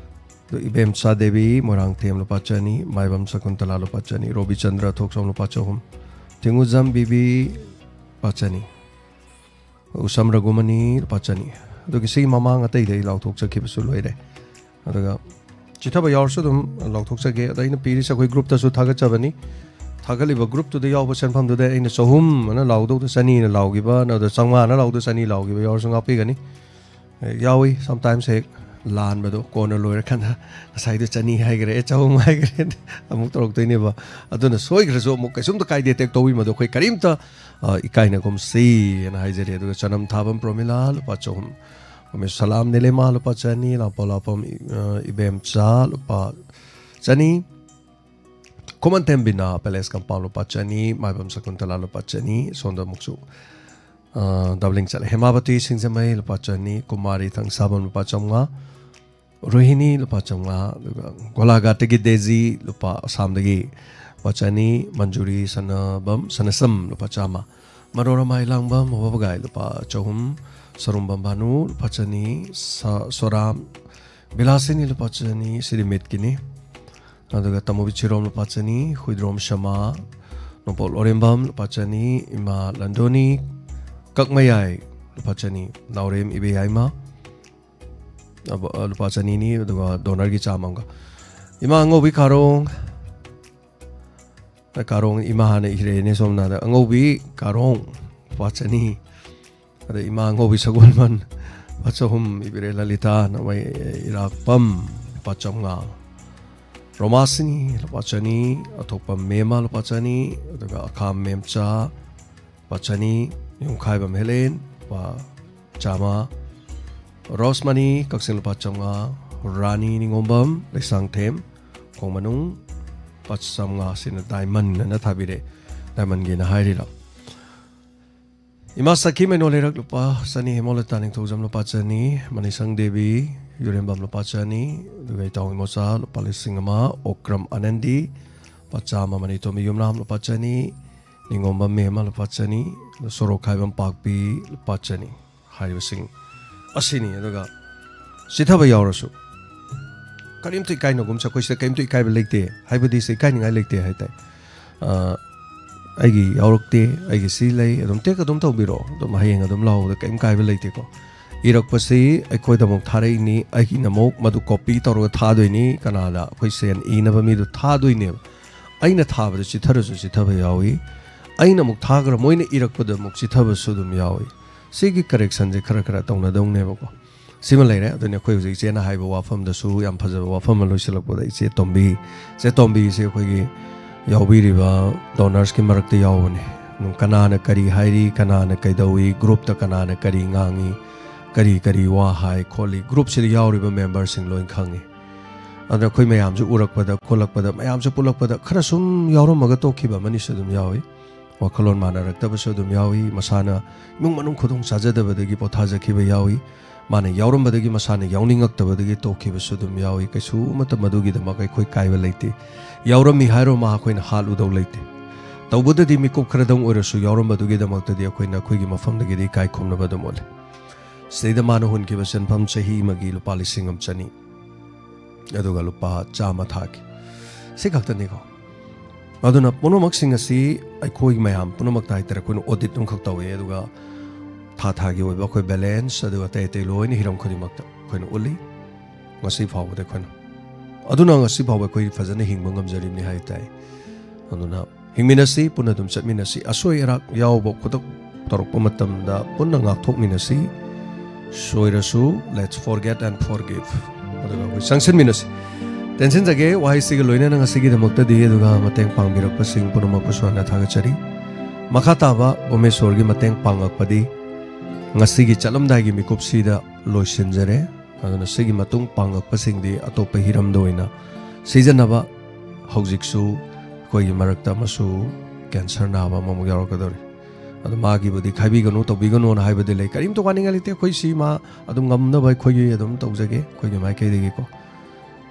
ꯑꯗꯨ ꯏꯕꯦꯝꯆꯥ ꯗꯦꯕꯤ, ꯃꯣꯏꯔꯥꯡꯊꯦꯝ, ꯂꯨꯄꯥ ꯆꯅꯤ꯫ ꯃꯥꯏꯕꯝ ꯁꯀꯨꯟꯇꯂꯥ, ꯂꯨꯄꯥ ꯆꯅꯤ꯫ ꯔꯣꯕꯤꯆꯟꯗ꯭ꯔ ꯊꯣꯛꯆꯣꯝ, ꯂꯨꯄꯥ ꯆꯍꯨꯝ꯫ ꯊꯤꯡꯉꯨꯖꯝ ꯕꯤꯕꯤ, ꯂꯨꯄꯥ ꯆꯅꯤ꯫ ꯎꯁꯝ ꯔꯘꯨꯃꯅꯤ, ꯂꯨꯄꯥ ꯆꯅꯤ꯫ ꯑꯗꯨꯒ ꯁꯤꯒꯤ ꯃꯃꯥꯡ ꯑꯇꯩꯗ ꯑꯩ ꯂꯥꯎꯊꯣꯛꯆꯈꯤꯕꯁꯨ ꯂꯣꯏꯔꯦ꯫ ꯑꯗꯨꯒ ꯆꯤꯊꯕ ꯌꯥꯎꯔꯁꯨ ꯑꯗꯨꯝ ꯂꯥꯎꯊꯣꯛꯆꯒꯦ꯫ ꯑꯗ ꯑꯩꯅ ꯄꯤꯔꯤꯁꯦ ꯑꯩꯈꯣꯏ ꯒ꯭ꯔꯨꯞꯇꯁꯨ ꯊꯥꯒꯠꯆꯕꯅꯤ꯫ ꯊꯥꯒꯠꯂꯤꯕ ꯒ꯭ꯔꯨꯞꯇꯨꯗ ꯌꯥꯎꯕ ꯁꯦꯟꯐꯝꯗꯨꯗ ꯑꯩꯅ ꯆꯍꯨꯝ ꯑꯅ ꯂꯥꯎꯗꯧꯗ ꯆꯅꯤꯅ ꯂꯥꯎꯈꯤꯕ, ꯑꯗ ꯆꯥꯝꯃꯉꯥꯅ ꯂꯥꯎꯗ ꯆꯅꯤ ꯂꯥꯎꯈꯤꯕ ꯌꯥꯎꯔꯁꯨ ꯉꯥꯛꯄꯤꯒꯅꯤ꯫ ꯑꯦ, ꯌꯥꯎꯏ, sometimes ꯍꯦꯛ ꯂꯥꯟꯕꯗꯣ ꯀꯣꯟꯅ ꯂꯣꯏꯔꯀꯥꯟꯗ ꯉꯁꯥꯏꯗꯣ ꯆꯅꯤ ꯍꯥꯏꯈ꯭ꯔꯦ, ꯑꯦ, ꯆꯍꯨꯝ ꯍꯥꯏꯈ꯭ꯔꯦ, ꯑꯃꯨꯛ ꯇꯧꯔꯛꯇꯣꯏꯅꯦꯕ꯫ ꯑꯗꯨꯅ ꯁꯣꯏꯈ꯭ꯔꯁꯨ ꯑꯃꯨꯛ ꯀꯩꯁꯨꯝꯇ ꯀꯥꯏꯗꯦ, ꯇꯦꯛ ꯇꯧꯕꯤ ꯃꯗꯨ ꯑꯩꯈꯣꯏ ꯀꯔꯤꯝꯇ, ꯑ, ꯏꯀꯥꯏꯅꯒꯨꯝꯁꯤ ꯍꯥꯏꯅ ꯍꯥꯏꯖꯔꯤ꯫ ꯑꯗꯨꯒ ꯆꯅꯝ ꯊꯥꯕꯝ ꯄ꯭ꯔꯣꯃꯤꯂꯥ, ꯂꯨꯄꯥ ꯆꯍꯨꯝ꯫ ꯎꯃꯦꯁ ꯁꯂꯥꯝ ꯅꯤꯂꯤꯃꯥ, ꯂꯨꯄꯥ ꯆꯅꯤ꯫ ꯂꯥꯄꯣ ꯂꯥꯄꯝ, ꯑ, ꯏꯕꯦꯝꯆꯥ, ꯂꯨꯄꯥ ꯆꯅꯤ꯫ ꯈꯨꯃꯟꯊꯦꯝ ꯕꯤꯅꯥ, ꯄꯦꯂꯦꯁ ꯀꯝꯄꯥꯎꯟ, ꯂꯨꯄꯥ ꯆꯅꯤ꯫ ꯃꯥꯏꯕꯝ ꯁꯀꯨꯟꯇꯂꯥ, ꯂꯨꯄꯥ ꯆꯅꯤ꯫ ꯁꯣꯝꯗ ꯑꯃꯨꯛꯁꯨ, ꯑ, ꯗꯕ꯭ꯂꯤꯡ ꯆꯠꯂꯦ꯫ ꯍꯦꯃꯥꯕꯇꯤ ꯁꯤꯡꯖꯃꯩ, ꯂꯨꯄꯥ ꯆꯅꯤ꯫ ꯀꯨꯃꯥꯔꯤ ꯊꯪꯁꯥꯕꯝ, ꯂꯨꯄꯥ ꯆꯥꯝꯃꯉꯥ꯫ ꯔꯣꯍꯤꯅꯤ, ꯂꯨꯄꯥ ꯆꯥꯝꯃꯉꯥ꯫ ꯑꯗꯨꯒ ꯒꯣꯂꯥꯘꯥꯠꯇꯒꯤ ꯗꯦꯖꯤ, ꯂꯨꯄꯥ, ꯑꯁꯥꯝꯗꯒꯤ ꯂꯨꯄꯥ ꯆꯅꯤ꯫ ꯃꯟꯖꯨꯔꯤ ꯁꯅꯥꯕꯝ, ꯁꯅꯁꯝ, ꯂꯨꯄꯥ ꯆꯥꯝꯃ꯫ ꯃꯅꯣꯔꯃꯥ ꯏꯂꯥꯡꯕꯝ, ꯋꯥꯕꯒꯥꯏ, ꯂꯨꯄꯥ ꯆꯍꯨꯝ꯫ ꯁꯔꯨꯝꯕꯝ ꯚꯥꯅꯨ, ꯂꯨꯄꯥ ꯆꯅꯤ꯫ ꯁ-, ꯁꯣꯔꯥꯝ ꯕꯤꯂꯥꯁꯤꯅꯤ, ꯂꯨꯄꯥ ꯆꯅꯤ꯫ ꯁꯤꯗꯤ ꯃꯤꯠꯀꯤꯅꯤ꯫ ꯑꯗꯨꯒ ꯇꯥꯃꯣꯕꯤ ꯆꯤꯔꯣꯝ, ꯂꯨꯄꯥ ꯆꯅꯤ꯫ ꯍꯨꯏꯗ꯭ꯔꯣꯝ ꯁꯃꯥ, ꯅꯣꯡꯄꯣꯛ ꯂꯣꯔꯦꯝꯕꯝ, ꯂꯨꯄꯥ ꯆꯅꯤ꯫ ꯏꯃꯥ ꯂꯟꯗꯣꯅꯤ, ꯀꯛꯃꯌꯥꯏ, ꯂꯨꯄꯥ ꯆꯅꯤ꯫ ꯅꯥꯎꯔꯦꯝ ꯏꯕꯦꯌꯥꯏꯃ, ꯑꯕ-, ꯑ, ꯂꯨꯄꯥ ꯆꯅꯤꯅꯤ꯫ ꯑꯗꯨꯒ ꯗꯣꯅꯔꯒꯤ ꯆꯥꯝꯃ ꯑꯃꯒ꯫ ꯏꯃꯥ ꯑꯉꯧꯕꯤ ꯀꯥꯔꯣꯡ, ꯑ, ꯀꯥꯔꯣꯡ ꯏꯃꯥ ꯍꯥꯟꯅ ꯏꯔꯛꯑꯦꯅꯦ ꯁꯣꯝ ꯅꯥꯗ꯫ ꯑꯉꯧꯕꯤ ꯀꯥꯔꯣꯡ, ꯂꯨꯄꯥ ꯆꯅꯤ꯫ ꯑꯗꯩ ꯏꯃꯥ ꯉꯧꯕꯤ ꯁꯒꯣꯜꯕꯟ ꯂꯨꯄꯥ ꯆꯍꯨꯝ, ꯏꯕꯤꯔꯦ ꯂꯂꯤꯇꯥ ꯅꯃꯩ ꯏꯔꯥꯛꯄꯝ ꯂꯨꯄꯥ ꯆꯥꯝꯃꯉꯥ, ꯔꯣꯃꯥꯁꯤꯅꯤ ꯂꯨꯄꯥ ꯆꯅꯤ, ꯑꯊꯣꯛꯄꯝ ꯃꯦꯃ ꯂꯨꯄꯥ ꯆꯅꯤ, ꯑꯗꯨꯒ ꯑꯈꯥꯝ ꯃꯦꯝꯆꯥ ꯂꯨꯄꯥ ꯆꯅꯤ, ꯌꯨꯝꯈꯥꯏꯕꯝ ꯍꯦꯂꯦꯟ ꯂꯨꯄꯥ ꯆꯥꯝꯃ, ꯔꯣꯁꯃꯅꯤ ꯀꯛꯆꯤꯡ ꯂꯨꯄꯥ ꯆꯥꯝꯃꯉꯥ, ꯔꯥꯅꯤ ꯅꯤꯉꯣꯝꯕꯝ ꯂꯩꯁꯥꯡꯊꯦꯝ ꯈꯣꯡꯃꯅꯨꯡ ꯂꯨꯄꯥ ꯆꯥꯝꯃꯉꯥ, ꯁꯤꯅ ꯗꯥꯏꯃꯟ ꯑꯅ ꯊꯥꯕꯤꯔꯦ꯫ ꯗꯥꯏꯃꯟꯒꯤꯅ ꯍꯥꯏꯔꯤꯔꯣ? ꯏꯃꯥ ꯁꯈꯤ ꯃꯩꯅꯣ ꯂꯩꯔꯛ ꯂꯨꯄꯥ ꯆꯅꯤ, ꯍꯦꯃꯣꯂꯇꯥ ꯅꯤꯡꯊꯧꯖꯝ ꯂꯨꯄꯥ ꯆꯅꯤ, ꯃꯅꯤꯁꯪ ꯗꯦꯕꯤ ꯌꯨꯔꯦꯝꯕꯝ ꯂꯨꯄꯥ ꯆꯅꯤ, ꯑꯗꯨꯒ ꯏꯇꯥꯎ ꯏꯃꯣꯆꯥ ꯂꯨꯄꯥ ꯂꯤꯁꯤꯡ ꯑꯃ, ꯑꯣꯀ꯭ꯔꯝ ꯑꯅꯟꯗꯤ ꯂꯨꯄꯥ ꯆꯥꯝꯃ, ꯃꯅꯤꯇꯣꯝꯕꯤ ꯌꯨꯝꯅꯥꯝ ꯂꯨꯄꯥ ꯆꯅꯤ, ꯅꯤꯉꯣꯝꯕꯝ ꯃꯦꯃ ꯂꯨꯄꯥ ꯆꯅꯤ, ꯁꯣꯔꯣꯛꯈꯥꯏꯕꯝ ꯄꯥꯛꯄꯤ ꯂꯨꯄꯥ ꯆꯅꯤ ꯍꯥꯏꯔꯤꯕꯁꯤꯡ ꯑꯁꯤꯅꯤ꯫ ꯑꯗꯨꯒ ꯆꯤꯊꯕ ꯌꯥꯎꯔꯁꯨ ꯀꯔꯤꯝꯇ ꯏꯀꯥꯏꯅꯒꯨꯝꯁꯦ, ꯑꯩꯈꯣꯏ ꯁꯤꯗ ꯀꯔꯤꯝꯇ ꯏꯀꯥꯏꯕ ꯂꯩꯇꯦ, ꯍꯥꯏꯕꯗꯤ ꯁꯤꯗ ꯏꯀꯥꯏꯅꯤꯡꯉꯥꯏ ꯂꯩꯇꯦ ꯍꯥꯏꯇꯥꯏ꯫ ꯑ, ꯑꯩꯒꯤ ꯌꯥꯎꯔꯛꯇꯦ, ꯑꯩꯒꯤ ꯁꯤ ꯂꯩ, ꯑꯗꯨꯝ ꯇꯦꯛ ꯑꯗꯨꯝ ꯇꯧꯕꯤꯔꯛꯑꯣ, ꯑꯗꯨꯝ ꯍꯌꯦꯡ ꯑꯗꯨꯝ ꯂꯥꯛꯑꯣꯗ ꯀꯔꯤꯝ ꯀꯥꯏꯕ ꯂꯩꯇꯦꯀꯣ꯫ ꯏꯔꯛꯄꯁꯤ ꯑꯩꯈꯣꯏꯗ ꯑꯃꯨꯛ ꯊꯥꯔꯛꯏꯅꯤ, ꯑꯩꯒꯤꯅ ꯑꯃꯨꯛ ꯃꯗꯨ ꯀꯣꯄꯤ ꯇꯧꯔꯒ ꯊꯥꯗꯣꯏꯅꯤ, ꯀꯅꯥꯗ? ꯑꯩꯈꯣꯏ ꯁꯦꯟ ꯏꯅꯕ ꯃꯤꯗꯨ ꯊꯥꯗꯣꯏꯅꯦꯕ꯫ ꯑꯩꯅ ꯊꯥꯕꯗ ꯆꯤꯊꯔꯁꯨ ꯆꯤꯊꯕ ꯌꯥꯎꯏ, ꯑꯩꯅ ꯑꯃꯨꯛ ꯊꯥꯈ꯭ꯔ ꯃꯣꯏꯅ ꯏꯔꯛꯄꯗ ꯑꯃꯨꯛ ꯆꯤꯊꯕꯁꯨ ꯑꯗꯨꯝ ꯌꯥꯎꯏ꯫ ꯁꯤꯒꯤ ꯀꯔꯦꯛꯁꯟꯁꯦ ꯈꯔ ꯈꯔ ꯇꯧꯅꯗꯧꯅꯦꯕꯀꯣ꯫ ꯁꯤꯃ ꯂꯩꯔꯦ꯫ ꯑꯗꯨꯅꯤ ꯑꯩꯈꯣꯏ ꯍꯧꯖꯤꯛ ꯏꯆꯦꯅ ꯍꯥꯏꯕ ꯋꯥꯐꯝꯗꯁꯨ ꯌꯥꯝ ꯐꯖꯕ ꯋꯥꯐꯝ ꯑꯃ ꯂꯣꯏꯁꯤꯜꯂꯛꯄꯗ, ꯏꯆꯦ ꯇꯣꯝꯕꯤ, ꯏꯆꯦ ꯇꯣꯝꯕꯤꯁꯦ ꯑꯩꯈꯣꯏꯒꯤ ꯌꯥꯎꯕꯤꯔꯤꯕ ꯗꯣꯅꯔꯁꯀꯤ ꯃꯔꯛꯇ ꯌꯥꯎꯕꯅꯦ꯫ ꯑꯗꯨꯝ ꯀꯅꯥꯅ ꯀꯔꯤ ꯍꯥꯏꯔꯤ, ꯀꯅꯥꯅ ꯀꯩꯗꯧꯏ, ꯒ꯭ꯔꯨꯞꯇ ꯀꯅꯥꯅ ꯀꯔꯤ ꯉꯥꯡꯉꯤ, ꯀꯔꯤ ꯀꯔꯤ ꯋꯥ ꯍꯥꯏ ꯈꯣꯠꯂꯤ, ꯒ꯭ꯔꯨꯞꯁꯤꯗ ꯌꯥꯎꯔꯤꯕ ꯃꯦꯝꯕꯔꯁꯤꯡ ꯂꯣꯏ ꯈꯪꯉꯤ꯫ ꯑꯗꯨꯅ ꯑꯩꯈꯣꯏ ꯃꯌꯥꯝꯁꯨ ꯎꯔꯛꯄꯗ, ꯈꯣꯠꯂꯛꯄꯗ, ꯃꯌꯥꯝꯁꯨ ꯄꯨꯜꯂꯛꯄꯗ ꯈꯔ ꯁꯨꯝ ꯌꯥꯎꯔꯝꯃꯒ ꯇꯣꯛꯈꯤꯕ ꯑꯃꯅꯤꯁꯨ ꯑꯗꯨꯝ ꯌꯥꯎꯏ꯫ ꯋꯥꯈꯜꯂꯣꯟ ꯃꯥꯟꯅꯔꯛꯇꯕꯁꯨ ꯑꯗꯨꯝ ꯌꯥꯎꯏ꯫ ꯃꯁꯥꯅ ꯏꯃꯨꯡ ꯃꯅꯨꯡ ꯈꯨꯗꯣꯡ ꯆꯥꯖꯗꯕꯗꯒꯤ ꯄꯣꯊꯥꯖꯈꯤꯕ ꯌꯥꯎꯏ꯫ ꯃꯥꯅ ꯌꯥꯎꯔꯝꯕꯗꯒꯤ ꯃꯁꯥꯅ ꯌꯥꯎꯅꯤꯡꯉꯛꯇꯕꯗꯒꯤ ꯇꯣꯛꯈꯤꯕꯁꯨ ꯑꯗꯨꯝ ꯌꯥꯎꯏ꯫ ꯀꯩꯁꯨ ꯑꯃꯠꯇ ꯃꯗꯨꯒꯤꯗꯃꯛ ꯑꯩꯈꯣꯏ ꯀꯥꯏꯕ ꯂꯩꯇꯦ꯫ ꯌꯥꯎꯔꯝꯃꯤ ꯍꯥꯏꯔꯣ ꯃꯥ ꯑꯩꯈꯣꯏꯅ ꯍꯥꯠꯂꯨꯗꯧ ꯂꯩꯇꯦ꯫ ꯇꯧꯕꯗꯗꯤ ꯃꯤꯀꯨꯞ ꯈꯔꯗꯪ ꯑꯣꯏꯔꯁꯨ ꯌꯥꯎꯔꯝꯕꯗꯨꯒꯤꯗꯃꯛꯇꯗꯤ ꯑꯩꯈꯣꯏꯅ ꯑꯩꯈꯣꯏꯒꯤ ꯃꯐꯝꯗꯒꯤꯗꯤ ꯏꯀꯥꯏ ꯈꯨꯝꯅꯕ ꯑꯗꯨꯝ ꯎꯠꯂꯤ꯫ ꯁꯤꯗꯩꯗ ꯃꯥꯅ ꯍꯨꯟꯈꯤꯕ ꯁꯦꯟꯐꯝ ꯆꯍꯤ ꯑꯃꯒꯤ ꯂꯨꯄꯥ ꯂꯤꯁꯤꯡ ꯑꯃ ꯆꯅꯤ, ꯑꯗꯨꯒ ꯂꯨꯄꯥ ꯆꯥꯝꯃ ꯊꯥꯈꯤ꯫ ꯁꯤ ꯈꯛꯇꯅꯤꯀꯣ꯫ ꯑꯗꯨꯅ ꯄꯨꯝꯅꯃꯛꯁꯤꯡ ꯑꯁꯤ ꯑꯩꯈꯣꯏ ꯃꯌꯥꯝ ꯄꯨꯝꯅꯃꯛꯇ ꯍꯥꯏꯇꯥꯔꯦ, ꯑꯩꯈꯣꯏꯅ ꯑꯣꯗꯤꯠ ꯑꯃꯈꯛ ꯇꯧꯋꯦ, ꯑꯗꯨꯒ ꯊꯥ ꯊꯥꯒꯤ ꯑꯣꯏꯕ ꯑꯩꯈꯣꯏ ꯕꯦꯂꯦꯟꯁ, ꯑꯗꯨꯒ ꯑꯇꯩ ꯑꯇꯩ ꯂꯣꯏꯅ ꯍꯤꯔꯝ ꯈꯨꯗꯤꯡꯃꯛꯇ ꯑꯩꯈꯣꯏꯅ ꯎꯠꯂꯤ꯫ ꯉꯁꯤ ꯐꯥꯎꯕꯗ ꯑꯩꯈꯣꯏꯅ, ꯑꯗꯨꯅ ꯉꯁꯤ ꯐꯥꯎꯕ ꯑꯩꯈꯣꯏ ꯐꯖꯅ ꯍꯤꯡꯕ ꯉꯝꯖꯔꯤꯕꯅꯤ ꯍꯥꯏ ꯇꯥꯏ꯫ ꯑꯗꯨꯅ ꯍꯤꯡꯃꯤꯟꯅꯁꯤ, ꯄꯨꯟꯅ ꯑꯗꯨꯝ ꯆꯠꯃꯤꯟꯅꯁꯤ꯫ ꯑꯁꯣꯏ ꯑꯔꯥꯛ ꯌꯥꯎꯕ ꯈꯨꯗꯛ ꯇꯧꯔꯛꯄ ꯃꯇꯝꯗ ꯄꯨꯟꯅ ꯉꯥꯛꯊꯣꯛꯃꯤꯟꯅꯁꯤ꯫ ꯁꯣꯏꯔꯁꯨ, let's forget and forgive꯫ ꯑꯗꯨꯒ ꯑꯩꯈꯣꯏ ꯆꯪꯁꯤꯟꯃꯤꯟꯅꯁꯤ꯫ ꯇꯦꯟꯁꯤꯟꯖꯒꯦ ꯋꯥꯍꯩꯁꯤꯒ ꯂꯣꯏꯅꯅ ꯉꯁꯤꯒꯤꯗꯃꯛꯇꯗꯤ, ꯑꯗꯨꯒ ꯃꯇꯦꯡ ꯄꯥꯡꯕꯤꯔꯛꯄꯁꯤꯡ ꯄꯨꯝꯅꯃꯛꯄꯨꯁꯨ ꯍꯟꯅ ꯊꯥꯒꯠꯆꯔꯤ꯫ ꯃꯈꯥ ꯇꯥꯕ ꯒꯣꯃꯦꯁꯣꯔꯒꯤ ꯃꯇꯦꯡ ꯄꯥꯡꯉꯛꯄꯗꯤ ꯉꯁꯤꯒꯤ ꯆꯠꯂꯝꯗꯥꯏꯒꯤ ꯃꯤꯀꯨꯞꯁꯤꯗ ꯂꯣꯏꯁꯤꯟꯖꯔꯦ꯫ ꯑꯗꯨꯅ ꯁꯤꯒꯤ ꯃꯇꯨꯡ ꯄꯥꯡꯉꯛꯄꯁꯤꯡꯗꯤ ꯑꯇꯣꯞꯄ ꯍꯤꯔꯝꯗ ꯑꯣꯏꯅ ꯁꯤꯖꯤꯟꯅꯕ꯫ ꯍꯧꯖꯤꯛꯁꯨ ꯑꯩꯈꯣꯏꯒꯤ ꯃꯔꯛꯇ ꯑꯃꯁꯨ ꯀꯦꯟꯁꯔ ꯅꯥꯕ ꯑꯃꯃꯨꯛ ꯌꯥꯎꯔꯛꯀꯗꯧꯔꯤ꯫ ꯑꯗꯣ ꯃꯥꯒꯤꯕꯨꯗꯤ ꯈꯥꯏꯕꯤꯒꯅꯨ, ꯇꯧꯕꯤꯒꯅꯨꯅ ꯍꯥꯏꯕꯗꯤ ꯂꯩ, ꯀꯔꯤꯝꯇ ꯋꯥꯅꯤꯡꯉꯥꯏ ꯂꯩꯇꯦ꯫ ꯑꯩꯈꯣꯏ ꯁꯤ ꯃꯥ ꯑꯗꯨꯝ ꯉꯝꯅꯕ ꯑꯩꯈꯣꯏꯒꯤ ꯑꯗꯨꯝ ꯇꯧꯖꯒꯦ, ꯑꯩꯈꯣꯏꯒꯤ ꯃꯥꯏꯀꯩꯗꯒꯤꯀꯣ꯫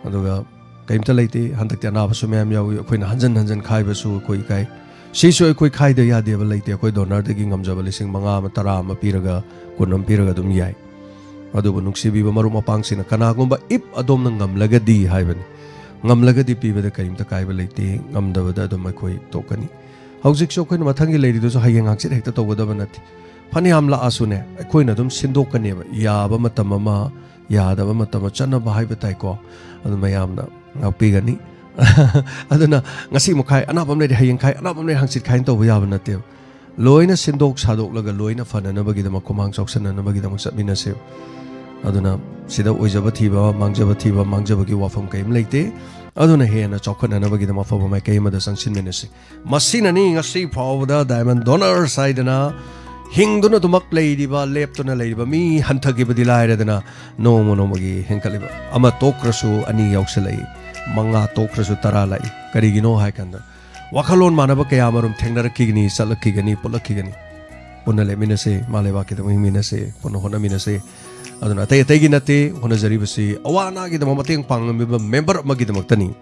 ꯑꯗꯨꯒ ꯀꯔꯤꯝꯇ ꯂꯩꯇꯦ꯫ ꯍꯟꯗꯛꯇꯤ ꯑꯅꯥꯕꯁꯨ ꯃꯌꯥꯝ ꯌꯥꯎꯏ꯫ ꯑꯩꯈꯣꯏꯅ ꯍꯟꯖꯟ ꯍꯟꯖꯟ ꯈꯥꯏꯕꯁꯨ ꯑꯩꯈꯣꯏ ꯏꯀꯥꯏ꯫ ꯁꯤꯁꯨ ꯑꯩꯈꯣꯏ ꯈꯥꯏꯗ ꯌꯥꯗꯦꯕ, ꯂꯩꯇꯦ꯫ ꯑꯩꯈꯣꯏ ꯗꯣꯅꯔꯗꯒꯤ ꯉꯝꯖꯕ ꯂꯤꯁꯤꯡ ꯃꯉꯥ ꯑꯃ, ꯇꯔꯥ ꯑꯃ ꯄꯤꯔꯒ, ꯀꯨꯟ ꯑꯃ ꯄꯤꯔꯒ ꯑꯗꯨꯝ ꯌꯥꯏ꯫ ꯑꯗꯨꯕꯨ ꯅꯨꯡꯁꯤꯕꯤꯕ ꯃꯔꯨꯞ ꯃꯄꯥꯡꯁꯤꯡꯅ ꯀꯅꯥꯒꯨꯝꯕ if ꯑꯗꯣꯝꯅ ꯉꯝꯂꯒꯗꯤ ꯍꯥꯏꯕꯅꯤ, ꯉꯝꯂꯒꯗꯤ ꯄꯤꯕꯗ ꯀꯔꯤꯝꯇ ꯀꯥꯏꯕ ꯂꯩꯇꯦ, ꯉꯝꯗꯕꯗ ꯑꯗꯨꯝ ꯑꯩꯈꯣꯏ ꯇꯣꯛꯀꯅꯤ꯫ ꯍꯧꯖꯤꯛꯁꯨ ꯑꯩꯈꯣꯏꯅ ꯃꯊꯪꯒꯤ ꯂꯩꯔꯤꯗꯨꯁꯨ ꯍꯌꯦꯡ ꯍꯪꯆꯤꯠ ꯍꯦꯛꯇ ꯇꯧꯒꯗꯕ ꯅꯠꯇꯦ꯫ ꯐꯅꯌꯥꯝ ꯂꯥꯛꯑꯁꯨꯅꯦ, ꯑꯩꯈꯣꯏꯅ ꯑꯗꯨꯝ ꯁꯤꯟꯗꯣꯛꯀꯅꯦꯕ꯫ ꯌꯥꯕ ꯃꯇꯝ ꯑꯃ, ꯌꯥꯗꯕ ꯃꯇꯝ ꯑꯃ, ꯆꯠꯅꯕ ꯍꯥꯏꯕ ꯇꯥꯏꯀꯣ꯫ ꯑꯗꯨ ꯃꯌꯥꯝꯅ ꯉꯥꯛꯄꯤꯒꯅꯤ꯫ ꯑꯗꯨꯅ ꯉꯁꯤ ꯑꯃꯨꯛ ꯈꯥꯏ, ꯑꯅꯥꯕ ꯑꯃ ꯂꯩꯔꯦ, ꯍꯌꯦꯡ ꯈꯥꯏ, ꯑꯅꯥꯕ ꯑꯃ ꯂꯩꯔꯦ, ꯍꯪꯆꯤꯠ ꯈꯥꯏꯅ ꯇꯧꯕ ꯌꯥꯕ ꯅꯠꯇꯦꯕ꯫ ꯂꯣꯏꯅ ꯁꯤꯟꯗꯣꯛ ꯁꯥꯗꯣꯛꯂꯒ ꯂꯣꯏꯅ ꯐꯅꯅꯕꯒꯤꯗꯃꯛ, ꯈꯨꯃꯥꯡ ꯆꯥꯎꯁꯟꯅꯅꯕꯒꯤꯗꯃꯛ ꯆꯠꯃꯤꯟꯅꯁꯦ꯫ ꯑꯗꯨꯅ ꯁꯤꯗ ꯑꯣꯏꯖꯕ ꯊꯤꯕ, ꯃꯥꯡꯖꯕ ꯊꯤꯕ, ꯃꯥꯡꯖꯕꯒꯤ ꯋꯥꯐꯝ ꯀꯔꯤꯝ ꯂꯩꯇꯦ꯫ ꯑꯗꯨꯅ ꯍꯦꯟꯅ ꯆꯥꯎꯈꯠꯅꯅꯕꯒꯤꯗꯃꯛ ꯑꯐꯕ ꯃꯥꯏꯀꯩ ꯑꯃꯗ ꯆꯪꯁꯤꯟꯃꯤꯟꯅꯁꯤ꯫ ꯃꯁꯤꯅꯅꯤ ꯉꯁꯤ ꯐꯥꯎꯕꯗ diamond donors ꯍꯥꯏꯗꯅ ꯍꯤꯡꯗꯨꯅ ꯑꯗꯨꯃꯛ ꯂꯩꯔꯤꯕ, ꯂꯦꯞꯇꯨꯅ ꯂꯩꯔꯤꯕ ꯃꯤ ꯍꯟꯊꯈꯤꯕꯗꯤ ꯂꯥꯏꯔꯗꯅ, ꯅꯣꯡꯃ ꯅꯣꯡꯃꯒꯤ ꯍꯦꯟꯒꯠꯂꯤꯕ꯫ ꯑꯃ ꯇꯣꯛꯈ꯭ꯔꯁꯨ ꯑꯅꯤ ꯌꯥꯎꯁꯤꯜꯂꯛꯏ, ꯃꯉꯥ ꯇꯣꯛꯈ꯭ꯔꯁꯨ ꯇꯔꯥ ꯂꯥꯛꯏ꯫ ꯀꯔꯤꯒꯤꯅꯣ ꯍꯥꯏ ꯀꯥꯟꯗ, ꯋꯥꯈꯜꯂꯣꯟ ꯃꯥꯟꯅꯕ ꯀꯌꯥ ꯑꯃꯔꯣꯝ ꯊꯦꯡꯅꯔꯛꯈꯤꯒꯅꯤ, ꯆꯠꯂꯛꯈꯤꯒꯅꯤ, ꯄꯨꯜꯂꯛꯈꯤꯒꯅꯤ꯫ ꯄꯨꯟꯅ ꯂꯦꯞꯃꯤꯟꯅꯁꯦ, ꯏꯃꯥ ꯂꯩꯕꯥꯛꯀꯤꯗꯃꯛ ꯍꯤꯡꯃꯤꯟꯅꯁꯦ, ꯄꯨꯟꯅ ꯍꯣꯠꯅꯃꯤꯟꯅꯁꯦ꯫ ꯑꯗꯨꯅ ꯑꯇꯩ ꯑꯇꯩꯒꯤ ꯅꯠꯇꯦ, ꯍꯣꯠꯅꯖꯔꯤꯕꯁꯤ ꯑꯋꯥ ꯑꯅꯥꯒꯤꯗꯃꯛ ꯃꯇꯦꯡ ꯄꯥꯡꯂꯝꯃꯤꯕ ꯃꯦꯝꯕꯔ ꯑꯃꯒꯤꯗꯃꯛꯇꯅꯤ꯫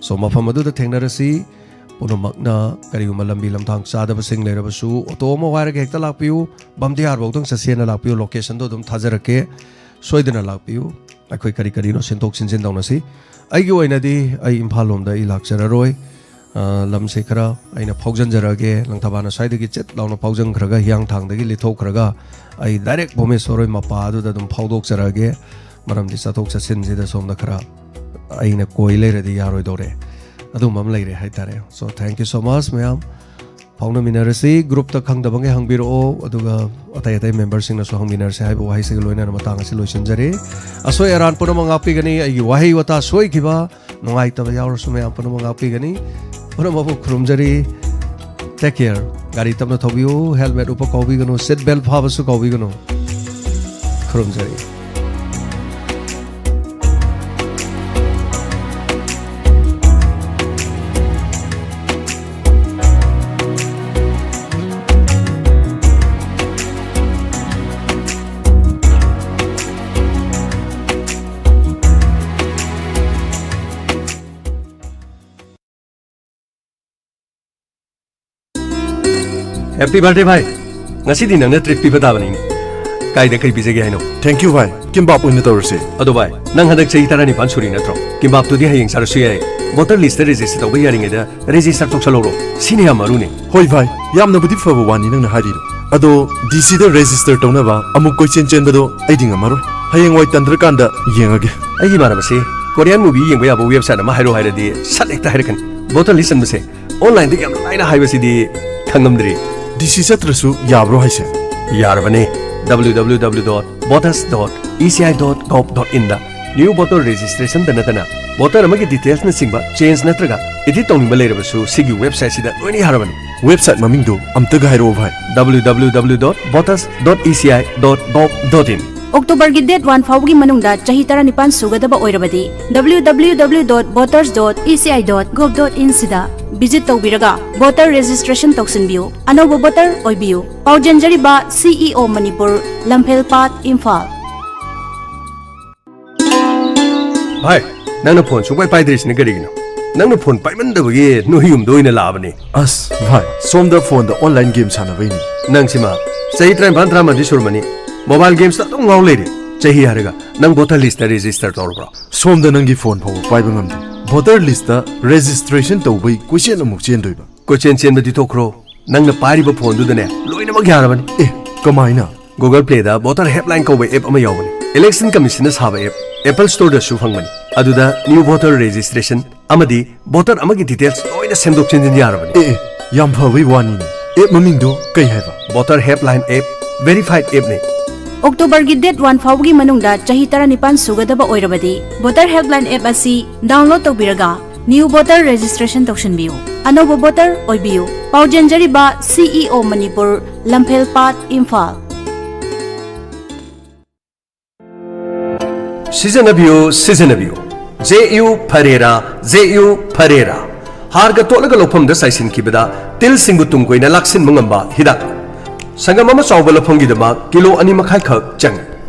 So, ꯃꯐꯝ ꯑꯗꯨꯗ ꯊꯦꯡꯅꯔꯁꯤ꯫ ꯄꯨꯝꯅꯃꯛꯅ ꯀꯔꯤꯒꯨꯝꯕ ꯂꯝꯕꯤ ꯂꯝꯊꯥꯡ ꯆꯥꯗꯕꯁꯤꯡ ꯂꯩꯔꯕꯁꯨ, ꯑꯣꯇꯣ ꯑꯃ ꯋꯥꯏꯔꯒ ꯍꯦꯛꯇ ꯂꯥꯛꯄꯤꯌꯨ꯫ ꯕꯝꯗꯤꯌꯥꯔꯐꯧꯗꯪ ꯆꯠꯁꯦꯅ ꯂꯥꯛꯄꯤꯌꯨ, ꯂꯣꯀꯦꯁꯟꯗꯣ ꯑꯗꯨꯝ ꯊꯥꯖꯔꯛꯀꯦ꯫ ꯁꯣꯏꯗꯅ ꯂꯥꯛꯄꯤꯌꯨ꯫ ꯑꯩꯈꯣꯏ ꯀꯔꯤ ꯀꯔꯤꯅꯣ ꯁꯤꯟꯗꯣꯛ ꯁꯤꯟꯖꯤꯟ ꯇꯧꯅꯁꯤ꯫ ꯑꯩꯒꯤ ꯑꯣꯏꯅꯗꯤ ꯑꯩ ꯏꯝꯐꯥꯜ ꯂꯣꯝꯗ ꯑꯩ ꯂꯥꯛꯆꯔꯔꯣꯏ꯫ ꯑ, ꯂꯝꯁꯦ ꯈꯔ ꯑꯩꯅ ꯐꯥꯎꯖꯤꯟꯖꯔꯛꯑꯒꯦ꯫ ꯂꯪꯊꯕꯥꯜꯅ ꯁ꯭ꯋꯥꯏꯗꯒꯤ ꯆꯤꯠ ꯂꯥꯎꯅ ꯐꯥꯎꯖꯟꯈ꯭ꯔꯒ, ꯍꯤꯌꯥꯡꯊꯥꯡꯗꯒꯤ ꯂꯤꯊꯣꯛꯈ꯭ꯔꯒ, ꯑꯩ ꯗꯥꯏꯔꯦꯛ ꯚꯨꯕꯅꯦꯁꯣꯔ ꯍꯣꯏ ꯃꯄꯥ ꯑꯗꯨꯗ ꯑꯗꯨꯝ ꯐꯥꯎꯗꯣꯛꯆꯔꯛꯑꯒꯦ꯫ ꯃꯔꯝꯗꯤ ꯆꯠꯊꯣꯛ ꯆꯠꯁꯤꯟꯁꯤꯗ ꯁꯣꯝꯗ ꯈꯔ ꯑꯩꯅ ꯀꯣꯏ ꯂꯩꯔꯗꯤ ꯌꯥꯔꯣꯏꯗꯧꯔꯦ꯫ ꯑꯗꯨꯝꯕ ꯑꯃ ꯂꯩꯔꯦ ꯍꯥꯏꯇꯥꯔꯦ꯫ So, thank you so much, ꯃꯌꯥꯝ꯫ ꯐꯥꯎꯅꯃꯤꯟꯅꯔꯁꯤ꯫ Groupꯇ ꯈꯪꯗꯕꯉꯩ ꯍꯪꯕꯤꯔꯛꯑꯣ, ꯑꯗꯨꯒ ꯑꯇꯩ ꯑꯇꯩ memberꯁꯤꯡꯅꯁꯨ ꯍꯪꯃꯤꯟꯅꯔꯁꯤ ꯍꯥꯏꯕ ꯋꯥꯍꯩꯁꯤꯒ ꯂꯣꯏꯅꯅ ꯃꯇꯥꯡ ꯑꯁꯤ ꯂꯣꯏꯁꯤꯟꯖꯔꯦ꯫ ꯑꯁꯣꯏ ꯑꯔꯥꯟ ꯄꯨꯝꯅꯃꯛ ꯉꯥꯛꯄꯤꯒꯅꯤ꯫ ꯑꯩꯒꯤ ꯋꯥꯍꯩ ꯋꯥꯇꯥ ꯁꯣꯏꯈꯤꯕ, ꯅꯨꯡꯉꯥꯏꯇꯕ ꯌꯥꯎꯔꯁꯨ ꯃꯌꯥꯝ ꯄꯨꯝꯅꯃꯛ ꯉꯥꯛꯄꯤꯒꯅꯤ꯫ ꯄꯨꯝꯅꯃꯛꯄꯨ ꯈꯨꯔꯨꯝꯖꯔꯤ꯫ Take care꯫ ꯒꯥꯔꯤ ꯇꯞꯅ ꯊꯧꯕꯤꯌꯨ, helmet ꯎꯞꯄ ꯀꯥꯎꯕꯤꯒꯅꯨ, seat belt ꯐꯥꯕꯁꯨ ꯀꯥꯎꯕꯤꯒꯅꯨ꯫ ꯈꯨꯔꯨꯝꯖꯔꯤ꯫ Happy birthday, ꯚꯥꯏ꯫ ꯉꯁꯤꯗꯤ ꯅꯪꯅ treat ꯄꯤꯕ ꯇꯥꯕꯅꯤꯅꯦ꯫ ꯀꯥꯏꯗ ꯀꯩ ꯄꯤꯖꯒꯦ ꯍꯥꯏꯅꯣ? Thank you, ꯚꯥꯏ꯫ Kimbap ꯑꯣꯏꯅ ꯇꯧꯔꯁꯦ꯫ ꯑꯗꯣ ꯚꯥꯏ, ꯅꯪ ꯍꯟꯗꯛ ꯆꯍꯤ ꯇꯔꯥꯅꯤꯄꯥꯟ ꯁꯨꯔꯤ ꯅꯠꯇ꯭ꯔꯣ? Kimbapꯇꯨꯗꯤ ꯍꯌꯦꯡ ꯆꯥꯔꯁꯨ ꯌꯥꯏ꯫ Voter listꯇ register ꯇꯧꯕ ꯌꯥꯔꯤꯉꯩꯗ register ꯇꯧꯁꯜꯍꯧꯔꯣ꯫ ꯁꯤꯅ ꯌꯥꯝ ꯃꯔꯨꯅꯦ꯫ ꯍꯣꯏ ꯚꯥꯏ, ꯌꯥꯝꯅꯕꯨꯗꯤ ꯐꯕ ꯋꯥꯅꯤ ꯅꯪꯅ ꯍꯥꯏꯔꯤꯗꯣ꯫ ꯑꯗꯣ DCꯗ register ꯇꯧꯅꯕ ꯑꯃꯨꯛ ꯀꯣꯏꯆꯦꯟ ꯆꯦꯟꯕꯗꯣ ꯑꯩꯗꯤ ꯉꯝꯃꯔꯣꯏ꯫ ꯍꯌꯦꯡꯋꯥꯏ ꯇꯟꯗ꯭ꯔꯀꯥꯟꯗ ꯌꯦꯡꯉꯒꯦ꯫ ꯑꯩꯒꯤ ꯏꯃꯥꯟꯅꯕꯁꯤ Korean movie ꯌꯦꯡꯕ ꯌꯥꯕ website ꯑꯃ ꯍꯥꯏꯔꯣ ꯍꯥꯏꯔꯗꯤ ꯁꯠ ꯍꯦꯛꯇ ꯍꯥꯏꯔꯛꯀꯅꯤ꯫ Voter list ꯆꯟꯕꯁꯦ onlineꯗ ꯌꯥꯝ ꯂꯥꯏꯅ ꯍꯥꯏꯕꯁꯤꯗꯤ ꯈꯪꯉꯝꯗ꯭ꯔꯤ꯫ DC ꯆꯠꯇ꯭ꯔꯁꯨ ꯌꯥꯕ꯭ꯔꯣ ꯍꯥꯏꯁꯦ? ꯌꯥꯔꯕꯅꯦ꯫ www.voters.eci.gov.inꯗ new voter registrationꯗ ꯅꯠꯇꯅ voter ꯑꯃꯒꯤ detailsꯅꯆꯤꯡꯕ change ꯅꯠꯇ꯭ꯔꯒ edit ꯇꯧꯅꯤꯡꯕ ꯂꯩꯔꯕꯁꯨ ꯁꯤꯒꯤ websiteꯁꯤꯗ ꯂꯣꯏꯅ ꯌꯥꯔꯕꯅꯤ꯫ Website ꯃꯃꯤꯡꯗꯨ ꯑꯝꯇꯒ ꯍꯥꯏꯔꯛꯑꯣ ꯚꯥꯏ꯫ www.voters.eci.gov.in꯫ Octoberꯒꯤ date one ꯐꯥꯎꯕꯒꯤ ꯃꯅꯨꯡꯗ ꯆꯍꯤ ꯇꯔꯥꯅꯤꯄꯥꯟ ꯁꯨꯒꯗꯕ ꯑꯣꯏꯔꯕꯗꯤ www.voters.eci.gov.inꯁꯤꯗ visit ꯇꯧꯕꯤꯔꯒ voter registration ꯇꯧꯁꯤꯟꯕꯤꯌꯨ, ꯑꯅꯧꯕ voter ꯑꯣꯏꯕꯤꯌꯨ꯫ ꯄꯥꯎꯖꯦꯟꯖꯔꯤꯕ CEO ꯃꯅꯤꯄꯨꯔ, ꯂꯝꯐꯦꯜ ꯄꯥꯠ, ꯏꯝꯐꯥꯜ꯫ ꯚꯥꯏ, ꯅꯪꯅ phone ꯁꯨꯡꯄꯥꯏ ꯄꯥꯏꯗ꯭ꯔꯤꯁꯤꯅ ꯀꯔꯤꯒꯤꯅꯣ? ꯅꯪꯅ phone ꯄꯥꯏꯃꯟꯗꯕꯒꯤ ꯅꯣꯏ ꯌꯨꯝꯗ ꯑꯣꯏꯅ ꯂꯥꯛꯑꯕꯅꯤ꯫ ꯑꯁ ꯚꯥꯏ, ꯁꯣꯝꯗ phoneꯗ online game ꯁꯥꯟꯅꯕꯩꯅꯤ꯫ ꯅꯪꯁꯤꯃ ꯆꯍꯤ ꯇꯔꯥꯅꯤꯄꯥꯟ ꯇꯔꯥꯃꯥꯄꯟꯗꯤ ꯁꯨꯔꯝꯃꯅꯤ, mobile gamesꯇ ꯑꯗꯨꯝ ꯉꯥꯎ ꯂꯩꯔꯦ꯫ ꯆꯍꯤ ꯍꯥꯏꯔꯒ ꯅꯪ voter listꯇ register ꯇꯧꯔꯕ꯭ꯔꯣ? ꯁꯣꯝꯗ ꯅꯪꯒꯤ phone ꯐꯥꯎꯕ ꯄꯥꯏꯕ ꯉꯝꯗꯦ꯫ Voter listꯇ registration ꯇꯧꯕꯩ ꯀꯣꯏꯆꯦꯟ ꯑꯃꯨꯛ ꯆꯦꯟꯗꯣꯏꯕ꯫ ꯀꯣꯏꯆꯦꯟ ꯆꯦꯟꯕꯗꯤ ꯇꯣꯛꯈ꯭ꯔꯣ, ꯅꯪꯅ ꯄꯥꯏꯔꯤꯕ phoneꯗꯨꯗꯅꯦ ꯂꯣꯏꯅꯃꯛ ꯌꯥꯔꯕꯅꯤ꯫ ꯑꯦ, ꯀꯃꯥꯏꯅ? Google Playꯗ Voter Helpline ꯀꯧꯕ app ꯑꯃ ꯌꯥꯎꯕꯅꯤ꯫ Election Commissionꯅ ꯁꯥꯕ app, Apple Storeꯗꯁꯨ ꯐꯪꯕꯅꯤ꯫ ꯑꯗꯨꯗ new voter registration ꯑꯃꯗꯤ voter ꯑꯃꯒꯤ details ꯂꯣꯏꯅ ꯁꯦꯝꯗꯣꯛ ꯁꯦꯝꯖꯤꯟ ꯌꯥꯔꯕꯅꯤ꯫ ꯑꯦ, ꯑꯦ, ꯌꯥꯝ ꯐꯕꯩ ꯋꯥꯅꯤꯅꯦ꯫ ꯑꯦꯞ ꯃꯃꯤꯡꯗꯣ ꯀꯩ ꯍꯥꯏꯕ? Voter Helpline app, verified app ꯅꯤ꯫ ꯑꯣꯛꯇꯣꯕꯔꯒꯤ date one ꯐꯥꯎꯕꯒꯤ ꯃꯅꯨꯡꯗ ꯆꯍꯤ ꯇꯔꯥꯅꯤꯄꯥꯟ ꯁꯨꯒꯗꯕ ꯑꯣꯏꯔꯕꯗꯤ Voter Helpline app ꯑꯁꯤ download ꯇꯧꯕꯤꯔꯒ new voter registration ꯇꯧꯁꯤꯟꯕꯤꯌꯨ꯫ ꯑꯅꯧꯕ voter ꯑꯣꯏꯕꯤꯌꯨ꯫ ꯄꯥꯎꯖꯦꯟꯖꯔꯤꯕ CEO ꯃꯅꯤꯄꯨꯔ, ꯂꯝꯐꯦꯜ ꯄꯥꯠ, ꯏꯝꯐꯥꯜ꯫ ꯁꯤꯖꯤꯟꯅꯕꯤꯌꯨ, ꯁꯤꯖꯤꯟꯅꯕꯤꯌꯨ꯫ JU ꯐꯔꯦꯔꯥ, JU ꯐꯔꯦꯔꯥ꯫ ꯍꯥꯔꯒ ꯇꯣꯠꯂꯒ ꯂꯧꯐꯝꯗ ꯆꯥꯏꯁꯤꯟꯈꯤꯕꯗ ꯇꯤꯜꯁꯤꯡꯕꯨ ꯇꯨꯡ ꯀꯣꯏꯅ ꯂꯥꯛꯁꯤꯟꯕ ꯉꯝꯕ ꯍꯤꯗꯥꯛ꯫ ꯁꯪꯒꯝ ꯑꯃ ꯆꯥꯎꯕ ꯂꯐꯝꯒꯤꯗꯃꯛ ꯀꯤꯂꯣ ꯑꯅꯤ ꯃꯈꯥꯏ ꯈꯛ ꯆꯪꯏ꯫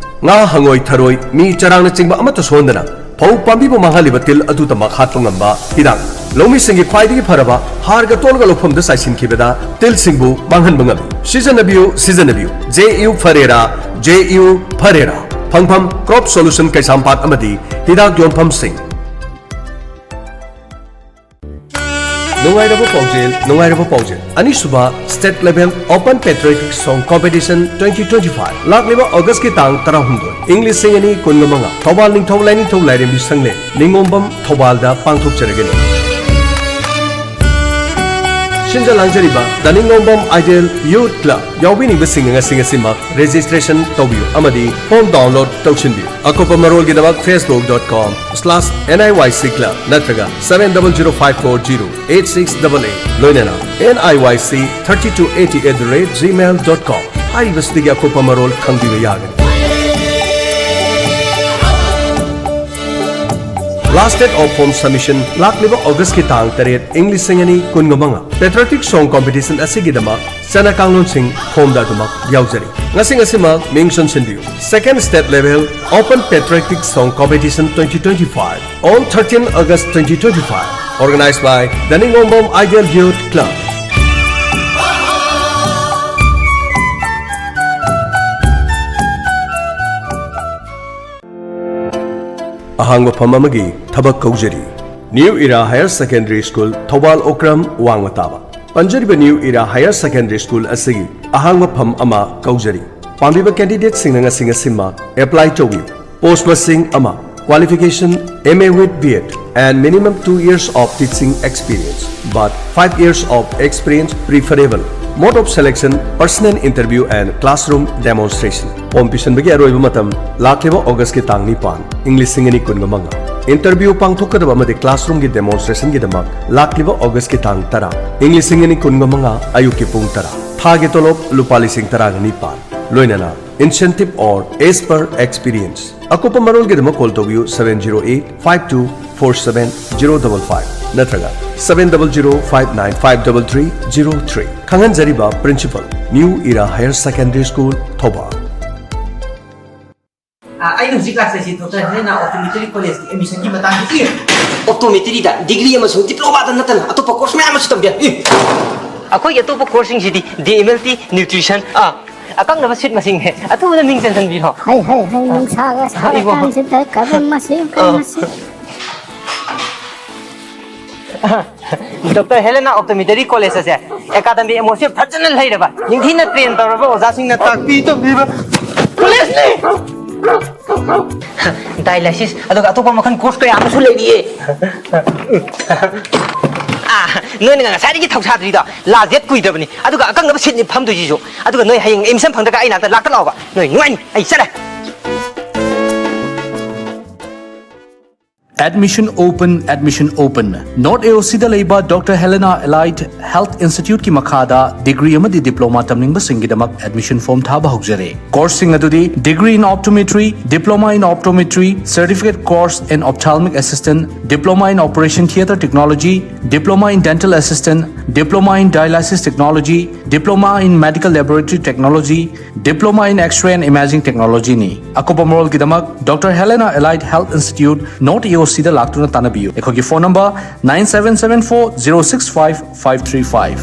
ꯉꯥ, ꯍꯪꯉꯣꯏ, ꯊꯔꯣꯏ, ꯃꯤ, ꯆꯔꯥꯡꯅꯆꯤꯡꯕ ꯑꯃꯠꯇ ꯁꯣꯛꯍꯟꯗꯅ ꯐꯧ ꯄꯥꯝꯕꯤꯕꯨ ꯃꯥꯡꯍꯜꯂꯤꯕ ꯇꯤꯜ ꯑꯗꯨꯗꯃꯛ ꯍꯥꯠꯄ ꯉꯝꯕ ꯍꯤꯗꯥꯛ꯫ ꯂꯧꯃꯤꯁꯤꯡꯒꯤ ꯈ꯭ꯋꯥꯏꯗꯒꯤ ꯐꯔꯕ ꯍꯥꯔꯒ ꯇꯣꯠꯂꯒ ꯂꯧꯐꯝꯗ ꯆꯥꯏꯁꯤꯟꯈꯤꯕꯗ ꯇꯤꯜꯁꯤꯡꯕꯨ ꯃꯥꯡꯍꯟꯕ ꯉꯝꯃꯤ꯫ ꯁꯤꯖꯤꯟꯅꯕꯤꯌꯨ, ꯁꯤꯖꯤꯟꯅꯕꯤꯌꯨ꯫ JU ꯐꯔꯦꯔꯥ, JU ꯐꯔꯦꯔꯥ꯫ ꯐꯪꯐꯝ Crop Solution ꯀꯩꯁꯥꯝꯄꯥꯠ ꯑꯃꯗꯤ ꯍꯤꯗꯥꯛ ꯌꯣꯟꯐꯝꯁꯤꯡ꯫ ꯅꯨꯡꯉꯥꯏꯔꯕ ꯄꯥꯎꯖꯦꯜ, ꯅꯨꯡꯉꯥꯏꯔꯕ ꯄꯥꯎꯖꯦꯜ꯫ ꯑꯅꯤꯁꯨꯕ State Level Open Patriotic Song Competition twenty twenty-five, ꯂꯥꯛꯂꯤꯕ August ꯀꯤ ꯇꯥꯡ ꯇꯔꯥꯍꯨꯝꯗꯣꯏ, ꯏꯪ ꯂꯤꯁꯤꯡ ꯑꯅꯤ ꯀꯨꯟꯒ ꯃꯉꯥ, ꯊꯧꯕꯥꯜ ꯅꯤꯡꯊꯧ ꯂꯥꯏꯅꯤꯡꯊꯧ ꯂꯥꯏꯔꯦꯝꯕꯤ ꯁꯪꯂꯦꯟ, ꯅꯤꯉꯣꯝꯕꯝ, ꯊꯧꯕꯥꯜꯗ ꯄꯥꯡꯊꯣꯛꯆꯔꯒꯅꯤ꯫ ꯁꯤꯟꯖ ꯂꯥꯡꯖꯔꯤꯕ The ꯅꯤꯉꯣꯝꯕꯝ Ideal Youth Club ꯌꯥꯎꯕꯤꯅꯤꯡꯕꯁꯤꯡꯅ ꯉꯁꯤ ꯉꯁꯤꯃꯛ registration ꯇꯧꯕꯤꯌꯨ ꯑꯃꯗꯤ form download ꯇꯧꯁꯤꯟꯕꯤꯌꯨ꯫ ꯑꯀꯨꯞꯄ ꯃꯔꯣꯜꯒꯤꯗꯃꯛ facebook dot com slash NIYC club ꯅꯠꯇ꯭ꯔꯒ seven double zero five four zero eight six double eight, ꯂꯣꯏꯅꯅ NIYC thirty two eighty at the rate gmail dot com ꯍꯥꯏꯔꯤꯕꯁꯤꯗꯒꯤ ꯑꯀꯨꯞꯄ ꯃꯔꯣꯜ ꯈꯪꯕꯤꯕ ꯌꯥꯒꯅꯤ꯫ Last date of form submission ꯂꯥꯛꯂꯤꯕ August ꯀꯤ ꯇꯥꯡ ꯇꯔꯦꯠ, ꯏꯪ ꯂꯤꯁꯤꯡ ꯑꯅꯤ ꯀꯨꯟꯒ ꯃꯉꯥ꯫ Patriotic Song Competition ꯑꯁꯤꯒꯤꯗꯃꯛ ꯆꯠꯅ ꯀꯥꯡꯂꯣꯟꯁꯤꯡ form ꯗ ꯑꯗꯨꯃꯛ ꯌꯥꯎꯖꯔꯤ꯫ ꯉꯁꯤ ꯉꯁꯤꯃꯛ ꯃꯤꯡ ꯆꯟꯁꯤꯟꯕꯤꯌꯨ꯫ Second State Level Open Patriotic Song Competition twenty twenty-five on thirteen August twenty twenty-five, organized by The ꯅꯤꯉꯣꯝꯕꯝ Ideal Youth Club꯫ ꯑꯍꯥꯡꯕ ꯐꯝ ꯑꯃꯒꯤ ꯊꯕꯛ ꯀꯧꯖꯔꯤ꯫ New Era Higher Secondary School, Thoubal Okram ꯋꯥꯡꯃ ꯇꯥꯕ꯫ ꯄꯟꯖꯔꯤꯕ New Era Higher Secondary School ꯑꯁꯤꯒꯤ ꯑꯍꯥꯡꯕ ꯐꯝ ꯑꯃ ꯀꯧꯖꯔꯤ꯫ ꯄꯥꯝꯕꯤꯕ candidate ꯁꯤꯡꯅ ꯉꯁꯤ ꯉꯁꯤꯃꯛ apply ꯇꯧꯕꯤꯌꯨ꯫ Post ꯃꯁꯤꯡ ꯑꯃ, qualification MA with B.Ed, and minimum two years of teaching experience, but five years of experience preferable. Mode of selection, personal interview and classroom demonstration. Form ꯄꯤꯁꯤꯟꯕꯒꯤ ꯑꯔꯣꯏꯕ ꯃꯇꯝ ꯂꯥꯛꯂꯤꯕ August ꯀꯤ ꯇꯥꯡ ꯅꯤꯄꯥꯟ, ꯏꯪ ꯂꯤꯁꯤꯡ ꯑꯅꯤ ꯀꯨꯟꯒ ꯃꯉꯥ꯫ Interview ꯄꯥꯡꯊꯣꯛꯀꯗꯕ ꯑꯃꯗꯤ classroom ꯒꯤ demonstration ꯒꯤꯗꯃꯛ ꯂꯥꯛꯂꯤꯕ August ꯀꯤ ꯇꯥꯡ ꯇꯔꯥ, ꯏꯪ ꯂꯤꯁꯤꯡ ꯑꯅꯤ ꯀꯨꯟꯒ ꯃꯉꯥ, ꯑꯌꯨꯛꯀꯤ ꯄꯨꯡ ꯇꯔꯥ꯫ ꯊꯥꯒꯤ ꯇꯣꯂꯣꯞ ꯂꯨꯄꯥ ꯂꯤꯁꯤꯡ ꯇꯔꯥꯒ ꯅꯤꯄꯥꯟ, ꯂꯣꯏꯅꯅ incentive or as per experience꯫ ꯑꯀꯨꯞꯄ ꯃꯔꯣꯜꯒꯤꯗꯃꯛ call ꯇꯧꯕꯤꯌꯨ seven zero eight five two four seven zero double five ꯅꯠꯇ꯭ꯔꯒ seven double zero five nine five double three zero three꯫ ꯈꯪꯍꯟꯖꯔꯤꯕ Principal, New Era Higher Secondary School, Thoubal. ꯑꯩꯅ ꯍꯧꯖꯤꯛ ꯂꯥꯛꯆꯔꯤꯁꯤ doctor ꯍꯦꯂꯦꯅꯥ optometry ꯀꯣꯂꯦꯖꯀꯤ ꯑꯦꯗꯃꯤꯁꯟꯒꯤ ꯃꯇꯥꯡꯗ꯫ ꯑꯦ! ꯑꯣꯞꯇꯣꯃꯦꯇ꯭ꯔꯤꯗ degree ꯑꯃꯁꯨꯡ ꯗꯤꯄ꯭ꯂꯣꯃꯥꯗ ꯅꯠꯇꯅ ꯑꯇꯣꯞꯄ ꯀꯣꯔꯁ ꯃꯌꯥꯝ ꯑꯃꯁꯨ ꯇꯝꯕ ꯌꯥꯏ꯫ ꯑꯦ! ꯑꯩꯈꯣꯏꯒꯤ ꯑꯇꯣꯞꯄ ꯀꯣꯔꯁꯁꯤꯡꯁꯤꯗꯤ D M L T, nutrition, ꯑꯥ, ꯑꯀꯪꯅꯕ ꯁꯤꯠ ꯃꯁꯤꯡ ꯍꯦ, ꯑꯊꯨꯕꯗ ꯃꯤꯡ ꯆꯟꯁꯤꯟꯕꯤꯔꯣ꯫ ꯍꯩ, ꯍꯩ, ꯍꯩ, ꯅꯨꯡꯁꯥꯒ ꯏꯕꯣ꯫ ꯁꯥꯔꯀꯥꯟꯁꯤꯗ ꯀꯔꯝ ꯃꯁꯤ, ꯀꯔꯝ ꯑꯥ꯫ ꯃꯁꯤ꯫ ꯗꯣꯛꯇꯔ ꯍꯦꯂꯦꯅꯥ ꯑꯣꯞꯇꯣꯃꯦꯇ꯭ꯔꯤ ꯀꯣꯂꯦꯖ ꯑꯁꯦ ꯑꯦꯀꯥꯗꯃꯤꯛ ꯑꯦꯠꯃꯣꯁꯐꯤꯌꯔ ꯐꯖꯅ ꯂꯩꯔꯕ, ꯅꯤꯡꯊꯤꯅ ꯇ꯭ꯔꯦꯟ ꯇꯧꯔꯕ ꯑꯣꯖꯥꯁꯤꯡꯅ ꯇꯥꯛꯄꯤ ꯇꯝꯕꯤꯕ ꯀꯣꯂꯦꯖꯅꯤ꯫ ꯗꯥꯏꯂꯥꯏꯁꯤꯁ, ꯑꯗꯨꯒ ꯑꯇꯣꯞꯄ ꯃꯈꯜ ꯀꯣꯔꯁ ꯀꯌꯥ ꯑꯃꯁꯨ ꯂꯩꯔꯤꯌꯦ꯫ ꯑꯥ, ꯅꯣꯏꯅ ꯉꯁꯥꯏꯗꯒꯤ ꯊꯧꯁꯥꯗ꯭ꯔꯤꯗꯣ, ꯂꯥꯁ ꯗꯦꯠ ꯀꯨꯏꯗ꯭ꯔꯕꯅꯤ, ꯑꯗꯨꯒ ꯑꯀꯪꯅꯕ ꯁꯤꯠꯅꯤ ꯐꯝꯗꯣꯏꯁꯤꯁꯨ꯫ ꯑꯗꯨꯒ ꯅꯣꯏ ꯍꯌꯦꯡ ꯑꯦꯗꯃꯤꯁꯟ ꯐꯪꯗ꯭ꯔꯒ ꯑꯩ ꯅꯥꯛꯇ ꯂꯥꯛꯇ ꯂꯥꯛꯑꯣꯕ, ꯅꯣꯏ ꯅꯨꯡꯉꯥꯏꯅꯤ꯫ ꯑꯩ ꯆꯠꯂꯦ꯫ Admission open, admission open. North A O C ꯗ ꯂꯩꯕ ꯗꯣꯛꯇꯔ ꯍꯦꯂꯦꯅꯥ ꯑꯦꯂꯥꯏꯠ ꯍꯦꯜꯊ ꯏꯟꯁꯇꯤꯇ꯭ꯌꯨꯠꯀꯤ ꯃꯈꯥꯗ ꯗꯤꯒ꯭ꯔꯤ ꯑꯃꯗꯤ ꯗꯤꯄ꯭ꯂꯣꯃꯥ ꯇꯝꯅꯤꯡꯕꯁꯤꯡꯒꯤꯗꯃꯛ ꯑꯦꯗꯃꯤꯁꯟ ꯐꯣꯔꯝ ꯊꯥꯕ ꯍꯧꯖꯔꯦ꯫ ꯀꯣꯔꯁꯁꯤꯡ ꯑꯗꯨꯗꯤ Degree in Optometry, Diploma in Optometry, Certificate Course in Ophthalmic Assistant, Diploma in Operation Theatre Technology, Diploma in Dental Assistant, Diploma in Dialysis Technology, Diploma in Medical Laboratory Technology, Diploma in X-ray and Imaging Technology ꯅꯤ꯫ ꯑꯀꯨꯞꯄ ꯃꯔꯣꯜꯒꯤꯗꯃꯛ doctor Helena elite health institute, North A O C ꯗ ꯂꯥꯛꯇꯨꯅ ꯇꯥꯟꯅꯕꯤꯌꯨ꯫ ꯑꯩꯈꯣꯏꯒꯤ phone number nine seven seven four zero six five five three five꯫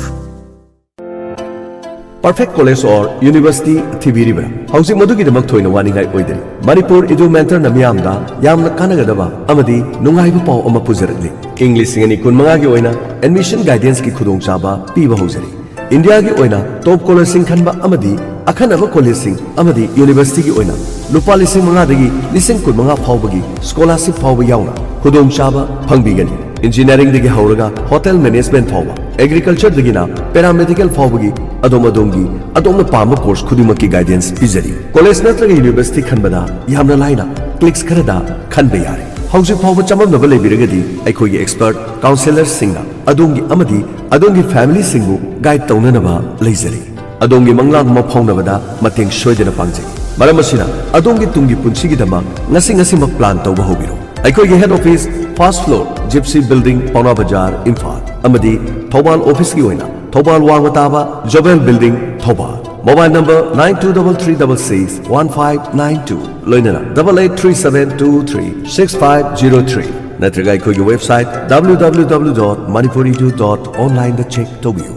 Perfect college or university ꯊꯤꯕꯤꯔꯤꯕ꯭ꯔꯥ? ꯍꯧꯖꯤꯛ ꯃꯗꯨꯒꯤꯗꯃꯛ ꯊꯣꯏꯅ ꯋꯥꯅꯤꯡꯉꯥꯏ ꯑꯣꯏꯗꯔꯤ꯫ ꯃꯅꯤꯄꯨꯔ ꯏꯗꯨ ꯃꯦꯟꯇꯔꯅ ꯃꯤꯌꯥꯝꯗ ꯌꯥꯝꯅ ꯀꯥꯟꯅꯒꯗꯕ ꯑꯃꯗꯤ ꯅꯨꯡꯉꯥꯏꯕ ꯄꯥꯎ ꯑꯃ ꯄꯨꯖꯔꯛꯂꯤ꯫ ꯏꯪ ꯂꯤꯁꯤꯡ ꯑꯅꯤ ꯀꯨꯟꯃꯉꯥꯒꯤ ꯑꯣꯏꯅ ꯑꯦꯗꯃꯤꯁꯟ ꯒꯥꯏꯗꯦꯟꯁꯀꯤ ꯈꯨꯗꯣꯡꯆꯥꯕ ꯄꯤꯕ ꯍꯧꯖꯔꯤ꯫ ꯏꯟꯗꯤꯌꯥꯒꯤ ꯑꯣꯏꯅ ꯇꯣꯞ ꯀꯣꯂꯦꯖꯁꯤꯡ ꯈꯟꯕ ꯑꯃꯗꯤ ꯑꯈꯟꯅꯕ ꯀꯣꯂꯦꯖꯁꯤꯡ ꯑꯃꯗꯤ ꯌꯨꯅꯤꯚꯔꯁꯤꯇꯤꯒꯤ ꯑꯣꯏꯅ ꯂꯨꯄꯥ ꯂꯤꯁꯤꯡ ꯃꯉꯥꯗꯒꯤ ꯂꯤꯁꯤꯡ ꯀꯨꯟꯃꯉꯥ ꯐꯥꯎꯕꯒꯤ ꯁ꯭ꯀꯣꯂꯥꯔꯁꯤꯞ ꯐꯥꯎꯕ ꯌꯥꯎꯅ ꯈꯨꯗꯣꯡꯆꯥꯕ ꯐꯪꯕꯤꯒꯅꯤ꯫ ꯏꯟꯖꯤꯅꯤꯌꯥꯔꯤꯡꯗꯒꯤ ꯍꯧꯔꯒ ꯍꯣꯇꯦꯜ ꯃꯦꯅꯦꯖꯃꯦꯟꯠ ꯐꯥꯎꯕ, ꯑꯦꯒ꯭ꯔꯤꯀꯜꯆꯔꯗꯒꯤꯅ ꯄꯦꯔꯥꯃꯦꯗꯤꯀꯦꯜ ꯐꯥꯎꯕꯒꯤ ꯑꯗꯣꯝ ꯑꯗꯣꯝꯒꯤ ꯑꯗꯣꯝꯅ ꯄꯥꯝꯕ ꯀꯣꯔꯁ ꯈꯨꯗꯤꯡꯃꯛꯀꯤ ꯒꯥꯏꯗꯦꯟꯁ ꯄꯤꯖꯔꯤ꯫ ꯀꯣꯂꯦꯖ ꯅꯠꯇ꯭ꯔꯒ ꯌꯨꯅꯤꯚꯔꯁꯤꯇꯤ ꯈꯟꯕꯗ ꯌꯥꯝꯅ ꯂꯥꯏꯅ ꯀ꯭ꯂꯤꯛꯁ ꯈꯔꯗ ꯈꯟꯕ ꯌꯥꯔꯦ꯫ ꯍꯧꯖꯤꯛ ꯐꯥꯎꯕ ꯆꯃꯝꯅꯕ ꯂꯩꯕꯤꯔꯒꯗꯤ ꯑꯩꯈꯣꯏꯒꯤ ꯑꯦꯛꯁꯄꯔꯠ ꯀꯥꯎꯟꯁꯦꯂꯔꯁꯤꯡꯅ ꯑꯗꯣꯝꯒꯤ ꯑꯃꯗꯤ ꯑꯗꯣꯝꯒꯤ ꯐꯦꯃꯤꯂꯤꯁꯤꯡꯕꯨ ꯒꯥꯏꯗ ꯇꯧꯅꯅꯕ ꯂꯩꯖꯔꯤ꯫ ꯑꯗꯣꯝꯒꯤ ꯃꯪꯂꯥꯟ ꯑꯃ ꯐꯥꯎꯅꯕꯗ ꯃꯇꯦꯡ ꯁꯣꯏꯗꯅ ꯄꯥꯡꯖꯩ꯫ ꯃꯔꯝ ꯑꯁꯤꯅ ꯑꯗꯣꯝꯒꯤ ꯇꯨꯡꯒꯤ ꯄꯨꯟꯁꯤꯒꯤꯗꯃꯛ ꯉꯁꯤ ꯉꯁꯤꯃꯛ ꯄ꯭ꯂꯥꯟ ꯇꯧꯕ ꯍꯧꯕꯤꯔꯣ꯫ ꯑꯩꯈꯣꯏꯒꯤ ꯍꯦꯗ ꯑꯣꯐꯤꯁ, ꯐꯥꯔꯁꯠ ꯐ꯭ꯂꯣꯔ, ꯖꯤꯞꯁꯤ ꯕꯤꯜꯗꯤꯡ, ꯄꯥꯎꯅꯥ ꯕꯖꯥꯔ, ꯏꯝꯐꯥꯜ, ꯑꯃꯗꯤ ꯊꯧꯕꯥꯜ ꯑꯣꯐꯤꯁꯀꯤ ꯑꯣꯏꯅ ꯊꯧꯕꯥꯜ ꯋꯥꯡꯃ ꯇꯥꯕ ꯖꯣꯕꯦꯜ building, Thoubal. Mobile number nine two double three double six one five nine two, ꯂꯣꯏꯅꯅ double eight three seven two three six five zero three, ꯅꯠꯇ꯭ꯔꯒ ꯑꯩꯈꯣꯏꯒꯤ website W W W dot manipuri two dot online ꯗ check ꯇꯧꯕꯤꯌꯨ꯫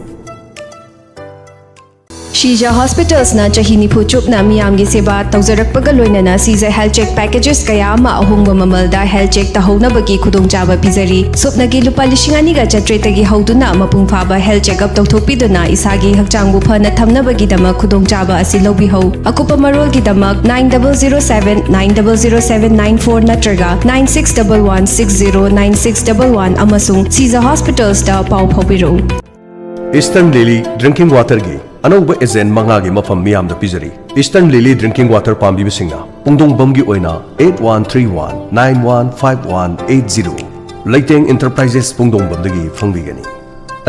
ꯁꯤꯖ ꯍꯣꯁꯄꯤꯇꯥꯜꯁꯅ ꯆꯍꯤ ꯅꯤꯐꯨ ꯆꯨꯞꯅ ꯃꯤꯌꯥꯝꯒꯤ ꯁꯦꯕꯥ ꯇꯧꯖꯔꯛꯄꯒ ꯂꯣꯏꯅꯅ ꯁꯤꯖ ꯍꯦꯜꯊ ꯆꯦꯛ ꯄꯦꯀꯦꯖꯦꯁ ꯀꯌꯥ ꯑꯃ ꯑꯍꯣꯡꯕ ꯃꯃꯜꯗ ꯍꯦꯜꯊ ꯆꯦꯛ ꯇꯧꯍꯧꯅꯕꯒꯤ ꯈꯨꯗꯣꯡꯆꯥꯕ ꯄꯤꯖꯔꯤ꯫ ꯁꯨꯞꯅꯒꯤ ꯂꯨꯄꯥ ꯂꯤꯁꯤꯡ ꯑꯅꯤꯒ ꯆꯥꯇ꯭ꯔꯦꯠꯇꯒꯤ ꯍꯧꯗꯨꯅ ꯃꯄꯨꯡ ꯐꯥꯕ ꯍꯦꯜꯊ ꯆꯦꯛꯑꯞ ꯇꯧꯊꯣꯛꯄꯤꯗꯨꯅ ꯏꯁꯥꯒꯤ ꯍꯛꯆꯥꯡꯕꯨ ꯐꯅ ꯊꯝꯅꯕꯒꯤꯗꯃꯛ ꯈꯨꯗꯣꯡꯆꯥꯕ ꯑꯁꯤ ꯂꯧꯕꯤꯍꯧ꯫ ꯑꯀꯨꯞꯄ ꯃꯔꯣꯜꯒꯤꯗꯃꯛ nine double zero seven nine double zero seven nine four ꯅꯠꯇ꯭ꯔꯒ nine six double one six zero nine six double one ꯑꯃꯁꯨꯡ ꯁꯤꯖ ꯍꯣꯁꯄꯤꯇꯥꯜꯁꯇ ꯄꯥꯎ ꯐꯥꯎꯕꯤꯔꯛꯎ꯫ ꯏꯁꯇꯔꯟ ꯂꯤꯂꯤ ꯗ꯭ꯔꯤꯡꯀꯤꯡ ꯋꯥꯇꯔꯒꯤ ꯑꯅꯧꯕ ꯑꯦꯖꯦꯟꯠ ꯃꯉꯥꯒꯤ ꯃꯐꯝ ꯃꯤꯌꯥꯝꯗ ꯄꯤꯖꯔꯤ꯫ ꯏꯁꯇꯔꯟ ꯂꯤꯂꯤ ꯗ꯭ꯔꯤꯡꯀꯤꯡ ꯋꯥꯇꯔ ꯄꯥꯝꯕꯤꯕꯁꯤꯡꯅ ꯄꯨꯡꯗꯣꯡꯕꯝꯒꯤ ꯑꯣꯏꯅ eight one three one nine one five one eight zero, ꯂꯩꯇꯦꯡ ꯑꯦꯟꯇꯔꯄ꯭ꯔꯥꯏꯖꯦꯁ ꯄꯨꯡꯗꯣꯡꯕꯝꯗꯒꯤ ꯐꯪꯕꯤꯒꯅꯤ꯫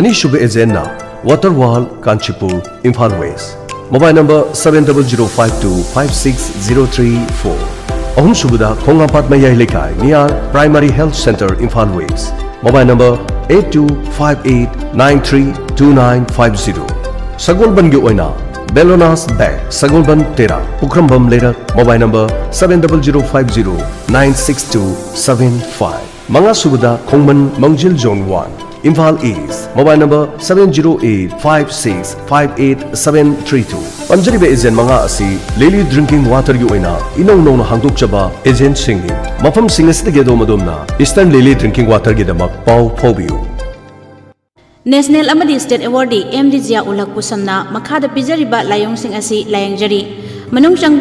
ꯑꯅꯤꯁꯨꯕ ꯑꯦꯖꯦꯟꯠꯅ ꯋꯥꯇꯔ ꯋꯥꯔꯜ, Kanchipur, Imphal west, mobile number seven double zero five two five six zero three four꯫ ꯑꯍꯨꯝꯁꯨꯕꯗ ꯈꯣꯡꯉꯥꯝꯄꯥꯠ ꯃꯌꯥꯏ ꯂꯩꯀꯥꯏ, near primary health centre, Imphal west, mobile number eight two five eight nine three two nine five zero꯫ ꯁꯒꯣꯜꯕꯟꯒꯤ ꯑꯣꯏꯅ ꯕꯦꯂꯣꯅꯥꯁ bag, ꯁꯒꯣꯜꯕꯟ ꯇꯦꯔꯥ, ꯄꯨꯈ꯭ꯔꯝꯕꯝ ꯂꯩꯔꯛ, mobile number seven double zero five zero nine six two seven five꯫ ꯃꯉꯥꯁꯨꯕꯗ Khongman Mangjil zone one, Imphal east, mobile number seven zero eight five six five eight seven three two꯫ ꯄꯟꯖꯔꯤꯕ agent ꯃꯉꯥ ꯑꯁꯤ ꯂꯤꯂꯤ drinking ꯋꯥꯇꯔꯒꯤ ꯑꯣꯏꯅ ꯏꯅꯧ ꯅꯧꯅ ꯍꯥꯡꯗꯣꯛꯆꯕ ꯑꯦꯖꯦꯟꯠꯁꯤꯡꯅꯤ꯫ ꯃꯐꯝꯁꯤꯡ ꯑꯁꯤꯗꯒꯤ ꯑꯗꯣꯝ ꯑꯗꯣꯝꯅ ꯏꯁꯇꯔꯟ ꯂꯤꯂꯤ ꯗ꯭ꯔꯤꯡꯀꯤꯡ ꯋꯥꯇꯔꯒꯤꯗꯃꯛ ꯄꯥꯎ ꯐꯥꯎꯕꯤꯌꯨ꯫ National ꯑꯃꯗꯤ State Awardee ꯑꯦꯝ ꯗꯤ ꯖꯤꯌꯥ ꯎꯜ ꯍꯛꯄꯨ ꯁꯝꯅ ꯃꯈꯥꯗ ꯄꯤꯖꯔꯤꯕ ꯂꯥꯏꯑꯣꯡꯁꯤꯡ ꯑꯁꯤ ꯂꯥꯌꯦꯡꯖꯔꯤ꯫ ꯃꯅꯨꯡ ꯆꯪꯕ